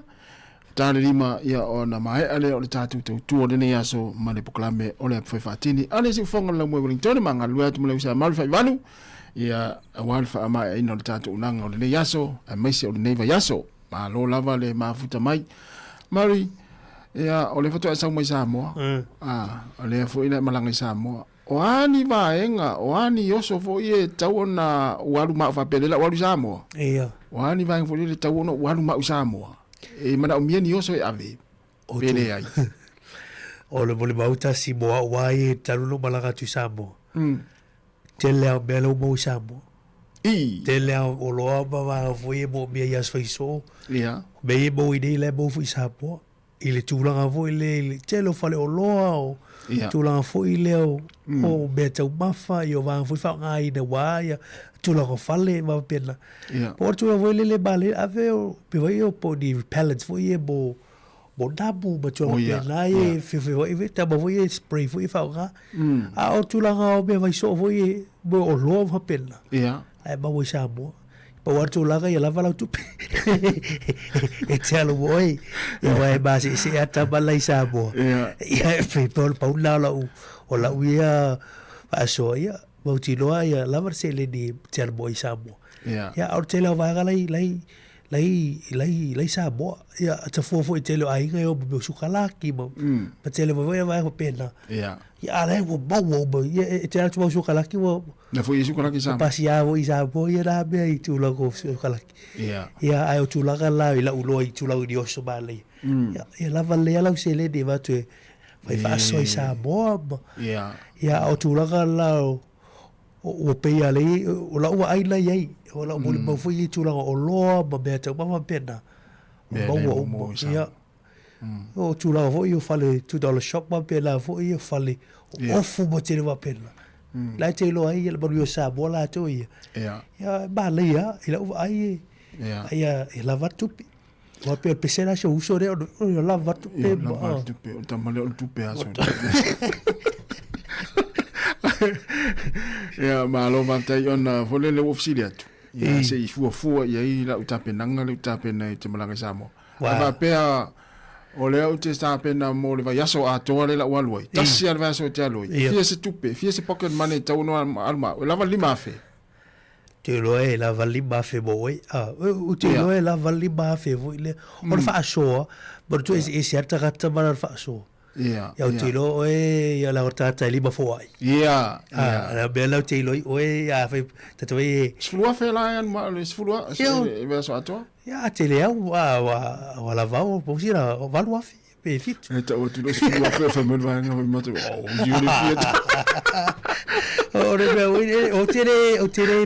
ta le lima ia ona maea lea o le tatou tautua o lenei aso ma le polokalame o le Apefai Faatini a le Siufofoga o le Laumua i Wellington ma galulue atu ma le usa Malu Faivalu ia aua le faamaeaina o le tatou unaga o lenei aso aemaise o lenei vaiaso. Malo lava le mafuta mai. Mary, ia o lea faatoa e sau mai Samoa. Mm. Ah, o lea foi na e malaga i Samoa. O a ni vaega, o a ni oso foi e tatau ona ua alu ma au faapea lea la ua alu i Samoa. Ia. O a ni vaega foi lea e tatau ona ua alu ma au i Samoa. E manaomia ni oso e ave, pe leai. O le molimau tasi mo au lava ia talu ona ou malaga atu i Samoa. Mm. Tele lava o mea la ua maua i Samoa. I. Tele lava o oloa ma vaega foi ia e moomia i aso faisoo. Ia. O mea ia e maua i inei la e maua foi i Samoa. I le tulaga foi lea i le tele o faleoloa, o Ia. tulaga foi lea o, o mea taumafa, ia o vaega foi faaaogaina aua ia tulaga o fale ma faapena. Ia. Po o le tulaga foi lele male ave o pe foi o po o ni repellents foi ia mo mo namu ma tulaga Oh, ia, faapena ia ia. feofeoai foi tama foi ia spray foi ia faaaoga. A o tulaga o mea fai soo foi ia mo oloa ma faapena. Ia. Ae maua i Samoa. Pau lava le tulaga ia lava lau tupe e te alu mo oe. Ia aua e maseesee lava tama la i Samoa. Ia. Ia e pei pei o le pau lena o lau, o lau ia faasoa. Ia mautinoa ia lava le seleni e te alu mo oe i Samoa. Ia. Ia a o le tele o vaega la i, la i, la i, la i, la i Samoa. Ia tafua foi i tele o aiga e o ma mea o sukalaki ma, ma tele mai foi vaega faapena. Ia. Ia a la e ua maua uma. Ia e te alu atu mau sukalaki ua Na foi i sukalaki i Samoa. Pasia foi i Samoa ia na mea i tulaga o sukalaki. Ia. Ia ae o tulaga la i lau iloa i tulaga i ni oso manaia. Ia, ia lava lea lau seleni e avatu e fai faasoa i Samoa ma. Ia. Ia a o tulaga la o ua pei lava lea o lau vaai la i ai, o lau molimau foi i tulaga o oloa ma mea taumafa faapena, Mea maua uma. Ia. O tulaga foi o fale $2 shop ma faapena foi o fale o ofu ma tele faapena. La e te iloa ai le manuia o Samoa latou ia. Ia. Ia e manaia lava i lau vaai Ia. ia e lava le tupe. Aua pei o le pese la si ou uso lea o le lava tupe. Ia, lava le tupe, o le tama lea o le tupe aso. Ia, malo faafetai ona foi lele ua fesili atu. Ia, se i fuafua i ai lau tapenaga lea ou te tapena i te malaga i Samoa. A faapea o lea ou te tapena mo le vaiaso atoa lea la ua alu ai. Tasi lava le vaiaso ou te alu ai. Fia se tupe, fia se pocket money e tatau ona alu ma au. E lava le 5,000. Te iloa e lava le 5,000 mo oe. Ou te iloa e lava le 5,000 foi lea. O le faasoa, manatua eseese lava le tagata ma lana faasoa. Ia, Ia, ou te iloa oe, ia leaga o le tagata e lima foai. Ia, ia. A, le mea lea ou te iloa ai oe, a fai, tata foi e... 10,000 la e alu ma le 10,000, le vaiaso atoa. Ia, a tele au, a, ua lava au, po o sina 8,000 pe 7. E tau atu loa 10,000 e fai mai le vaega fai mai, oh, io le fia. O le mea, ou te le, ou te le,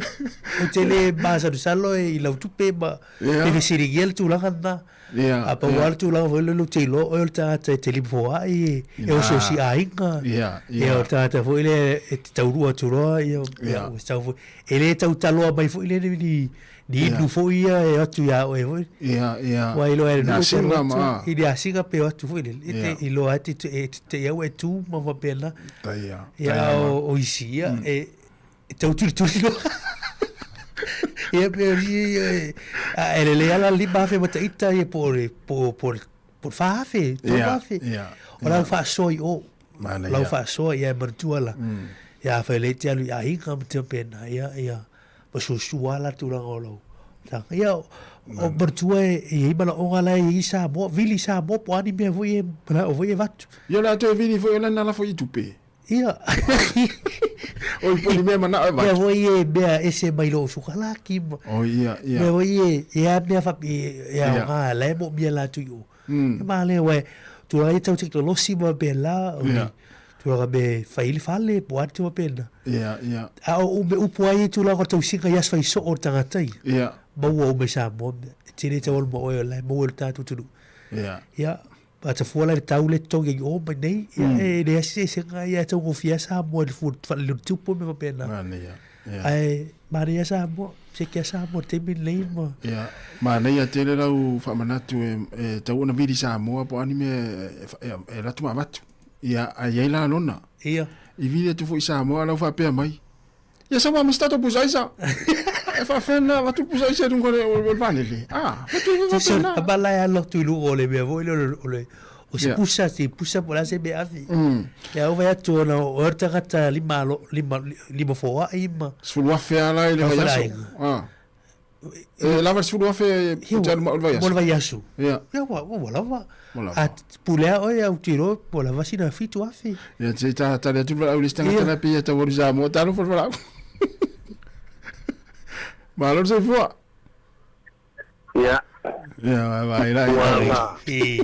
ou te le masalosalo i lau tupe ma e fesiligia le tulaga lena. Ia, A pau lava le tulaga foi lele ou te iloa oe o le tagata e te lima foai, e osiosi aiga. Ia, ia. Ia o le tagata foi lea e te taunuu atu loa, ia, ia, ua tatau foi. E le tautaloa mai foi lele ni, ni inu foi ia e atu ia oe foi. Ia, ia. Aua e iloa e le Ni nuu e te alu asiga ma atu, a. i ni asiga pe o atu foi lele. E te iloa e te, e te te au e tu ma faapena. Tai ia, Ia, tai a ia. o, o isi, ia, e, E tau tulituli loa. Ia pe o isi, a e lelei lava la 5,000 ma taita ia po o le po po po le 4,000, 3,000. O lau faasoa i o. Lau faasoa ia e manatua la. Ia afai lelei e te alu i aiga ma te faapena, ia ia ma suasua lava la tulaga o lau tulaga. Ia o manatua e i ai manaoga la e i ai i Samoa, vili i Samoa po o a ni mea foi e manao foi e avatu. Ia o le a toe vili foi o lana lafo i tupe. Ia. Oi, po ni mea manao e vatu. Mea foi e mea ese mai lou sukalaki. Oh, ia, ia. Mea foi e, e a mea whapi, e a ngā lai mo mea la tui o. E mā lea, wai, tulaga i tau teknolosi ma mea la, o ni, tulaga me whai le whale, po atu ma pēnā. Ia, ia. A o ume upu ai e tulaga o tausinga i as whai so o tangata i. Ia. Maua o me Samoa, e tine tau alu ma oe o lai, maua o le tātou tunu. Ia. Ia. A tafua la le tau le totogi i o mai nei, ia e leai se eseesega ia e taugofie lava Samoa i le fua le tupu ma mea faapena. Manaia, ia. Ae manaia Samoa, siaki lava Samoa i le taimi lenei ma. Ia, manaia tele lau faamanatu e, e tatau ona vili Samoa po o a ni mea e, e, e alu atu ma avatu. Ia, ae i ai la lona. Ia. I vili atu foi i Samoa, a lau faapea mai. Ia sa ma mista to pusa isa. E fa fena va tu pusa isa dungo le o valele. Ah, fa tu fa fena. Ba la ya lo tu lu o le me vo le o le o se pusa se pusa pola se me afi. Ya o vai tu na o ta kata lima lo lima lima fo ai ma. Sfulu afe ala ile vai aso. Ah. E lava sefulu afe e te alu ma o le vaiaso. Mo le vaiaso. Ia. Ia ua ua lava. A pulea oe au tiro ua lava sina fitu afe. Ia te ta tali atu le valaau i le isi tagata la pei e tau alu i Samoa talofa le valaau. Malo le soifua. Ia. Ia vai la ia.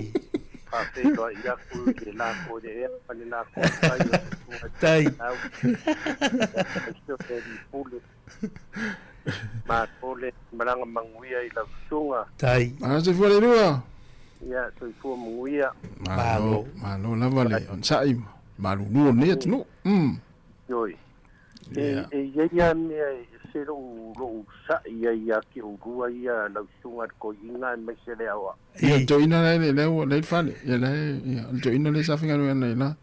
Faafeiloai aku i le lako i le ea ma le lako i tai o se tua Tai. Au. Aemaise o le Alii Pule. Malo le malaga manuia i lau susuga. Tai. Malo soifua le lua. Ia, soifua manuia. Malo, malo lava le onosai ma malulu o lenei atunuu. Mm. Ioe. E, e i ai lava mea e ese lou, lou sa'i ai ia te oulua ia lau susuga le toeaina aemaise le aoao. Ia, le toeaina la e, lea ua, lea i le fale. Ia, la e, ia, le toeaina lea sa faigaluega nei la.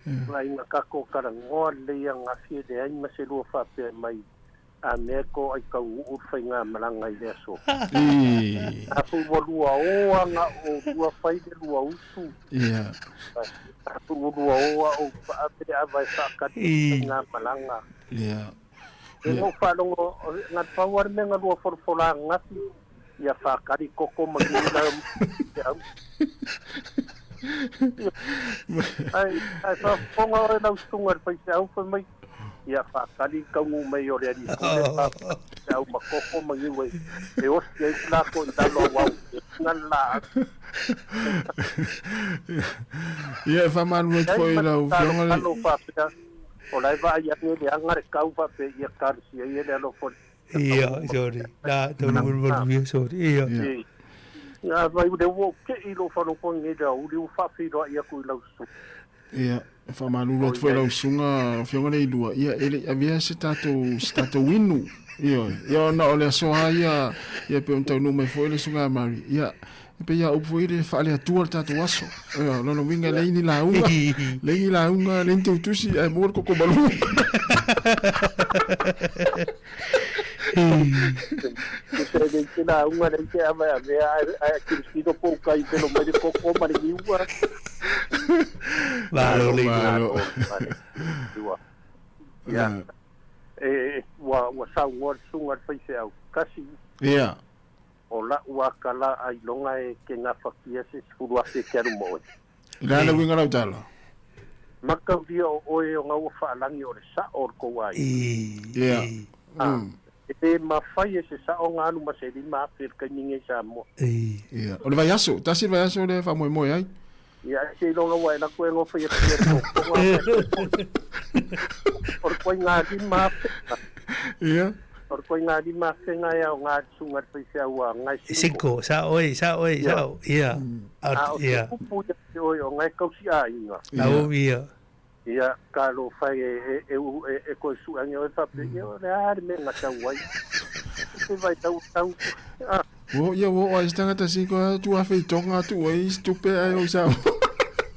Ia. Ina tatou talanoa lelei ananafi e leai ma se lua faapea mai a mea ko ai taunuu le faigamalaga i le aso. A foi ua lua o ana o lua fai le lua utu. A foi ua lua o a ou paave le ava e faakali le faigamalaga. E no faalogo na pau a le mea na lua folafola ananafi ia faakali koko ma niula te au. Ai, ai faafofoga oe lau susuga i le faifeau fai mai ia faakali taunuu mai o le alii pule faafeau ma koko ma niu e e osi ai le lako i lalo aua ua ina le laau. Ia e faamalulu atu foi i lau Afioga le. Alo faapea o la e vaai ane le aga le kau faapea ia talosia ia le alofa o le Ia, sorry. Na, tau malu sorry. Ia. Ia, vai le ua ou te'i i lou faalogologo nei le aoauli ua faafeiloai atu i lau susuga. Ia, e faamalulu atu foi i lau susuga Afioga Leilua, ia e le i avea se tatou, se tatou inu. Ioe, ia ona o le aso lava ia, ia pei ona taunuu mai foi le susuga ia Mary, ia e pei lava o upu foi le faale-Atua le tatou aso. Ioe, o lona uiga e leai ni lauga, leai ni lauga, leai ni teutusi, ae maua le koko malu. Te lei te lauga lei te ava e avea ae kilikilo po ukai pelo mai le koko ma le niua. Malo le Malo. Ia. E ua ua saunoa le susuga le faifeau kasi. Ia. O la'u a kala ailoga e ke gafatia se 10,000 e ke alu ma oe. I le a le uiga lau tala? Mataulia o oe ona ua faalagi o le sa'o o le tou aiga. Ia. A, e le mafai e se sa'o ona alu ma se 5,000 i le taimi nei i Samoa. Ia. O le vaiaso, tasi le vaiaso lea e faamoemoe ai. Ia, ai seiloga ua e laku e nofo ia pia le totoga, o le koiga 5,000. Ia. O le koiga 5,000 ea o ngā susuga i le faifeau a ngai Sinko. Sa oi, sa oi, sa o, ia. A o te kupu ia te oi o ngai kausi aiga. Lau ia. Ia, ka lo whai e, e, e, e, e koe suangi o e whape, ia o le a le me nga tau ai. Te vai tau tau. Ah. Wo ia wo ai tangata si ko tu afe i tonga tu ai stupe ai o sa.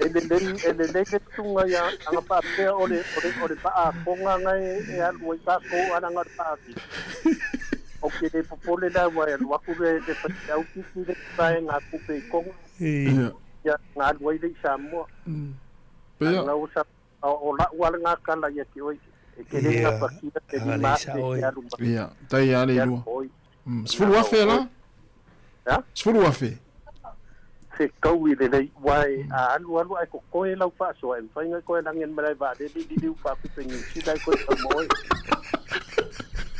E le lei, e le lei le tunga ia anga paapea o le, o le, o le paa konga ngai e alu ai tākou ana nga le paa ki. O ke le popole la wa e alu aku le, le whai au kiki le pae ngā kupe i konga. Ia, ngā alu ai le i Samoa. Pea. Ngā usa, o, o la'u ala ngā kala ia te oi, e ke le ngā pakia te lima afe te alu ma. Ia, tai a le lua. 10,000 la? Ha? 10,000. Fetau i lelei ua e a alu alu ae kokoe lau faasoa e mafai ona koe lagi malae vaalele liliu faakupe Niu Sila e koe tau ma oe.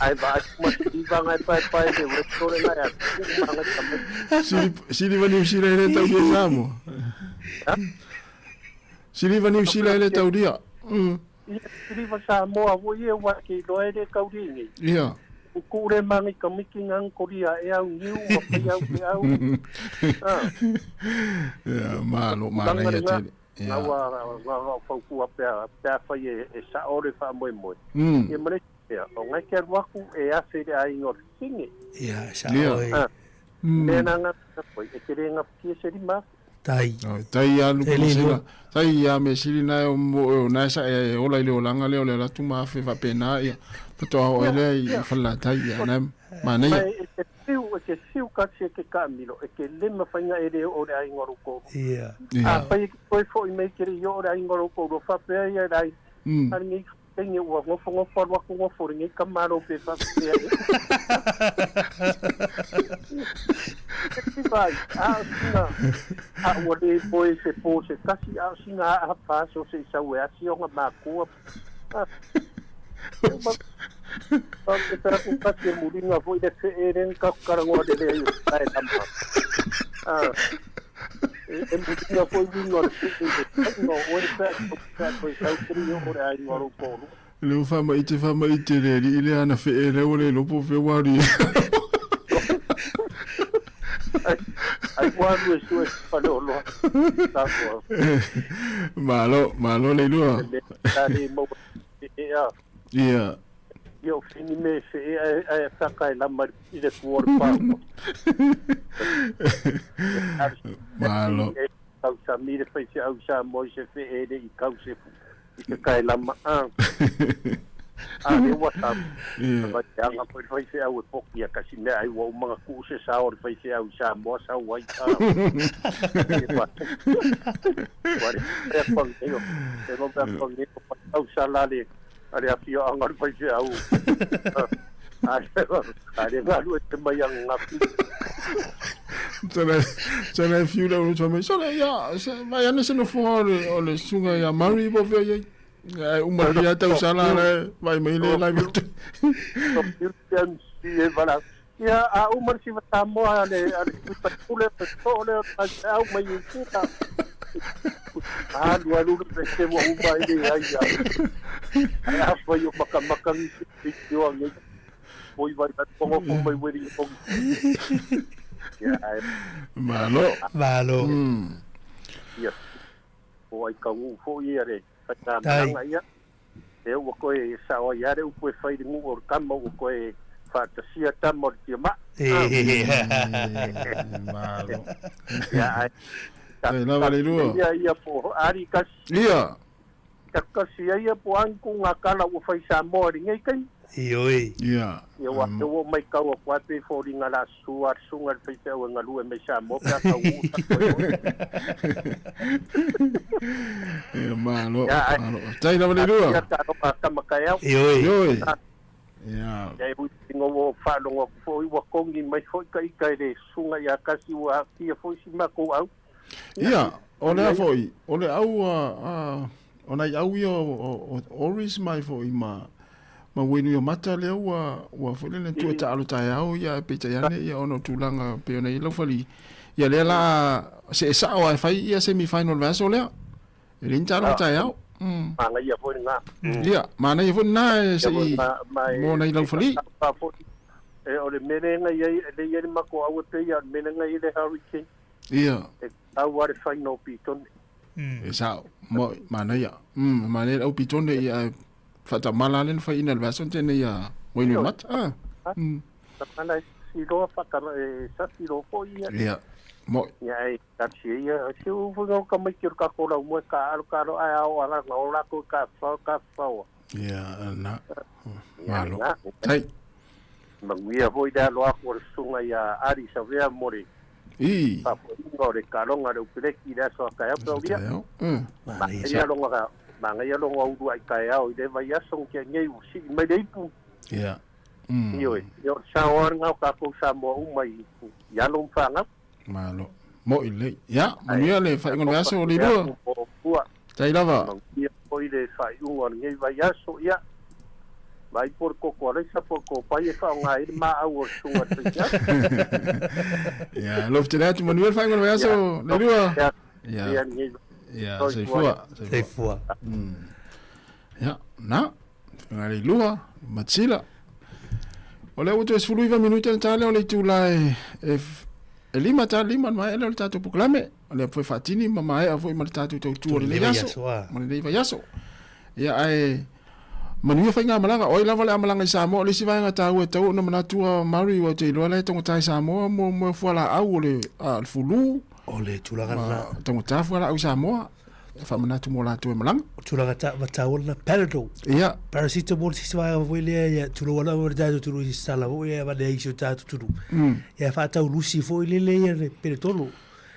Ae vaai ma se ivaga e paepae le restaurant ae atu ma ngai tamaiti. Sili, sili va Niu Sila e le taulia i Samoa. Ha? Sili va Niu Sila e le taulia. Ia, sili va Samoa foi e ua ke iloa e le kauli nei. Ia. Kuku le mangi ka miki ngang koria e au niu ma pai au ke au. Ah. Ia, malo, manaia tele. Ia. Nga ua nga nga faukua pea pea fai e e sa'o le faamoemoe. Ia ma le isi mea, o ngai ke alu aku e afe i le aiga o le fafine. Ia, sa'o e. Ah. Mea na nga foi e te le gafatia se 5,000. Tai. Tai alu po tai ia me sili na o mo na sa e ola ile olanga le ole la tu ma fe va pena ia to o ile i fala tai ia na ma nei e te fiu e te fiu ka se ke ka milo e ke le ma fainga e le o le ai ngoro ko ia a pai ko fo i me ke yo le ai ngoro ko ro fa pe ia dai ari ngi tenge ua ngofo ngofo alu aku ngofo lenei tama alo pe faapea e vai a o sina a ua le poe se po se tasi a o sina a fa so se sau e asi ona makua a te tara ku kasi e muringa foi le fe e ren ka karangoa le le ai tama a e muringa foi winga le fe e no o e fe fe ko sau kri o re ai ngaro ko Le o faamaite faamaite le alii lea ana fee lea ua le iloa po o fea ua alu i ai. Ai ua alu e sue faleoloa. Samoa. Malo, malo le ilua. Le ta le maua e a. Ia. Ia o fini me fe e ai whaka e lama i le ku o le pāua. Malo. E kau sa mire whai se au sa moi se fe e le i kau se i te kai lama a. A le ua sa. Vai te anga foi whai se au e poki a kasi mea ai ua umanga ku se sa o le whai se au sa moa sa wai a. Ware, pea pang eo. Te lo pea pang eo. Au sa la le a le awhio anga le whai se au. A le ngalu e te mai anga ngā pi. Sana e fiu lau loto mai, sana ia, vai ana se nofoa o le sunga ia Murray po fea iai. Ai uma ia tau sala le vai mai le lai mai. E vala. Ia a uma si va moa ale ale pa pule pa tole pa au mai i kita. Alu alu le se wa uma i le ai ia. Ai a foi o maka maka ni si ti o ngi. Foi vai vai pongo ko mai weri o. Ia ai. Malo. Malo. Ia. O ai ka u fo ia re. Fa ta ia. E ua koe sa o ia re upu e whai ringu o kama ua koe whaatasia tama o le tia ma. Malo. Ia ai. Tai lava le lua. Ia ia po ari kasi. Ia. Ka kasi ia po ang ku ngā kala ua whai Samoa ringa i kai. Ioi. Ia. Ia wa te ua mai kau a kua pe fo ringa la sua sunga le whai whai ngā lue mai Samoa pe a kau u ta koe. Ia malo. Malo. Tai lava le lua. Ia ta roka tama kai au. Ioi. Ioi. Ia. Ia e ui tingo o whalonga fo i wakongi mai foi ka ika e le sunga ia kasi ua akia foi si mako au. Ia, o lea foi, o le au a, o nai au ia o Oris mai foi ma ma Wenu o Mata lea ua ua foi lele tua taalo taeao ia e peitai ane ia ona o tulaga pei ona i ai lau fali. Ia lea la se e sao ae fai ia semi final le vaiaso lea. E le ni taalo taeao. Manaia foi lena. Ia, manaia foi lena e se i mo nai lau fali. E o le mea lea i ai, le i ai le mako au e pei a o le mea lea i le Hurricane. Ia. E tau a le whainga o Pitone. E sao, mo, manaia. Manaia le au Pitone ia e whaatamala le na whai ina le vaiaso tēnei ia Wainui Mata. Ah. Tamala e siroa whakara e sa siroa foi ia. Ia. Mo. Ia e kasi ia se u whanga o ka mai ki ka kola mo ka aro ka aro ai ao ala nga o lako ka fa ka fa. Ia na. Malo. Tai. Manuia foi le alo aku o le susuga ia Ari Savea mo le I. faafoiga o le kaloga o le upeleki i le aso a taeao Paulia. Manaia loga manaia loga uluai taeao i le vaiaso na tea nei ua sii mai le ipu. Ia. Ioe, ia o le sao lava lena o tatou Samoa uma i alo ma fanau. Malo. Mo'i lelei. Ia, manuia le faaiuga o le vaiaso o Leilua. Tai lava. Manuia foi le faaiuga o lenei vaiaso. Ia, vaai po le koko alaisa po le kopai e faaaoga ai le maau o le susuga i le faifeau. Ia, alofa tele atu, manuia le faaiuga o le vaiaso Leilua. Ia, ia, soifua. Soifua. Ia, na, faiga Leilua, Matsila. O lea ua toe 19 minute na ta lea o le itula e, e, e lima ta lima na maea lea o le tatou polokalame. O lea foi faatini ma maea foi ma le tatou tautua o lenei aso. Ma lenei vaiaso. Ia ae manuia faigamalaga. O ai lava le a malaga i Samoa, o le isi vaega taua e tatau ona manatu a Murray ua te iloa la e taugata i Samoa mo mo fualaau o le, a, le fulu. O le tulaga lena. Taugata fualaau i Samoa, e faamanatu mo latou e malaga. O tulaga ta mataua lena Panadol. Ia. Paracetamol se isi vaega foi lea ia tulou ala le tatou atunuu i se tala foi lea e avane ai i si o tatou atunuu. Ia faatau lusi foi lele ia le penetolo.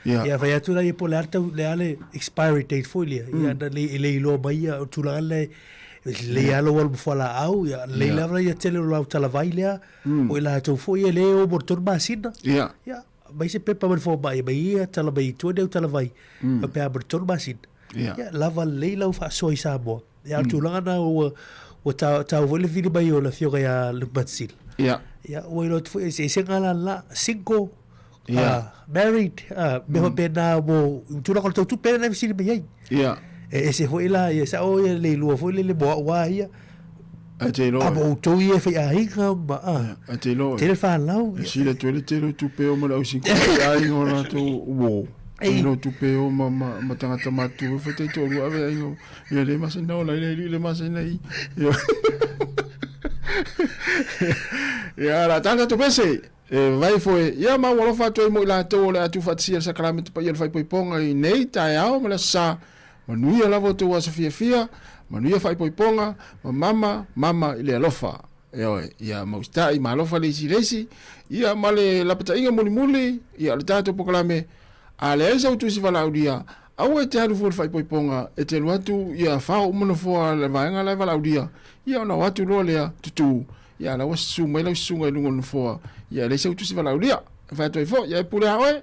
Ia. Ia fai atu la ia po o le a le tau le a le expiry date foi lea. Ia na le e le iloa mai ia o tulaga lena e lelei lava lou alu ma fualaau ia lelei lava ia tele o lau talavai lea. O i latou foi ia le o mo le 3 masina. Ia. Ia aumai se pepa mai le fomai aumai ia tala mai i tua ni au talavai faapea mo le 3 masina. Ia lava lelei lau faasoa i Samoa. Ia a o le tulaga lena ua ua taua foi le vili mai o le afioga ia Lumatasila. Ia. Ia ua iloa atu foi eseesega la la single married mea faapena mo tulaga o le tau tupe lena e fesili mai ai. Ia. E ese foi la ia sao ia le ilua foi lele mo au a ia. Ae te iloa. A mo outou ia e faiaiga ma a. Ae te iloa. Tele fanau. E sili atu ai le tele o tupe o ma le au single faiaiga o latou uo. Ei. Ilo tupe o ma ma ma tagata matutua fai taitoalua ave aiga ia le masina ola i le le masina i. Ia. Ia la tata tu pese. E vai foi ia ma ua alofa atu ai mo i latou o le a tuufaatasia le sakalamete paia o le faaipoipoga i nei taeao ma le aso Sa. Manuia lava outou aso fiafia, manuia faaipoipoga, ma mama, mama i le alofa. Ioe, ia mausita'i ma alofa le isi i le isi, ia ma le lapataiga mulimuli, ia o le tatou polokalame, a leai sau tusi valaaulia, aua e te alu fua i le faaipoipoga, e te alu atu ia fao uma nofoa le vaega la e valaaulia, ia ona o atu loa lea, tutū, ia la ua susu mai lau susuga i luga o le nofoa, ia e leai sau tusi valaaulia. E fai atu ai foi, ia e pule a oe.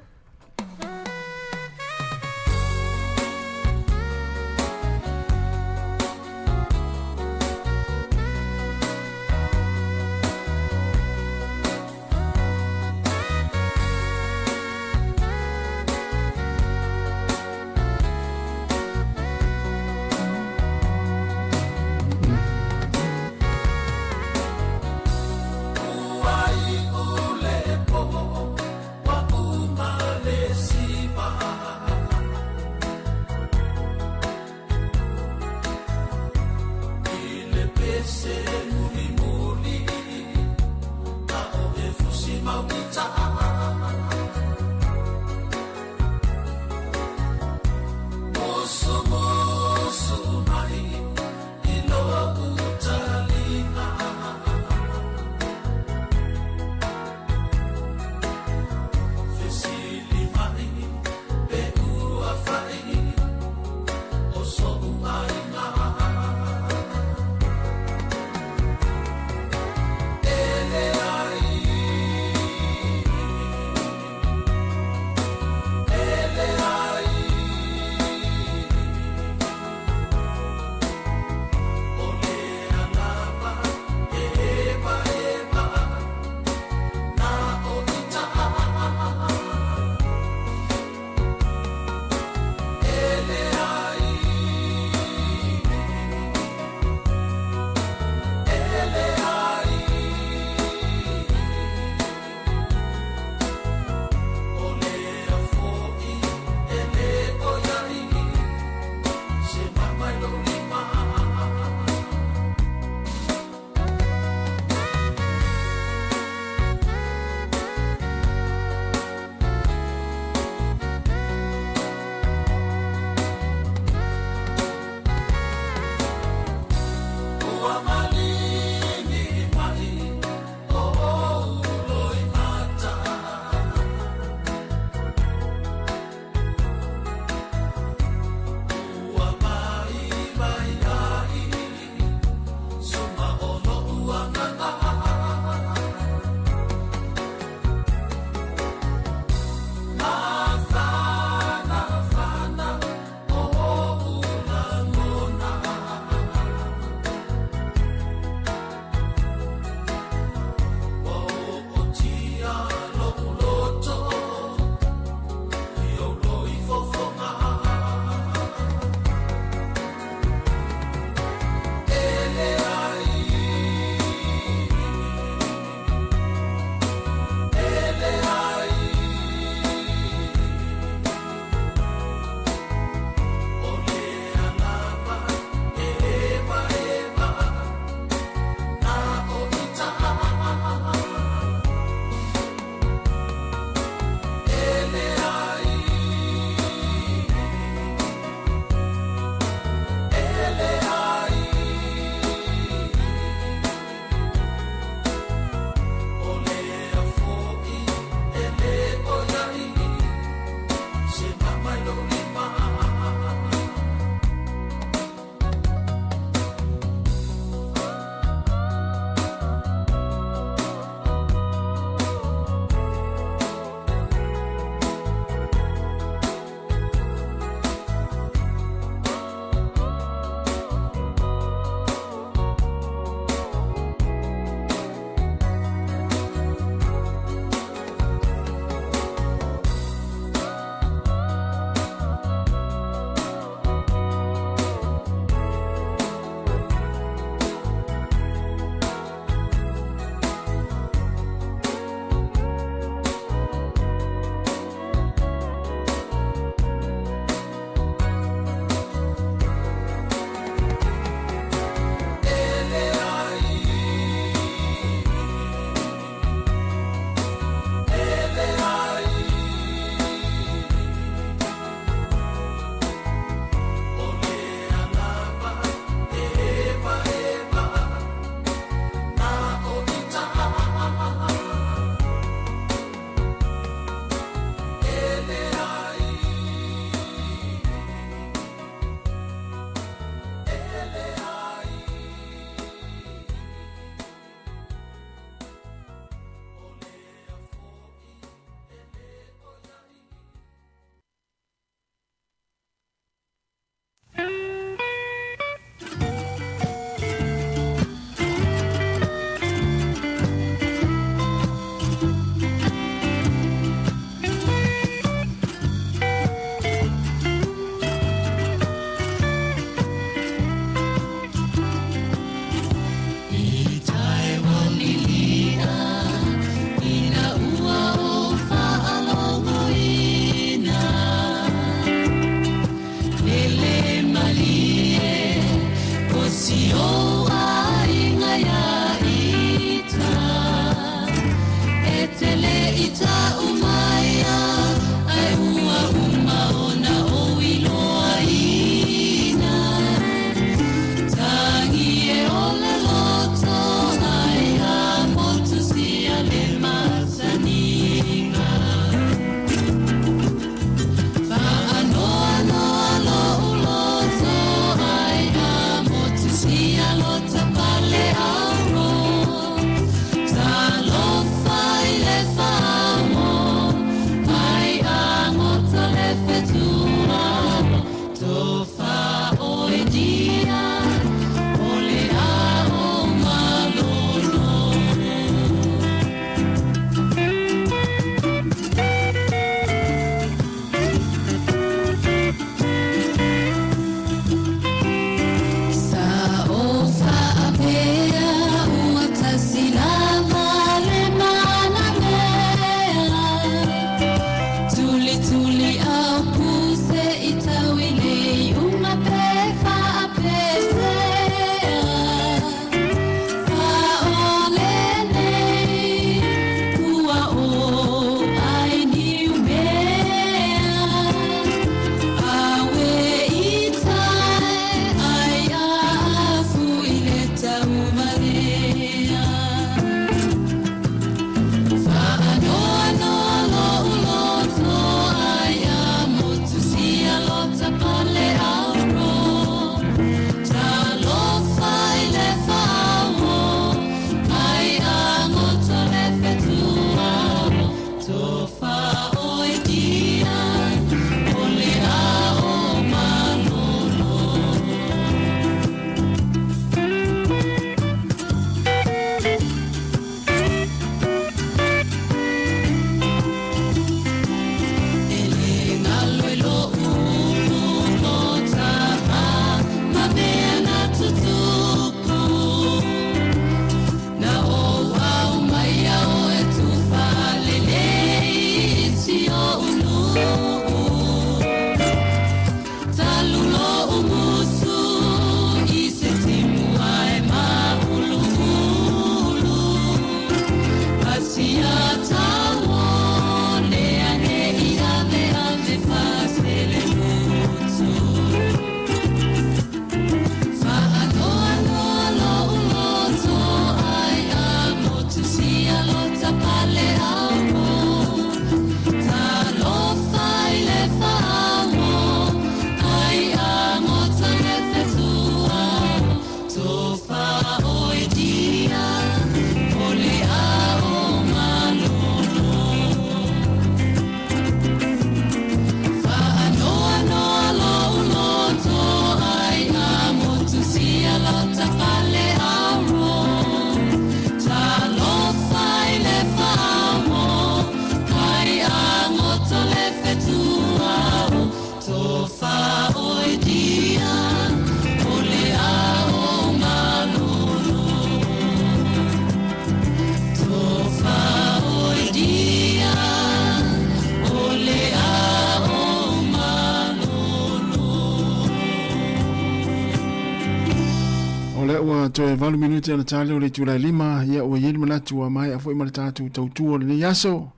O lea ua toe 8 minute ona tali o le itula e 5, ia ua i ai le manatu ua maea foi ma le tatou tautua o lenei aso.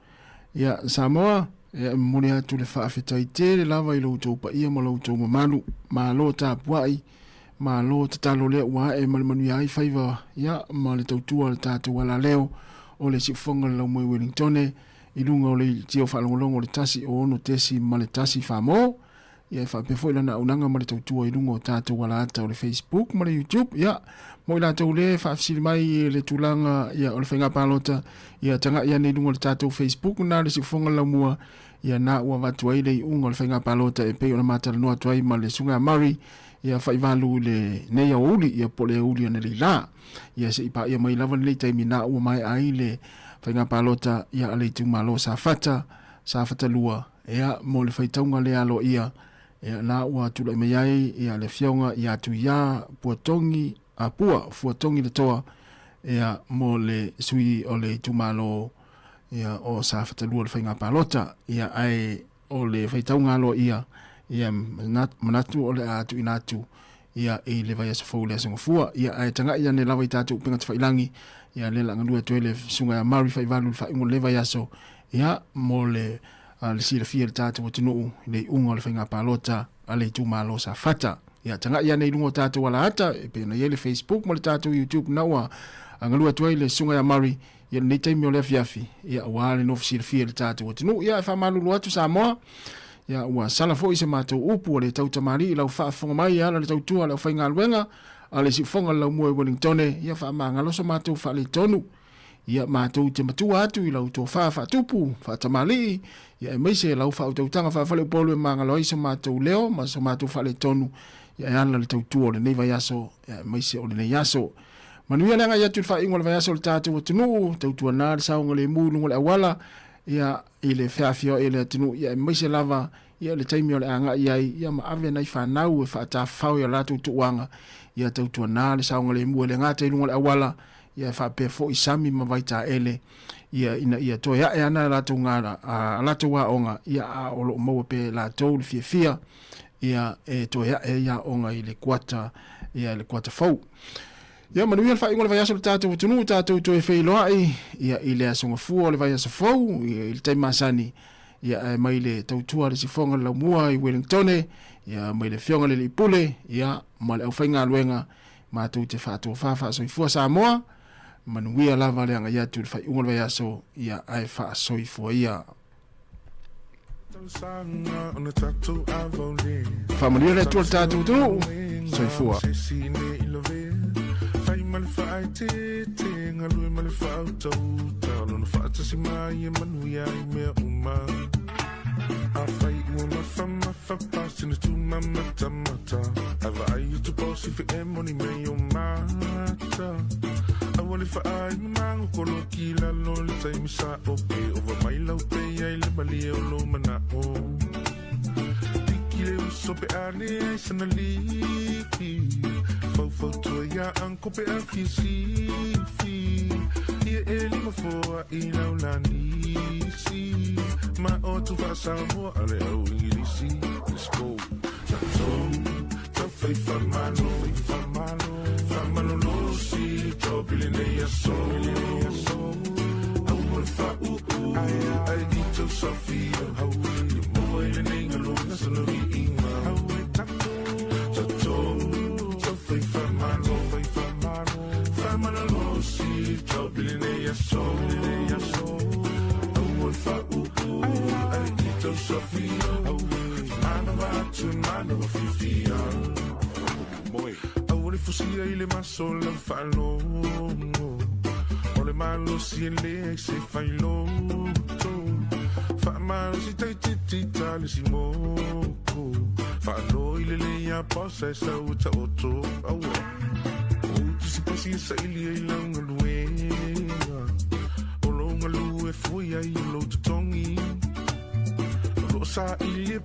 Ia, Samoa, ia e momoli atu le faafetai tele lava i lo outou paia ma lo outou mamalu. Malo tapuai, malo tatalo lea ua ae ma le manuia ai faiva, ia, ma le tautua a le tatou alaleo o le siufofoga o le Laumoi Wellingtone i luga o le leitio faalogologo o le 106.1 Famo. Ia e faapea foi lana auaunaga ma le tautua i luga o tatou alaata o le Facebook ma le YouTube. Ia, mo i latou le faafesili mai i le tulaga ia, o le faiga palota, ia tagai ane i luga o le tatou Facebook na le siufofoga le laumua, ia na ua avatu ai le iuga o le faiga palota e pei ona matalanoa atu ai ma le susuga ia Murray, ia faivalu i lenei aoauli, ia po o le aoauli analeila. Ia se i paia mai lava lenei taimi na ua maea ai le faiga palota ia a le itumalo Safata, Safata 2, Ia, mo le faitauga le aloaia, ia, la ua tulai mai ai, ia, le afioga ia Tuiā Puatogi, a Pua Fuatogi le Toa, ia, mo le sui o le itumalo, ia, o Safata 2 le faiga palota. Ia, ae o le faitauga aloaia, ia, manatu o le a tuuina atu, ia, i le vaiaso fou i le Aso Gafua. Ia, ae tagai ane lava i tatou upega tafailagi, ia, lea o le a galue atu ai le Susuga ia Murray Faivalu i le faaiuga o lenei vaiaso, ia, mo le, le silafia e le tatou atunuu i le iuga o le faiga palota a le itumalo Safata. Ia, tagai ane i luga o tatou alaata, e pei ona i ai le Facebook ma le tatou YouTube na ua galue atu ai le Susuga ia Murray i lenei taimi o le afiafi, ia, aua le nofo silafia e le tatou atunuu. Ia, e faamalulu atu Samoa, ia, ua sala foi se matou upu ua le tautamalii i lau faafofoga mai e ala le tautua a le aufaigaluega a le Siufofoga le Laumua i Wellingtone, ia faamagalo so matou faaletonu. Ia matou te matua atu i lau tofa faatupu, faatamalii, ia aemaise lau faautautaga faafaleupolu e magalo ai so matou leo ma so matou faaletonu, ia e ala le tautua o lenei vaiaso, ia aemaise o lenei aso. Manuia le agai atu i le faaiuga o le vaiaso o le tatou atunuu, tautuana le saogalemu i luga o le auala, ia i le feafioai o le atunuu, ia aemaise lava ia le taimi o le agai ai, ia ma ave nai fanau e faatafafao i a latou tuuaga, ia tautuana le saogalemu e le gata i luga o le auala, ia e faapea foi sami ma vaitaele, ia ina ia toe ae ana latou ga, a latou aoga, ia a o lo o maua pea e latou le fiafia, ia e toe ae ai aoga i le kuata, ia i le kuata fou. Ia manuia le faaiuga o le vaiaso o le tatou atunuu, tatou toe feiloai, ia i le aso Gafua o le vaiaso fou, ia i le taimi masani, ia ae mai le tautua a le sifoga le laumua i Wellingtone, ia mai le afioga i le alii pule, ia ma le aufaigaluega. Matou te faatofā faasoifua Samoa, manuia lava le agai atu i le faaiuga o le vaiaso, ia ae faasoifua ia. Faamanuia le Atua i le tatou atunuu. Soifua.